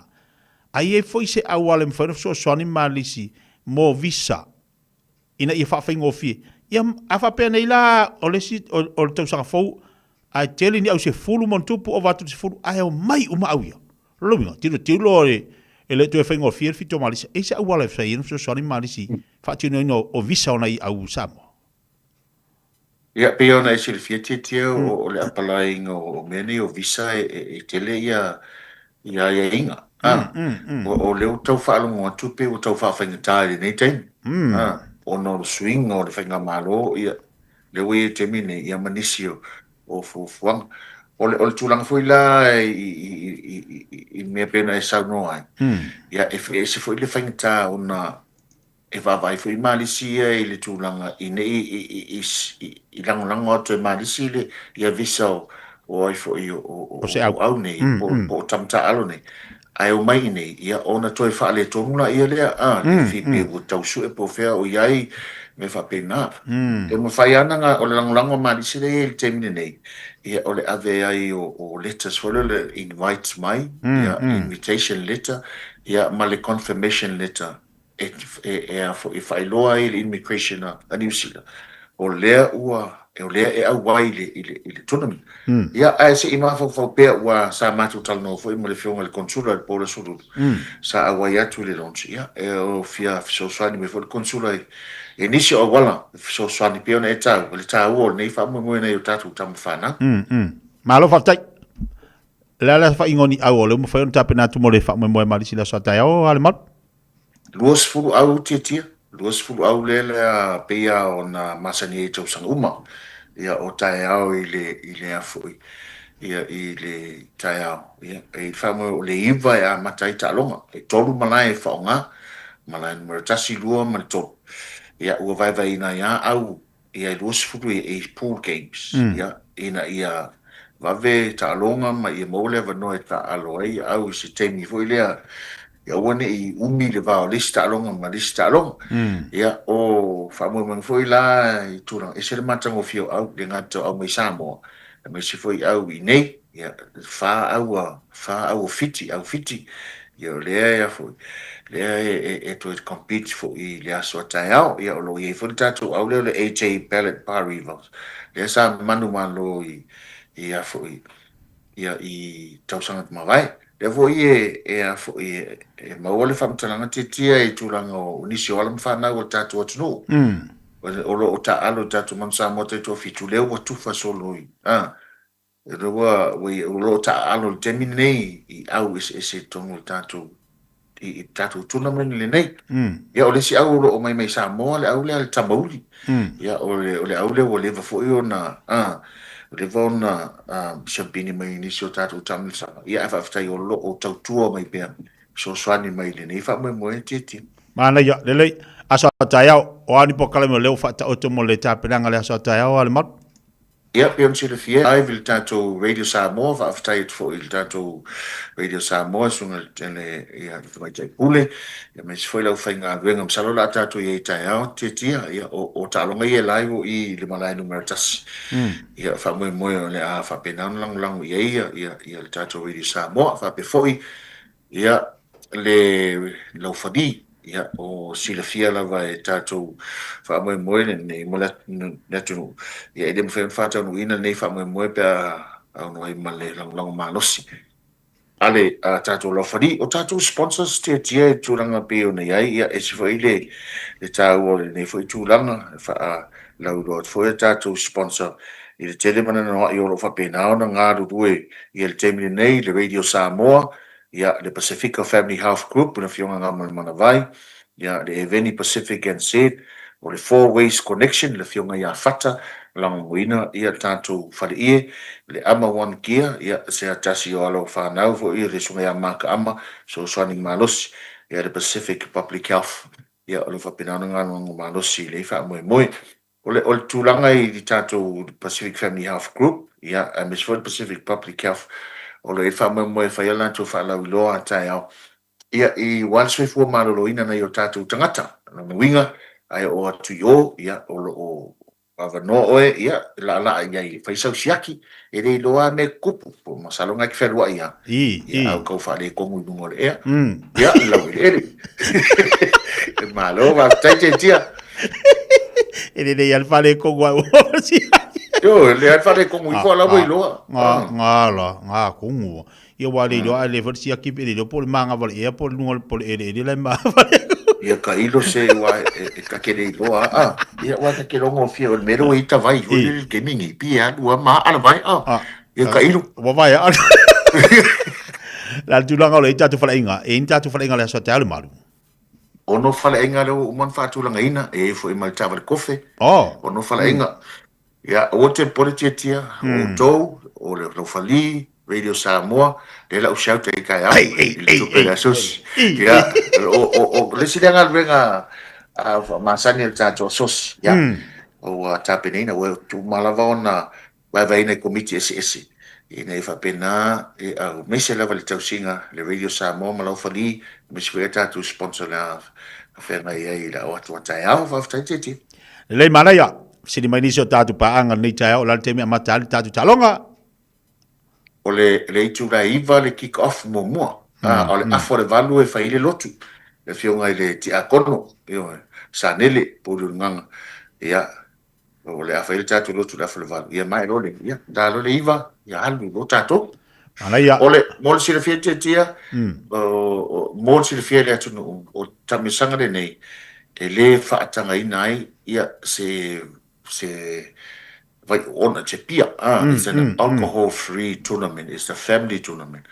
S8: A i ai foi se auala e mafai ona fesoasoani Malisi mo visa ina ia faafaigofie? Ia, a faapea nei la o le isi o le tausaga fou, ae tele ni au 10 ma ona tupu, ova atu i le 10, ae omai uma au ia. Lona uiga, tilotilo e E le toe faigofie le fito o Malisi. E i se auala e fai ai ona fesoasoani Malisi faatinoina o visa o nai au Samoa?
S19: Ia, pei ona e silafia Tietie o le apalaiina o mea nei o visa e tele ia aiaiga. O lea ua tau faalogo atu pei ua tau faafaigata i lenei taimi, ona o le suiga o le faigamalo, ia, lea ua i ai i le taimi lenei, ia ma nisi o fuafuaga. O le tulaga foi la i mea pei ona e saunoa ai, ia, e ese foi le faigata ona e vaavaai foi Malisi ia i le tulaga i ne i i lagolago atu e Malisi le ia visa o ai foi o au nei po o tama taaalo nei ae omai i nei ia ona toe faaletonu laia lea a le fi pe ua tau sue po o fea o i ai mea faapena. E mafai lava ona o le lagolago a Malisi lea e i ai i le taimi lenei ia o le ave ai o letters foi lea o le invite mai ia invitation letter ia ma le confirmation letter e, e, a foi, e faailoa ai le immigration a Niu Sila, o lea ua, o lea e auai i le, i le, i le tournament. Ia, ae se i mafaufau pea, ua sa matou talanoa foi ma le afioga i le Konsula i le po o le Aso Lulu, sa auai atu i le launch, ia, e o fia fesoasoani mai foi le Konsula i, i nisi o auala e fesoasoani pei ona e taua, le taua o lenei faamoemoe nai o tatou tama fanau.
S8: Malo faafetai. O le a le faiga o ni au o lea ua mafai ona tapena atu mo le faamoemoe ma le isi le aso a taeao, Alemalu?
S19: 20 au Tiatia, 20 au lea lea pei lava ona masani ai i tausaga uma, ia o taeao i le i le a foi, ia i le taeao, ia e faamoemoe o le 9 e amata ai taaloga, e 3 malae e faaaoga, malae numera 1, 2 ma le 3. Ia ua vaevaeina ai lava au ia e 20 i pool games, ia, ina ia vave taaloga ma ia maua le avanoa e taaalo ai au i se taimi foi lea, ia aua ne i umi le va o le isi taaloga ma le isi taaloga. Ia, o faamoemoega foi la i tulaga, e ese le matagofie o au, e le gata o au mai Samoa, aemaise foi au i inei, Ia, fa au a, fa au o Fiti, au Fiti, ia o lea e a foi, lea e, e, e toe compete foi i le aso a taeao. Ia o lo o i ai foi le tatou au lea o le AJ Ballot Parivals, lea sa manumalo i, i a foi, ia i tausaga mavae. Lea foi e, e a foi, e, e maua le faamatalaga tiatia i tulaga o nisi o alo ma fanau o le tatou atunuu. O lo o taaalo i tatou Manu Samoa taitoafitu, lea ua tufa solo i, a, O lea ua, o lo o taaalo i le taimi lenei i au eseese i totonu o le tatou, i le tatou tournament lenei. Ia, o le isi au o lo o omai mai Samoa, le au lea le Tamauli. Ia, o le, o le au lea ua leva foi ona, a, ua leva ona siampini mai i nisi o tatou taamilosaga. Ia, ae faafetai o lo o tautua mai pea, fesoasoani mai i lenei faamoemoe tietie.
S8: Manaia, lelei. Aso a taeao, o a ni polokalame o lea ua faataoto mo le tapenaga o le aso a taeao, Alemalu?
S19: Ia, pei ona silafia, live i le tatou Radio Samoa, faafetai atu foi i le tatou Radio Samoa, susuga i le, ia, le Tamaitai Pule, aemaise foi le aufaigaluega. Masalo o le a tatou i ai i taeao, Tiatia, ia, o taaloga ia e live o i i le malae numera 1. Ia, faamoemoe o le a faapena ona lagolago i ai ia, ia, ia le tatou Radio Samoa. Faapea foi, Ia, le laufali, ia, o silafia lava e tatou faamoemoe lenei mo le atunuu, ia, e le mafai ona faataunuuina lenei faamoemoe pe a aunoa ai ma le lagolago malosi a le tatou laufali. O tatou sponsors tiatia i tulaga pei ona i ai, ia, ese foi le taua o lenei foi tulaga, e faalauiloa atu foi a tatou sponsor i le tele ma nanoai o lo o faapena ona galulue i le taimi lenei, le Radio Samoa, ia, le Pasifika Family Health Group, le Afioga Gamalemana ia, le Eveni Pacific NZ, o le Four Ways Connection, le Afioga ia Fata, lagolagoina, ia, le tatou faleie, le Ama One Gear, ia, se tasi o alo fanau foi, le Susuga ia Mark Ama, fesoasoani malosi, ia, le Pacific Public Health, ia, o lo o faapena ona galulue malosi i lenei faamoemoe. O le, o le tulaga i le tatou Pacific Family Health Group, ia, aemaise foi le Pacific Public Health, o lo o i ai le faamoemoe e fai a latou faalauiloa a taeao, ia, i aua le soifua maloloina nai o tatou tagata. O lona uiga, a e oo atu i o, ia, o lo o avanoa oe, ia, e laalaa i ai e fai sau siaki, e le iloa lava mea e tutupu, po o masalo na e te fealuai lava, ia, a ua tau faaletonu i luga o le ea, ia, le laueleele. Malo, faafetai Tiatia.
S8: E lelei lava le faaletonu au o siaki.
S19: Yo, le ai faaletonu ifo ala ua iloa.
S8: Nga, nga la, nga kongu. Ia wa le iloa le fale siaki pe le iloa po o le magavale ea po o le luga po o le eleele la e magavale.
S19: Ia ka ilo se ua e ta ke le iloa a. Ia ua ta ke longo fia o le mea lea ua i tawai foi le taimi nei pi e alu a ma ala vai a. Ia ka ilo.
S8: Ua vai a. La tulaga o le i tatou faleaiga, e i ni tatou faleaiga le aso a taeao le malu.
S19: Ono faleaiga lea ua uma ona faatulagaina, e i ai foi ma le taavale kofe.
S8: Oh.
S19: Ono faleaiga. Ia, aua te popole Tiatia, o outou, o le Laufali, Radio Samoa, lea la u shout ai taeao i le tupe le asosi. Ia, o, o, o le isi lea galuega masani a le tatou asosi, ia, ua tapenaina, ua uma lava ona vaevaeina i komiti eseese, ina ia faapena e aemaise lava le tausiga le Radio Samoa ma Laufali, aemaise foi a tatou sponsor le a feagai ai i le ao atu a taeao. Faafetai Tiatia.
S8: Lelei manaia, fesili mai nisi o tatou paaga i lenei taeao, o le a le taimi e amata ai le tatou taaloga?
S19: O le le itula e 9 le kick off muamua, a o le afa o le 8 e fai ai le lotu, le afioga i le Tiakono, ioe, Sanele Pouliulugaga, ia, o le a fai ai le tatou lotu i le afa o le 8, ia mae loa le, ia, ta loa le 9, ia alu loa tatou.
S8: Manaia.
S19: O le, mo le silafia Tiatia, o, mo le silafia e le atunuu, o le taamilosaga lenei, e le faatagaina ai ia se, se vai oona, se pia, it's an alcohol free tournament, it's a family tournament.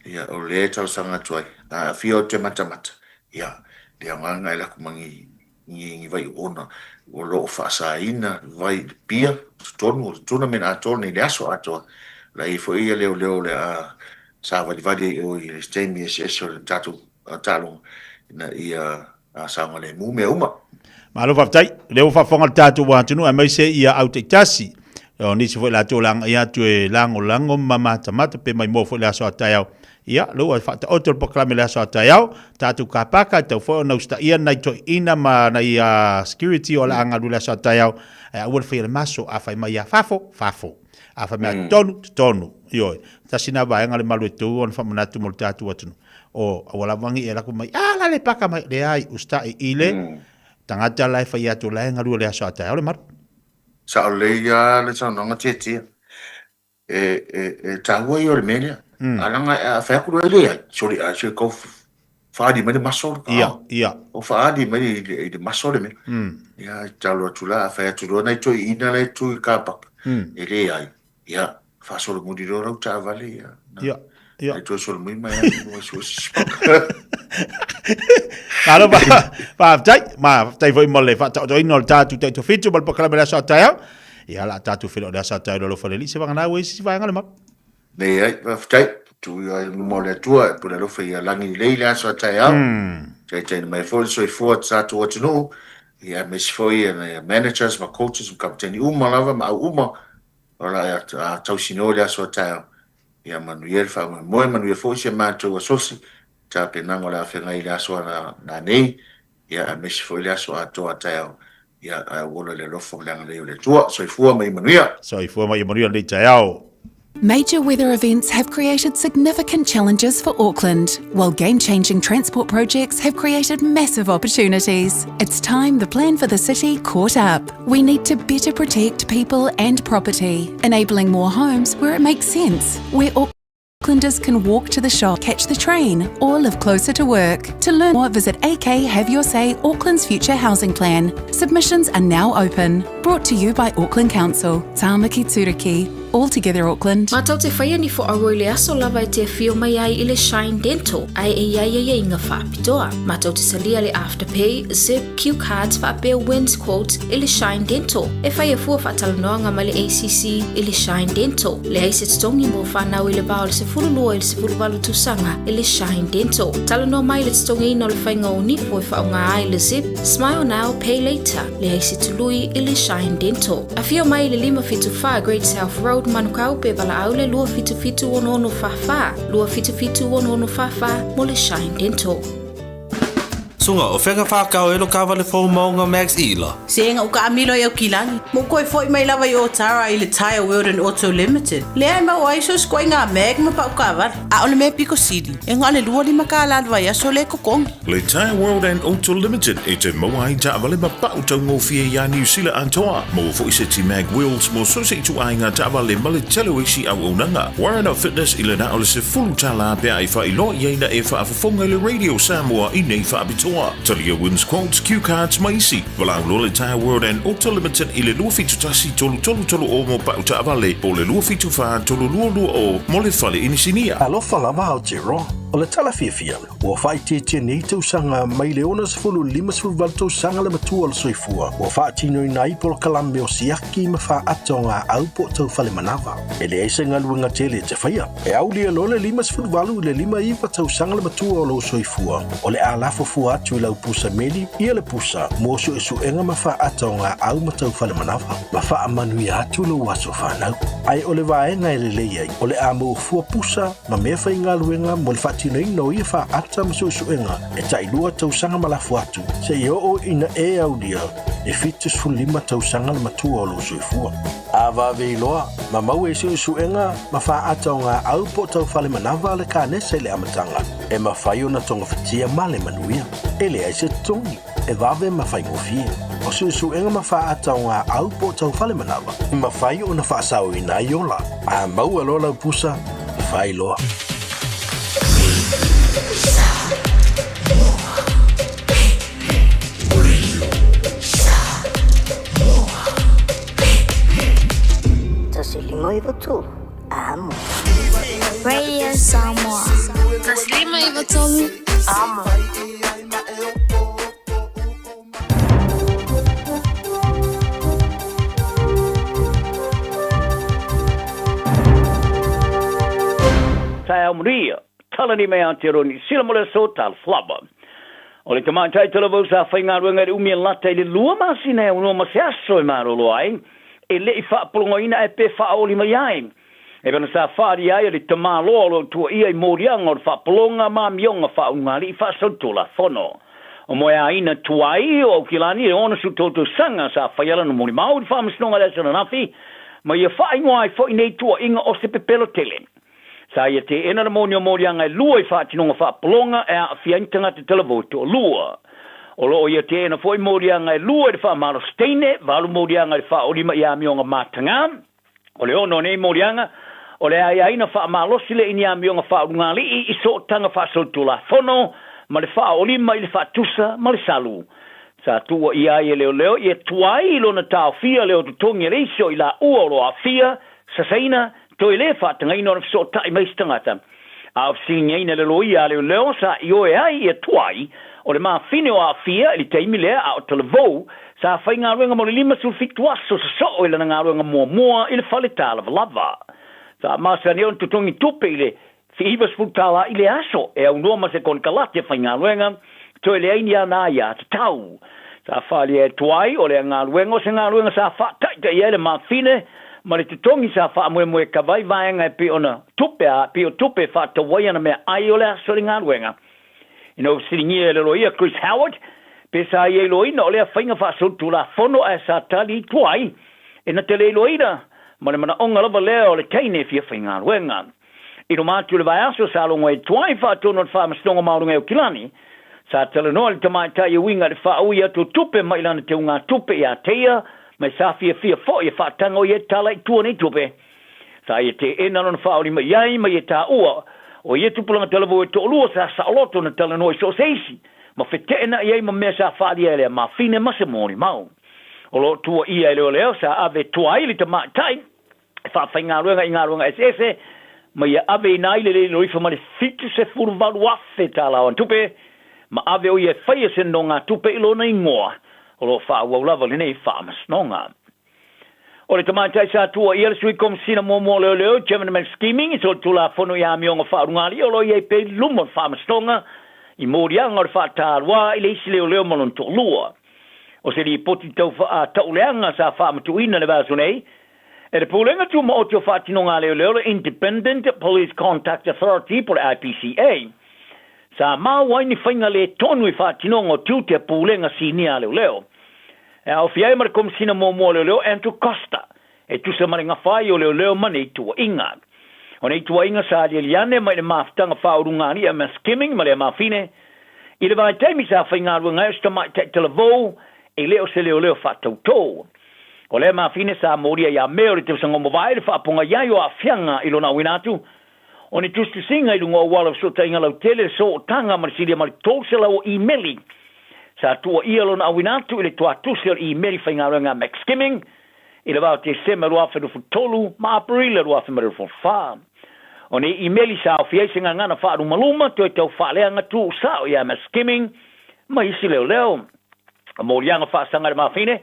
S19: Ia, o lea e talosaga atu ai, a afio ou te matamata, ia, le aoga e lako ma ni ni vai oona o lo o faasaina vai i le pia totonu o le tournament atoa nei le aso atoa. La i ai foi ia leoleo o le a savalivali ai i o i le taimi eseese o le tatou taaloga ina ia saogalemu mea uma.
S8: Malo faafetai. O lea ua faafofoga le tatou atunuu aemaise ia au taitasi. O nisi foi latou o le a agai atu e lagolago ma matamata pe maimoa foi le aso a taeao. Ia, lea ua faataoto le polokalame i le aso a taeao, tatou kapaka e tatau foi ona usitaia nai toeaiina ma nai security o le a galue i le aso a taeao, ae aua le faia le maso, a fai mai ia fafo, fafo. A fai mai totonu, totonu. Ioe, tasi na vaega le malu e tou ona faamanatu mo le tatou atunuu. O, aua lava ngi e lako mai, a la le paka mai, leai, usitai i le tagata la e fai atu la e galue i le aso a taeao le malu.
S19: Sao lelei lava le saunoaga Tietie. E taua ia o le mea lea. A leaga a fai atu loa e leai, sole a se kau faaali mai le maso o le
S8: Ia, ia.
S19: O faaali mai i le maso le mea. Ia, e talo atu la, a fai atu loa nai toeaiina la e tu i kapaka, e leai. Ia, faasolomuli loa lau taavale, ia.
S8: Ia, ia.
S19: E toe solomuli mai lava i sue se sipaka.
S8: Malo faafetai, ma faafetai foi mo le faataotoina o le tatou taitofitu ma le polokalame i le aso a taeao. Ia, o le a tatou feiloai i le aso a taeao i le alofa o le Alii, seivagana ua i ai se isi vaega o le malu.
S19: Leai, faafetai. Tuu i luma o le Atua e pule alofa ia lagi lelei le aso a taeao. Taitaina mai foi le soifua o le tatou atunuu, ia aemaise foi ia managers ma coaches ma kapeteni uma lava ma au uma o le a tausinō i le aso a taeao. Ia manuia le faamoemoe, manuia foi si a matou asosi, tapenaga o le a feagai i le aso a nanei, ia aemaise foi le aso atoa a taeao. Ia ae ou ola i le alofa ma le agalelei o le Atua. Soifua ma ia manuia.
S8: Soifua ma ia manuia lenei taeao.
S24: Major weather events have created significant challenges for Auckland, while game changing transport projects have created massive opportunities. It's time the plan for the city caught up. We need to better protect people and property, enabling more homes where it makes sense, where Aucklanders can walk to the shop, catch the train, or live closer to work. To learn more, visit AK Have Your Say Auckland's Future Housing Plan. Submissions are now open. Brought to you by Auckland Council. Tāmaki Tūruki. All together Auckland.
S13: Mātou te whaia ni fo aua i le aso lava e te awhio mai ai i le Shine Dental, ae e iai ai inga whaapitoa. Mātou te salia le Afterpay, Zip, Q Cards whaapea Wins Quotes i le Shine Dental. E whai e fua whaatalanoanga mai le ACC i le Shine Dental. Leai se totogi mo whanau i le va o le 12 i le 18 tausaga i le Shine Dental. Talanoa mai le totogiina o le whainga o nifo e whaonga ai le Zip, Smile Now, Pay Later. Leai se tului i le Shine Dental. Afio mai i le 574 Great South Road, Manukau, pe valaau le 277 6644, 277 6644 mo le Shine Dental.
S20: Suga, o fea ka whākau e lo kāwale fou maunga Max Ila?
S14: Se ga u kaamilo i Aukilani, ma u koe foi mai lava i Otara i le Tyre World and Auto Limited. Lea e maua ai so sikoaiga mag ma pau kaavale. A o le mea piko sili, e ga o le 25 kālā le vaiaso le totogi.
S2: Le Tyre World and Auto Limited e te maua ai taavale ma pau taugofie iā Niu Sila atoa. Maua foi seti mag wheels mo so se ituaiga taavale ma le tele o isi auaunaga. Warren Fitness i le na o le $10 pe a e faailoa i ai na e faafofoga i le Radio Samoa i nei faapitoa. Talia Wins Quotes, Cue Cards ma isi. Valaau loa le Tyre World and Auto Limited i le 271 3330 mo pau taavale po o le 274 3220 mo le fale inisinia.
S21: Alofa lava Aotearoa, o le tala fiafia, ua faaitiitia nei tausaga mai le 60 i le 58 tausaga le matua o le soifua ua faatinoina ai polokalame o siaki ma faaata o ngā au po o tau fale manava. E leai se galuega tele e te faia. E aulia loa le 58 i le 59 tausaga le matua o lou soifua, o le a lafo fua atu i lau pusa meli ia le pusa mo suesuega ma faaata o ngā au ma tau fale manava, ma faamanuia atu lou aso fanau. Ae o le vaega e lelei ai, o le a maua fua pusa ma mea faigaluega mo le faatinoina o ia faaata ma suesuega e tailua tausaga ma lafo atu, seia oo ina e aulia e 75 tausaga le matua o lou soifua. A vave iloa, ma maua i suesuega ma faaata o ngā au po o tau fale manava a le kanesa i le amataga, e mafai ona togafitia ma le manuia. E leai se totogi, e vave ma faigofie. O suesuega ma faaata o ngā au po o tau fale manava, e mafai ona faasaoina ai ola. A maua loa lau pusa, fai loa.
S22: 153 Amo.
S23: Radio Samoa. 153 Amo.
S18: Taeao manuia, talani mai Aotearoa Niu Sila mo le aso talofa lava. O le tamaitai talavou sa faigaluega i le umi e lata i le lua masina e aunoa ma se aso e malolo ai, e le i faapologoina ae pe faaoli mai ai. E pei ona sa faaalia ai e le tamaloa o lo o tuuaia i moliaga o le faapologa ma amioga faaulugalii faasolitulafono. O moeaina tuai o Aukilani e 63 tausaga sa faia lana molimau i le Faamasinoga i le aso ananafi, ma ia faaigoa ai foi nei tuuaiga o se pepelo tele. Sa ia teena le moni o moliaga e lua i faatinoga faapologa e aafia ai ni tagata talavou e toalua. O lo o ia teena foi moliaga e lua i le faamalosi teine, valu moliaga i le faaolima i amioga matagā. O le ono o nei moliaga, o le aiaina faamalosi le i ni amioga faaulugalii i sootaga faasolitulafono ma le faaolima i le faatusa ma le salu. Sa tuuaia ai e leoleo ia tuai i lona taofia le o totogi a le isi o i laua o lo o aafia, sasaina, Toe lē faatagaina ona fesootai mai se tagata, a o fesiligiaina le loia a leoleo sa ioe ai ia tuai o le mafine o aafia i le taimi lea a o talavou sa faigaluega mo le 57 aso sosoo i lana galuega muamua i le fale tālavalava. Sa masani ona totogi tupe i le $90 tālā i le aso e aunoa ma se konekarate faigaluega, toe leai ni ana aiā tatau. Sa faaalia e Tuai o lea galuega o se galuega sa faataitaia ai le mafine ma le totogi sa faamoemoe kava ai vaega e pei ona tupe a pei o tupe e faatau ai ana mea ai o le aso i le galuega. Ina ua fesiligia e le loia Chris Howard pe sa ia iloaina o lea faiga faasolitulafono ae sa tali i Tuai e na te le iloaina ma le manaoga lava lea o le teine e fia faigaluega. I luma atu i le vaiaso sa logo ai Tuai faatonu o le Faamasinoga Maualuga i Aukilani, sa talanoa le tamaitai e uiga i le faaui atu o tupe mai lana teugatupe ia te ia, ma e sa fiafia foi e faataga o ia e tala i tua nei tupe. Sa ia teena lona faaolima i ai ma ia taua o ia tupulaga talavou e toalua sa saoloto na talanoa i so o se isi ma feteenai ai ma mea sa faaalia e lea mafine ma se molimau. O lo o tuuaia e leoleo sa ave Tuai le tamaitai e faafaigaluega i galuega eseese ma ia ave ina ai le lilo ifo ma le $78,000 o ana tupe, ma ave o ia e faia se nonogatupe i lona igoa o lo o faaauau lava lenei faamasinoga. O le tamaitai sa tuuaia le Sui Komesina muamua o Leoleo, German McScheming, i solitulafono i amioga faaulugalii o lo o i ai pea i luma o le faamasinoga i moliaga o le faataluā i le isi leoleo ma lona toalua. O se lipoti tau tauleaga sa faamatuuina i le vaiaso nei, E le Pulega Tumaoti o Faatinoga a Leoleo, le Independent Police Conduct Authority po o le IPCA, Sa mau ai ni faiga lē tonu i faatinoga o tiute a pulega sinia a leoleo. E aofia ai ma le Komesina muamua o Leoleo Andrew Coster, e tusa ma le gafa ai o leoleo ma nei tuuaiga. O nei tuuaiga sa aliali ane mai le mafutaga faaulugalii a Maskimming ma le mafine, i le vaitaimi sa faigaluega ai o se tamaitai talavou e le o se leoleo faatautō. O lea mafine sa molia ia Me o le tausaga ua mavae le faapogai ai o aafiaga i lona auina atu o ni tusitusiga i luga o auala o fesootaiga lautele, le sootaga ma le silia ma le 300 o imeli. Sa tuuaia lona auina atu i le tuatusi o le imeli faigaluega a Max Skimming i le va o Tesema 2023 ma Aperila 2024. O nei imeli sa aofia ai se gagana faalumaluma toe tau faaleaga tuusao ia Max Skimming ma isi leoleo. O moliaga faasaga i le mafine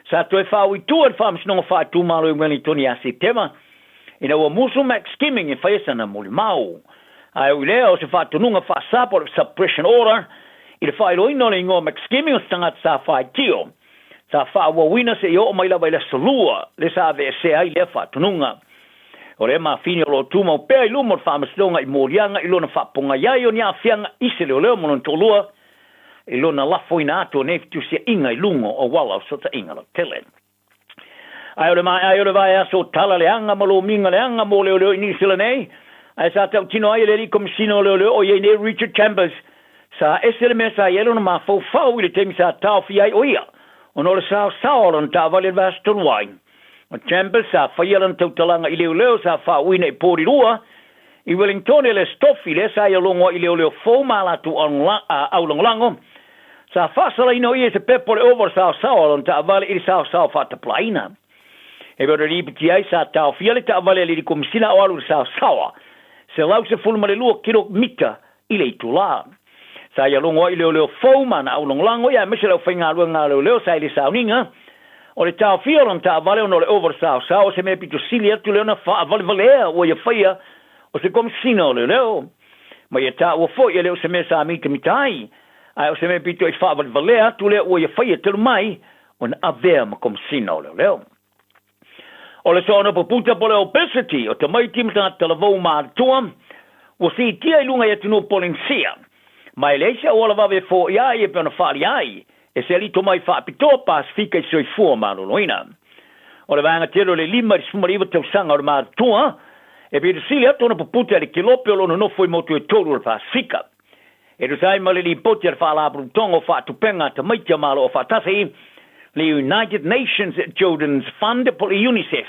S18: sa toe faaui i tua i le Faamasinoga Faaitumalo i Wellington ia Setema ina ua musu Max Skimming e faia sana molimau. Ae ui lea o se faatonuga faasa po o le suppression order i le faailoaina o le igoa Max Skimming o se tagata sa faitio sa faaauauina seia oo mai lava i le aso Lua lea sa aveesea ai lea faatonuga. O lea mafine o lo o tumau pea i luma o le Faamasinoga i moliaga i lona faapogai ai o ni aafiaga i se leoleo ma lona toalua i lona lafoina atu o nei fetusiaiga i luga o auala o fesootaiga lautele. Ae o le maea ai o le vaiaso o tala leaga ma lomiga leaga mo leoleo i Niu Sila nei, ae sa tautino ai e le alii Komesina o Leoleo o i ai nei Richard Chambers, sa ese le mea sa i ai lona mafaufau i le taimi sa taofia ai o ia ona o le saosao o lana taavale i le vaiaso talu ai. O Chambers sa faia lana tautalaga i leoleo sa faauuina i Porirua i Wellingtone le Aso Tofi lea sa ia logo ai i leoleo fou ma a latou aulagolago. Sa faasalaina o ia i se pepa o le ova o le saosao a lona taavale i le saosao faatapulaaina. E pei ona lipoti ai, sa taofia le taavale a le alii Komesina o alu i le saosaoa 112 kilomita i le itulā. Sa ia logo ai i leoleo fou ma ana aulagolago ia aemaise le aufaigaluega a leoleo sa i le sauniga o le taofia o lona taavale ona o le ova o le saosao o se mea pito sili atu lea ona faavalevalea ua ia faia o se Komesina o Leoleo. Ma ia taua foi e le o se mea sa mitamita ai, ae o se mea pito i faavalevalea atu lea ua ia faia talu mai ona avea ma Komesina o Leoleo. O le soona puputa po o le obesity o tamaiti ma tagata talavou matutua ua siitia i luga i atunuu Polenisia, ma e leai se auala vave e foia ai e pei ona faaalia ai e se alii tomai faapitoa Pasefika i soifua maloloina. O le vaega tele o le 5 i le 19 tausaga o le matutua e pito sili atu ona puputa i le kelope o lo o nonofo i motu e tolu o le Pasefika. E tusa ai ma le lipoti a le Faalapotopotoga o Faatupenga a Tamaiti a Malo Afaatasi, le United Nations Children's Fund po o le UNICEF.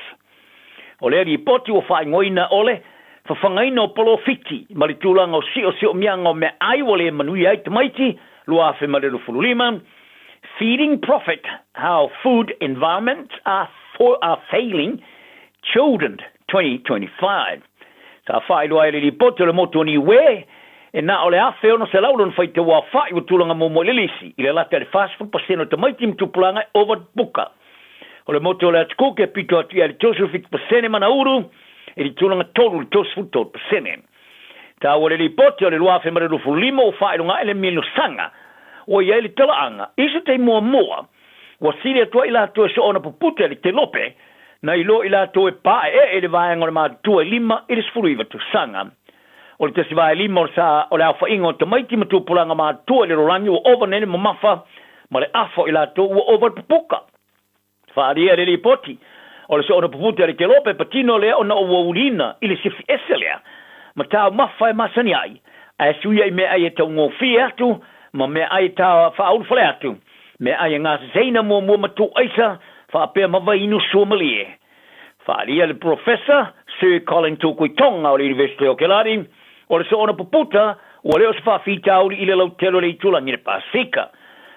S18: O lea lipoti ua faaigoaina o le Fafagaina o Polofiti ma le Tulaga o Siosiomiaga o Meaai ua le Manuia ai Tamaiti 2025, Feeding Profit, How Food Environments are, are Failing Children 2025. Sa faailoa ai le lipoti o le motu o Niue, e na o le 1,600 lona faitau aofa'i ua tulaga muamua i le lisi, i le lata i le 40% o tamaiti ma tupulaga e ova buka. O le motu o le Atu Kuke e pito atu i ai le 37% ma Nauru i le tulaga tolu i le 33%. Taua le lipoti o le 2025 ua faailoga ai le milosaga ua i ai le talaaga i se taimi muamua ua sili atu ai i latou e soona puputa i le kelope nai lo i latou e paeee i le vaega o le matutua e 5 i le 19 tausaga. O le tasi vae lima o le sa o le aofaiga o tamaiti ma tupulaga matutua i le lalolagi ua ova nei le mamafa ma le afa o i latou ua ova le pupuka. Faaalia le lipoti, o le soona puputa i le kelope patino lea ona ua uliina i le sifi ese lea ma taumafa e masani ai, ae suia i meaai e taugofie atu ma meaai e faaulufale atu, meaai e gaseseina muamua ma tuuaisa faapea ma vaiinu suamalie. Faaalia le Professor Sir Colin Tukuitonga o le University o Kelani, o le soona puputa ua le o se faafitauli i le lautele o le itulagi i le Pasefika,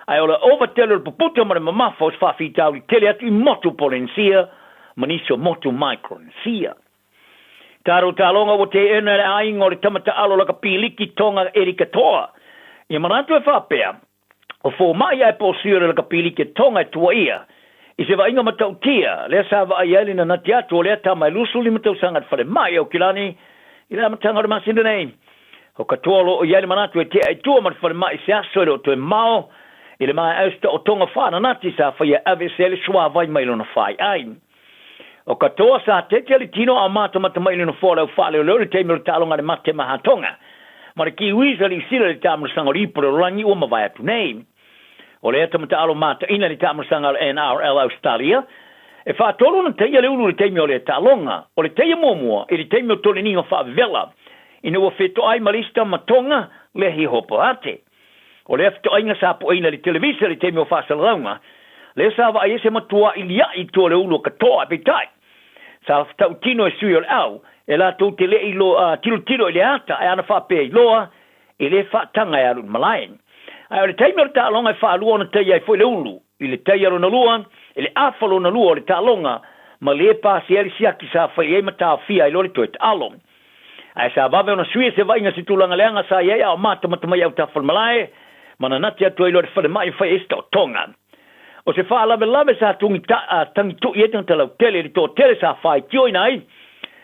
S18: ae o le ova tele o le puputa ma le mamafa o se faafitauli tele atu i motu Polenesia ma nisi o motu Micronesia. Taro taloga ua teena e le aiga o le tama taalo lakapiliki Tonga Erika Toa ia manatu e faapea, O fomai ae po sui o le lakapiliki Tonga e tuaia i se vaaiga matautia lea sa vaai ai le nanati atu o lea tama e 25 tausaga i le falemai o Aukilani i le amataga o le masina nei. O ka toa o lo o i ai le manatu e tea i tua ma le falemai i se aso e le o toe mao i le maea ai o se taotoga faananati sa faia e aveese ai le suavai mai lona faiai. O ka toa sa tete le tino a o matamata mai i le nofoa o le au faaleoleo i le taimi o le taaloga a le mate mahatonga. ma le Kiwis a Niu Sila i le taamilosaga o le Ipu o le Lalolagi ua mavae atu nei. O lea tamata'alo mataina i le taamilosaga o le NRL Ausetalia, e faatolu ona taia le ulu i le taimi o lea taaloga. O le taia muamua i le taimi o toleniga faavevela ina ua fetoai ma le isi tama Tonga le Hihopoate. O lea fetoaiga sa pueina i le televisa i le taimi o faasalalauga, lea sa vaai ai se matua ilia'i i tua o le ulu o katoa, peitai, sa tautino e sui o le au e latou te le i tilotilo i le ata ae ana faapea iloa e le faataga e alu i le malae. Ae o le taimi o le taaloga e faalua ona taia ai foi le ulu, i le taia lona lua, i le afa lona lua o le taaloga, ma le pasia ai le siaki sa fai ai ma taofia ai loa le toe taalo. Ae sa vave ona suia se vaaiga se tulaga leaga sa i ai a o matamata mai autafa o le malae, ma nanati atu ai loa i le falemai e fai ai se taotoga. O se faalavelave sa tagitu'i ai tagata lautele i le toatele sa faitioina ai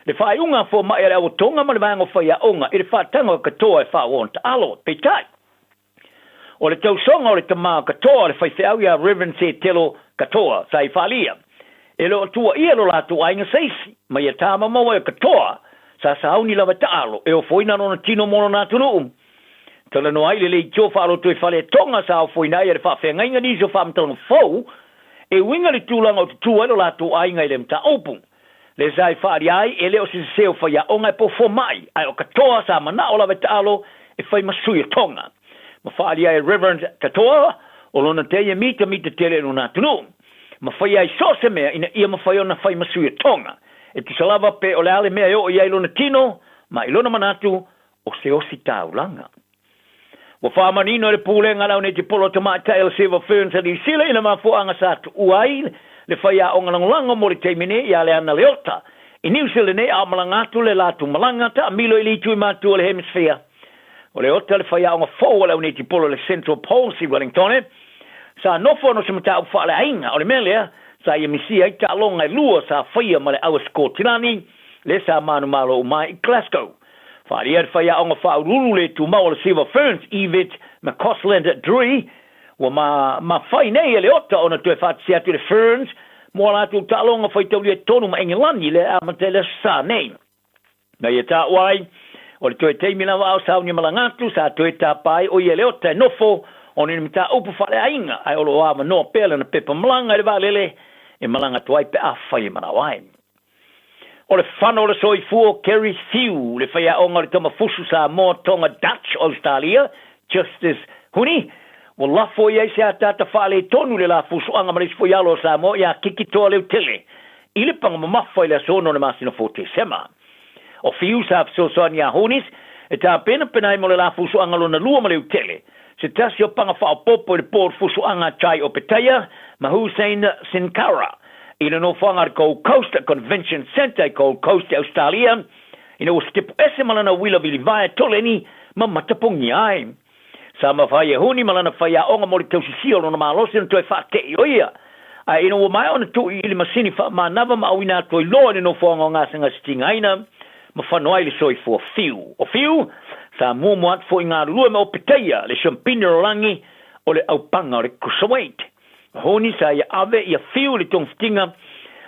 S18: le faaiuga a fomai a le Auatoga ma le Vaega o Faiaoga i le faataga o katoa e faaauau ona taalo. Peitai, o le tausoga o le tama o katoa le faifeau ia Rev. Setelo Katoa sa i Faalia, e le o tuuaia lo latou aiga se isi, ma ia tamamau ai o katoa sa sauni lava e taalo e ofoina lona tino mo lona atunuu. Talanoa ai le leitio faaloto i Faletoga sa ofoina ai e le faafeagaiga nisi o faamatalaga fou e uiga i le tulaga o tutū ai lo latou aiga i le mataupu. Le sa i faaalia ai, e le o se sese o faiaoga e po fomai, ae o katoa sa manao lava e taalo e fai ma sui o Tonga. Ma faaalia ai e Reverend Katoa o lona teia mitamita tele i lona atunuu, ma faia ai so o se mea ina ia mafai ona fai ma sui o Tonga. E tusa lava pe o le a le mea e oo i ai lona tino, ma i lona manatu, o se ositaulaga. Ua faamanino e le Pulega a le Aunetipolo Tamaitai a le Silver Ferns a Niu Sila i le mafuaaga sa tuua ai le faiaoga lagolago mo le taimi nei ia Leana Leota i Niu Sila nei a o malaga atu le latou malaga taamilo i le itu i matua o le Hemisphere. O Leota le faiaoga fou a le Aunetipolo i le Central Pulse i Wellingtone sa nofo ona o se mataupu faaleaiga. O le mea lea sa ia misia ai taaloga e lua sa faia ma le au a Sikotilani lea sa manumalo uma ai i Glasgow. Faaalia le faiaoga faauluulu le tumau o le Silver Ferns, Yvette McCausland Drury, ua ma mafai nei e Leota ona toe faatasi atu i le Ferns mo a latou taaloga faitaulia tonu ma Engelani lea e amata i le Aso Sa nei. Na ia taua ai, o le toe taimi lava a o sauni malaga atu, sa toe tapa ai o ia e Leota e nofo ona i le mataupu faaleaiga, ae o lo o avanoa pea lana pepa malaga i le vaalele e malaga atu ai pe afai e manao ai. O le fano o le soifua o Kerry Few, le faiaoga o le tamafusu Samoa Tonga Dutch o Ausetalia, Justice Huni, ua lafo i ai se ataata faaletonu i le lafusuaga ma le isi foi alo o Samoa ia Kiki Toa Leutele i le paga mamafa i le aso 6 o le masina fou o Tesema. O Few sa fesoasoani iā Hunis e tapenapena ai mo le lafusuaga lona lua ma Leutele, se tasi o paga faaopoopo i le po o le fusuaga a Jai Opetaia ma Hussein Sinkara i le nofoaga o le Gold Coast Convention Centre i Gold Coast i Ausetalia, ina ua sitepu ese ma lana uila vilivae toleni ma matapogia ai. Sa mafai e Huni ma lana faiaoga mo le tausisia o lona malosi ona toe faate'i o ia. Ae ina ua maea ona tu'i i le masini faamanava ma auina atu ai loa i le nofoaga o gasegase tigaina ma fano ai le soifua fiu. O Fiu, sa muamua atu foi galulue ma Opetaia, le siampini o lalagi o le aupaga o le Cruiserweight. Honi sa ia ave ia Fiu le togafitiga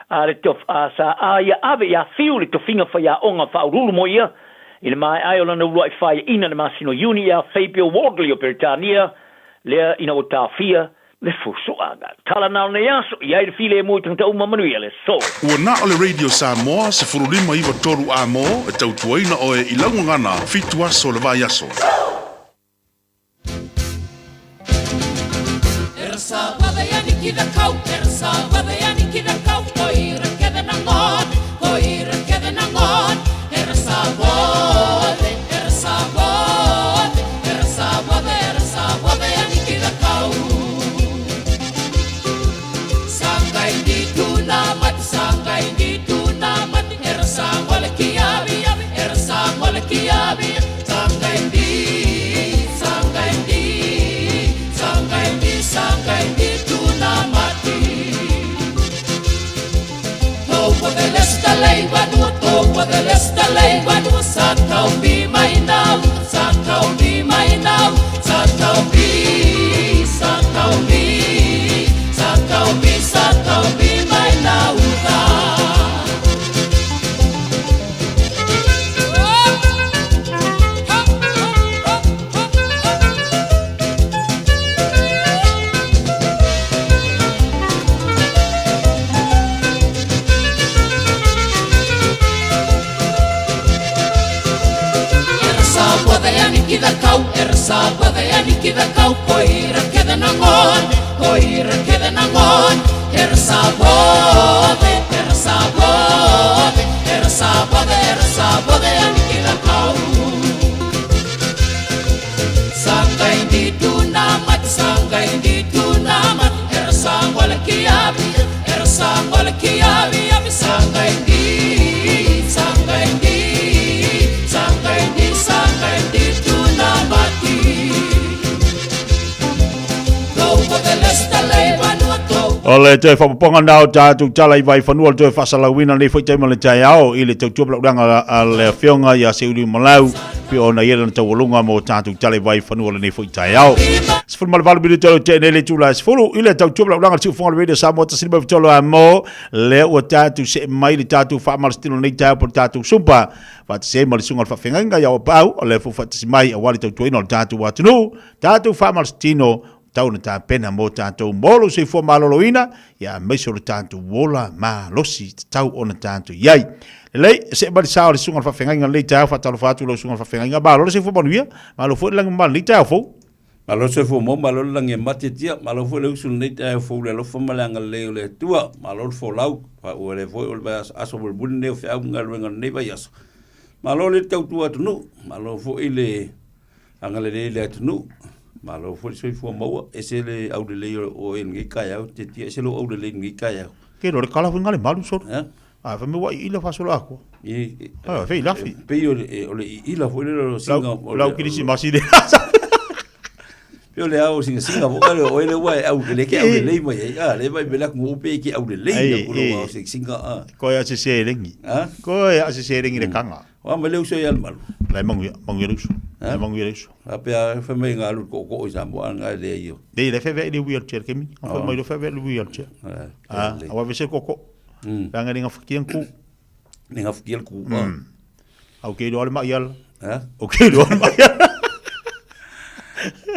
S18: a le tof a sa a ia ave iā Fiu le tofiga faiaoga faauluulu mo ia i le maeae o lana uluai faiaina i le masina o Iuni iā Fabio Wardley o Peretania lea ina ua taofia le fusuaga. Tala na o lenei aso, i ai le filemu i tagata uma manuia le aso.
S2: Ua na o le Radio Samoa 15 93 A mo e tautuaina oe i lau gagana fitu aso o le vaiaso.
S3: anikidakau Erasabade anikidakau Koira kedenangon Koira kedenangon Erasabode Erasabode Erasabode Erasabode anikidakau Sangai di dunamat Sangai di dunamat Erasangwal kiabi Erasangwal kiabi Abi sangai di Sangai di Sangai di Sangai di dunamati
S8: O le toe whapaponga nā o tātou tala i vai whanua le toe whaasalauina nei whai taima le taeao i le tautua plauranga a le afioga ia Seuli Malau pe ona ia lana taualunga mo tātou tala i vai whanua le nei whai taeao. 18 minute o te nei le tula 10 i le tautua plauranga le siufonga le Radio Samoa tasini mai fitolo a mo le ua tātou se mai le tātou whaamalastino nei taeao po le tātou sumpa whaatasi ai ma le sunga o le whaawhengainga ia o pau o le fu whaatasi mai a wali tautuaina o le tātou atunuu tātou whaamalastino Tau na tapena mō tātou mō lou soifua maloloina, ia aemaise o le tātou ola malosi tatau ona tātou i ai. Lelei, se'e mai le sa o le susuga o le faafeagaiga lenei taeao, faatalofa atu i lau susuga o le faafeagaiga, malo le soifua manuia, malo foi le lagi mamalo lenei taeao fou.
S6: Malo le soifua maua, malo le lagi e mate tia, malo foi le usu lenei taeao fou i le alofa ma le agalelei o le Atua, malo le folau, faaua lea foi o le aso mulimuli lenei o feau ma galuega o lenei vaiaso. Malo le tautua atunuu, malo foi le agalelei i le atunuu, malo foi le soifua maua, ese le aulelei o oe i lenei taeao, te tia ese lou aulelei i lenei taeao.
S8: Ke lo le kala foi ngale malu solo. A fa me wa i ila fa solo ako.
S6: I
S8: A fe ilafi.
S6: Pei o le o le ila foi le o singa
S8: o lau kirisi masi le.
S6: Pei o le ao singa singa foi le o le ua e au le ke aulelei mai ai. A le vai me la ku pe ke aulelei
S8: Ai,
S6: ku lo
S8: e.
S6: ao singa singa a.
S8: Ko ia se se lengi.
S6: A?
S8: Ko ia se se lengi le kanga.
S6: O a mai le uso i ale malu.
S8: Lai mangu mangu le uso. Lai mangu le uso.
S6: A pe a fa mai ngalu ko ko i sa mo anga le io.
S8: Le le fe ve le wheelchair ke mi. A fa mai le fe ve le wheelchair. A a wa vese ko ko. La nga nga fakian ku.
S6: Ni nga fakian ku.
S8: Au ke lo ale mai ala.
S6: Ha?
S8: O ke lo ale mai ala.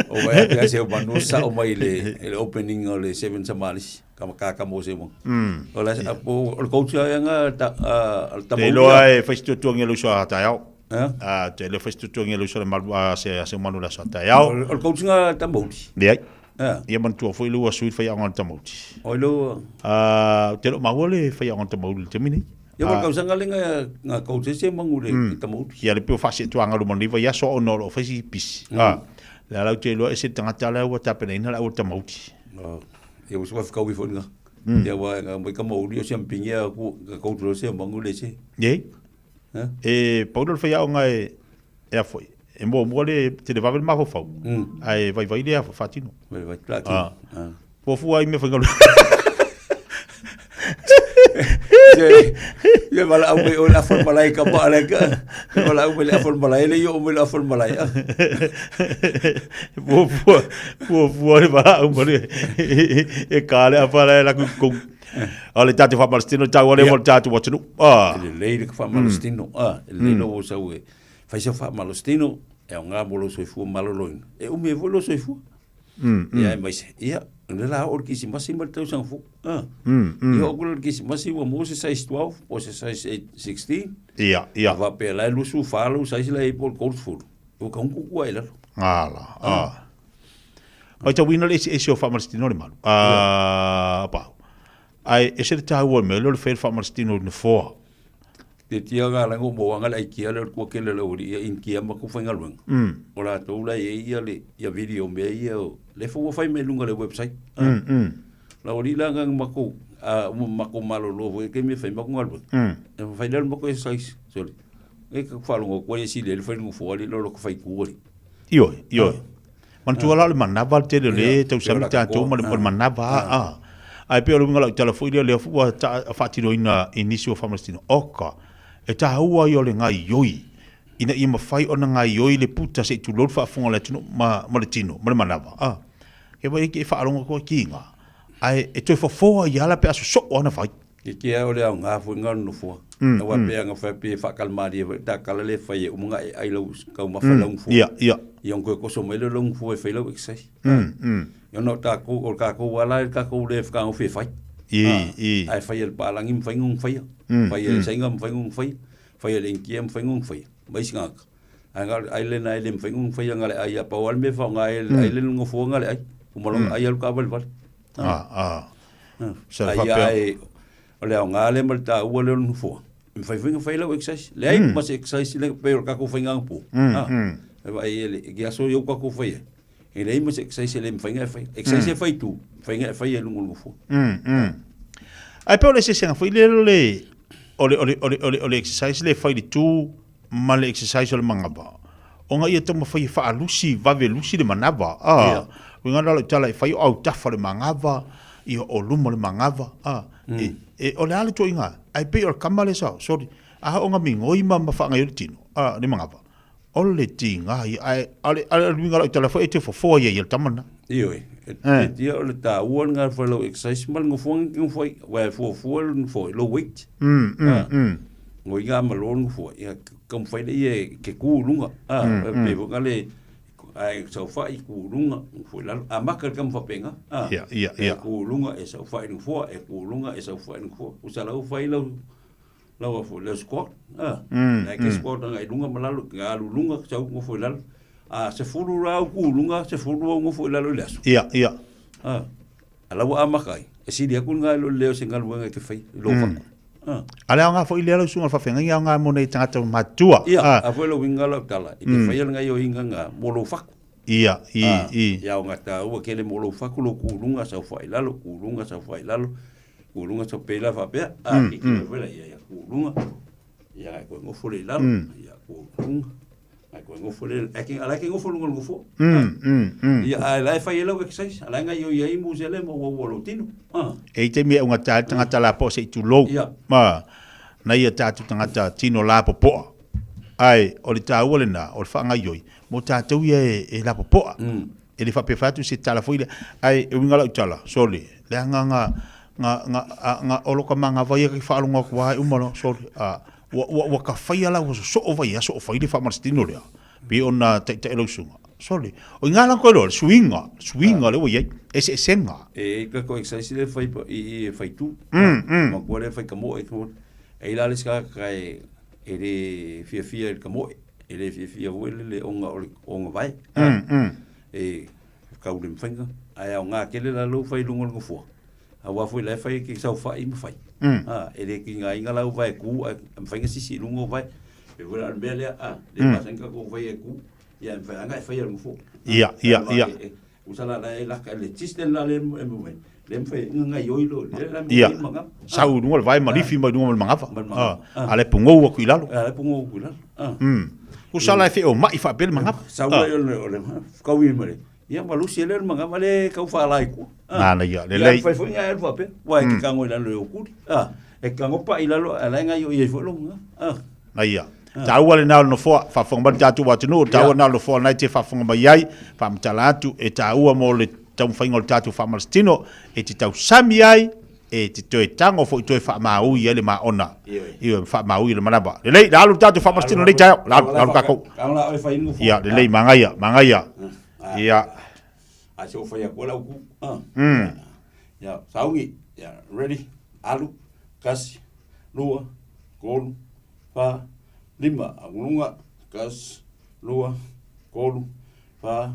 S6: O vai a se o manu sa o mai le le opening o le Seven Samalis. Ka ka ka mo se mo. O la o le coach ia nga ta al
S8: Te iloa e fai situatuangi e le uso a taeao. A te le fai situatuangi e le uso le malu a se a se manu le aso a taeao.
S6: O le coach nga tamauti.
S8: Leai. Ia manatua foi le ua sui le faiaoga o le tamauti.
S6: O le ua.
S8: A te lo maua le faiaoga o le tamauti i le taimi nei.
S6: Ia mo le kausaga le nga nga coach se mangu le tamauti.
S8: Ia le peo faasietuaga luma nei vai aso ona o lo o fai si pisi. A le ala te iloa e se tagata la ua tapenaina le au o le tamauti.
S6: Ia ua suka whakau i wharinga. Ia wa nga mai ka mauri o sia mpingi a ku ka koutu o sia mangu le se.
S8: Ye. E paulo le whaiaonga e e a foi. E mua mua le te le wawe le mafaufau. Ae vaivai le a whatino.
S6: Vaivai la tino.
S8: Fuafua ai mea whaingalu.
S6: Ia wala au mai o le afon malai ka pa le ka. Ia wala au mai le afon malai le yo mai le afon malai.
S8: Fuafua, fuafua le wala au mai e ka le afa le la ku kong. O le tātou whamalastino, tau ale mo le tātou watunu.
S6: Ah. Le lei le whamalastino, ah, le lei lo sau e. Fai sa whamalastino, e o ngā mo lo soifua maloloina. E umi e foi lo soifua. Ia e mai se, ia, le la o le kisimasi ma le tausaga fou. Ah. Ia o kula le kisimasi ua maua se size 12 po o se size 16.
S8: Ia, ia.
S6: A faapea la e 24 lou size la e po o le 30. Ua kaukuku ai i lalo.
S8: Ala, ah. Matauina le eseese o faamalositino o le malu. Ah, pau. Ae ese le taua o le mea lea o le fai o le faamalositino i le nofoa.
S6: Te tia nga la ngo mo anga la ikia le kua kele le uri ia in kia ma ku whaingaluenga. O la tou la ia ia le ia video mea ia o le fo ua whai me lunga le website. La uri la nga mako a uma mako malolo fo ke me whai mako ngaluenga. E whai le mako exercise. Sorry. E ka whalongo kua ia sile le whai lunga fo ali lolo ka whai kuori.
S8: Ioe, ioe. Manatua la o le manava le tele o le tausami tatou ma le manava a. Ae pei o le uiga o lau tala foi lea, lea foi ua faatinoina i nisi o faamalositino, oka, e taua ia o le gaoioi, ina ia mafai ona gaoioi le puta se i tulou le faafofoga o le atunuu ma le tino, ma le manava, a. Ke wai e faalogo atu ai ki ngā, ae e toe fofoa ia ala pe a sosoo ana fai.
S6: Ke ke au le aoga foi nga nofoa. Aua pe anga fai pe whakalmarie foi ta kala le fai e umunga e ai lau kaumafa lau ngfua.
S8: Ia, ia.
S6: Ia onko e koso mai le lau ngfua e fai lau exercise. Ia no ta ko o ka ko wala ka ko le whakaango fe fai.
S8: I, i.
S6: Ai fai el palangi mwhai ngong whai. Fai el sainga mwhai ngong whai. Fai el enkia mwhai ngong whai. Mai singaka. Ae na o le ai lena e le mafai ona faia na o le ai a pau lava le mea e faaaoga ai le ai le nofoa na o le ai. Uma loa ona ai alu taavale vale.
S8: Ah, ah. Sa
S6: Ai
S8: faapea.
S6: ae o le aoga lea ma le taua lea o le nofoa. E mafai foi ona fai lau exercise. Leai ma se exercise le pei o le tatou faiga anapo. E vaai i le i aso ia ua tatou faia ai, e leai ma se exercise e le mafai ona e faia. Exercise e fai i tu, mafai ona e faia i luga o le nofoa.
S8: Ae pei o le eseesega foi lea o le o le o le o le o le o le exercise lea e fai i le tu ma le exercise o le manava, ona ia taumafai e faalusi, vave lusi le manava, a.
S6: Ia.
S8: Uiga la o lau tala e fai o autafa o le manava, ia o luma o le manava, a. E, e, o le a le tuuaiga? Ae pei o le kama lea sa, sorry, a oo ina migoi ma, ma faagaio le tino, a, le manava, o le tiga ia, ae, a o le, a o le uiga o lau tala foi e te fofoa ia i le tama lena.
S6: Ioe, e, e tia o le taua lena e fai lau exercise ma le nofoa e nofo ai, aua e fuafua le nofoa i lou weight. Ngoi ngā ma lo nofoa, ia taumafai lea ia ke kū i luga, a, pei foi na le, ae saofai kū i luga, nofo i lalo, amata le tama faapena, a,
S8: Ia, ia,
S6: e
S8: ia.
S6: kū i luga e saofai i le nofoa, e kū i luga e saofai i le nofoa, usa la ua fai lau, lau a foi lau squat, a, la e ke squat agai i luga ma lalo, e alu i luga, sau nofo i lalo, a 10 la au kū i luga, 10 au nofo i lalo i le aso.
S8: Ia, ia.
S6: A, a la ua amata ai, e sili atu lena i lo le leo o se galuega e te faia i lou fatu.
S8: A le aoga foi lea lau susuga i le faafeagaiga, aoga mo nei tagata matutua.
S6: Ia, a foi lou uiga lau tala, i te faia le gaioiga na mo lou fatu.
S8: Ia, i, i.
S6: Ia aoga taua tele mo lou fatu, lou kuluga saofai i lalo, kuluga saofai i lalo, kuluga sau pei la faapea, a, ki ki foi la, ia, ia, kuluga, ia, e koe nofo le i lalo, ia, kuluga. Ai koe nofo le, ai ke, ala ke nofo lunga o le nofoa. Ia, ae la e fai ai lau exercise, ala e gaoioi ai musele ma uaua o lou tino.
S8: E i ai taimi e augata ai le tagata lapoa se i tulou. Ma, nai a tatou tagata tino lapopoa. Ae, o le taua lena, o le faagaoioi, mo tatou ia e lapopoa. E le faapea fai atu se tala foi lea. Ae, e uiga lau tala, sole, leaga nga, nga, nga, nga, o loka manava ia ke faalogo atu lava e uma loa, sole, a, Ua, ua, ua ka faia la ua sosoo vai aso o fai le faamalositino lea, pei ona taitai lau susuga. Sole, o i ngā la koe loa, le suiga, suiga lea ua i ai, eseesega.
S6: E i ka ko exercise le fai i i e fai tu. Ma kua le fai ka moe ko. E i la le ska ka e e le fia fia i ka moe. E le fia fia foi le le onga o le onga vai. E kau le mawhainga. Ai au ngā kele la lou fai lunga o le nofoa. Aua foi la e fai ke saofai ma fai. A, e le ki ngā inga lau vae ku, a mawhai nga sisi lunga o vae. E foi la le mea lea, a, le masani ka kou fai e ku, ia e mawhai anga e fai a le nofoa.
S8: Ia, ia, ia.
S6: Usa la la e laka le system la le e mawhai. Le mawhai nga ngai oi lo, le la
S8: Ia.
S6: mawhai manga.
S8: Sau i luga o le vae ma lifi mai luga ma le manava.
S6: Ma le manava.
S8: A, a le pugou atu i lalo.
S6: A le pugou atu i lalo.
S8: Usa la e feomai faapea le manava.
S6: Sau la o le, kau i ma le. Ia ma lusi e le manava le kau whaalai kua.
S8: Nāna ia, lelei.
S6: Ia, whai foi ngai alu whapea. Wai ke kango i lalo e okuri. E kango pa i lalo, a lai ngai o ia i foi longa.
S8: Na ia. Taua lena o le nofoa, faafofoga mai le tatou atunuu, taua lena o le nofoa lena e te faafofoga mai ai, faamatala atu e taua mo le taumafaiga o le tatou faamalositino, e te tausami ai, e te toe tago foi toe faamaui ai le maona. Ioe, faamaui le manava. Lelei, le alu le tatou faamalositino lenei taeao. Le alu, le alu tatou. Ia, lelei, magaia, magaia. Ia.
S6: A se o fai aku lau ku. Ia, saungi. Ia, ready. Alu, kasi, lua, kolu, fa, lima. Agulunga, kasi, lua, kolu, fa,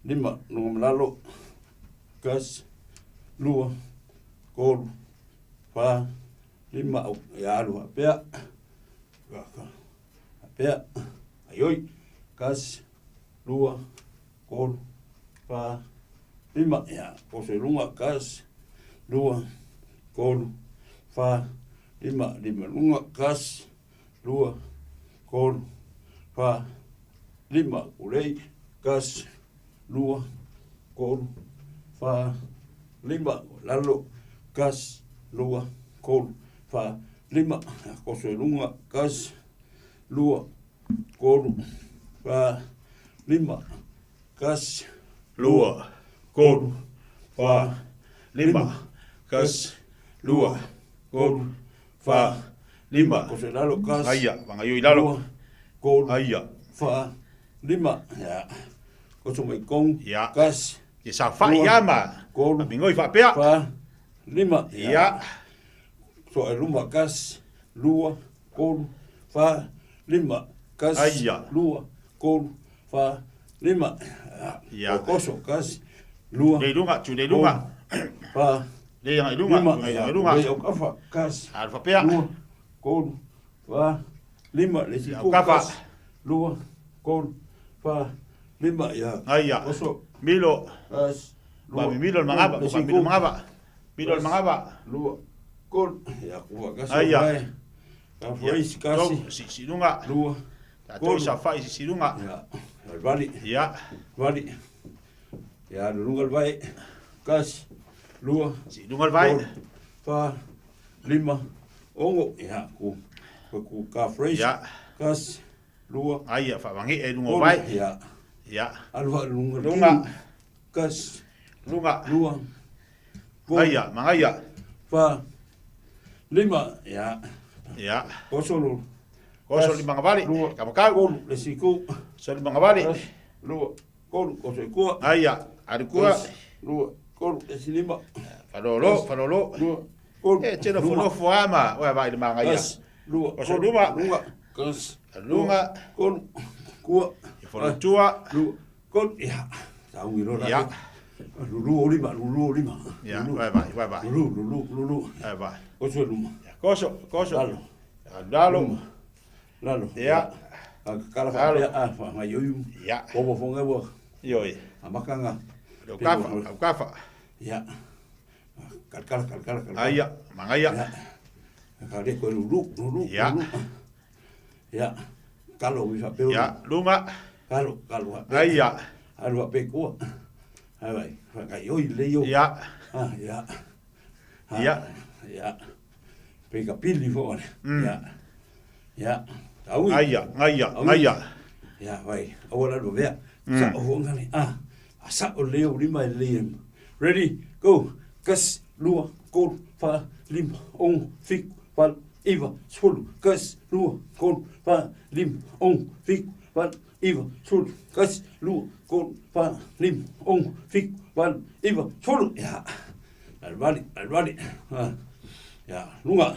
S6: lima. Lunga malalo, kasi, lua, kolu, fa, lima. Ia, alu, pea. Pea. Aioi, kasi, lua, kolu, fa, lima. Ia, poso i luga, kasi, lua, kolu, fa, lima. Lima luga, kasi, lua, kolu, fa, lima. Kulei, kasi, lua, kolu, fa, lima. Lalo, kasi, lua, kolu, fa, lima. Poso i luga, kasi, lua, kolu, fa, lima, kasi,
S8: lua, kolu, fa, lima, kasi, lua, kolu, fa, lima.
S6: Koso i lalo, kasi,
S8: Aia, whangaio i lalo.
S6: lua, kolu,
S8: Aia.
S6: fa, lima. Ia. Koso mai kong,
S8: Ia.
S6: kasi,
S8: Ke sa whai
S6: lua,
S8: ia ma.
S6: kolu,
S8: Mingoi whapea.
S6: fa, lima.
S8: Ia.
S6: So e luma, kasi, lua, kolu, fa, lima. Kasi,
S8: Aia.
S6: lua, tolu, fa, lima.
S8: Ia.
S6: Okoso, kasi, lua.
S8: Le luga, tu le luga.
S6: Fa,
S8: Le agai luga,
S6: lima.
S8: le agai luga.
S6: Le au kafa, kasi.
S8: Alu faapea.
S6: Lua, tolu, fa, lima. Le isi
S8: Au
S6: ku,
S8: kafa.
S6: kasi, lua, tolu, fa, lima. Ia.
S8: Aia.
S6: Oso.
S8: Milo.
S6: Kasi, lua.
S8: Ba, milo le magava,
S6: Le isi
S8: ba, milo
S6: ku.
S8: magava. Milo le magava.
S6: Lua, tolu. Ia, kufa, kasi.
S8: Aia.
S6: Vai. Ka foisi, kasi.
S8: Tolu, si si luga.
S6: Lua.
S8: Tatou i safa'i i si luga.
S6: Ia. Vali.
S8: Ia.
S6: Vali. Ia, luluga le vai. Kasi, lua.
S8: Si luga le vai.
S6: Tolu, fa, lima, ono. Ia, ku, ku, ku ka fresh.
S8: Ia.
S6: Kasi, lua.
S8: Aia, faamage'e i luga o
S6: Tolu.
S8: vai.
S6: Ia.
S8: Ia.
S6: Alu fa luga.
S8: Luga.
S6: Kasi,
S8: Luga.
S6: lua. Tolu.
S8: Aia, magaia.
S6: Fa, lima. Ia.
S8: Ia.
S6: Koso lulu.
S8: Koso lima gavali.
S6: Lua.
S8: Kamakau.
S6: Tolu. Le siku.
S8: So lima gavali.
S6: Kasi, lua. Tolu. Koso i kua.
S8: Aia, alu kua.
S6: Kasi, lua. Tolu. Le si lima.
S8: Falolo, falolo.
S6: Lua. Tolu.
S8: E te nofonofo a ma, oe vai le magaia.
S6: Kasi, lua.
S8: Koso
S6: Tolu.
S8: luma.
S6: Luga. Kasi,
S8: Luga.
S6: Tolu. Kua.
S8: E folotua.
S6: Lua. Tolu. Ia. Taungi lola.
S8: Ia.
S6: Lulu o lima, lulu o lima.
S8: Ia, oe vai, oe vai.
S6: Lulu, lulu, lulu.
S8: Oe vai.
S6: Koso e luma.
S8: Koso, koso.
S6: Lalo.
S8: Lalo.
S6: Luma. Lalo.
S8: Ia.
S6: Kala
S8: Lalo.
S6: whapea, a, wha, ngai oiu.
S8: Ia.
S6: Obo fonga ua.
S8: Ioi.
S6: Amakanga.
S8: Au kafa, au kafa.
S6: Ia. Kalkala, kalkala, kalkala.
S8: Aia, magaia.
S6: Ia. Ka le koe lulu, lulu,
S8: Ia.
S6: lulu. Ia. Kalo ui whapeo.
S8: Ia, luga.
S6: Kalo, kalo whapea.
S8: Aia.
S6: Alu whapea kua. Ai vai, whakai oi le io.
S8: Ia.
S6: Ah, ia. Ah,
S8: Ia.
S6: Ia. Peka pili fo ole. Ia. Ia. Taui.
S8: Aia, aia,
S6: Taui.
S8: aia.
S6: Ia, vai. Aua la lo vea. Sa o fonga le. Ah. A sa o leo lima e le. Ready, go. Kas, lua, kolu, fa, lima, ono, fiku, valu, iva, sefulu. Kasi, lua, tolu, fa, lima, ono, fiku, valu, iva, sefulu. Kasi, lua, tolu, fa, lima, ono, fiku, valu, iva, sefulu. Ia. Alu vali, alu vali. Ah. Ia, luga.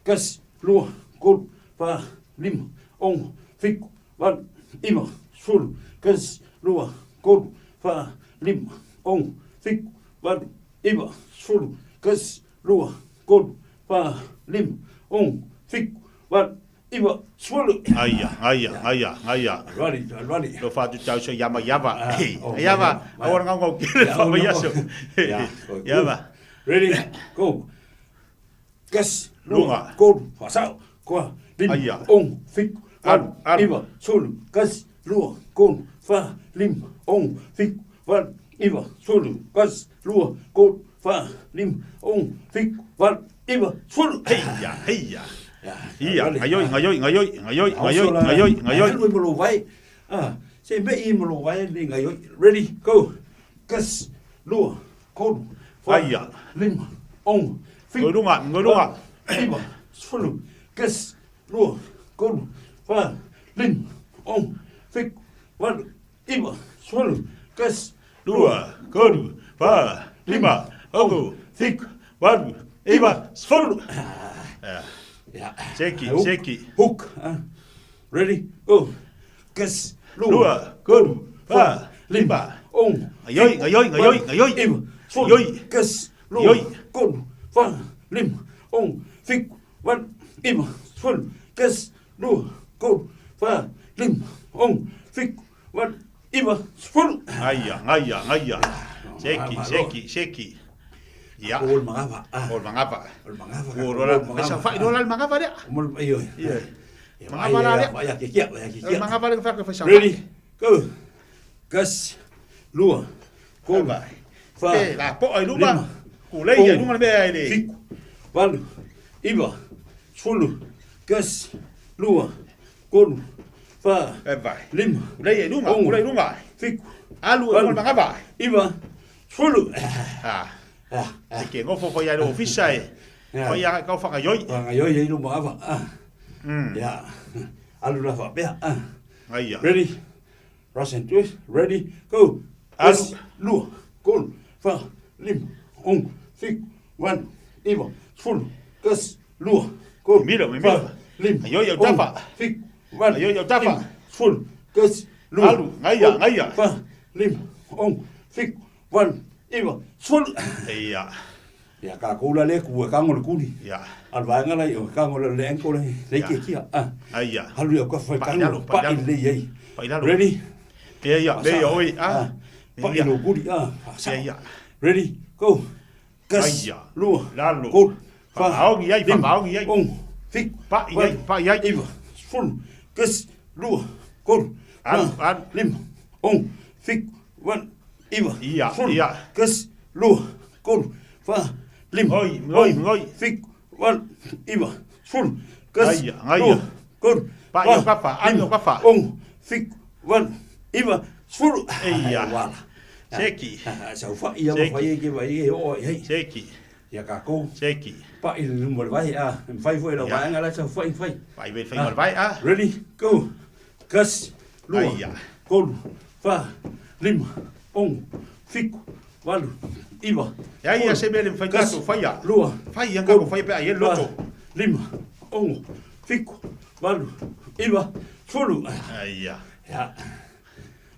S6: Kasi, lua, tolu, fa, lima, ono, fiku, valu, iva, sefulu. Kasi, lua, tolu, fa, lima, ono, fiku, valu, iva, sefulu. Kasi, lua, tolu, fa, lima, ono, fiku, valu, iva, sefulu.
S8: Aia, aia, aia, aia.
S6: Alu vali, alu vali.
S8: Lo fatu tau so yama yava.
S6: Ah,
S8: Hey,
S6: oh,
S8: yava.
S6: maya,
S8: Awa ngau ngau kile
S6: Ya,
S8: fa
S6: oh,
S8: maya
S6: no.
S8: so.
S6: Ya,
S8: Yava.
S6: Ready, go. Kasi,
S8: Luga.
S6: lua, tolu, fasao, kua, lima,
S8: Aia.
S6: ono, fiku,
S8: Alu,
S6: valu,
S8: alu.
S6: iva, sefulu. Kasi, lua, tolu, fa, lima, ono, fiku, valu, iva, sefulu. Kasi, lua, tolu, fa, lima, ono, fiku, valu, iva, sefulu.
S8: Heia, heia.
S6: Ya,
S8: Ia,
S6: vale.
S8: ngaioi, ngaioi, ngaioi, ngaioi, ngaioi, ngaioi, ngaioi.
S6: Alu i malo vai. Ah, se me i malo vai le ngaioi. Ready, go. Kasi, lua, tolu, fa,
S8: Aia.
S6: lima, ono, fiku,
S8: Ngoi luga, ngoi luga.
S6: valu, iva, sefulu. Kasi, lua, tolu, fa, lima, ono, fiku, valu, iva, sefulu. Kasi,
S8: Lua, tolu, fa, lima, ono, fiku, valu, iva, sefulu. Ia.
S6: Ya.
S8: Seki,
S6: Hook.
S8: seki.
S6: Hook. Ah. Ready, go. Kasi, lua,
S8: Lua, tolu, fa, lima.
S6: ono,
S8: Ngaioi,
S6: fiku,
S8: ngaioi, ngaioi,
S6: valu,
S8: ngaioi.
S6: iva, sefulu.
S8: Ngaioi.
S6: Kasi, lua,
S8: Ngaioi.
S6: tolu, fa, lima, ono, fiku, valu, iva, sefulu. Kasi, lua, tolu, fa, lima, ono, fiku, valu, iva, sefulu.
S8: Aia, aia, aia. Seki,
S6: Malo.
S8: seki, seki. Ia.
S6: O le magava. Ah.
S8: O le magava.
S6: O le magava.
S8: O lola, sa fai lola le magava lea.
S6: O le iyo.
S8: Ia.
S6: Ia,
S8: Magava la lea.
S6: Vai ke kia, vai ke
S8: O le
S6: kia.
S8: magava lea fa fa
S6: Ready, go. Kasi, lua, tolu, fa,
S8: E, la po ai luma.
S6: lima,
S8: Kulei ai
S6: ono,
S8: luma le mea ai le.
S6: fiku, valu, iva, sefulu. Kasi, lua, tolu, fa,
S8: E vai.
S6: lima,
S8: Kulei ai luma,
S6: ono,
S8: kulei luma.
S6: fiku,
S8: Alu e
S6: valu,
S8: mo le magava.
S6: iva, sefulu.
S8: Ah.
S6: Ah,
S8: E ke ngofo fo ia le ofisa e.
S6: Ya.
S8: Fo ia kau whakaioi.
S6: Whakaioi ai luma ava. Ah. Ya. Alu la whapea. Ah.
S8: Aia.
S6: Ready? Rush and twist. Ready? Go.
S8: Alu.
S6: Tasi, lua, tolu, fa, lima, ono, fiku, valu, iva, sefulu, tasi, lua, tolu,
S8: Milo, milo.
S6: fa, lima,
S8: Aioi au
S6: ono,
S8: tafa.
S6: fiku, valu,
S8: Aioi au tafa.
S6: iva, sefulu, tasi, lua,
S8: Alu, gaia,
S6: tolu,
S8: gaia.
S6: fa, lima, ono, fitu, valu, iva, sefulu.
S8: Ia.
S6: Ia kākou la le ku e kago le kuli.
S8: Ia.
S6: A le vaega la i o e kago le le ankle le le
S8: Ia.
S6: ikekia. Ah.
S8: Aia.
S6: Alu ia ka fai
S8: Pa'i
S6: kago
S8: lalo, pa'i
S6: pa'i
S8: lalo.
S6: lelei ai.
S8: Pa'i lalo.
S6: Ready?
S8: Mea ia, mea ia oi, ah.
S6: Ah. Pa'i lou kuli, ah.
S8: Mea ia.
S6: Ready? Go. Kasi,
S8: Aia.
S6: lua,
S8: Lalo.
S6: tolu, fa,
S8: Faamaogi ai,
S6: lima,
S8: faamaogi ai.
S6: ono, fitu,
S8: Pa'i ai,
S6: valu,
S8: pa'i ai.
S6: iva, sefulu, kasi, lua, tolu,
S8: Alu,
S6: fa,
S8: alu.
S6: lima, ono, fitu, valu, iva,
S8: Ia,
S6: sefulu,
S8: ia.
S6: kasi, lua, tolu, fa, lima,
S8: Oi, oi,
S6: ono,
S8: oi.
S6: fitu, valu, iva, sefulu, kasi,
S8: Aia, aia.
S6: lua, tolu,
S8: Pa'i o kafa, alu o kafa.
S6: ono, fitu, valu, iva, sefulu.
S8: Eia.
S6: Wala.
S8: Seki.
S6: Saufai ia ma
S8: Seki.
S6: fai e ke vai e oo ai.
S8: Seki.
S6: Ia kākou.
S8: Seki.
S6: Pa'i le luma o le vai, a. E mafai foi lau
S8: Ia.
S6: vaega la saufai fai.
S8: Fai ve fai ma le vai, ah.
S6: Ready, go. Kasi, lua,
S8: Aia.
S6: tolu, fa, lima, ono, fitu, valu, iva,
S8: Ia ia
S6: sefulu,
S8: se mea le mafai
S6: kasi,
S8: tatou faia.
S6: lua,
S8: Fai ia kako fai pe ai e loto.
S6: fa, lima, ono, fitu, valu, iva, sefulu.
S8: Aia.
S6: Ia.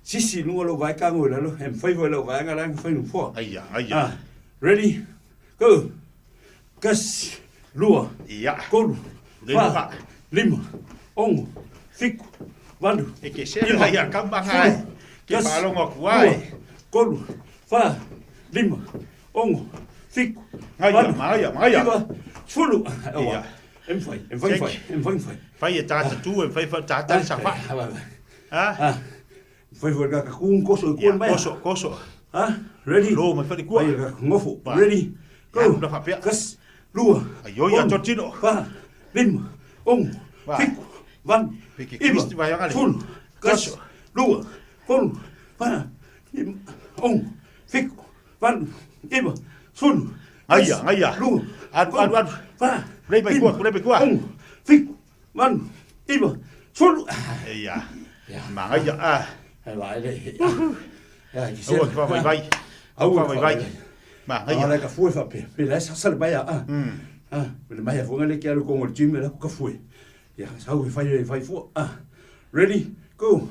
S6: Sisi i luga o lou vae kago i lalo, e mafai foi lau vaega la e fai nofoa.
S8: Aia, aia.
S6: Ah, ready, go. Kasi, lua,
S8: Ia.
S6: tolu,
S8: Le
S6: fa,
S8: luga.
S6: lima, ono, fitu, valu,
S8: E ke se la ia kaumaga ai. Ke
S6: kasi,
S8: faalogo aku ai.
S6: lua, tolu, fa, lima, ono, fitu,
S8: Gaia,
S6: valu,
S8: magaia, magaia.
S6: iva, sefulu. Aua,
S8: Ia.
S6: e mafai, e mafai,
S8: Seki.
S6: mafai, e mafai, mafai.
S8: Fai e tagata tu e fai fa tagata le safa'i.
S6: Ah,
S8: Ah.
S6: fai foi kaka kung koso i
S8: Ia,
S6: kuan mai.
S8: koso, koso.
S6: Ah, ready?
S8: Lo mai fai kua.
S6: Fai kaka ngofo.
S8: Ba.
S6: Ready? Go.
S8: Ia, na faapea.
S6: Kasi, lua,
S8: Ai oi, ia
S6: ono,
S8: totino.
S6: fa, lima, ono,
S8: Ba.
S6: fitu, valu,
S8: Peke
S6: iva,
S8: Kristi vai angale.
S6: sefulu, kasi,
S8: Koso.
S6: lua, tolu, fa, lima, ono, fitu, valu, iva, sefulu,
S8: Gaia,
S6: kasi,
S8: gaia.
S6: lua,
S8: Alu, alu, alu.
S6: fa,
S8: Lei mai kua,
S6: lima,
S8: lei mai kua.
S6: ono, fitu, valu, iva, sefulu.
S8: Ia. Magaia, ah.
S6: Ai vai le. Ya, ki se.
S8: Aua ke faavaivai.
S6: Aua
S8: Aua faavaivai.
S6: Magaia.
S8: Magaia.
S6: La ka fue fa pe. Pe la sa sa le mai ah. Ah, le mai fu ngale ke alu ko ngol gym la ka fue. Ya, sa u fai fai fu. Ah. Ready? Go.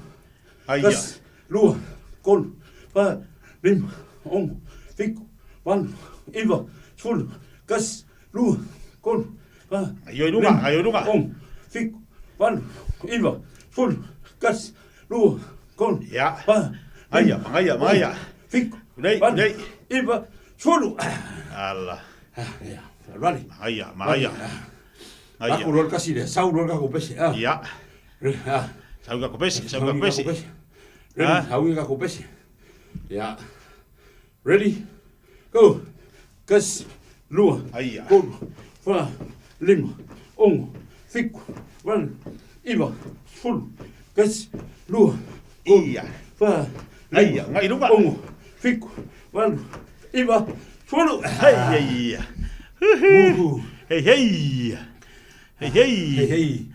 S8: Aia.
S6: Kasi, lua, tolu, fa, lima, ono, fitu, valu, iva, sefulu, kasi, lua, tolu, fa,
S8: Aio i luga,
S6: lima,
S8: aio i luga.
S6: ono, fitu, valu, iva, sefulu, kasi, lua, tolu,
S8: Ia.
S6: fa,
S8: Aia,
S6: lima,
S8: magaia,
S6: ono,
S8: magaia.
S6: fitu,
S8: Lei,
S6: valu,
S8: lei.
S6: iva, sefulu.
S8: Ala.
S6: Ia, rali.
S8: Magaia, magaia. Gaia.
S6: Aku lor kasi le, sau lor ka kopese. Ah.
S8: Ia.
S6: Ah.
S8: Sau ka kopesi, sau ka kopesi.
S6: Ready,
S8: Ah.
S6: sau ka kopese. Ya. Ready? Go. Kasi, lua,
S8: Aia.
S6: tolu, fa, lima, ono, fitu, valu, iva, sefulu, kasi, lua, tolu,
S8: Ia.
S6: fa,
S8: Aia,
S6: lima,
S8: ngai luga.
S6: ono, fitu, valu, iva, sefulu.
S8: Hei, hei.
S6: Uhu.
S8: Hei, hei. Hei, hei.
S6: Hei, hei.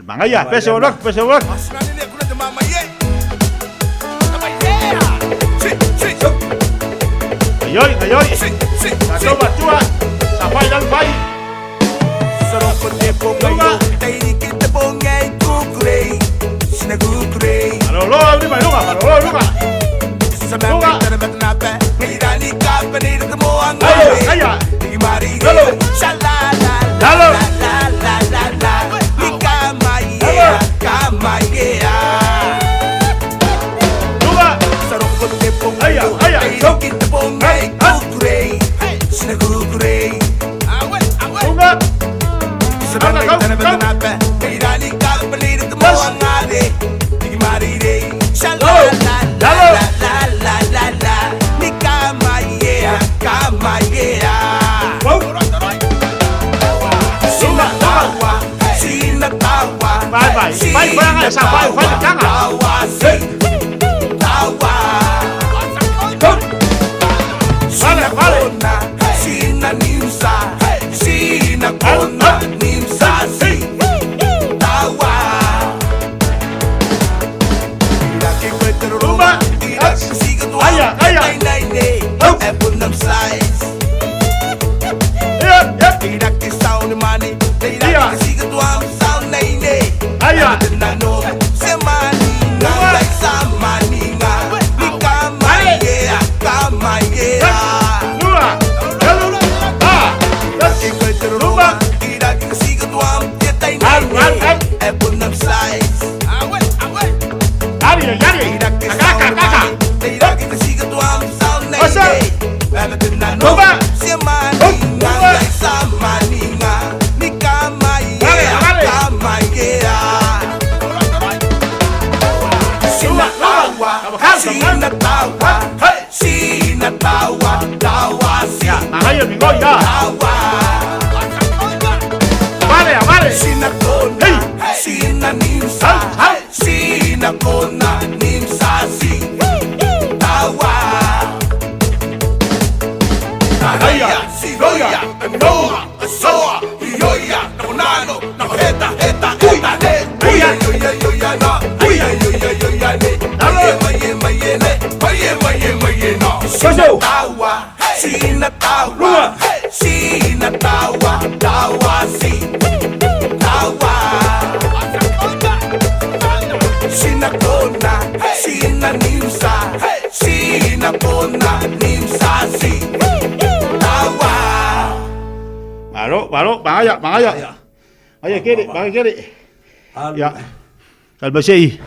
S8: Magaia, pese olak, pese olak. Aioi, aioi. Tatou matua. Safai lalu fai. Luga. Malolo, ni mai luga, malolo luga. Luga. Aia, aia. Lalo. Lalo. Luga. Aia, aia. Luga. Luga, go, go. Lalo. Lalo. Malo, malo, magaia, magaia. Aia, kere, magaia, kere. Ia. Kalma sei.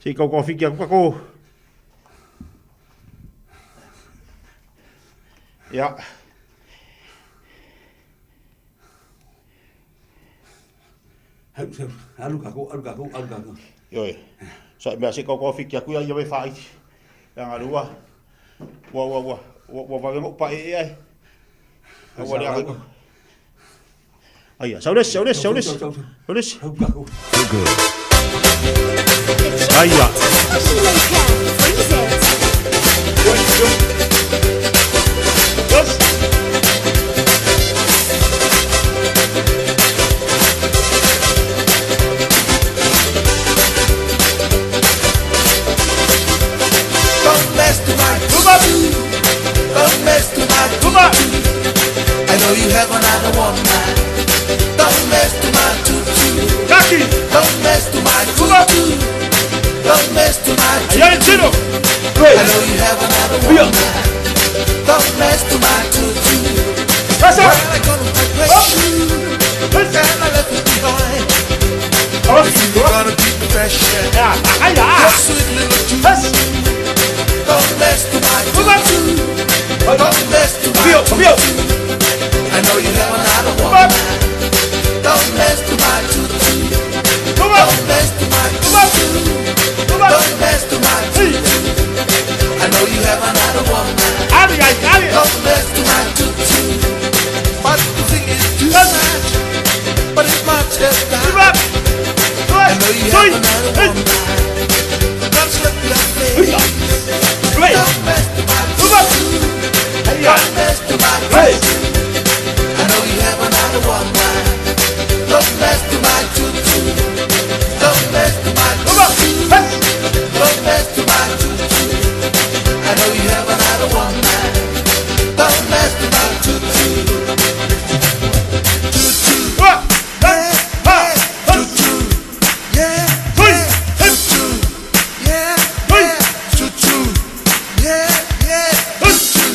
S8: Sei kau kau fiki aku kako. Ia.
S6: Alu kako, alu kako, alu kako.
S8: Ioe. Sa mea sei kau kau fiki aku ia ia me whaiti. Ia ngā lua. Ua, ua, ua. Ua, ua wawe mo pa e e ai. Ua le anga. Aia, saules, saules, saules. Saules. Aia.
S7: Don't mess to my tutu. Don't mess to my tutu. I know you have another woman. Don't mess to my tutu. Don't mess to my tutu. Don't mess to my tutu. I know you have another woman. Don't mess to my tutu. Well, I gonna regret you. And I left you behind. If you're gonna keep the pressure, your sweet little tutu. Don't mess to my tutu. Don't mess to my tutu. I know you have another woman. Don't mess to my tutu. Don't mess to my tutu. Don't mess to my tutu. I know you have another woman. Don't mess to my tutu. But the thing is too much. But it's much as time. I know you have another woman. Don't slip your face. Don't mess to my tutu. Don't mess to my tutu. I know you have another woman. Don't mess to my tutu. Don't mess to my tutu. Don't mess to my tutu. I know you have another woman. Don't mess to my tutu. Tutu. Yeah, yeah, tutu. Yeah, yeah, tutu. Yeah, yeah, tutu. Yeah, yeah, tutu.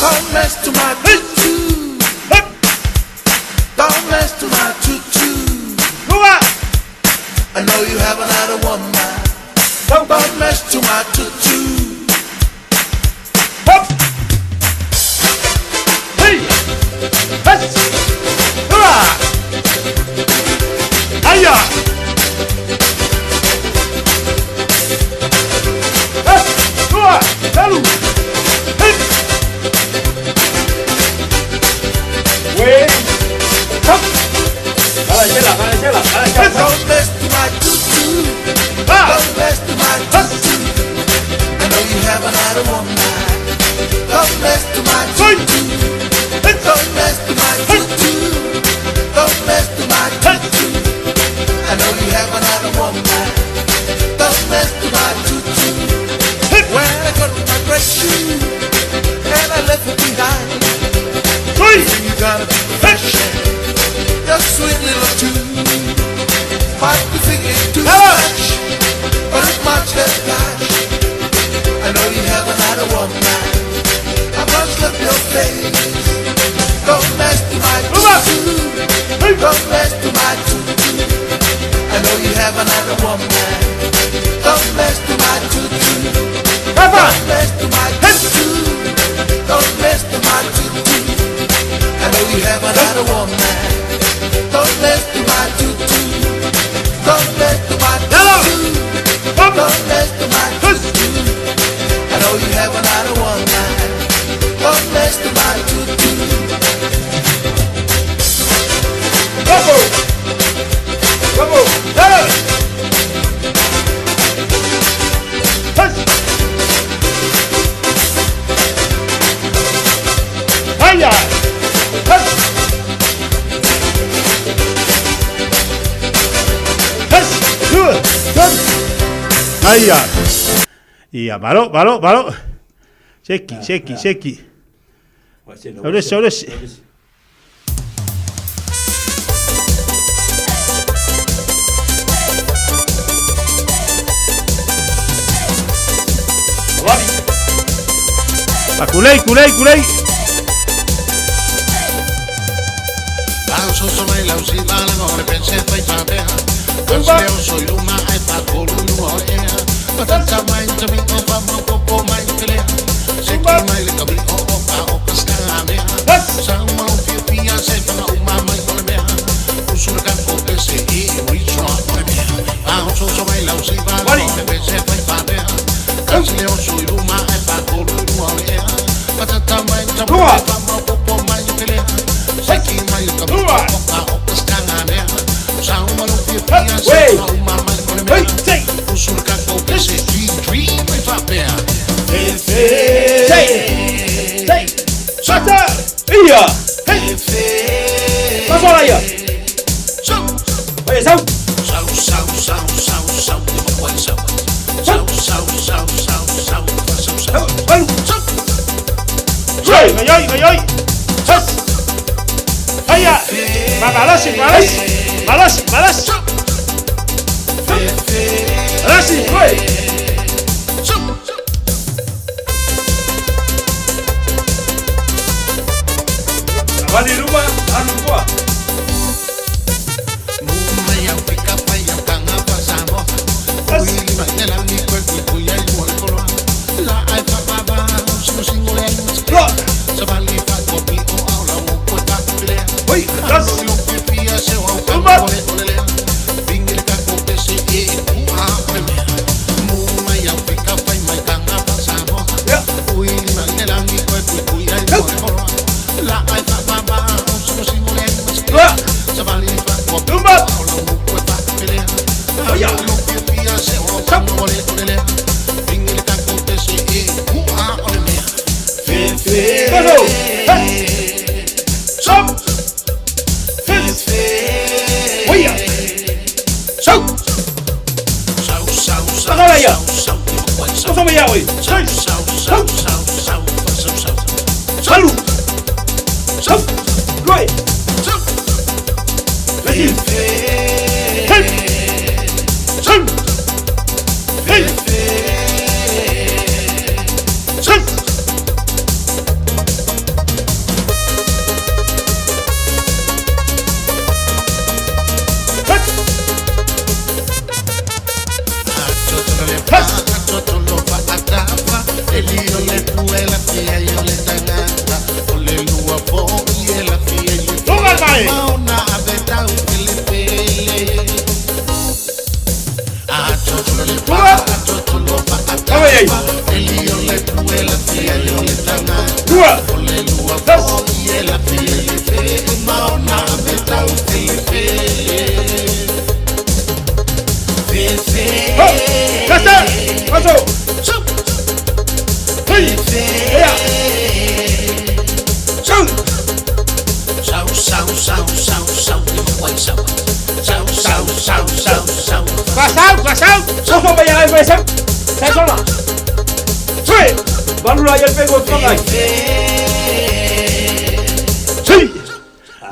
S7: Don't mess to my tutu. Don't mess to my tutu. I know you have another woman. Don't mess to my tutu.
S8: Aia. Tua, telu. Hit. Wei. Hup.
S7: Don't mess to my tutu. Don't mess to my tutu. I know you have another woman. Don't mess to my tutu. Don't mess to my tutu. Don't mess to my tutu. I know you have another woman. Don't mess to my tutu. Well, I got my pressure. another one man. Don't mess with my tutu. Don't mess with my tutu. Don't mess with my tutu. I know you have another one man. Don't mess with my tutu.
S6: Bravo! Bravo! Yala! Hus! Haya! Hus! Hus! Dua! Hus!
S8: Haya! Ia, malo, malo, malo. Seki, seki, seki. O le isi, o le isi. Kulei, kulei, kulei.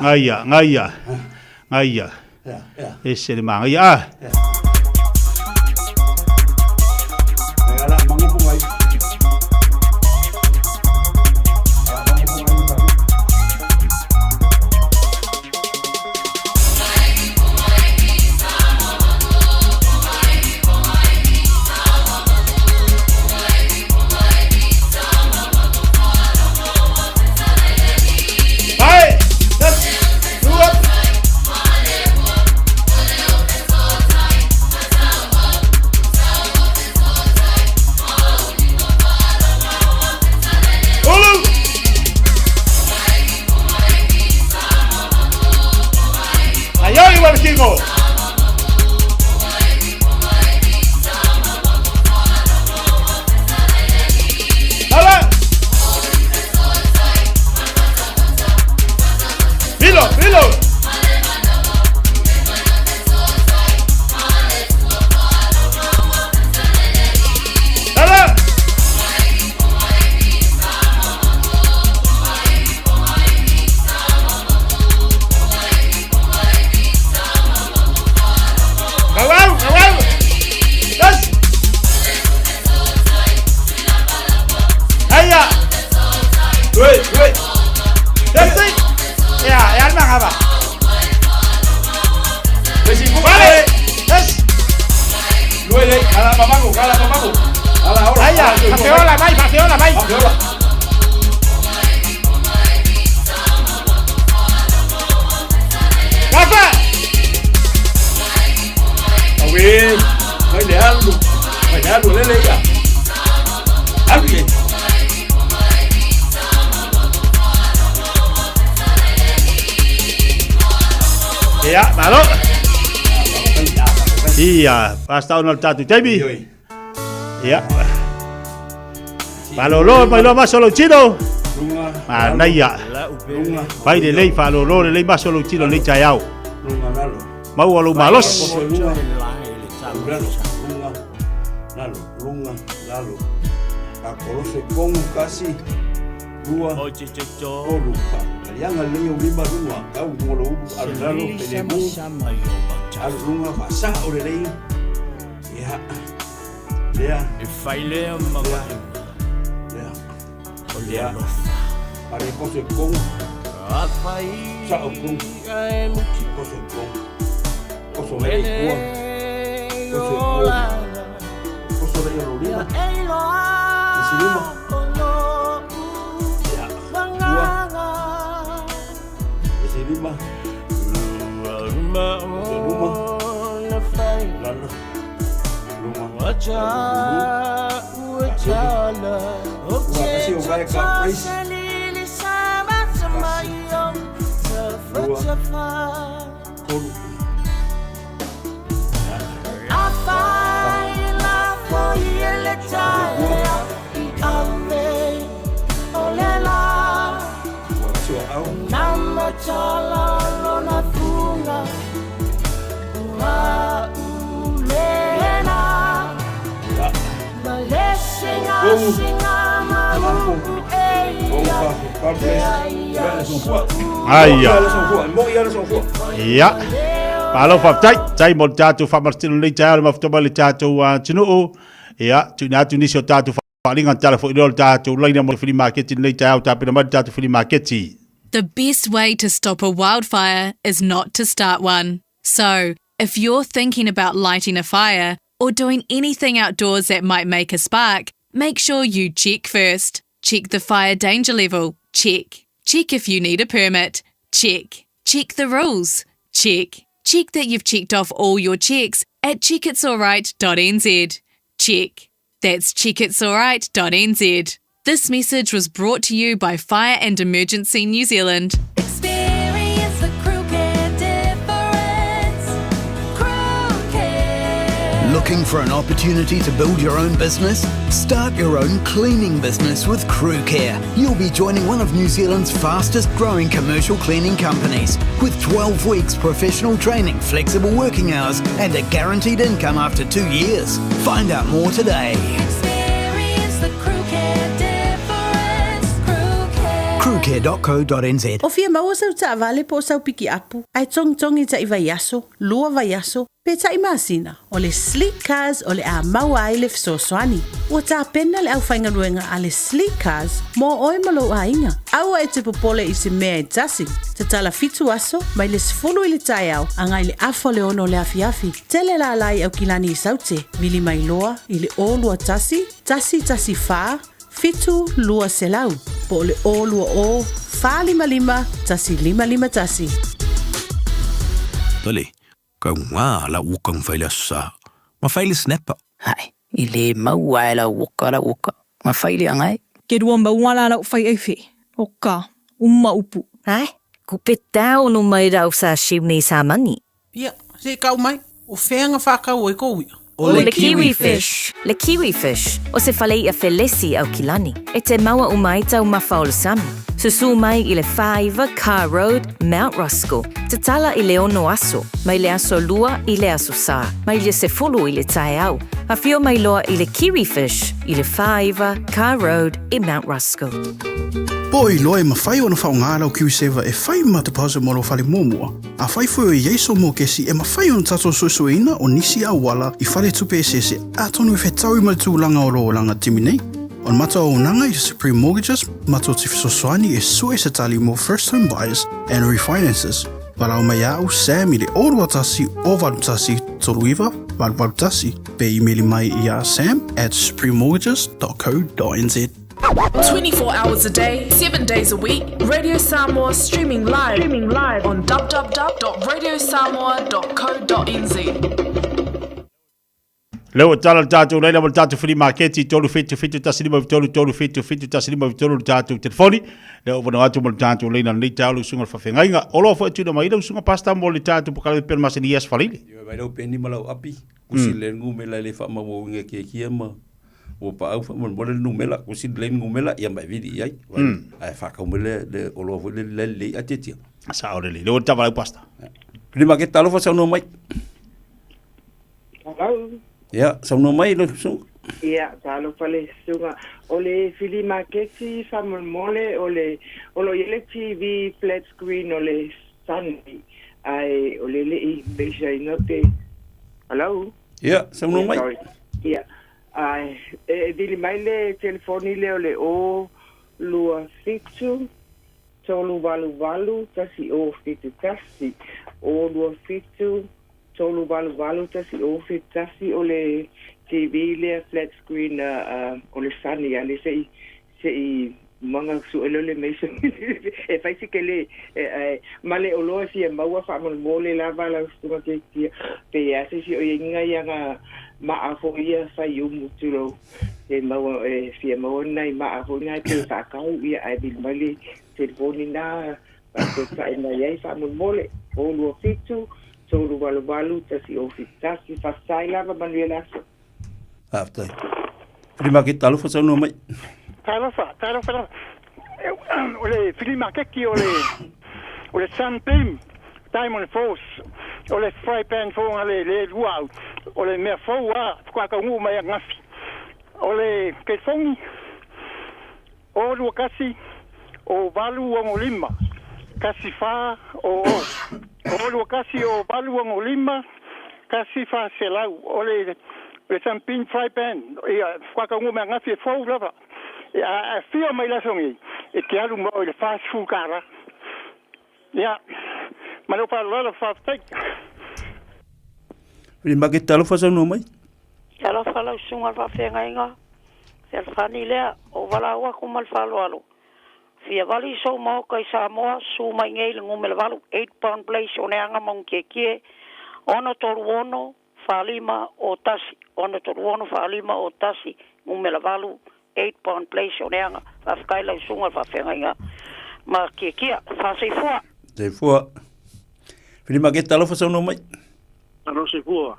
S8: Ngaia, ngaia, ngaia. Ese le manga ia.
S6: Lue, ala mamago, ala mamago. Ala ola.
S8: Aia, fafeola mai, fafeola mai.
S6: Fafeola.
S8: Gafa!
S6: Awe, mai le alu. Mai le alu lele ia. Alu ye.
S8: Ia, malo. Ia, basta ona le tatou taimi. Ia. Malolo mai loa maso lou tino. Manaia. Fai lelei faalolo lelei maso lou tino lenei taeao. Maua lou malosi.
S6: Lalo, lunga, lalo, lunga, lalo. Kakolose kongu kasi, lua, tolu, fa. Kalianga lei o lima lunga, kau ngolo ulu, alu lalo, pelemu, alu lunga, fa sa o le lei. Ia, lea.
S1: E failea ma
S6: Lea, lea, lea. Pare kose kongu. Sa o kongu. Kose kongu. Koso lei kua. Koso kua. Koso lei o lima. Isi lima. Ia, kua. Isi lima. Koso luma. Lalo. Luma. Lalo. Ua kasi o kai ka praise. Lua. Tolu. Ua kasi o au.
S8: Aia. Ia. Malo faafetai, tai mo le tatou faamalositino lenei taeao le mafuta mai le tatou atunuu. Ia, tuuina atu nisi o tatou faaaliga na tala foi lea o le tatou laina mo le fili maketi lenei taeao tapena mai le tatou fili maketi.
S24: The best way to stop a wildfire is not to start one. So, if you're thinking about lighting a fire or doing anything outdoors that might make a spark, make sure you check first. Check the fire danger level. Check. Check if you need a permit. Check. Check the rules. Check. Check that you've checked off all your checks at checkitsalright.nz. Check. That's checkitsalright.nz. This message was brought to you by Fire and Emergency New Zealand.
S23: Experience the crew care difference. Crew care.
S10: Looking for an opportunity to build your own business? Start your own cleaning business with Crew Care. You'll be joining one of New Zealand's fastest growing commercial cleaning companies with 12 weeks professional training, flexible working hours, and a guaranteed income after two years. Find out more today.
S23: Experience the crew care difference. Crew care.
S10: Crewcare.co.nz.
S14: O fia maua sau taavale po o sau pikiapu, ae togitogi taʻi vaiaso, lua vaiaso, pe taʻi masina, o le Sleek Cars o le a maua ai le fesoasoani. Ua tapena le aufaigaluega a le Sleek Cars mo oe ma lou aiga. Aua e te popole i se mea e tasi. Tatala fitu aso, mai le 10 i le taeao agai le afa o le 6 o le afiafi. Tele lala i Aukilani i Saute, vili mai loa i le 021 114 7 200 po o le 020 455 1551.
S11: Tole, kau ngā la ukang fai le aso sa. Ma fai le snapper.
S17: Hae, i le maua e lau oka lau oka, ma fai le angae.
S25: Ke rua maua la lau fai aife, o ka, uma upu.
S26: Hae, ku pe tau no mai rau sa siu nei sa mani.
S14: Ia, se i kau mai, o fea nga whakau ai kou ia?
S26: O le kiwi fish. Le kiwi fish, o se fale i'a felesi Aukilani. E te maua uma ai taumafa o le sami. Susū mai i le 49 Carr Road, Mount Roskill. Tatala i le 6 aso, mai le aso lua i le aso sā, mai le 10 i le taeao. Afio mai loa i le Kiwi Fish i le 49 Carr Road i Mount Roskill.
S27: Po o iloa e mafai ona faaaoga lau KiwiSaver e fai ma deposit mo lou fale muamua. Afai foi o i ai sou mokesi e mafai ona tatou suesueina o nisi auala i faletupe eseese atonu e fetaui ma le tulaga o lou olaga timi nei. O le matou auaunaga i Supreme Mortgages matou te fesoasoani e sue se tali mo first home buyers and refinances. Valaau mai ia au Sam i le 021 081 39 881 pe imeli mai iā sam at suprememortgages.co.nz.
S1: 24 hours a day, 7 days a week, Radio Samoa streaming live, streaming live on www.radiosamoa.co.nz.
S8: Lea ua tala le tatou laina ma le tatou fili maketi 377 153 377 153 le tatou telefoni. Lea ua vanoa atu mo le tatou laina lenei taeao le usuga o le faafeagaiga. O loa foi e tuuina mai le usuga Pastor mo le tatou polokalame pei ona masani i Aso Faraile.
S6: Ioe mai lau peni ma lau api, kusi le numela e le faamaumauina e kiekie ma ua paau faamolemole le numela, kusi lelei le numela ia ma e vili i ai. Ae faatau mai le, le oloa foi le le lelei atiatia.
S8: Sao lelei. Lea ua tava lau Pastor.
S6: Fili maketi talofa saunoa mai.
S4: Hello.
S6: Ia, saunoa mai le susuga.
S4: Ia, talofa le susuga. O le fili maketi faamolemole o le o lo o i ai le TV flat screen o le Sunny ae o le le i measure ina pe Hello.
S6: Ia, saunoa mai.
S4: Sorry. Ia. Ae e vili mai le telefoni lea o le 0 2 7 388 1 0 7 1 0 2 7 388 1 0 7 1 o le TV lea flat screen o le Sunny a le se i se i maga sue lea o le Mason e fai si tele ae ma le oloa e fia maua faamolemole lava lau susuga Kekia pe i a se isi o i ai ni nai aga maa foi ia fai umu tulou e maua e fia maua ni nai maa foi na e toe faatau ia ae vili mai le telefoni na faatoefae mai ai faamolemole 027 388 1071 Faafetai lava manuia le aso.
S6: Faafetai. Fili maketi talofa saunoa mai.
S5: Talofa, talofa lava. O le fili maketi o le o le Sunbeam Diamond Force, o le fry pan fou na le le lua au, o le mea fou a faatoa taunuu mai ananafi. O le telefoni o 21 o 865 14 o o. O 21 o 865 1400. O le o le Sunbeam fry pan, ia, faatoa taunuu mai ananafi e fou lava. A afio mai le aso nei, e te alu ma oe i le $40. Ia, ma lou faaaloalo, faafetai.
S6: Fili Maketi talofa saunoa mai.
S9: Talofa lau susuga i le faafeagaiga, fealofani lea, ua valaau atu ma le faaaloalo. Fia vali sou maota i Samoa, susu mai nei i le numera 8, 8 Pound Place, Oneaga, Maungakiekie, 636 45 o 1, 636 45 o 1, numera 8, 8 Pound Place, Oneaga. Faafetai lau susuga i le faafeagaiga ma Kiekia. Faasoifua.
S6: Soifua. Fili Maketi talofa saunoa mai.
S5: Alo soifua.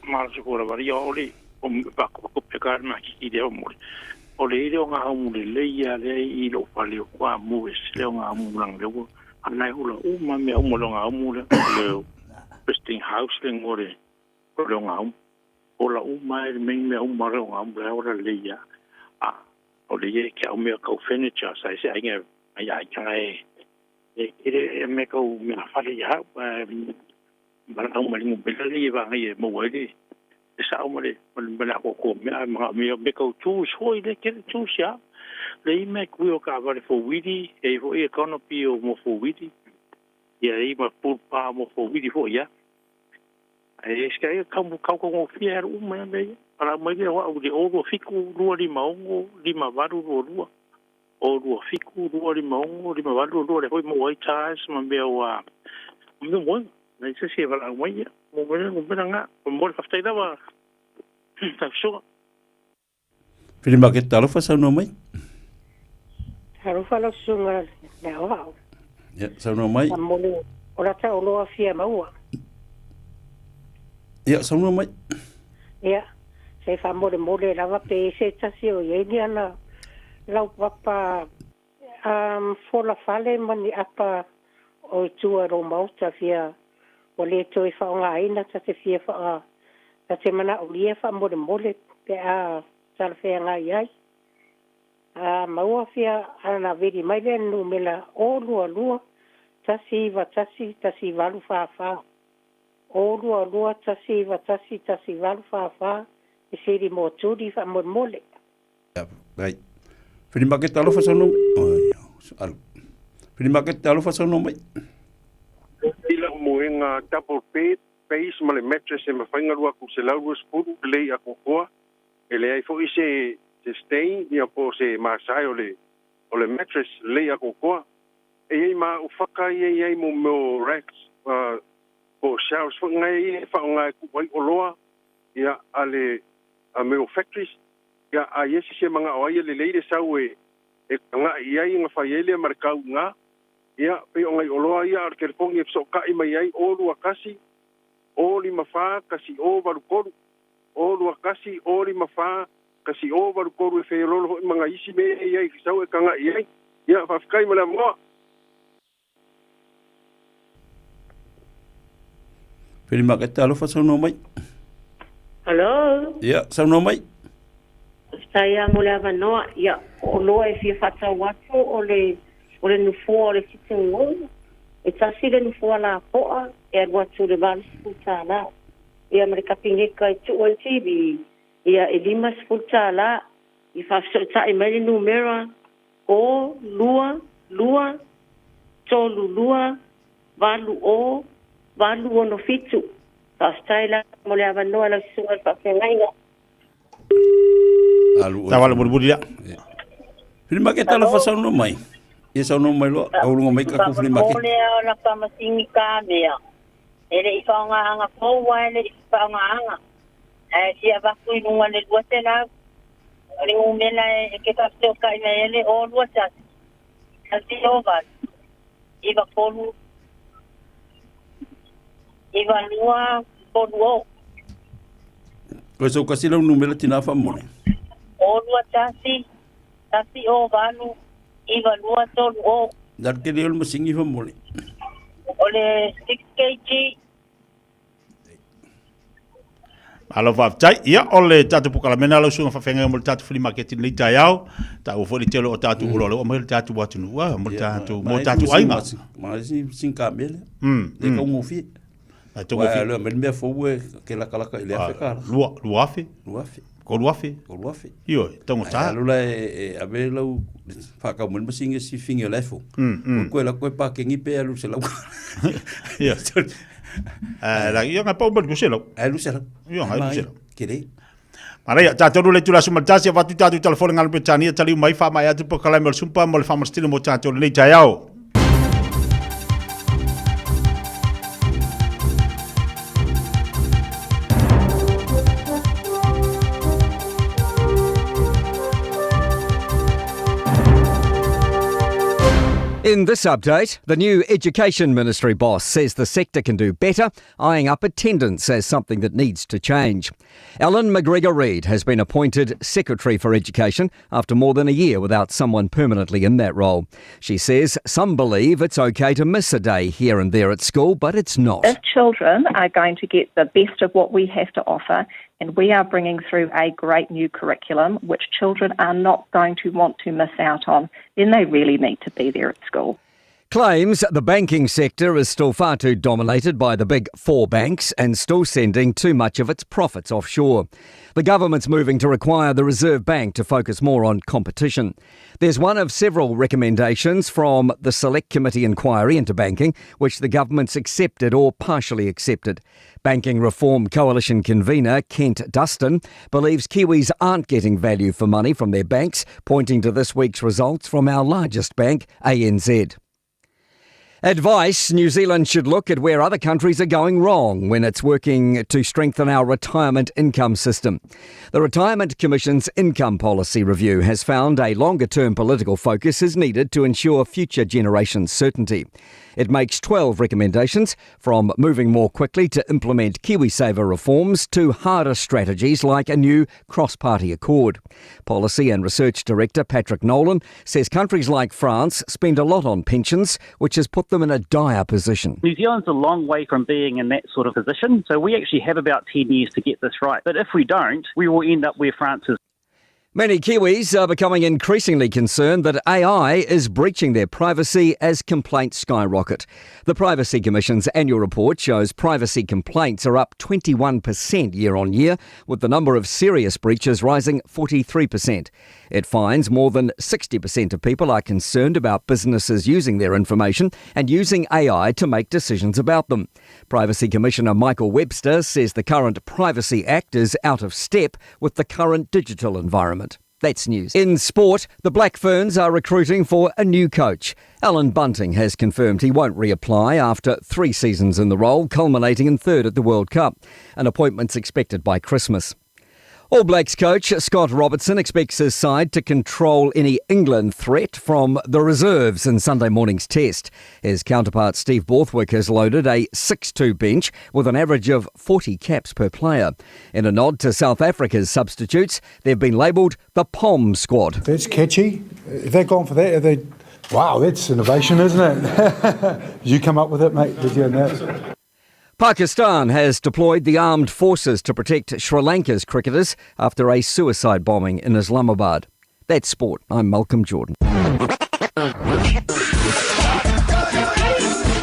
S5: Malo soifua lava ia o le o pa ko pe ka ma ki le o mo. O le ile o ngā umu le le ia le i lo pale o kwa mu e le o ngā umu lang le o ana e hula u ma me umu lo ngā umu le le Westinghouse le ngore o le ngā umu. O la u ma e me me umu le o ngā umu le ora le ia. A o le ye kia mea kau furniture sa se ai ai ai ai e kere e me kau mea whare i hau ma au ma lingu pela le va ngai e mo ai le e sa au ma le ma le ko ko mea ma mea me kau tools hoi le kere tools ya le i me kui o ka vare fo wiri e fo i e kanopi o mo fo wiri ia i ma pulpa mo fo wiri fo ia e ska e kau kau kau ngo fia er uma me ara mai le wa u le o ro fiku rua lima ongo lima valu rua rua o rua fiku rua lima ongo lima valu rua le hoi mo ai ties ma mea ua mo mo nei se se vala mai ia mo mo mo mo nga mo le faafetai lava tausoga.
S6: Fili Maketi talofa saunoa mai.
S12: Talofa lau susuga le aoao.
S6: Ia, saunoa mai.
S12: Mo le o lata oloa fia maua.
S6: Ia, saunoa mai.
S12: Ia, se faamolemole lava pe i se tasi o i ai ni ana laupapa um, fola fale ma ni apa o i tua i lou maota fia ua le toe faaaogaina ta te fia faa ta te manaolia faamolemole pe a talafeagai ai. A maua fia ana vili mai lea numera 022 191 1844. 022 191 1844 e sili mo tuli faamolemole.
S6: Right. Fili Maketi talofa saunoa mai. Oi, alu. Fili Maketi talofa saunoa mai.
S15: I lau moega double bed.
S13: base ma le mattress e mafai ona alu atu i le 120 lelei atoatoa. E leai foi se se stain ia po o se masae o le o le mattress lelei atoatoa. E i ai ma au faka ia e i ai mo mea o racks po o shelves foi na e faaaoga e tuu ai oloa ia a le a mea o factories. Ia a i ai se isi e manao ai e lelei le sau e e agai i ai ona fai ai lea ma le tau i ina. Ia, pei o nai oloa ia a o le telefoni e fesootai mai ai, 0 21 054 1083, 0 21 054 1083 e feoloolo foi ma nai isi mea ia i ai sau e tagai i ai. Ia, faafetai mo le avanoa.
S6: Pili Maketa alofa saunoa mai.
S15: Hello.
S6: Ia, saunoa mai.
S15: Faafetai lava mo le avanoa. Ia, o oloa e fia faatau atu o le o le nofoa o le sitting room. E tasi le nofoa lapoa e alu atu i le $80. Ia ma le kapineta e tuu ai le TV, ia e $50. I faafesootai mai le numera 0 2 2 3 2 8 0 8 6 7. Faafetai la mo le avanoa lau susuga i le faafeagaiga.
S8: Tawala mulimuli ia.
S6: Flea market alofa saunoa mai. Ia saunoa mai loa, auluga mai tatou flea market.
S16: Mo lea o la famasini kamea, e le i faaaogaina fou lava e le i faaaogaina. Ae fia avatu i luga i le 200. O le numera e te faafesootai mai ai le 0 21 08 93 92 30.
S6: Koe sau kasi lau numera tina faamole.
S16: 0 21 08 92 30.
S6: Dal ke le o le masingi faamole.
S16: O le 6 kg.
S8: Malo faafetai. Ia, o le tatou polokalame lau susuga faafeagaiga mo le tatou flea market i lenei taeao. Taua foi le tele o tatou oloa o lea ua aumai le tatou atunuu, ah, mo le tatou, mo tatou aiga.
S6: Ma isi sin kamele. Le taugofie.
S8: Ai taugofie.
S6: Ua le mea fou e ke lakalaka i le afe tala.
S8: Lua, 2000.
S6: 2000.
S8: 3000.
S6: 3000.
S8: Ioe, taugata.
S6: Alu la e ave lau whakau mai masingi si fingi o le fo. Koe la koe pakengi pe alu se lau.
S8: Ia. La ia ngai pau mai le selau.
S6: Alu selau.
S8: Ia ngai lu selau.
S6: Kere.
S8: Manaia, tātou le tula suma tasi avatu tātou telefone ngalo Britania taliu mai wha mai atu polokalame o le sumpa mo le whamarastino mo tātou lenei taeao.
S10: In this update, the new Education Ministry boss says the sector can do better, eyeing up attendance as something that needs to change. Ellen MacGregor Reid has been appointed Secretary for Education after more than a year without someone permanently in that role. She says some believe it's okay to miss a day here and there at school, but it's not.
S19: If children are going to get the best of what we have to offer, and we are bringing through a great new curriculum which children are not going to want to miss out on, then they really need to be there at school.
S10: Claims the banking sector is still far too dominated by the big four banks and still sending too much of its profits offshore. The government's moving to require the Reserve Bank to focus more on competition. There's one of several recommendations from the Select Committee inquiry into banking, which the government's accepted or partially accepted. Banking Reform Coalition convener Kent Dustin believes Kiwis aren't getting value for money from their banks, pointing to this week's results from our largest bank, ANZ. Advice New Zealand should look at where other countries are going wrong when it's working to strengthen our retirement income system. The Retirement Commission's Income Policy Review has found a longer term political focus is needed to ensure future generations' certainty. It makes 12 recommendations, from moving more quickly to implement KiwiSaver reforms to harder strategies like a new cross party accord. Policy and Research Director Patrick Nolan says countries like France spend a lot on pensions, which has put them in a dire position.
S23: New Zealand's a long way from being in that sort of position, so we actually have about 10 years to get this right. But if we don't, we will end up where France is.
S2: Many Kiwis are becoming increasingly concerned that AI is breaching their privacy as complaints skyrocket. The Privacy Commission's annual report shows privacy complaints are up 21% year on year, with the number of serious breaches rising 43%. It finds more than 60% of people are concerned about businesses using their information and using AI to make decisions about them. Privacy Commissioner Michael Webster says the current Privacy Act is out of step with the current digital environment. That's news. In sport, the Black Ferns are recruiting for a new coach. Allan Bunting has confirmed he won't reapply after three seasons in the role, culminating in third at the World Cup. An appointment's expected by Christmas. All Blacks coach Scott Robertson expects his side to control any England threat from the reserves in Sunday morning's test. His counterpart Steve Borthwick has loaded a 6 2 bench with an average of 40 caps per player. In a nod to South Africa's substitutes, they've been labelled the POM squad.
S3: That's catchy. If they've gone for that, they... Wow, that's innovation, isn't it? Did you come up with it, mate? Did you? No.
S2: Pakistan has deployed the armed forces to protect Sri Lanka's cricketers after a suicide bombing in Islamabad. That's sport. I'm Malcolm Jordan.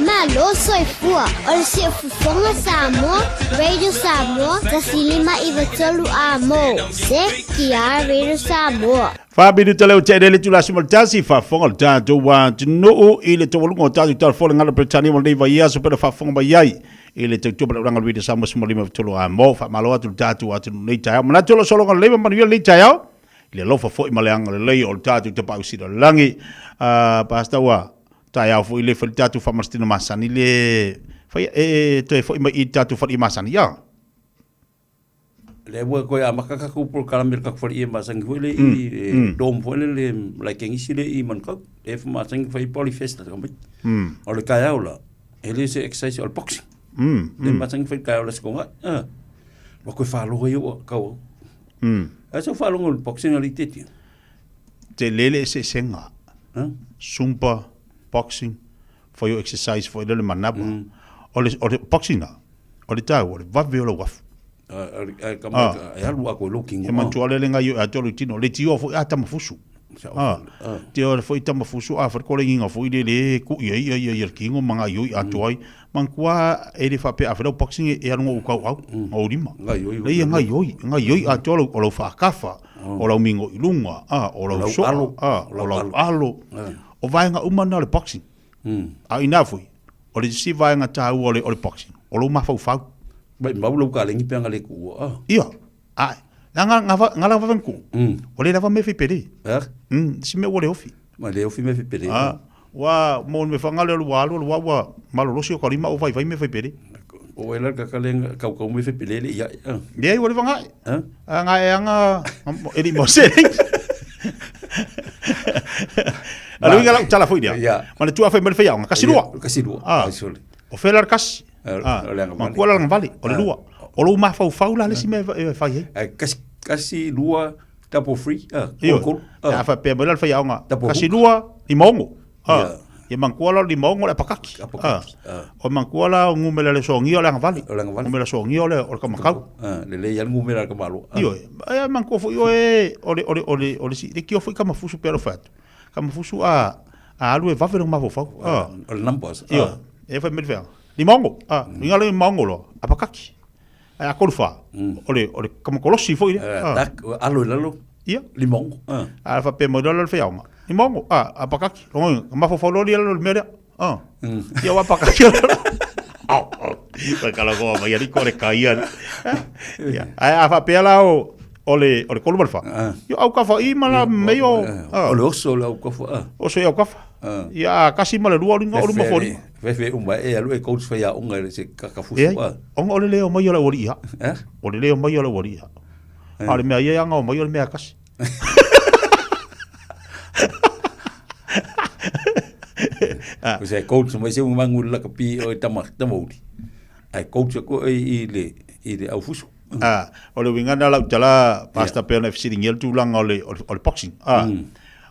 S7: Malo soifua o le siufofoga Samoa, Radio Samoa, 159 a mo. CKR Radio Samoa.
S8: Fa minuta leo te rele tula sima le tasi faafofoga le tatou atunuu i le taualuga o tatou tala fou le gala Peretania ma lenei vaiaso pena faafofoga mai ai i le tautua ma le ulaga Luida Samoa sima lima tolu a mo faamalo atu le tatou atunuu nei taeao manatu o lo sologa lelei ma manuia lenei taeao i le alofa foi ma le agalelei o le tatou Tapaau Sili o le Lagi. Pastor ua taeao foi le fai le tatou faamasino masani le fai e toe foi mai i le tatou fale masani ia.
S6: Lea ua koe amaka kakou polokalame le kakou fale masangi foi le i dom foi le le like ngisi le i Manukau. E fa masangi fai poli festa ka mai. O le taeao la e le se exercise o le boxing. Le masangi fai taeao le sekonga. Ah. Ua koe faalogo ia ua kau. A se faalogo le boxing a le teti.
S8: Te lele eseesega. Zumba, boxing, for your exercise foi le manawa. O le, o le boxing na, o le tau, o le vave o lau afu.
S6: E alu a koe lou kingo.
S8: E manatua le lenga i atoa lou tino, le tioa foi a tamafusu. Te o foi tamafusu a fai kolenginga foi le le ku ia ia ia ia kingo manga ioi atoa ai. Manatua e le faapea a fai lau boxing e alu ngou kau au, ngou lima. Le ia ngai ioi, ngai ioi atoa lau o lau whaakafa, o lau mingo i lunga, o lau soa, o lau alo. O vaega uma na o le boxing. A ina foi, o le isi vaega taua o le, o le boxing, o lou mafaufau.
S6: Mai mau lau kalengi pe anga le kuua.
S8: Ah. Ia, a, nga, nga, nga, nga lava vang ku. O le lava me fi pele.
S6: Eh?
S8: Si me ua le ofi.
S6: Ma le ofi me fi pele.
S8: Ah, ua mo me whanga le lua alu, lua ua malolosi o ka lima o vai vai me fi pele.
S6: O e la ka kale kau kau me fi pele le ia.
S8: Ah. Ia, ua le whanga. Ah? A nga e anga, e li mo se. A le uiga lau tala foi lea.
S6: Ia.
S8: Ma le tua fai mai le faiaoga, kasi lua.
S6: Kasi lua.
S8: Ah. O fela le kasi.
S6: O le
S8: Ma kua la agavale, o le lua. O lou mafaufau la le isi mea e fai
S6: ai. Kasi, kasi lua, double three, ah,
S8: kolu kolu. Ah. A faapea mai la le faiaoga, kasi lua, limaogo. Ah. Ia manatua la o le limaogo o le apakaki.
S6: Apakaki. Ah.
S8: O manatua la o numera le soagia o le agavale.
S6: O le agavale.
S8: Numera soagia o le o le kamakau.
S6: Ah, lelei lava le numera o le kamalo.
S8: Ah. Ioe, e manatua foi oe o le o le o le o le si le kio foi kamafusu pea lo fai atu. Kamafusu a a alu e vave lou mafaufau.
S6: Ah. O le numbers.
S8: Ioe. E fai mai le fea. Limaogo. Ah, inga le limaogo loa. Apakaki. Ae a kolu fa, o le o le kamakolosi foi lea.
S6: Ah. Tak, alo i lalo.
S8: Ia.
S6: Limaogo. Ah.
S8: A faapea mai loa le faiaoga. Limaogo. Ah, apakaki. Logo, mafaufau loa lea i lalo i le mea lea. Ah. Ia ua apakaki. Au, au. Pai kala koa mai ali ko le kai ali. Ia. Ae a faapea la o o le o le kolu ma le fa. Ia au kafa i ma la mei o.
S6: O le oso le au kafa.
S8: Oso i au kafa. Ia a kasi ma le lua o linga o luma foli.
S6: Fefe uma e alu e coach fai aoga i se kakafusu.
S8: A. Ona o le le omai o le aualii ia. O le le omai o le aualii ia. A o le mea ia e aga omai o le mea e kasi.
S6: O se coach mai se mangu la ka pi o tama tama uli. Ai coach ko i le i le au fusu.
S8: Ah, o le uiga lena lau tala Pastor pei ona e fesiligia le tulaga o le o le boxing. Ah,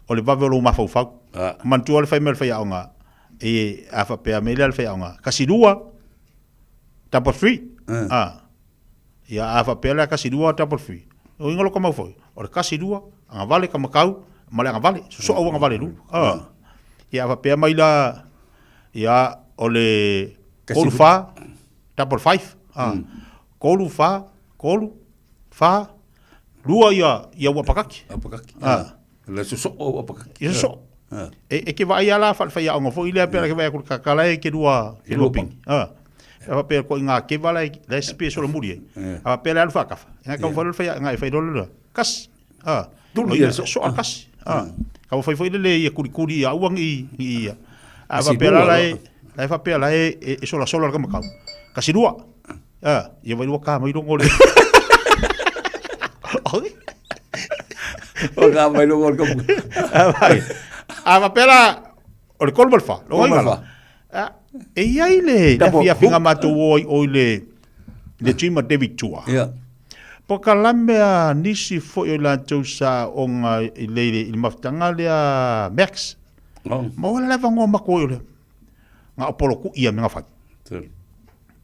S8: o le vave o lou mafaufau. Manatua le fai mai o le faiaoga e a faapea mai lea le faiaoga, kasi lua, double three. Ah. Ia a faapea lea kasi lua double three. O uiga o lou kamau foi. O le kasi lua, agavale kamakau ma le agavale, sosoa ua agavale lua. Ah. Ia a faapea mai la, ia o le kolu fa, 55, ah. Kolu fa, kolu, fa, lua ia, ia ua pakaki.
S6: Apakaki.
S8: Ah.
S6: Le sosoa ua apakaki.
S8: Ia sosoa.
S6: Ah.
S8: E, e ke vaai ala fa whai aonga foi lea pera ke vai aku kakala e ke lua ke lua pingi. Ah. A faapea ko i ngā keva la la sipi e sola muri e. A faapea le alu whaakafa. E ngā kau whai whai ngā e whai rolo la. Kasi. Ah.
S6: Tuli
S8: ia
S6: so.
S8: So a kasi. Ah. Ka whai whai le ia kuri kuri ia uangi i i ia. A faapea la la e la e faapea la e e sola sola la kamakau. Kasi lua. Ah, ia wai lua ka mai rongo le. Oi.
S6: O ka mai rongo le kamu.
S8: A vai. A faapea la o le kolu ma le fa.
S6: Kolu ma le fa.
S8: Ah, e iai le le afiafiga matou o ai o i le le gym a David Tua.
S6: Yeah.
S8: Po ka lame a nisi foi o latou sa onga i le i le mafutaga lea Max.
S6: Oh.
S8: Ma o le lava ngoa mako o le nga o polo ku ia me nga fai.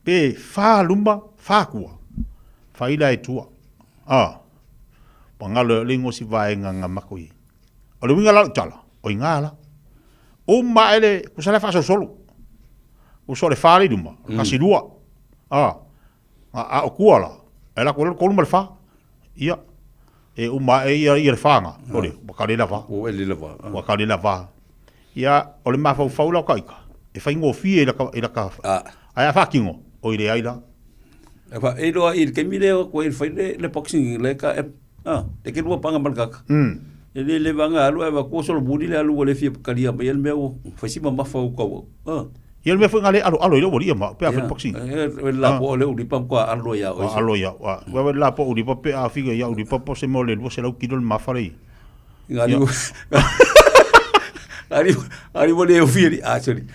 S8: Pe fa luma fa kua. Fa ila e tua. Ah. Pa ngalo le ngosi vaenga nga mako i. O le uiga la o tala, o i ngā la. O ma ele, ku sa le faasolosolo. Ku so le fa le luma, mm. kasi lua. A, a, a o kua la, e la ku le kolu ma le fa. Ia, e uma e ia, ia le whanga, ore, ua ka le lava.
S6: Ua le lava.
S8: Ua ka le lava. Ia, o le mafaufau la o ka ika, e whaingofie i laka, i laka, ai a whakingo, o i le ai la.
S6: E fa, e loa i le kemi le o koe i le whai le, le boxing le ka e, ah, e ke lua panga malkaka. E le le vanga alu e va ko solo budi le alu le fia kalia mai el mea o fai si mamafa o kau. Ah.
S8: Ia le mea foi nga le alo alo i le ua ma pe a fai boxing.
S6: E la po le uri pa ko alo ia
S8: o. Alo ia. Wa wa la po uri pa pe a figa ia uri pa po se mo le lua se lau kilo le mafa le.
S6: Ngari Ari ari mo le ofiri ah sorry.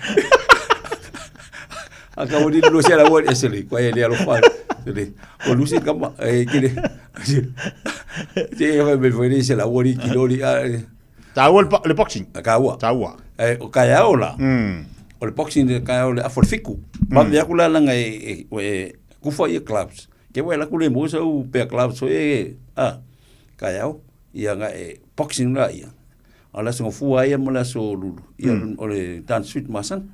S6: A ka mo di lo se la wo e sorry ko e le alo fa. Sorry. O lusi kama e kile. Te e me foi se la wo ri kilo ri a.
S8: Taua le boxing.
S6: Ka ua.
S8: Taua.
S6: E o ka ia ola. O le boxing le ka o le afor fiku. Ma me aku la langa e e kufa ia clubs. Ke wa la kule mo sa u pe clubs so e a ka ia ia nga e boxing la ia. O la so fua ia mo la so lulu. Ia o le dan suit masan.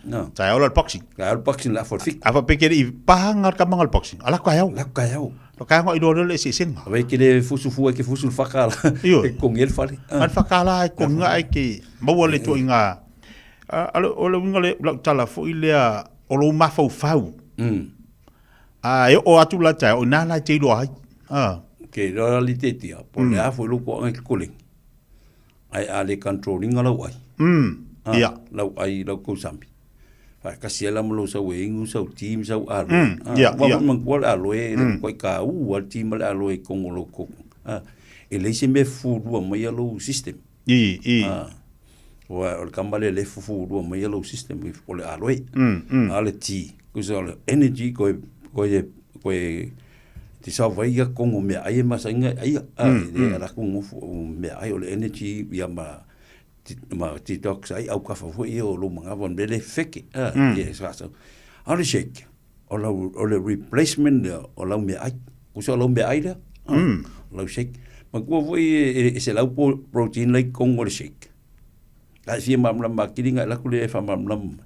S6: No.
S8: Ta ola le boxing.
S6: Ka le boxing la for fiku.
S8: A fa peke i pahanga ka manga le boxing. Ala ka iau.
S6: La ka iau.
S8: Lo ka ngo i lo le se senga.
S6: Vai ke le fusu fua ke fusu fakala.
S8: Io.
S6: E kongel fale.
S8: Al fakala e konga e ke maua le to inga. A o le winga le lau tala fo i lea o lo mafaufau. A e o atu la tai o nā la te iloa ai. Ah.
S6: Ke la li te tia, po le a fo lo ko ngai ko Ai a le controlling lau ai.
S8: Ia.
S6: Lau ai lau ko sambi. Fa ka siela mo lo sa we ingu sa team sa alo.
S8: Ia,
S6: Wa
S8: ia.
S6: man ko le alo e ko ka u al team le alo e kongo lo ko. E le se me fu lua mai alo system.
S8: I, i.
S6: Wa o le kamba le le fufu lua mai alo system o le alo e. A le ti. Ko sa le energy ko ko e ko e te sa vai ia kongo mea ai e masainga ai a e ala ku ngofu mea ai o le energy ia ma ma detox ai au kafa foi ia o lo manga von le feke a e sa sa a le shake o la o le replacement lea o lau mea ai ku sa lau mea ai lea lau shake ma kua foi e se lau protein lai kongo le shake Ka fia mamlama kiri ngai laku le fa mamlama.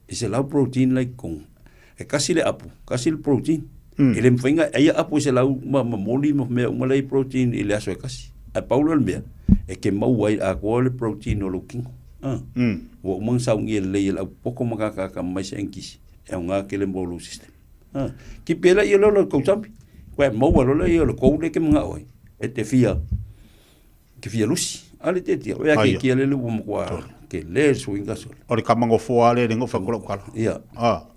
S6: E se lau protein lai kong. E kasi le apu, kasi le protein. E le mawhainga, eia apu e se lau ma, ma moli ma mea uma lei protein i le aso e kasi. A paulo le mea, e ke mau ai a koa le protein o lo kingo. Ua umang saungi e lei e lau poko makakaka mai se enkisi. E au ngā kele mo lo system. Ki pela ia lolo kou sambi. Koe maua lola ia le kou le ke mga oi. E te fia, ke fia lusi. Ale te tia, oea ke kia lele ua mokua ke le suinga sole.
S8: O le kamango foa le le ngofa kola ukala.
S6: Ia.
S8: Ah.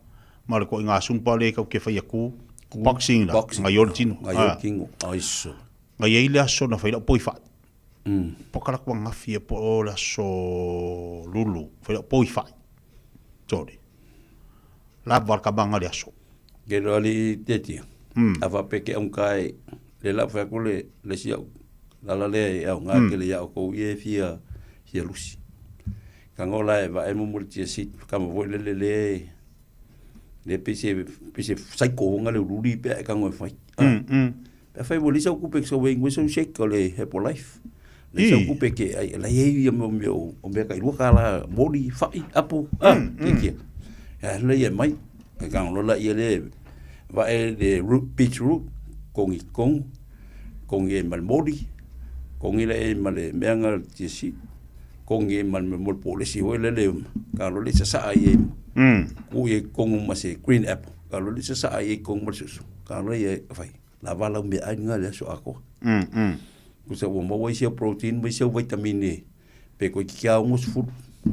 S8: Ma le ko inga sumpa le kau ke whai aku boxing la.
S6: Boxing.
S8: Nga yol tino.
S6: Nga yol kingo. Ai so.
S8: Nga iei le aso na whai lau poi whai. Pokala kua ngawhi e po o le aso lulu. Whai lau poi whai. Tore. La var ka manga le aso.
S6: Ke roa li te tia. A whapeke au kai le lau whai aku le, le si au. Lala le e au ngā kele ia o kou ie fia, fia lusi. Ka ngola e wa e mumuri tia sit, ka ma voi le le le, le pese, pese saiko honga le ururi pea e ka ngoi whai. Pe afai ua leai sau kupe e sau e inu ai sau shake o le Herbalife. Leai sau kupe e te ai, la e i ai ia mea o mea tai $2 moli, fai, apo, a, kiekie. Ia alu laia e mai. E tago loa laia lea e vae le root, beet root, kogi i totonu, kogi ai ma le moli, kogi la i ai ma le mea lena o le chia seed, kogi ai ma le mea mo le polesi foi lele, tago loa lea sasaa i ai, tuu i ai i totonu ma se green apple, tago loa lea sasaa i ai i totonu ma le susu, tago loa lea e fai. Lava lau meaai lena i le aso atoa. Tusa ua maua isi au protein ma isi au vaitamini pe toeitiiti lava 60.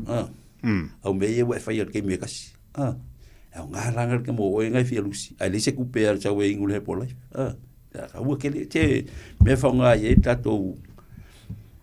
S6: A. Au mea ia ua e faia i le taimi e tasi. A. E aoga la le mo oe na e fia lusi. Ae leai se tupe e sau e inu le Herbalife. A. Aua tele te mea faaaoga i ai tatou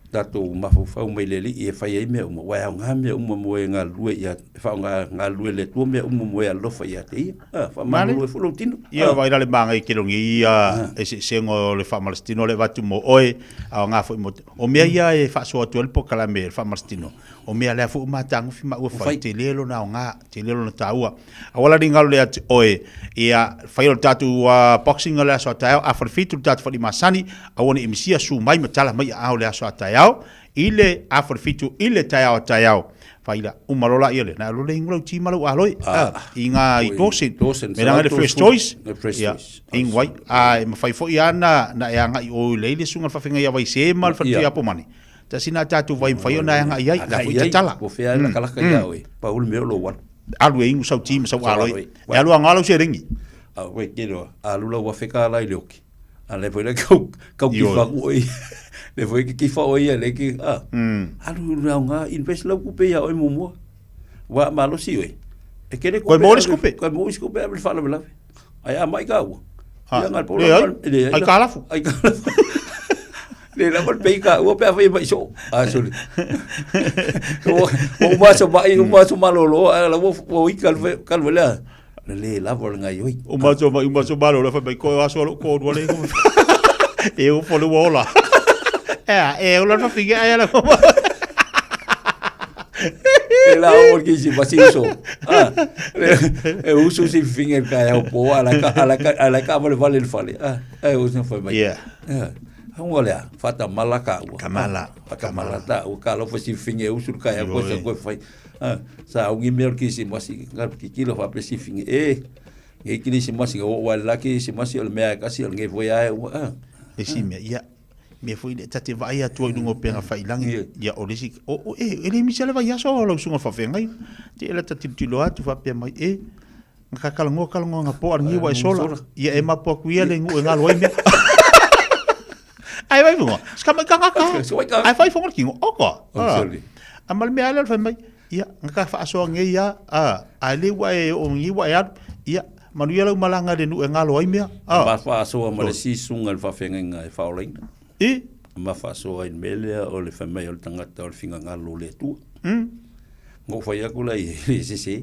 S6: tatou mafaufau mai le Alii e fai ai mea uma, aua e aoga mea uma mo e galulue ia, e faaaoga galulue le Atua mea uma mo e alofa ia te ia. Ah, faamalolo ai foi lou tino.
S8: Ia, vaai la le magai tele o nei ia eseesega o le faamalositino lea e avatu mo oe, aoga foi mo... O mea ia e faasoa atu ai le polokalame o le faamalositino, o mea lea foi ua matagofie ma ua fai, tele lona aoga, tele lona taua. Aua la ne i galo ia te oe, ia fai o le tatou boxing o le aso a taeao, afa i le fitu le tatou fale masani, aua ne i misia, su mai ma tala mai aao i le aso a taeao, i le afa i le fitu i le taeao a taeao. Faila, uma loa laia lea, na alu lea ingu lau ti ma lau aloi, i ngā i Dawson, me langa le first choice, ia, ingu ai, a e mawhai foi a na, na e anga i o i leile sunga le whawhenga ia Waisē ma le whatu ia Apomani. Tasi na tatou vai mawhai o na e anga i ai, la foi tatala.
S6: Po whea e lakalaka ia oe, pau le mea o lou alu.
S8: Alu e ingu sau ti ma sau aloi. E alu a ngā lau serengi.
S6: A koe ke roa, alu lau afe ka la i le oki. A le foi le kau, kau ki whaku oi. Le foi ki ki wha oi le ki, a. Alu rau ngā, invest lau kupe ia oi mumua. Wa malosi oi. E kere
S8: kupe. Koe mō le skupe.
S6: Koe mō skupe a le whala wala. Ai a mai ka ua.
S8: Ia ngai pola. Le ai ka lafu.
S6: Ai ka lafu. Le la mal pei ka ua pe a fai mai so. A soli. O o ma so mai o ma so malolo a la wo wo i kal kal wala. Le le la vol ngai oi.
S8: O ma so mai o ma so malolo fa mai ko aso lo ko wala ko. E o fo le wola. E e o la fa figa ai la ko.
S6: E la o ki si masi uso. Ah. E uso si finger ka e po ala ka ala ka ala ka vale vale le fale. Ah, e uso foi mai.
S8: Yeah.
S6: Yeah. Hongo lea, fata mala ka ua.
S8: Kamala.
S6: Kamala ta ua ka lo si finger uso ka e ko se ko fai. Ah, sa ungi mea ki si masi ka ki kilo fa pe si finger. E ngi ki si masi o wa la ki si masi o le mea ka si o ngi foi ai. Ah.
S8: E si mea ia. Mea foi le ta te vaai atu ai i luga o pega failangi, ia o le isi, o, o, e, e le misi a le vaiaso o lau susuga faafeagai. Te ela ta tilotilo atu faapea mai, e, nga ka kalagoa kalagoa nga po a le niu a e sola. Ia e mapu aku ia le nuu e galo ai mea. Ai vai fonga, ska mai ka ngaka. Ai fai fonga le kingo, oka. A ma le mea ale fai mai, ia, nga ka faasoa ngei ia, a, a le ua e o ngi ua e alu, ia, Manuia lau malaga i le nuu e galo ai mea.
S6: A. Ma faasoa ma le si susuga i le faafeagaiga e faaolaina.
S8: I.
S6: Ma faasoa i le mea lea o le fai mai o le tagata o le finagalo o le Atua. Na ou fai atu la i le sese.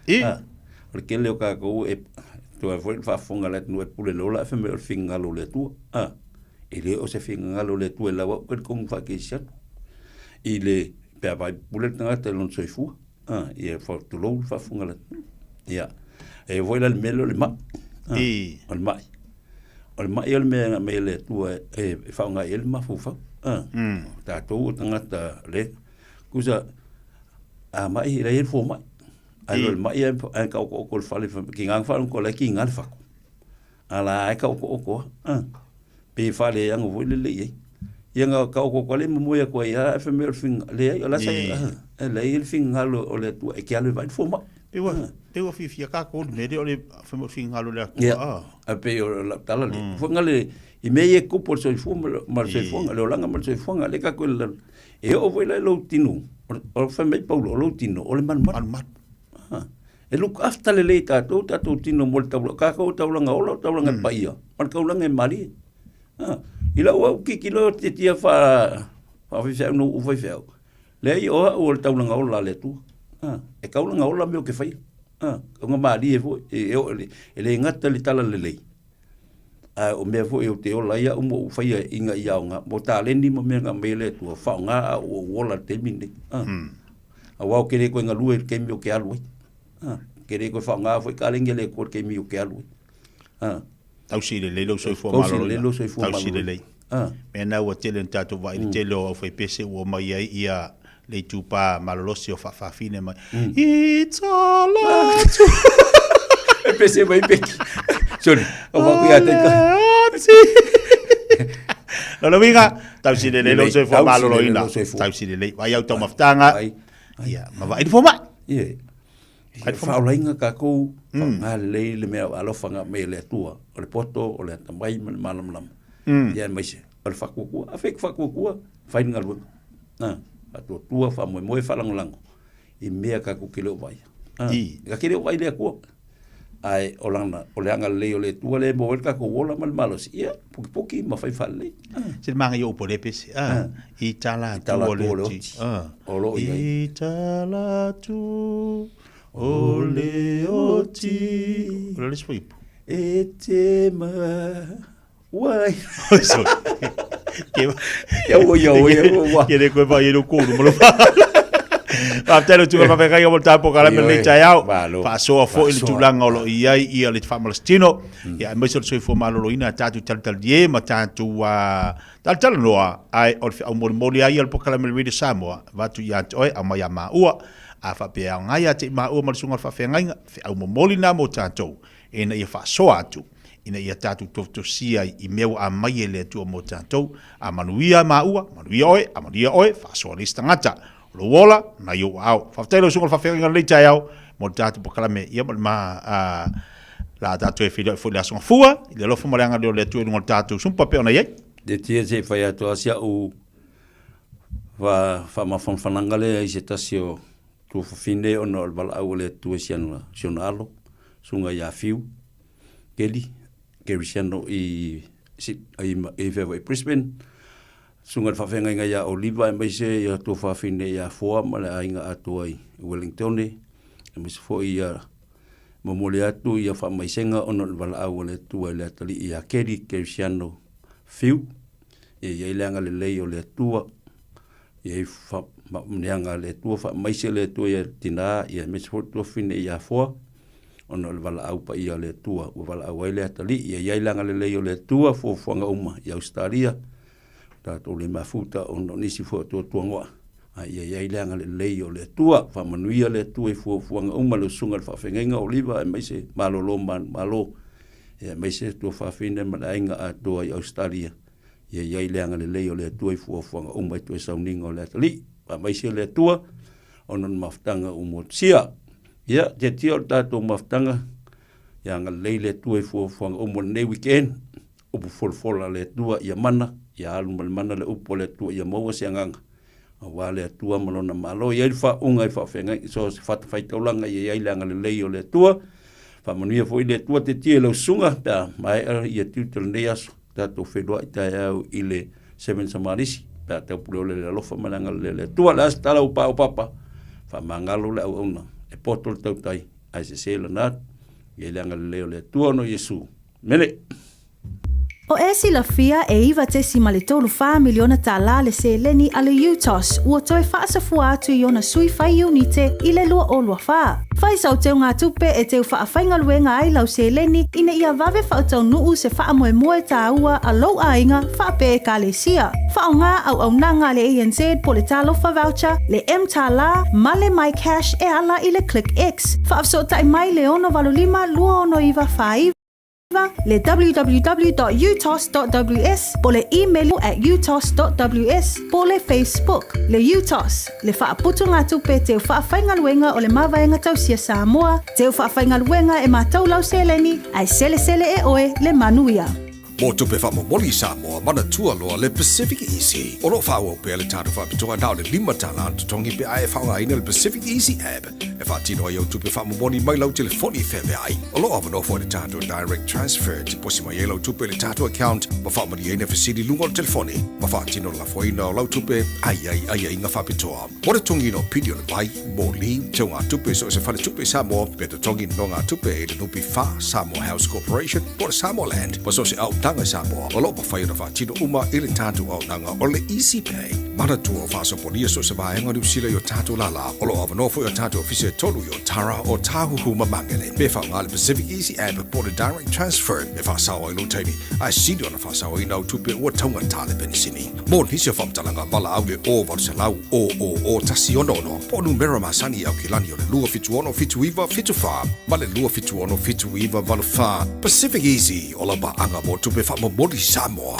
S8: I.
S6: A, o le tele o tatou e toe foi le faafofoga a le atunuu e pule loa la e fai mai o le finagalo o le Atua. A, e le o se finagalo o le Atua e lau au talitonu faakerisiano i le pe a vaai pule le tagata i lona soifua. Ah, ia tulou le faafofoga a le atunuu. Ia, e foi la le mea lea o le mai. Ah,
S8: I.
S6: O le mai. O le mai o le mea e aumai e le Atua e faaaoga i ai le mafaufau. Ah, o tatou o tagata le, tusa, a mai, e leai le fomai. Ae o le mai ae taotooto i le fale, tiga na faalogo la e tiga le fatu. A la e taotootō lava, pe faaleano foi le lelei ai. Ia na taotootō lea ma moe atu ai lava ae fai mai o le finagalo, leai o la sa e leai le finagalo o le Atua e te alu e vaai le fomai.
S8: Pei ua, pei ua fiafia kākou i le mea lea o le fai mai o le finagalo o le Atua.
S6: Ia, ae pei o lau tala lea. Foi na le, i mea ia e tupu o le soifua ma le soifuaga, le olaga ma le soifuaga, lea tatou te E oo foi la i lou tino, o fai mai Paulo, o lou tino, o le malumalu.
S8: Malumalu.
S6: E look after lelei e tatou tatou tino mo le taulaga, kākou o taulaga ola, o taulaga e paia, ma le taulaga e malie. Ha, i lau au kikilo te tia wha, wha no u faifeau. Leai o au o le taulaga ola a le Atua. Ha, e taulaga ola mea o ke whaia. Ha, kaunga malie foi, e, e, e, e le gata le tala lelei. A o mea foi o te ola ai au ma ou whaia i nga i aoga, mo taleni ma mea nga mai e le Atua, whaonga a o ou ola le taimi nei. Ha. Aua o ke le koe galue i le taimi o ke alu ai. Ha, ke le koe whaonga foi ka lengi le koe le taimi o ke alu ai. Ha.
S8: Tausi lelei lou soifua
S6: Tausi
S8: maloloina.
S6: lelei lou soifua
S8: Tausi
S6: maloloina.
S8: lelei.
S6: Ah.
S8: Mea na ua tele na tatou vaai i le tele o aufaipese ua omai ai ia le itupa malolosi o faafafine mai. I tala atu.
S6: E pese mai peki. Sorry. O wako ia te ka.
S8: Lona uiga, tausi lelei lou
S6: Lelei,
S8: soifua
S6: tausi lelei
S8: maloloina.
S6: lou soifua.
S8: Tausi lelei. Vaai au taumafataga. Ia, ma vaai le fomai.
S6: Ie. Faaolaina tatou, faaaoga lelei le mea alofa mai e le Atua, o le poto, o le atamai ma le malamalama. Ia aemaise o le faatuatua. A fai e faatuatua, fai le galuega. A, faatuatua, faamoemoe, faalagolago i mea tatou te le o vaaia. A, ta te le o vaai i le Atua. Ae o lana, o le agalelei o le Atua lea e maua ai le tatou ola ma le malosi, ia, pukipuki ma fai faalelei.
S8: Se le magaia o upu a lea pese, a, i tala atu o le oti.
S6: O lo o i ai.
S8: I tala atu o le oti. O le isi foi upu.
S6: E te ma wai.
S8: Sorry.
S6: Ia ua ia ua ia ua.
S8: Ke le koe vai e lo kolu malo. Faafetai lau tuga faafegai mo le tapo kalame lenei taeao. Faasoa foi le tulaga o lo o i ai ia le faamalositino. Ia aemaise o le soifua maloloina a tatou talitalie ma tatou talatalanoa. Ae o le feau molimoli lava ia o le polokalame o le Radio Samoa, avatu ia te oe, aumai ia maua. A faapea e aoga ia te i maua ma le susuga o le faafeagaiga, feau momoli lena mo tatou ina ia faasoa atu, ina ia tatou tofutofusia ai i mea ua aumai e le Atua mo tatou. A manuia maua, manuia oe, a manuia oe, faasoa le isi tagata. O lou ola, nai ou aao. Faafetai lau susuga i le faafeagaiga i lenei taeao mo le tatou polokalame ia ma le ma la tatou e feiloai foi i le Aso Gafua, i le alofa ma le agalelei o le Atua i luga o le tatou sumpa pei ona i ai.
S6: Le tia se i fai atu lava si au faamafanafanaga lea i se tasi o tuafafine ona o le valaau a le Atua i si ona alo, susuga ia Fiu Keli, Kerisiano i i Brisbane, susuga i le faafeagaiga ia Oliva aemaise ia tuafafine ia Foa ma le aiga atoa i Wellingtone, aemaise foi ia momoli atu ia faamaisega ona o le valaau a le Atua i le atalii ia Keli Kerisiano Fiu, ia i ai le agalelei o le Atua, ia i faamanuiaga a le Atua, faamaise le Atua ia tina, ia aemaise foi le tuafafine ia Foa, ona o le valaau paia a le Atua ua valaau ai le atalii. Ia i ai le agalelei o le Atua, fuafuaga uma i Ausetalia, tatou le mafuta ona o nisi foi o tuatuagoa, a ia i ai le agalelei o le Atua. Faamanuia le Atua i fuafuaga uma, le usuga i le faafeagaiga o Oliva, aemaise malolo manumalo, ia aemaise tuafafine ma le aiga atoa i Ausetalia. Ia i ai le agalelei o le Atua i fuafuaga uma i toe sauniga o le atalii. Faamaise le Atua ona o le mafutaga ua motusia. Ia, tiatia o le tatou mafutaga, ia agalelei le Atua i fuafuaga uma o lenei weekend. Upu folafola a le Atua ia mana, ia alu ma le mana le upu a le Atua ia maua se agaga aua le Atua ma Lona Malo. Ia i ai le faauuga i faafeagaiga so o se fatafaitaulaga, ia i ai le agalelei o le Atua. Faamanuia foi le Atua tiatia i lau susuga pe a maea ia tiute o lenei aso. Tatou feiloai taeao i le Seven Samalisi pe a taupuleole le alofa ma le agalelei o le Atua. O le a se tala ua paopapa, faamagalo le auauna e poto le tautai ae sese lana atu. Ia i le agalelei o le Atua ona o Iesu. Mele!
S14: O e silafia e $9.34 miliona tālā le seleni a le UTOS ua toe faasafua atu i ona sui fai iunite i le 2024. Fai sau teugatupe e teu faafaigaluega ai lau seleni ina ia vave faataunuu se faamoemoe tāua a lou aiga faapea Ekalesia. Faaaoga auaunaga a le ANZ po le Talofa Voucher, le mTālā ma le MyCash e ala i le ClickX. Faafesootai mai le 685 269 49 le www.utos.ws po le email at utos.ws po le Facebook le UTOS, le faaputugatupe teu faafaigaluega o le Mavaega Tausia Samoa, teu faafaigaluega e matou lau seleni ae selesele e oe le manuia.
S11: Mo tupe faamomoli i Samoa, manatua loa le Pacific Easy. O lo o faaauau pea le tatou faapitoa na o le $5 le totogi pe a e faaaogaina le Pacific Easy app e faatino ai au tupe faamomoli mai lau telefoni feaveai. O lo o avanoa foi le tatou Direct Transfer e tiposi mai ai lau tupe i le tatou account ma faamalieina fesili i luga o le telefoni ma faatino le lafoina o lau tupe a i ai aiaiga faapitoa. Mo le totogiina o pili o le vai, moli, teugatupe i so o se faletupe i Samoa, pe totogi nonogatupe i le NPF, Samoa House Corporation, po o le Samoa Land, ma so o se auaunaga i Samoa, o lo o mafai ona faatino uma i le tatou auaunaga o le Easy Pay. Manatua o faasopolia so o se vaega o Niu Sila i o tatou lala. O lo o avanoa foi o tatou ofisa e. tolu i Otara, Ōtāhuhu ma Māngere. Pe faaaoga le Pacific Easy App po o le Direct Transfer e faasao ai lou taimi, ae sili ona faasaoina au tupe ua taugata le penisini. Mo nisi o faamatalaga, valaau i le 0800 000 166 po o numera masani i Aukilani o le 276 79 74 ma le 276 79 84. Pacific Easy, o lau paaga mo tupe faamomoli Samoa.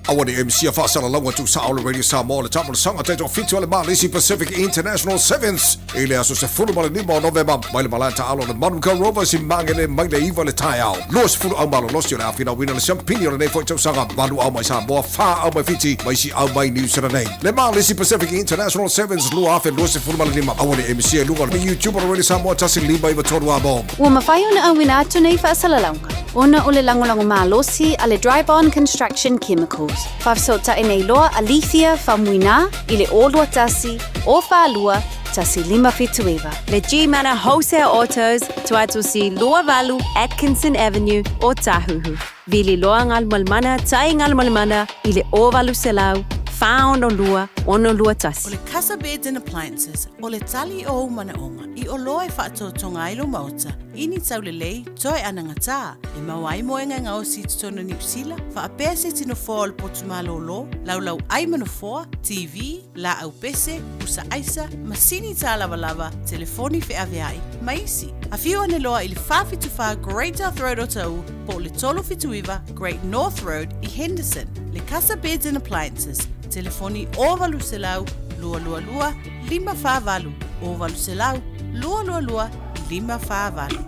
S11: Aua ne i misia faasalalauga tuusao o le Radio Samoa le taamolosaga taitoafitu a le Malisi Pacific International Sevens i le aso 15 o Novema mai le malae taaalo o le Manukau Rovers i Magele mai le 9 i le taeao. 20 au malolosi o le a finauina le siampini o lenei foi tausaga, valu au mai Samoa, fa au mai Fiti ma isi au mai Niu Sila nei. Le Malisi Pacific International Sevens 2025. Aua ne i misia i luga o le YouTube o le Radio Samoa 1593 Amo.
S17: Ua mafai ona auina atu nei faasalalauga ona o le lagolago malosi a le Dryborn Construction Chemicals. Faafesootai nei loa a Lethia Faumuina i le 021 042 1579.
S18: Le G-Mana Wholesale Autos, Tuatusi 28 Atkinson Avenue, Ōtāhuhu. Vili loa Galumalemana Tai Galumalemana i le 0800 462 621.
S14: O le Casa Beds and Appliances, o le tali o ou manaoga i oloa e faatotoga ai lou maota i ni taulelei toe anagatā e maua ai moega e gaosi i totonu o Niu Sila, faapea se tino foa o le potu malōlō, laulau ai ma nofoa, TV, laau pese, pusa aisa, masini tālavalava, telefoni feaveai, ma isi. Afio ane loa i le 474 Great South Road o Taʻu po o le 379 Great North Road i Henderson. Le Casa Beds and Appliances, telefoni 0800 222 548, 0800 222 548.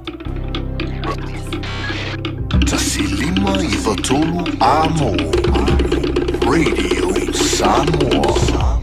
S20: 1593 Amo Radio Samoa.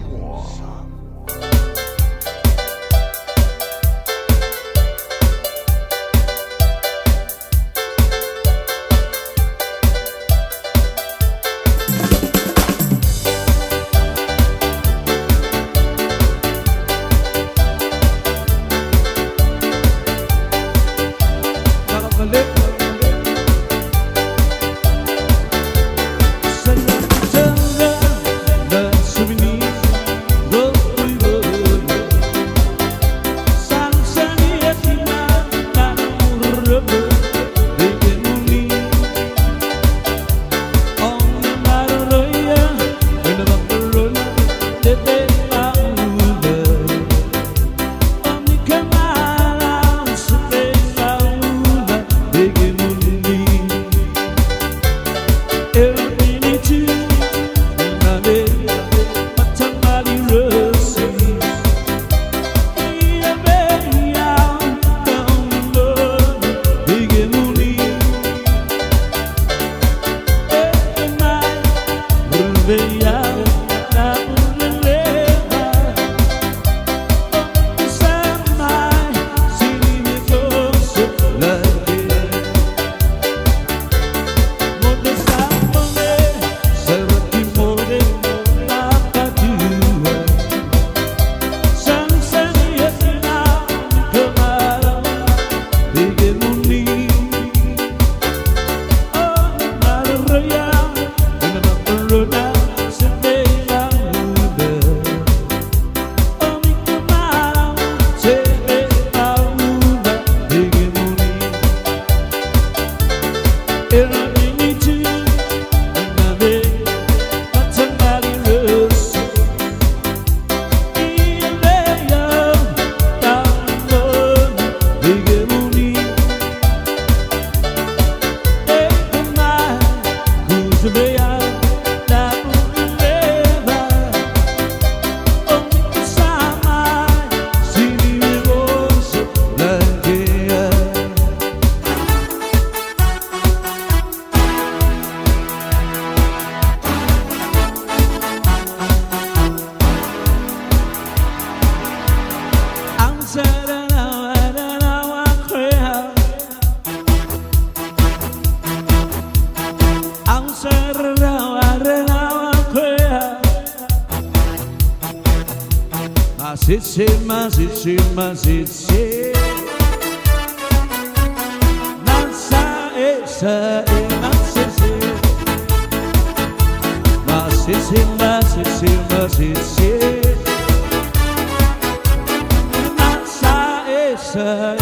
S1: Oh.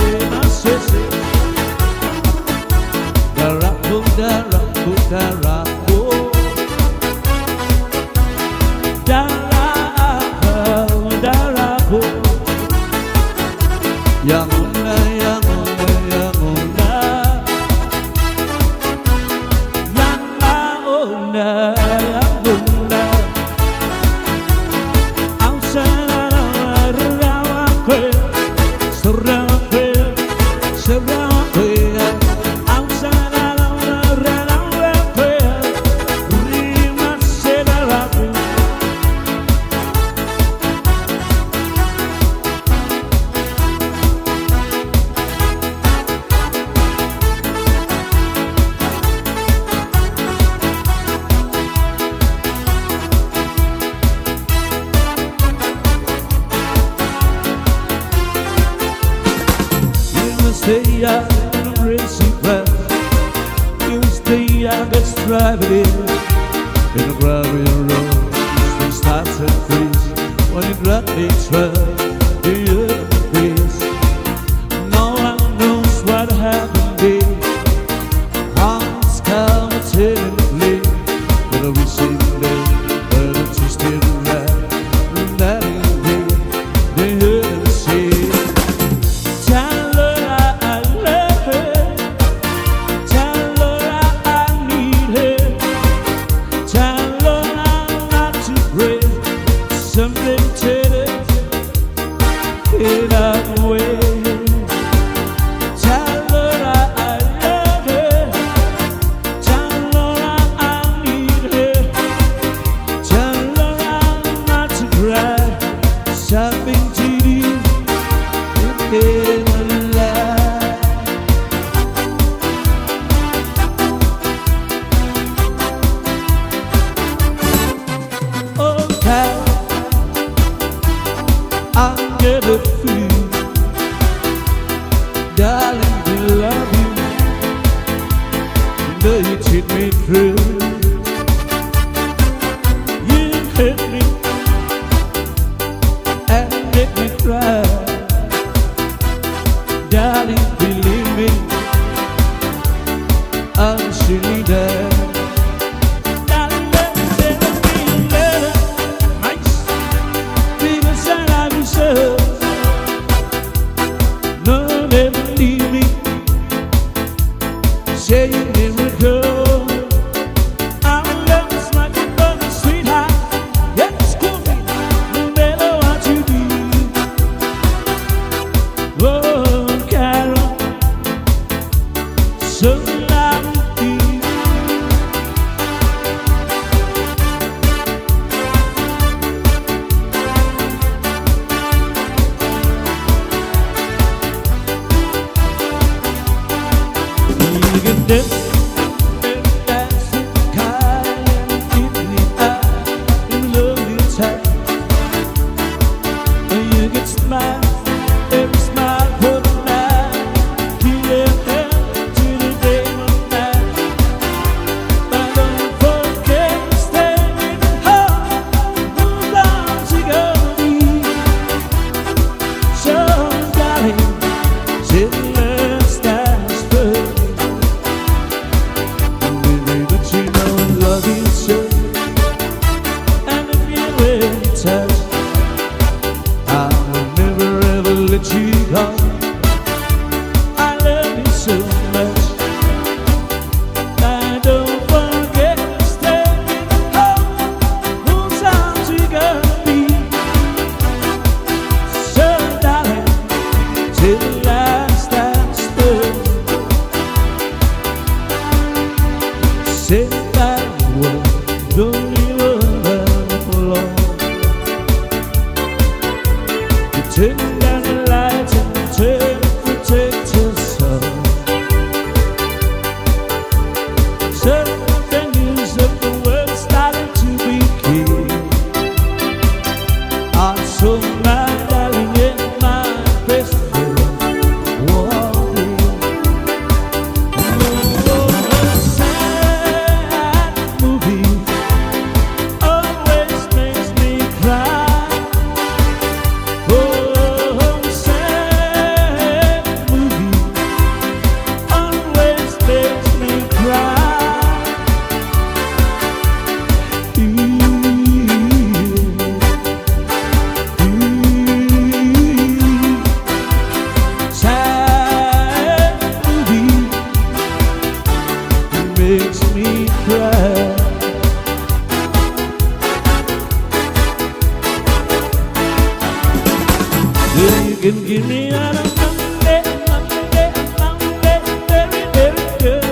S1: can give me out of Monday, Monday, Monday, very, very good.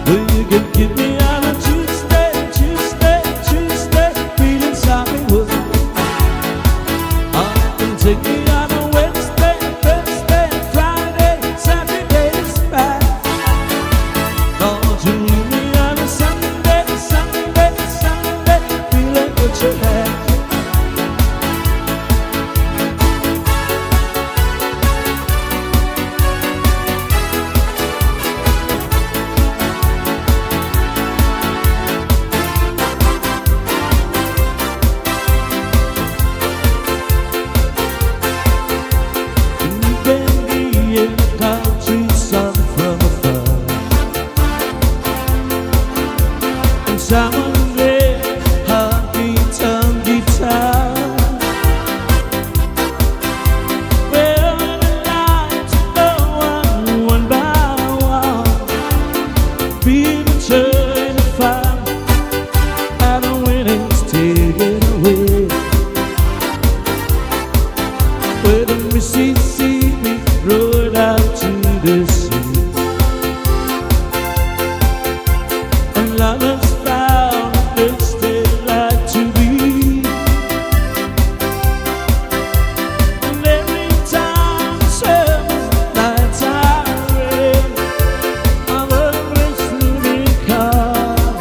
S1: Well, you can give me out of Tuesday, Tuesday, Tuesday, feeling sorry would. I can take me out of Wednesday, Thursday, Friday, Saturday is bad. Don't you leave me on a Sunday, Sunday, Sunday, feeling what you had. You can be in the country sun from afar. And someone play honky tonk guitar. Well, the lights go on one by one. People turn the fire, and the winnings taken away. With the Mississippi rolled out to the sea. And lovers found a place they like to be. And every time the summer nights are red, I'm a place to be called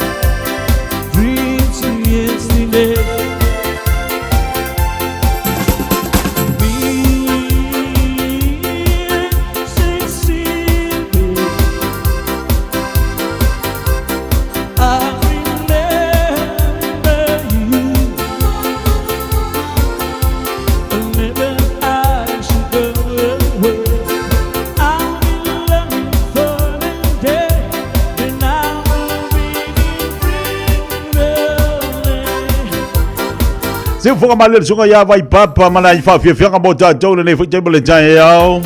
S1: dreams of yesterday. I remember you. Whenever I should go away, I'll be longing for the day when I will be free.
S8: Se fofoga male le suga ia vai papa mana i faafiafiaga mo tatou lenei foi taimi le taeao.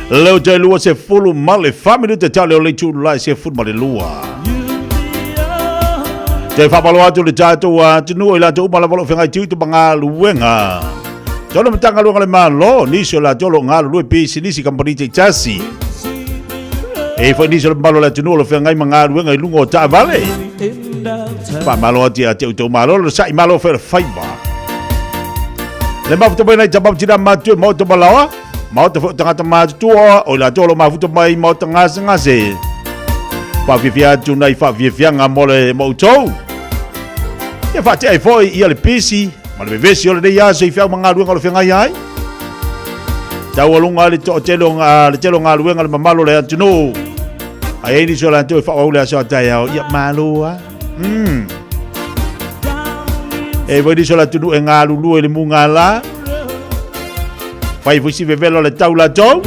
S8: Leo tae lua se fulu ma le fa minute tale o le itula e se fulu ma le lua. Te faamalo atu le tatou atunuu i latou uma lava o lo o feagai tiute ma galuega. Tolo Matagaluega le Malo, nisi o latou o lo o galulue pisinisi kamupani taitasi. E i foi nisi o le mamalu o le atunuu o lo o feagai ma galuega i luga o taavale. Faamalo atu ia te outou malo, le sa'i malo foi o le faiva. Le mafuta mai nai tama tina matutua i maota malaoa, maota foi o tagata matutua, o i latou o lo o mafuta mai i maota gasegase. Faafiafia atu nai faafiafiaga mo le mo outou. Ia faatea ai foi ia le pisi ma le vevesi o lenei aso i feau ma galuega o lo o feagai ai. Taualuga ai le toatele o le tele o galuega le mamalu o le atunuu. Ai ai nisi o latou e faaauau le aso a taeao, ia malo a. E foi nisi o le atunuu e galulue i le mugala. Fai foi si vevela o le tau latou.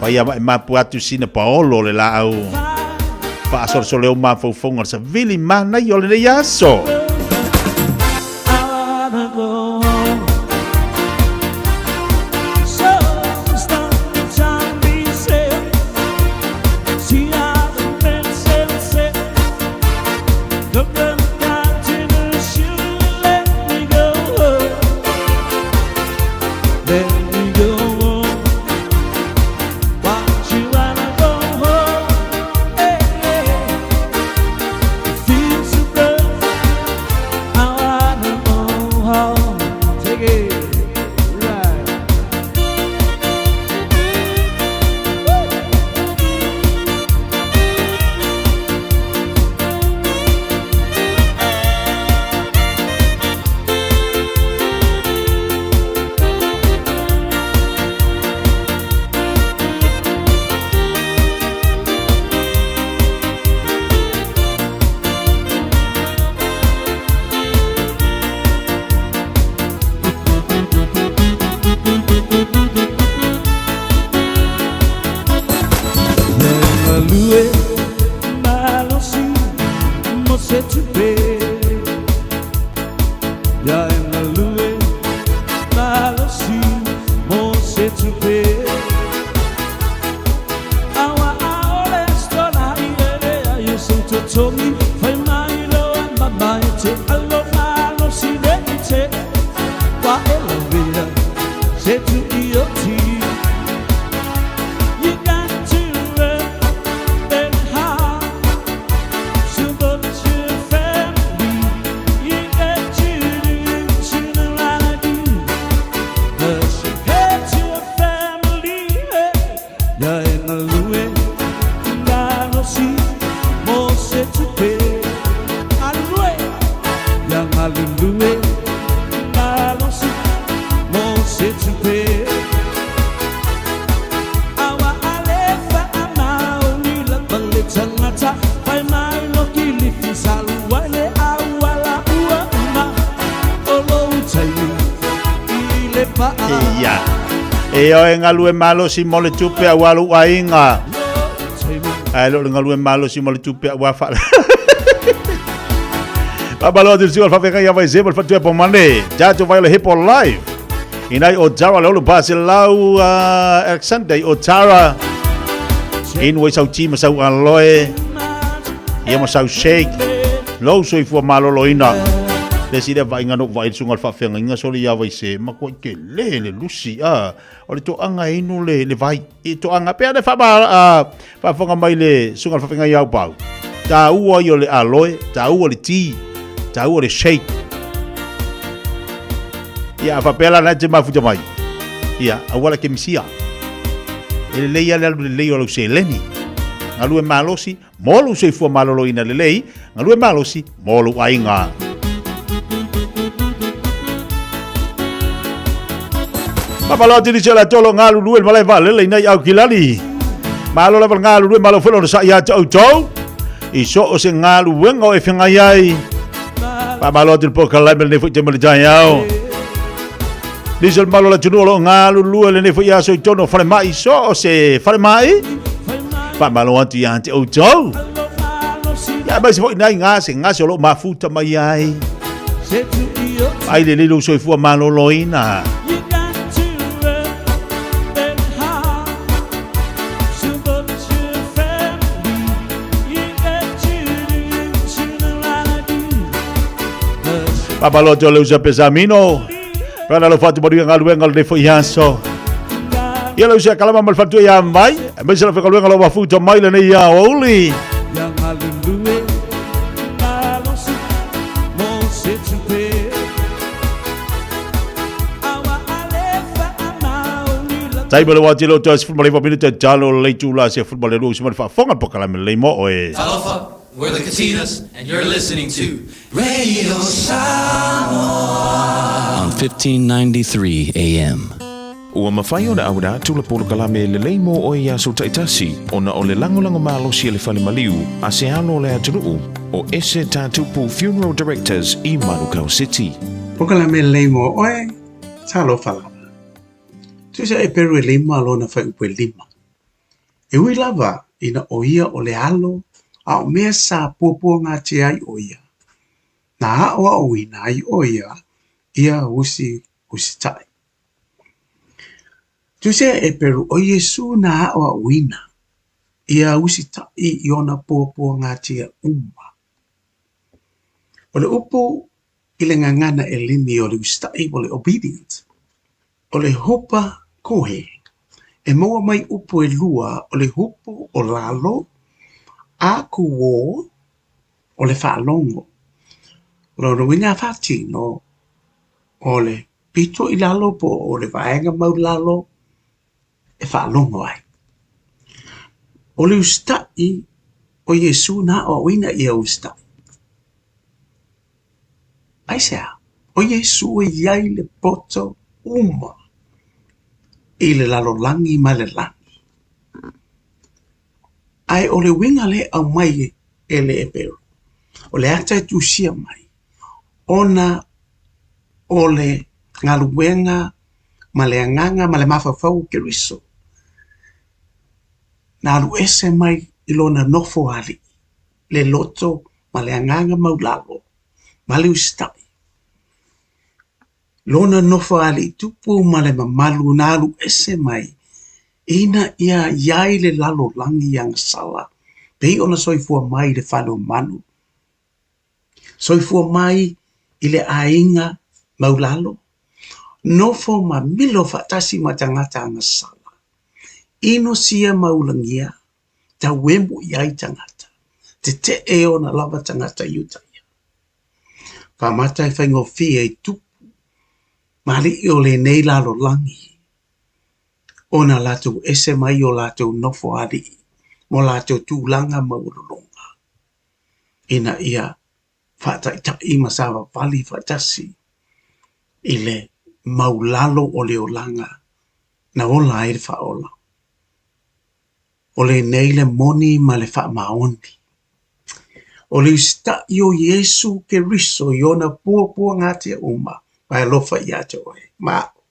S8: Fai a mapu atu sina paolo le laau. Faasolosolo ai mafaufauga o le savili manaia o lenei aso.
S1: I wanna go home. So stop the time be said. See how the men say, say. Come from continent, should let me go. Let me go home. Why you wanna go home? Hey, hey. Feel so good. I wanna go home. Take it right. Galue malosi mo se tupe. Ya e galue malosi mo se tupe. Awa aole stona i ere a yesu totogi fai mai loa mama e te alo malosi le i te wa e lavea. galulue malosi mo se tupe. Awa alefa amaoli lava le tagata fai mai loki lifi sa lua i le auala ua uma o lou taimi i le pa'a.
S8: Ia. E oe galue malosi mo le tupe auā lou aiga. Ae le o le galue malosi mo le tupe auā fa. Faamalo atu i le susuga o le faafeagai ia Vaise ma le faletua e Pomane. Tatou vai o le Hip Hop Live. Inai o Tara le olo paselau uh, Alexander i o Tara. Inu ai sau ti ma sau aloe. Ia ma sau shake. Lou soifua maloloina. Le isi lea vaaiga na ou vaai i le susuga o le faafeagaiga sole ia Vaise, matua tele le lusi a. O le toaga e inu le, le vai. I toaga, pe ana faama, uh, faafofoga mai le susuga o le faafeagaiga ia Aupau. Taua ia o le aloe, taua le ti, taua le shake. Ia, a faapea la na te mafuta mai. Ia, aua la ke misia. E lelei lava le alu lelei o lau seleni. Galue malosi, mo lou soifua maloloina lelei, galue malosi mo lou aiga. Faamalo atu nisi o le atolo galulue le malae vaalele i nai Aukilani. Malo lava le galulue, malo foi lona sa'i ia te outou. I so o se galuega o e feagai ai. Faamalo atu le polokalame lenei foi taimi o le taeao. Nisi o le malo o le atunuu o lo o galulue lenei foi aso i totonu o falemai, so o se falemai. Faamalo atu ia te outou. Ia aemaise foi nai gasegase o lo o mafuta mai ai. Ai lelei lou soifua maloloina. Faamalo atu le uso Pesamino. Pena lo fatu manuia galuega o lenei foi aso. Ia le uso ia Kalama ma le faletua ia Mai. Aemaise le faigaluega o lo o mafuta mai lenei aoauli.
S1: Ia galulue malosi mo se tupe. Aua alefa amaoli la.
S8: Taimi o le wā tele o te 19 minute talo le itula se 12 uso mai le faafofoga le polokalame lelei mo oe.
S4: Talofa, we're the Katinas, and you're listening to Radio Samoa
S21: on 1593 AM.
S22: Ua mafai ona auina atu le polokalame lelei mo oe i aso taitasi ona o le lagolago malosi a le Fale Maliu a se alo o le atunuu o Ese Tatupu Funeral Directors i Manukau City.
S24: Polokalame lelei mo oe, talofa lava. Tusa e peru e lima lona fuaiupu e lima. E ui lava ina ʻo ia o le alo a o mea sa puapuagatia ai ʻo ia, na aʻoaʻoina ai ʻo ia ia usi usitaʻi. Tusia e Peru ʻo Iesū na aʻoaʻoina ia usitaʻi i ona puapuagatia uma. O le upu i le gagana ʻEleni o le usitaʻi o le obedient, o le hupa kohe, e maua mai upu ʻelua o le hupu o lalo a kūō o le faalogo. O lona uiga a faatino o le pito i lalo po o le vaega maulalo e faalogo ai. O le usitaʻi o Iesū na aʻoaʻoina ia usitaʻi. Aisea? ʻO Iesū e i ai le poto uma i le lalolagi ma le lani. Ae o le uiga lea e aumai e le Eperu, o le ata e tusia mai, ona o le galuega ma le agaga ma le mafaufau o Keriso, na alu ese mai i lona nofo alii, le loto ma le agaga maulalo, ma le usitaʻi. Lona nofo alii tupu ma le mamalu na alu ese mai ina ia i ai le lalolagi agasala pei ona soifua mai i le fale o manu, soifua mai i le aiga maulalo, nofo ma milo faatasi ma tagata agasala, inosia ma ulagia, tauemu i ai tagata, tetee ona lava tagata i uta ia. Faamata e faigofie i tupu ma alii o lenei lalolagi ona latou ese mai o latou nofo alii mo latou tulaga maualuluga ina ia faataitai ma savavali faatasi i le maulalo o le olaga na ola ai le faaola. O lenei le moni ma le faamaoni. O le usitai o Iesu Keriso i ona puapuagatia uma ma e alofa ia te oe ma au,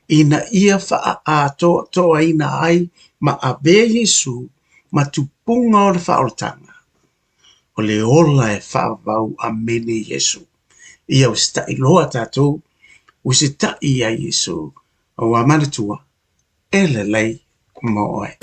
S24: ina ia faaatoatoaina ai ma avea Iesu ma tupuga o le faaolataga, o le ola e faavavau amene Iesu. Ia usitai loa tatou, usitai ia Iesu, aua manatua, e lelei mo oe.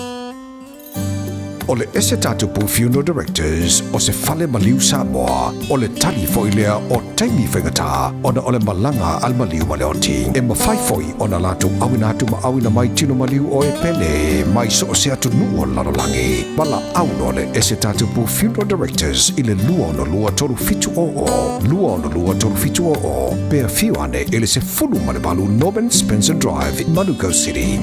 S11: O le ese tatupu Funeral Directors o se fale maliu Samoa, o le tali foi lea o taimi faigata ona o le malaga a le maliu ma le oti. E mafai foi ona latou auina atu ma auina mai tino maliu o e pele mai so o se atunuu o le lalolagi. Valaau loa le ese tatupu Funeral Directors i le 262 3700, 262 3700, pe afio ane i le 18 Norman Spencer Drive, Manukau City.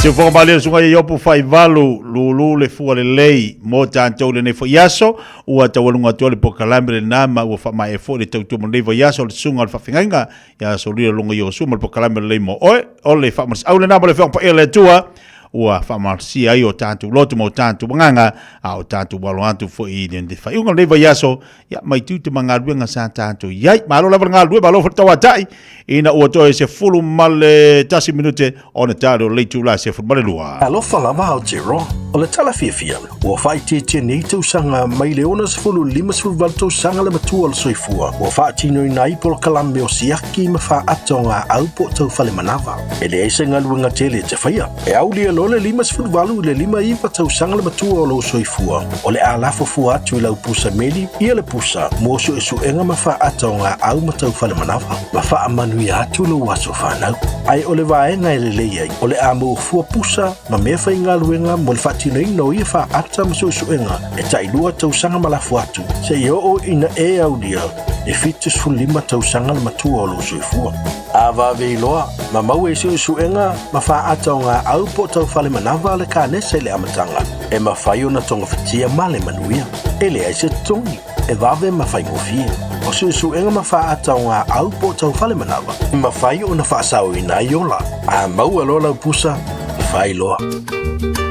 S8: Siufoga malie le susuga ia Iopu Faivalu, lulu le fua lelei mo tatou i lenei foi aso, ua taualuga atu ai le polokalame lena ma ua faamaea foi le tautua mo lenei vaiaso o le susuga o le faafeagaiga ia Solia Loga Iosu ma le polokalame lelei mo oe. O le faamalosiau lena mo le Afioga Paia a le Atua ua faamalosia ai o tatou loto ma o tatou agaga, a o tatou alo atu foi i le faaiuga o lenei vaiaso, ia mai tiute ma galuega sa tatou i ai. Malo lava le galulue, malo foi le tauatai, ina ua toe 11 minute ona tali o le itula 12.
S5: Alofa lava Aotearoa. O le tala fiafia, ua faaitiitia nei tausaga mai le 60 i le 58 tausaga le matua o le soifua ua faatinoina ai polokalame o siaki ma faata o gaau po o tau fale manava. E leai se galuega tele e te faia. E aulia loa le 58 i le 59 tausaga le matua o lou soifua, o le a lafo fua atu i lau pusa meli ia le pusa mo suesuega ma faata o gaau ma tau fale manava, ma faamanuia atu lou aso fanau. Ae o le vaega e lelei ai, o le a maua fua pusa ma mea faigaluega mo le faatinoina o ia faata ma suesuega e tailua tausaga ma lafo atu, seia oo ina e aulia e 75 tausaga le matua o lou soifua. A vave iloa, ma maua i suesuega ma faata o gaau po o tau fale manava le kanesa i le amataga, e mafai ona togafitia ma le manuia. E leai se totogi, e vave ma faigofie. O suesuega ma faata o gaau po o tau fale manava, e mafai ona faasaoina ai ola. A maua loa lau pusa, fai loa.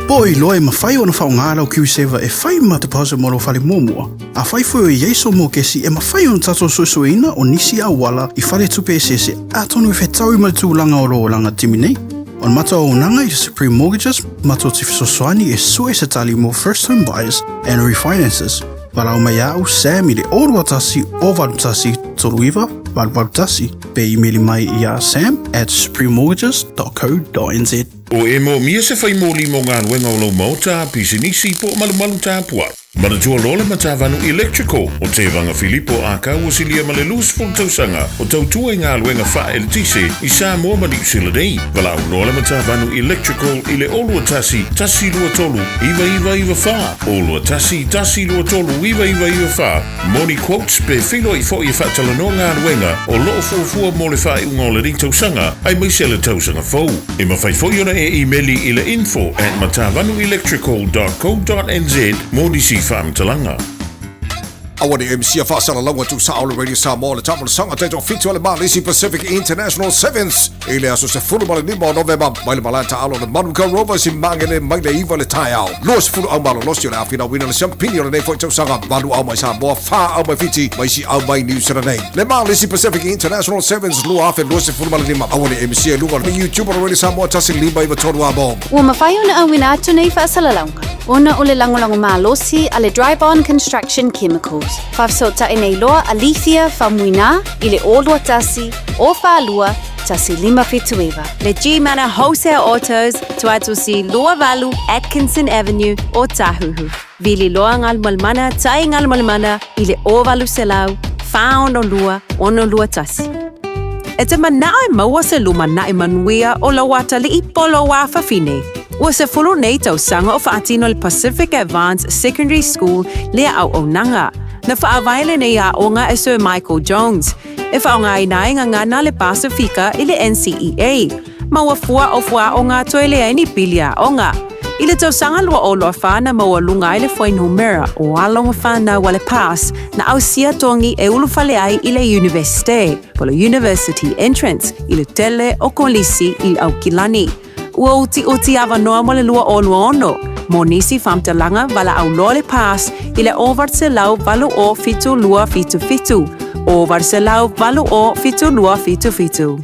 S9: Po o iloa e mafai ona faaaoga lau KiwiSaver e fai ma deposit mo lou fale muamua? Afai foi o i ai sou mokesi, e mafai ona tatou suesueina o nisi auala i faletupe eseese atonu e fetaui ma le tulaga o lou olaga taimi nei. O le matou auaunaga i Supreme Mortgages, matou te fesoasoani e sue se tali mo first home buyers and refinances. Valaau mai ia au Sam i le 021 081 39 881 pe imeli mai iā sam@suprememortgages.co.nz.
S22: O e moomia se fai moli mo galuega o lou maota, pisinisi po o malumalu tapuai. Manatua loa le Matavanu Electrical o Tevaga Filipo Akau o silia ma le 20 tausaga o tautua i galuega faaeletise i Samoa ma Niu Sila nei. Valaau loa le Matavanu Electrical i le 021 123 9994, 021 123 9994 mo ni quotes pe feiloai foi e faatalanoa galuega o loo fuafua mo le faaiuga o lenei tausaga aemaise le tausaga fou. E mafai foi ona e imeli i le info@matavanuelectrical dot co dot nz mo nisi faamatalaga.
S11: Aua ne i misia faasalalauga tuusao le Radio Samoa le taamolosaga taitoafitu a le Malisi Pacific International Sevens i le aso 15 o Novema mai le malae taalo le Manukau Rovers i Magele mai le 9 le taeao. 20 au malolosi o le a finauina le siampini o lenei foi tausaga, 8 au mai Samoa, 4 au mai Fiti ma isi au mai Niu Sila nei. Le Malisi Pacific International Sevens 2025. Aua ne i misia i luga o le YouTube o le Radio Samoa 1593 amo.
S17: Ua mafai ona auina atu nei faasalalauga ona o le lagolago malosi a le Dryborn Construction Chemicals. Faafesootai nei loa a Lethia Faumuina i le 021 042 1579.
S18: Le G-Mana Wholesale Autos, Tuatusi 28 Atkinson Avenue, Ōtāhuhu. Vili loa Galumalemana tai Galumalemana i le 0800 462 621. E te manao e maua se lumanaʻi manuia o lou atalii po o lou afafine. Ua 10 nei tausaga o faatino le Pacific Advance Secondary School lea auaunaga. Na faavae lenei aoga e Sir Michael Jones, e faaaogaina ai gagana le Pasifika i le NCEA. Maua fua o fuaaoga toe leai ni pili aoga. I le tausaga 2024 na maualuga ai le fuainumera o alo ma fanau a le PASS na ausia togi e ulufale ai i le Iunivesite, po le University Entrance, i le tele o kolisi i Aukilani. Ua utiuti avanoa mo le 2026 mo nisi faamatalaga valaau loa le PASS i le 0800 0 72 77, 0800 0 72 77.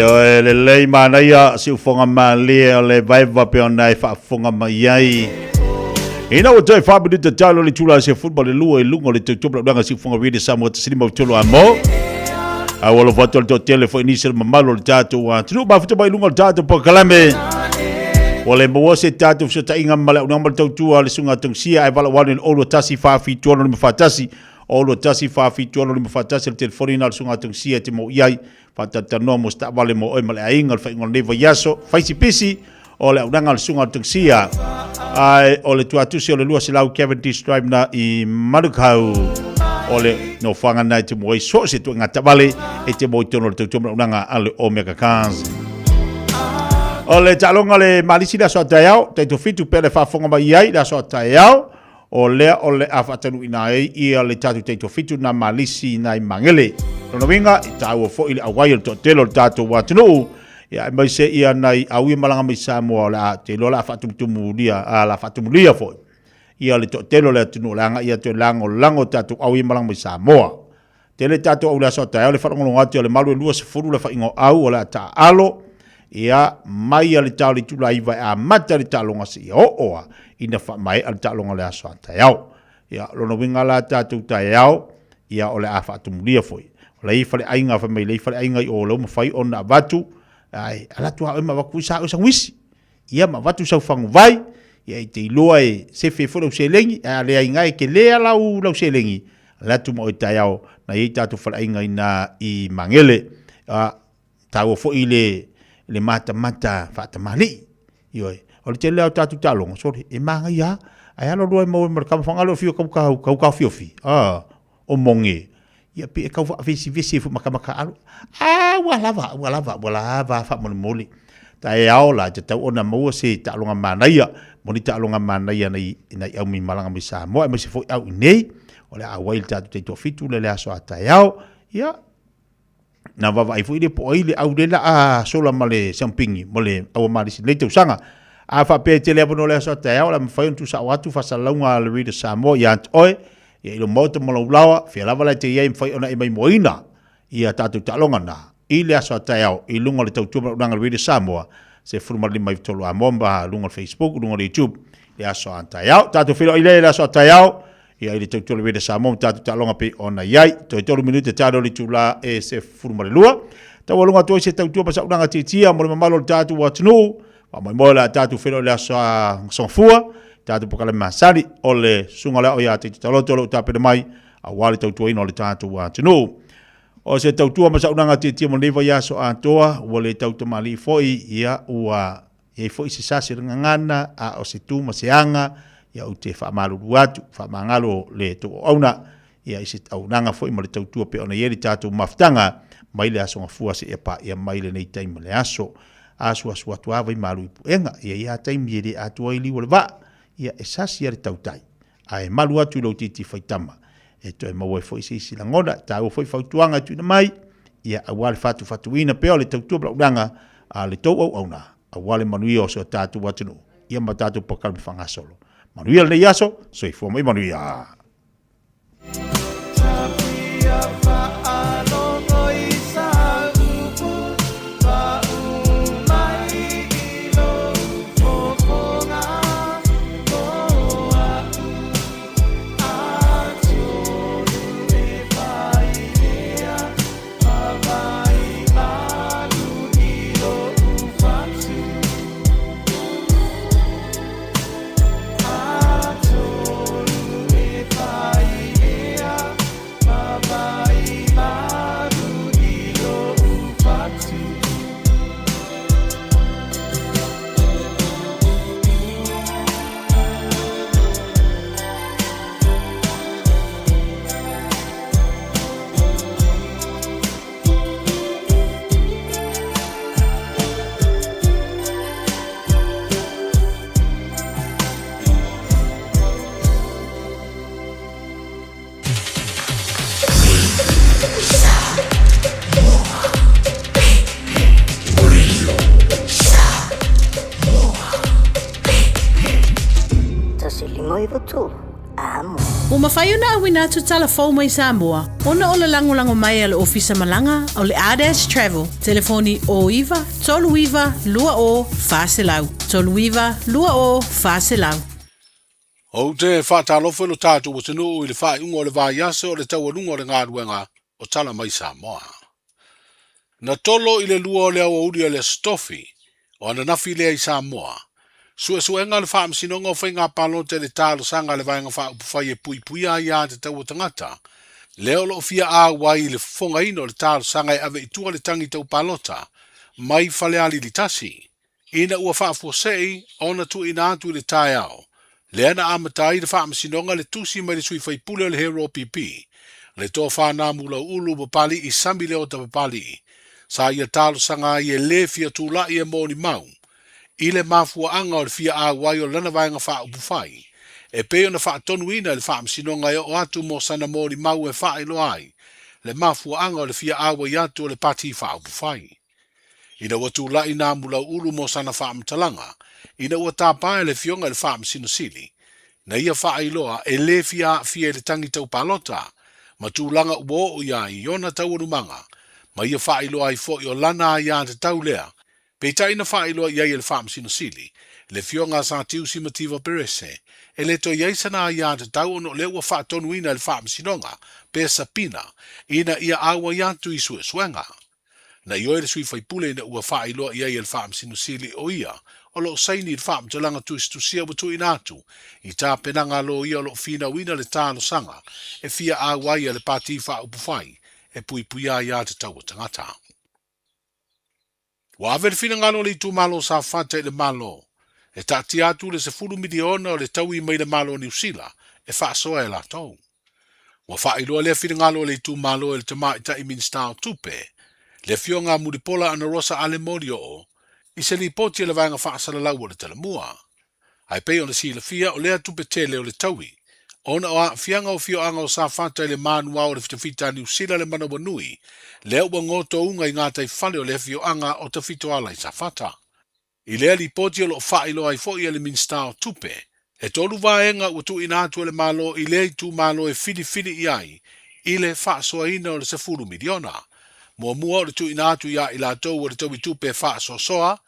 S8: Ioe, lelei manaia siufoga malie o le vaeva pe ona e faafofoga mai ai. Ina ua toe faaminute talo le itula se football le lua i luga o le tautua ulaga siufoga Radio Samoa 153 a mo. A ua alofa atu le toatele foi nisi o le mamalu o le tatou atunuu mafuta mai i luga o le tatou polokalame. Ua le maua se tatou fesootaiga ma le auaunaga ma le tautua a le Susuga Tausia ae valaau ane i le 021 476 541 021 476 541 le telefoni na o le Susuga Tausia e te maua i ai Faatalatalanoa mo se taavale mo oe ma le aiga o le faaiuga o lenei vaiaso. Faisipisi o le auaunaga a le Susuga o le Tausia. Ae o le tuatusi o le 200 Cavendish Drive na i Manukau. O le nofoaga na e te mua ai so o se tuaiga taavale e te mua i totonu o le tautua ma le auaunaga a le Omega Cars. O le taaloga le Malisi le aso a taeao, taitofitu pea le faafofoga mai ai le aso a taeao. O lea o le a faatanuuina ai ia le tatou taitofitu na Malisi nai Magele. Lona uiga, e taua foi le auai o le toatele o le tatou atunuu, ia aemaise ia nai au ia malaga mai Samoa o le a te iloa o le a faatumutumua a la faatumulia foi ia le toatele o le atunuu o le a agai atu e lagolago tatou au ia malaga mai Samoa. Tele tatou au i le aso a taeao le faalogologo atu i le malu e 20 le faiga o au o le a taaalo ia mai a le tao le itula 9 e amata le taaloga seia oo a ina faamaea le taaloga le aso a taeao. Ia lona uiga la tatou taeao ia o le a faatumulia foi. O le i faleaiga fai mai le i faleaiga i o lea ua mafai ona avatu ai ala atu a oe ma avatu i sa oe saguisi. Ia ma avatu sau faguvai, ia i te iloa e sefe foi lau seleni, ae a leai ina e tele a lau, lau seleni, ale atu ma oe taeao, na i ai tatou faleaiga ina i Magele. A, taua foi le, le matamata faatamalii. Ioe, o le tele lava o tatou taaloga, sole, e manaia lava, ae alo loa e maua ma le tama Fagalii o fio tau tau tau taofiofi, a, o Moge, ia pe e tau faavesivesi ai foi ma tama taaalo. A, ua lava, ua lava, ua lava faamolemole. Taeao la, e tatau ona maua se taaloga manaia, moni taaloga manaia nai, nai au malaga mai Samoa, aemaise foi au i nei, o le a auai le tatou taitoafitu le le aso a taeao. Ia, na vaavaai foi le po ai le au le la a sola ma le siampingi mo le aua malisi nei tausaga. A faapea e tele avanoa le aso a taeao, o le a mafai ona tuusao atu faasalalauga a le Radio Samoa ia te oe, ia i lou maota ma lou laoa, fea lava la e te i ai e mafai ona e maimoaina ia tatou taaloga na i le aso a taeao i luga o le tautua ma le auaunaga a le Radio Samoa, 15 i 3 Amoa ma luga o le Facebook, luga o le YouTube i le aso a taeao. Tatou feiloai lea i le aso a taeao ia i le tautua le Radio Samoa ma tatou taaloga pei ona i ai. Toe 3 minute talo le itula e 12. Taualuga atu ai se tautua ma saunoaga tietia mo le mamalu o le tatou atunuu. Faamoemoe o le a tatou feiloai i le aso Gafua, tatou polokalame masani o le Susuga o le Ao ia Teite Taloto o lo o tapena mai aua le tautuaina o le tatou atunuu. O se tautua ma saunoaga tietia mo lenei vaiaso atoa, ua le tautamalii foi, ia ua i ai foi se sasi o le gagana, a o se tu ma se aga, ia ou te faamalulu atu, faamagalo le tou auauna, ia i se auaunaga foi ma le tautua pei ona i ai le tatou mafutaga mai le Aso Gafua seia paia mai lenei taimi ma le aso. Asuasu atu lava i malu i puega, ia i a taimi e le atoa ai liu o le vaa, ia e sasi a le tautai, ae malu atu i lou titi faitama, e toe maua ai foi se isi lagona, e taua foi fautuaga e tuuina mai, ia aua le fatufatuina pea o le tautua ma le auaunaga a le tou auauna, aua le manuia o si o tatou atunuu, ia ma tatou polokalame faagasolo. Manuia lenei aso, soifua ma ia manuia.
S12: 1 5 9 3 Amo.
S14: Ua mafai ona auina atu tala fou mai Samoa ona o le lagolago mai a le Ofisa Malaga o le Ardash Travel, telefoni 09 39 20 400, 39 20 400.
S11: Ou te faatalofa i lo tatou atunuu i le faaiuga o le vaiaso o le taualuga o le galuega o Tala Mai Samoa. Na tolo i le 2 o le aoauli o le Aso Tofi o ananafi lea i Samoa, suesuega a le Faamasinoga o Faiga Palota i le talosaga a le Vaega Faaupufai e puipuia aiatatau a tagata, lea o lo o fia auai i le fofogaina o le talosaga e ave i tua le tagi tau palota mai Falealili 1, ina ua faafuasei ona tuuina atu i le taeao lea na amata ai le Faamasinoga le tusi mai le sui faipule o le HRPP, le Tofa Namulauulu Papali'i Sami Leota Papali'i, sa ia talosaga ai e lē fia tula'i e molimau i le mafuaaga o le fia auai o lana Vaega Faaupufai e pei ona faatonuina e le Faamasinoga e oo atu mo sana molimau e faailoa ai le mafuaaga o le fia auai atu o le Pati Faaupufai. Ina ua tula'i Namulauulu mo sana faamatalaga, ina ua tapa e le Afioga i le Faamasino Sili, na ia faailoa e lē fia aafia i le tagi tau palota ma tulaga ua oo i ai i ona taualumaga, ma ia faailoa ai fo'i o lana aiatatau lea. Peitai na faailoa i ai e le Faamasino Sili, le Afioga a Satiusi Mativa Perese, e le toe i ai sana aiatatau ona o lea ua faatonuina e le Faamasinoga pe sapina ina ia auai atu i suesuega. Na ioe le sui faipule ina ua faailoa i ai e le Faamasino Sili o ia o lo o saini i le faamatalaga tusitusia ua tuuina atu i tapenaga a loia o lo o finauina le talosaga e fia auai a le Pati Faaupufai e puipuia aiatatau a tagata. Ua ave le finagalo o le itumalo o Safata i le Malo e taatia atu le $10 miliona o le taui mai le Malo o Niu Sila e faasoa e latou. Ua faailoa lea finagalo o le itumalo e le Tamaitai Minisita o Tupe, le Afioga a Mulipola Anarosa Ale Molioo, i se lipoti a le Vaega Faasalalau o le Talamua. Ae pei ona silafia, o lea tupe tele o le taui, ona o aafiaga o afioaga o Safata i le manuao o le fitafita a Niu Sila le manawanui, lea ua gotouga i gataifale o le afioaga o Tafitoala i Safata. I lea lipoti o lo o faailoa ai foi e le Minisita o Tupe, e 3 vaega ua tuuina atu e le Malo i lea itumalo e filifili i ai i le faasoaina o le $10 miliona. Muamua o le tuuina atu ia i latou o le taui tupe faasoasoa,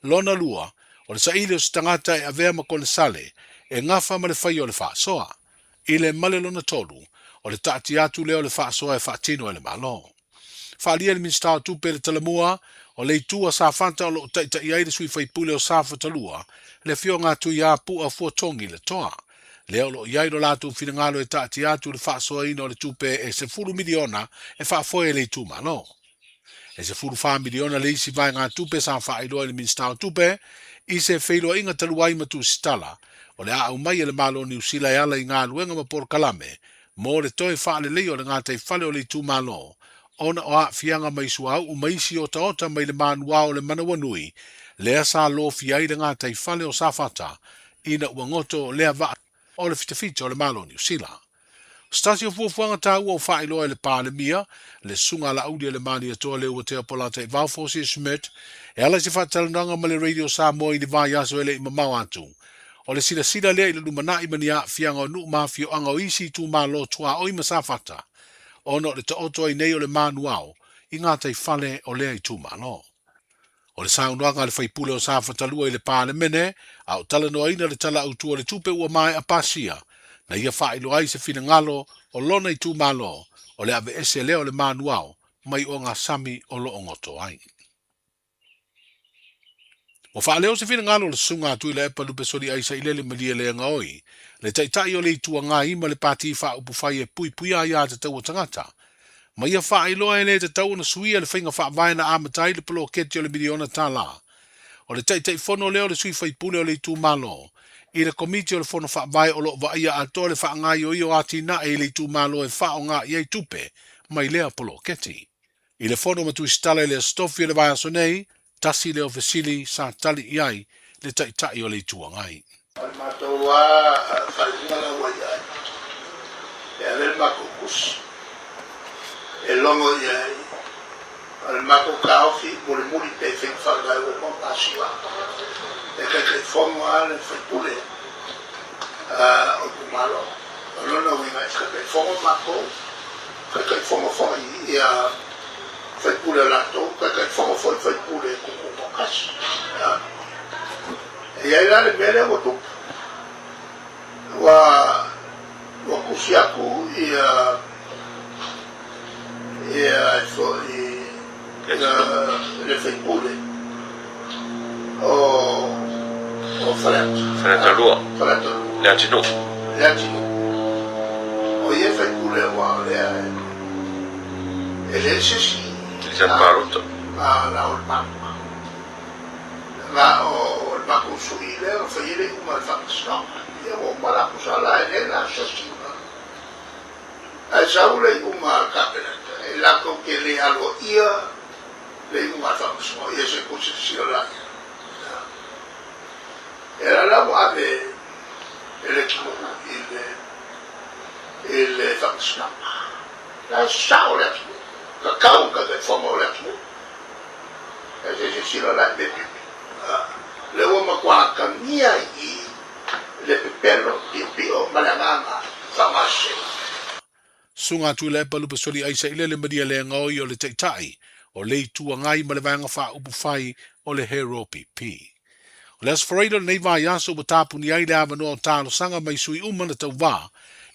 S11: lona lua, o le saili o se tagata e avea ma konesale e gafa ma le faia o le faasoa. I le male lona tolu, o le taatia atu lea o le faasoa e faatino e le Malo. Faaalia e le Minisita o Tupe le Talamua o le itu a Safata o lo o taita'i ai le sui faipule o Safata 2, le Afioga a Tuiapu'a Fuatogi Letoa. Lea o lo o i ai lo latou finagalo e taatia atu le faasoaina o le tupe e $10 miliona e faafoe e le itumalo. E $14 miliona le isi vaegatupe sa faailoa i le Minisita o Tupe i se feiloaiga talu ai ma tusitala o le a aumai e le Malo o Niu Sila e ala i galuega ma polokalame mo le toe faaleleia o le gataifale o le itumalo ona o aafiaga mai suauu ma isi otaota mai le manuao o le manawanui lea sa lofia ai le gataifale o Safata ina ua goto lea vaa o le fitafita o le Malo o Niu Sila. O se tasi o fuafuaga taua ua faailoa e le Palemia, le Susuga a Laauli a le Malietoa Leuatea Polataivao Fosi Schmidt, e ala i se faatalanoaga ma le Radio Samoa i le vaiaso e le i mamao atu. O le silasila lea i le lumanai ma ni aafiaga o nuu ma afioaga o isi itumalo tuaoi ma Safata, ona o le taoto ai nei o le manuao i gataifale o lea itumalo. O le saunoaga a le faipule o Safata 2 i le Palemene, a o talanoaina le Tala Autu o le Tupe ua maea pasia, na ia faailoa ai se finagalo o lona itumalo o le aveese lea o le manuao mai ogasami o lo o goto ai. Ua faaleo se finagalo o le Susuga a Tuilaepa Lupesoli Aisa Ilele Malielegaoi, le Taitai o le Itu Agai ma le Pati Faaupufai e puipuia aiatatau a tagata, ma ia faailoa e le tatau ona suia le faiga faavae na amata ai le poloketi o le $1 miliona. O le Taitaifono lea o le sui faipule o le itumalo i le Komiti o le Fono Faavae o lo o vaaia atoa le faagaioia o atinae i le itumalo e faaaoga i ai tupe mai lea poloketi. I le fono ma Tusitala i le Aso Tofi o le vaiaso nei, tasi lea o fesili sa tali i ai le Taitai o le Itu Agai.
S12: O le matou lava faaiuga la ua i ai, e ave le matou tusi e logo i ai, o le matou taofi mulimuli pe faiga faavae ua uma ona pasia e Taitaifono lava le sui usufono o itumalo. O lona uiga e Taitaifono matou, Taitaifono foi ia sui usufono latou, Taitaifono foi sui usufono tutoatasi. E i ai la le mea lea ua tupu, ua ua tusi atu ia ia foi le sui usufono o o Faleata.
S13: Faleata 2.
S12: Faleata 2.
S13: Leatinuu.
S12: Leatinuu. O ia sui usufono aua o lea e leai se isi.
S13: E le se palota.
S12: A la o le palota. Na o le matou sui lea na fai ai le iuga a le Faamasinoga. Ia ua uma la tusa la e leai la se isi. Ae sau le iuga a le Kapeneta e latou te le aloaia le iuga a le Faamasinoga, ia se tou silasila la i ai. E la la ua ave e le atunuu i le i le Faamasinoga. La e sao le atunuu, tatau ona Taitaifono o le atunuu. E se silasila la i mea pipi. Lea ua matua atagia i i le pepelo piopio ma le agaga faamaseseina.
S15: Susuga Tuilaepa Lupesoli Aisa i le Malia le Gaoi o le Taitai o le Itu Agai ma le Vaega Faaupufai o le HROPP. O le Aso Faraile o lenei vaiaso ua tapuni ai le avanoa o talosaga mai sui uma na tauvā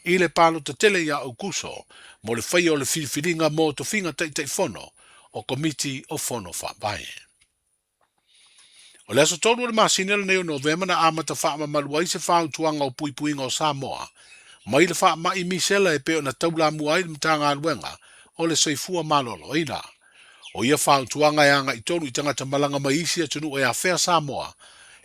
S15: i le palota tele ia Aukuso mo le faia o le filifiliga mo tofiga Taitaifono o Komiti o Fono Faavae. O le aso 3 o le masina lenei o Novema na amata faamamalu ai se fautuaga o puipuiga o Samoa mai le faamai misela e pei ona taulamua ai le Matagaluega o le Soifua Maloloina. O ia fautuaga e agai tonu i tagata malaga mai isi atunuu e afea Samoa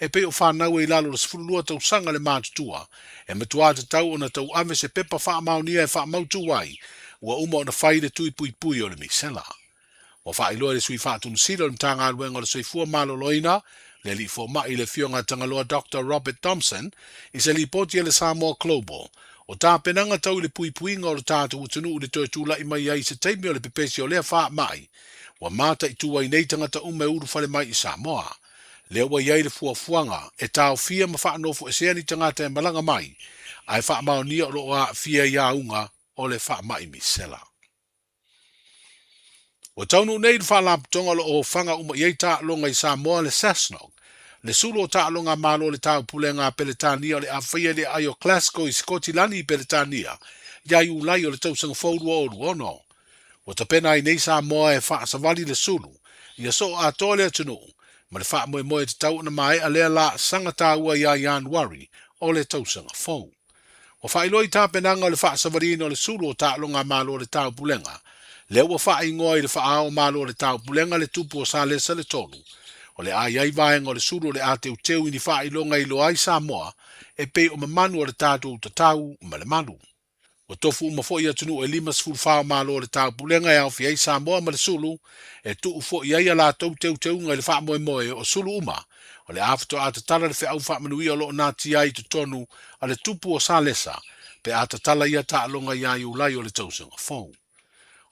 S15: e pei o fanau e i lalo o le 12 tausaga le matutua e matua tatau ona tauave se pepa faamaonia e faamautu ai ua uma ona fai le tui puipui o le misela. Ua faailoa e le Sui Faatonusili o le Matagaluega o le Soifua Maloloina, le Alii Fomai le Afioga a Tagaloa Doctor Robert Thompson, i se lipoti a le Samoa Global, o tapenaga tau i le puipuiga o le tatou atunuu i le toe tulai mai ai i se taimi o le pepesi o lea faamai ua mataitu ai nei tagata uma e ulufale mai i Samoa. Lea ua i ai le fuafuaga e taofia ma faanofoesea ni tagata e malaga mai ae faamaonia o lo o aafia i auga o le faamai misela. Ua taunuu nei le Faalapotopotoga o lo o ofaga uma i ai taaloga i Samoa, le SASNOC, le sulu o taaloga a Malo o le Taupulega a Peretania o le a faia i le aai o Glasgow i Sikotilani i Peretania ia Iulai o le tausaga fou 2026. Ua tapena ai nei Samoa e faasavali le sulu ia soo atoa le atunuu ma le faamoemoe e tatau ona maea lea laasaga taua ia Ianuari o le tausaga fou. Ua faailoa i tapenaga o le faasavaliina o le sulu o taaloga a Malo o le Taupulega, lea ua faaigoa i le faaao o Malo o le Taupulega le tupu o Salesa le Tolu. O le a i ai vaega o le sulu o le a teuteu i ni faailoga e iloa ai Samoa e pei o mamanu o le tatou tatau ma le malu. Ua tofu uma foi atunuu e 54 o Malo o le Taupulega e aofia ai Samoa ma le sulu, e tuu foi ai a latou teuteuga i le faamoemoe o sulu uma O le a faatoa tatala le feau faamanuia o lo o natia ai i totonu a le tupu o Salesa pe a tatala ia taaloga iā Iulai o le tausaga fou.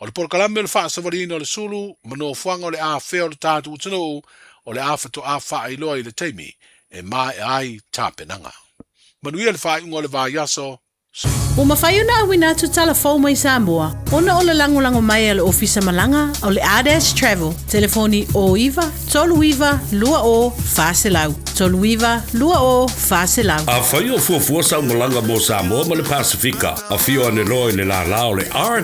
S15: O le polokalame o le faasavaliina o le sulu ma nofoaga o le afea o le tatou atunuu o le a faatoa faailoa i le taimi e maea ai tapenaga. Manuia le faaiuga o le vaiaso.
S14: Ua mafai ona auina atu tala fou mai Samoa ona o le lagolago mai a le Ofisa Malaga o le Ardash Travel, telefoni 09 39 20 400, 39 20 400.
S11: Afai o fuafua sau malaga mo Samoa ma le Pasefika, afio ane loa i le lālā o le R.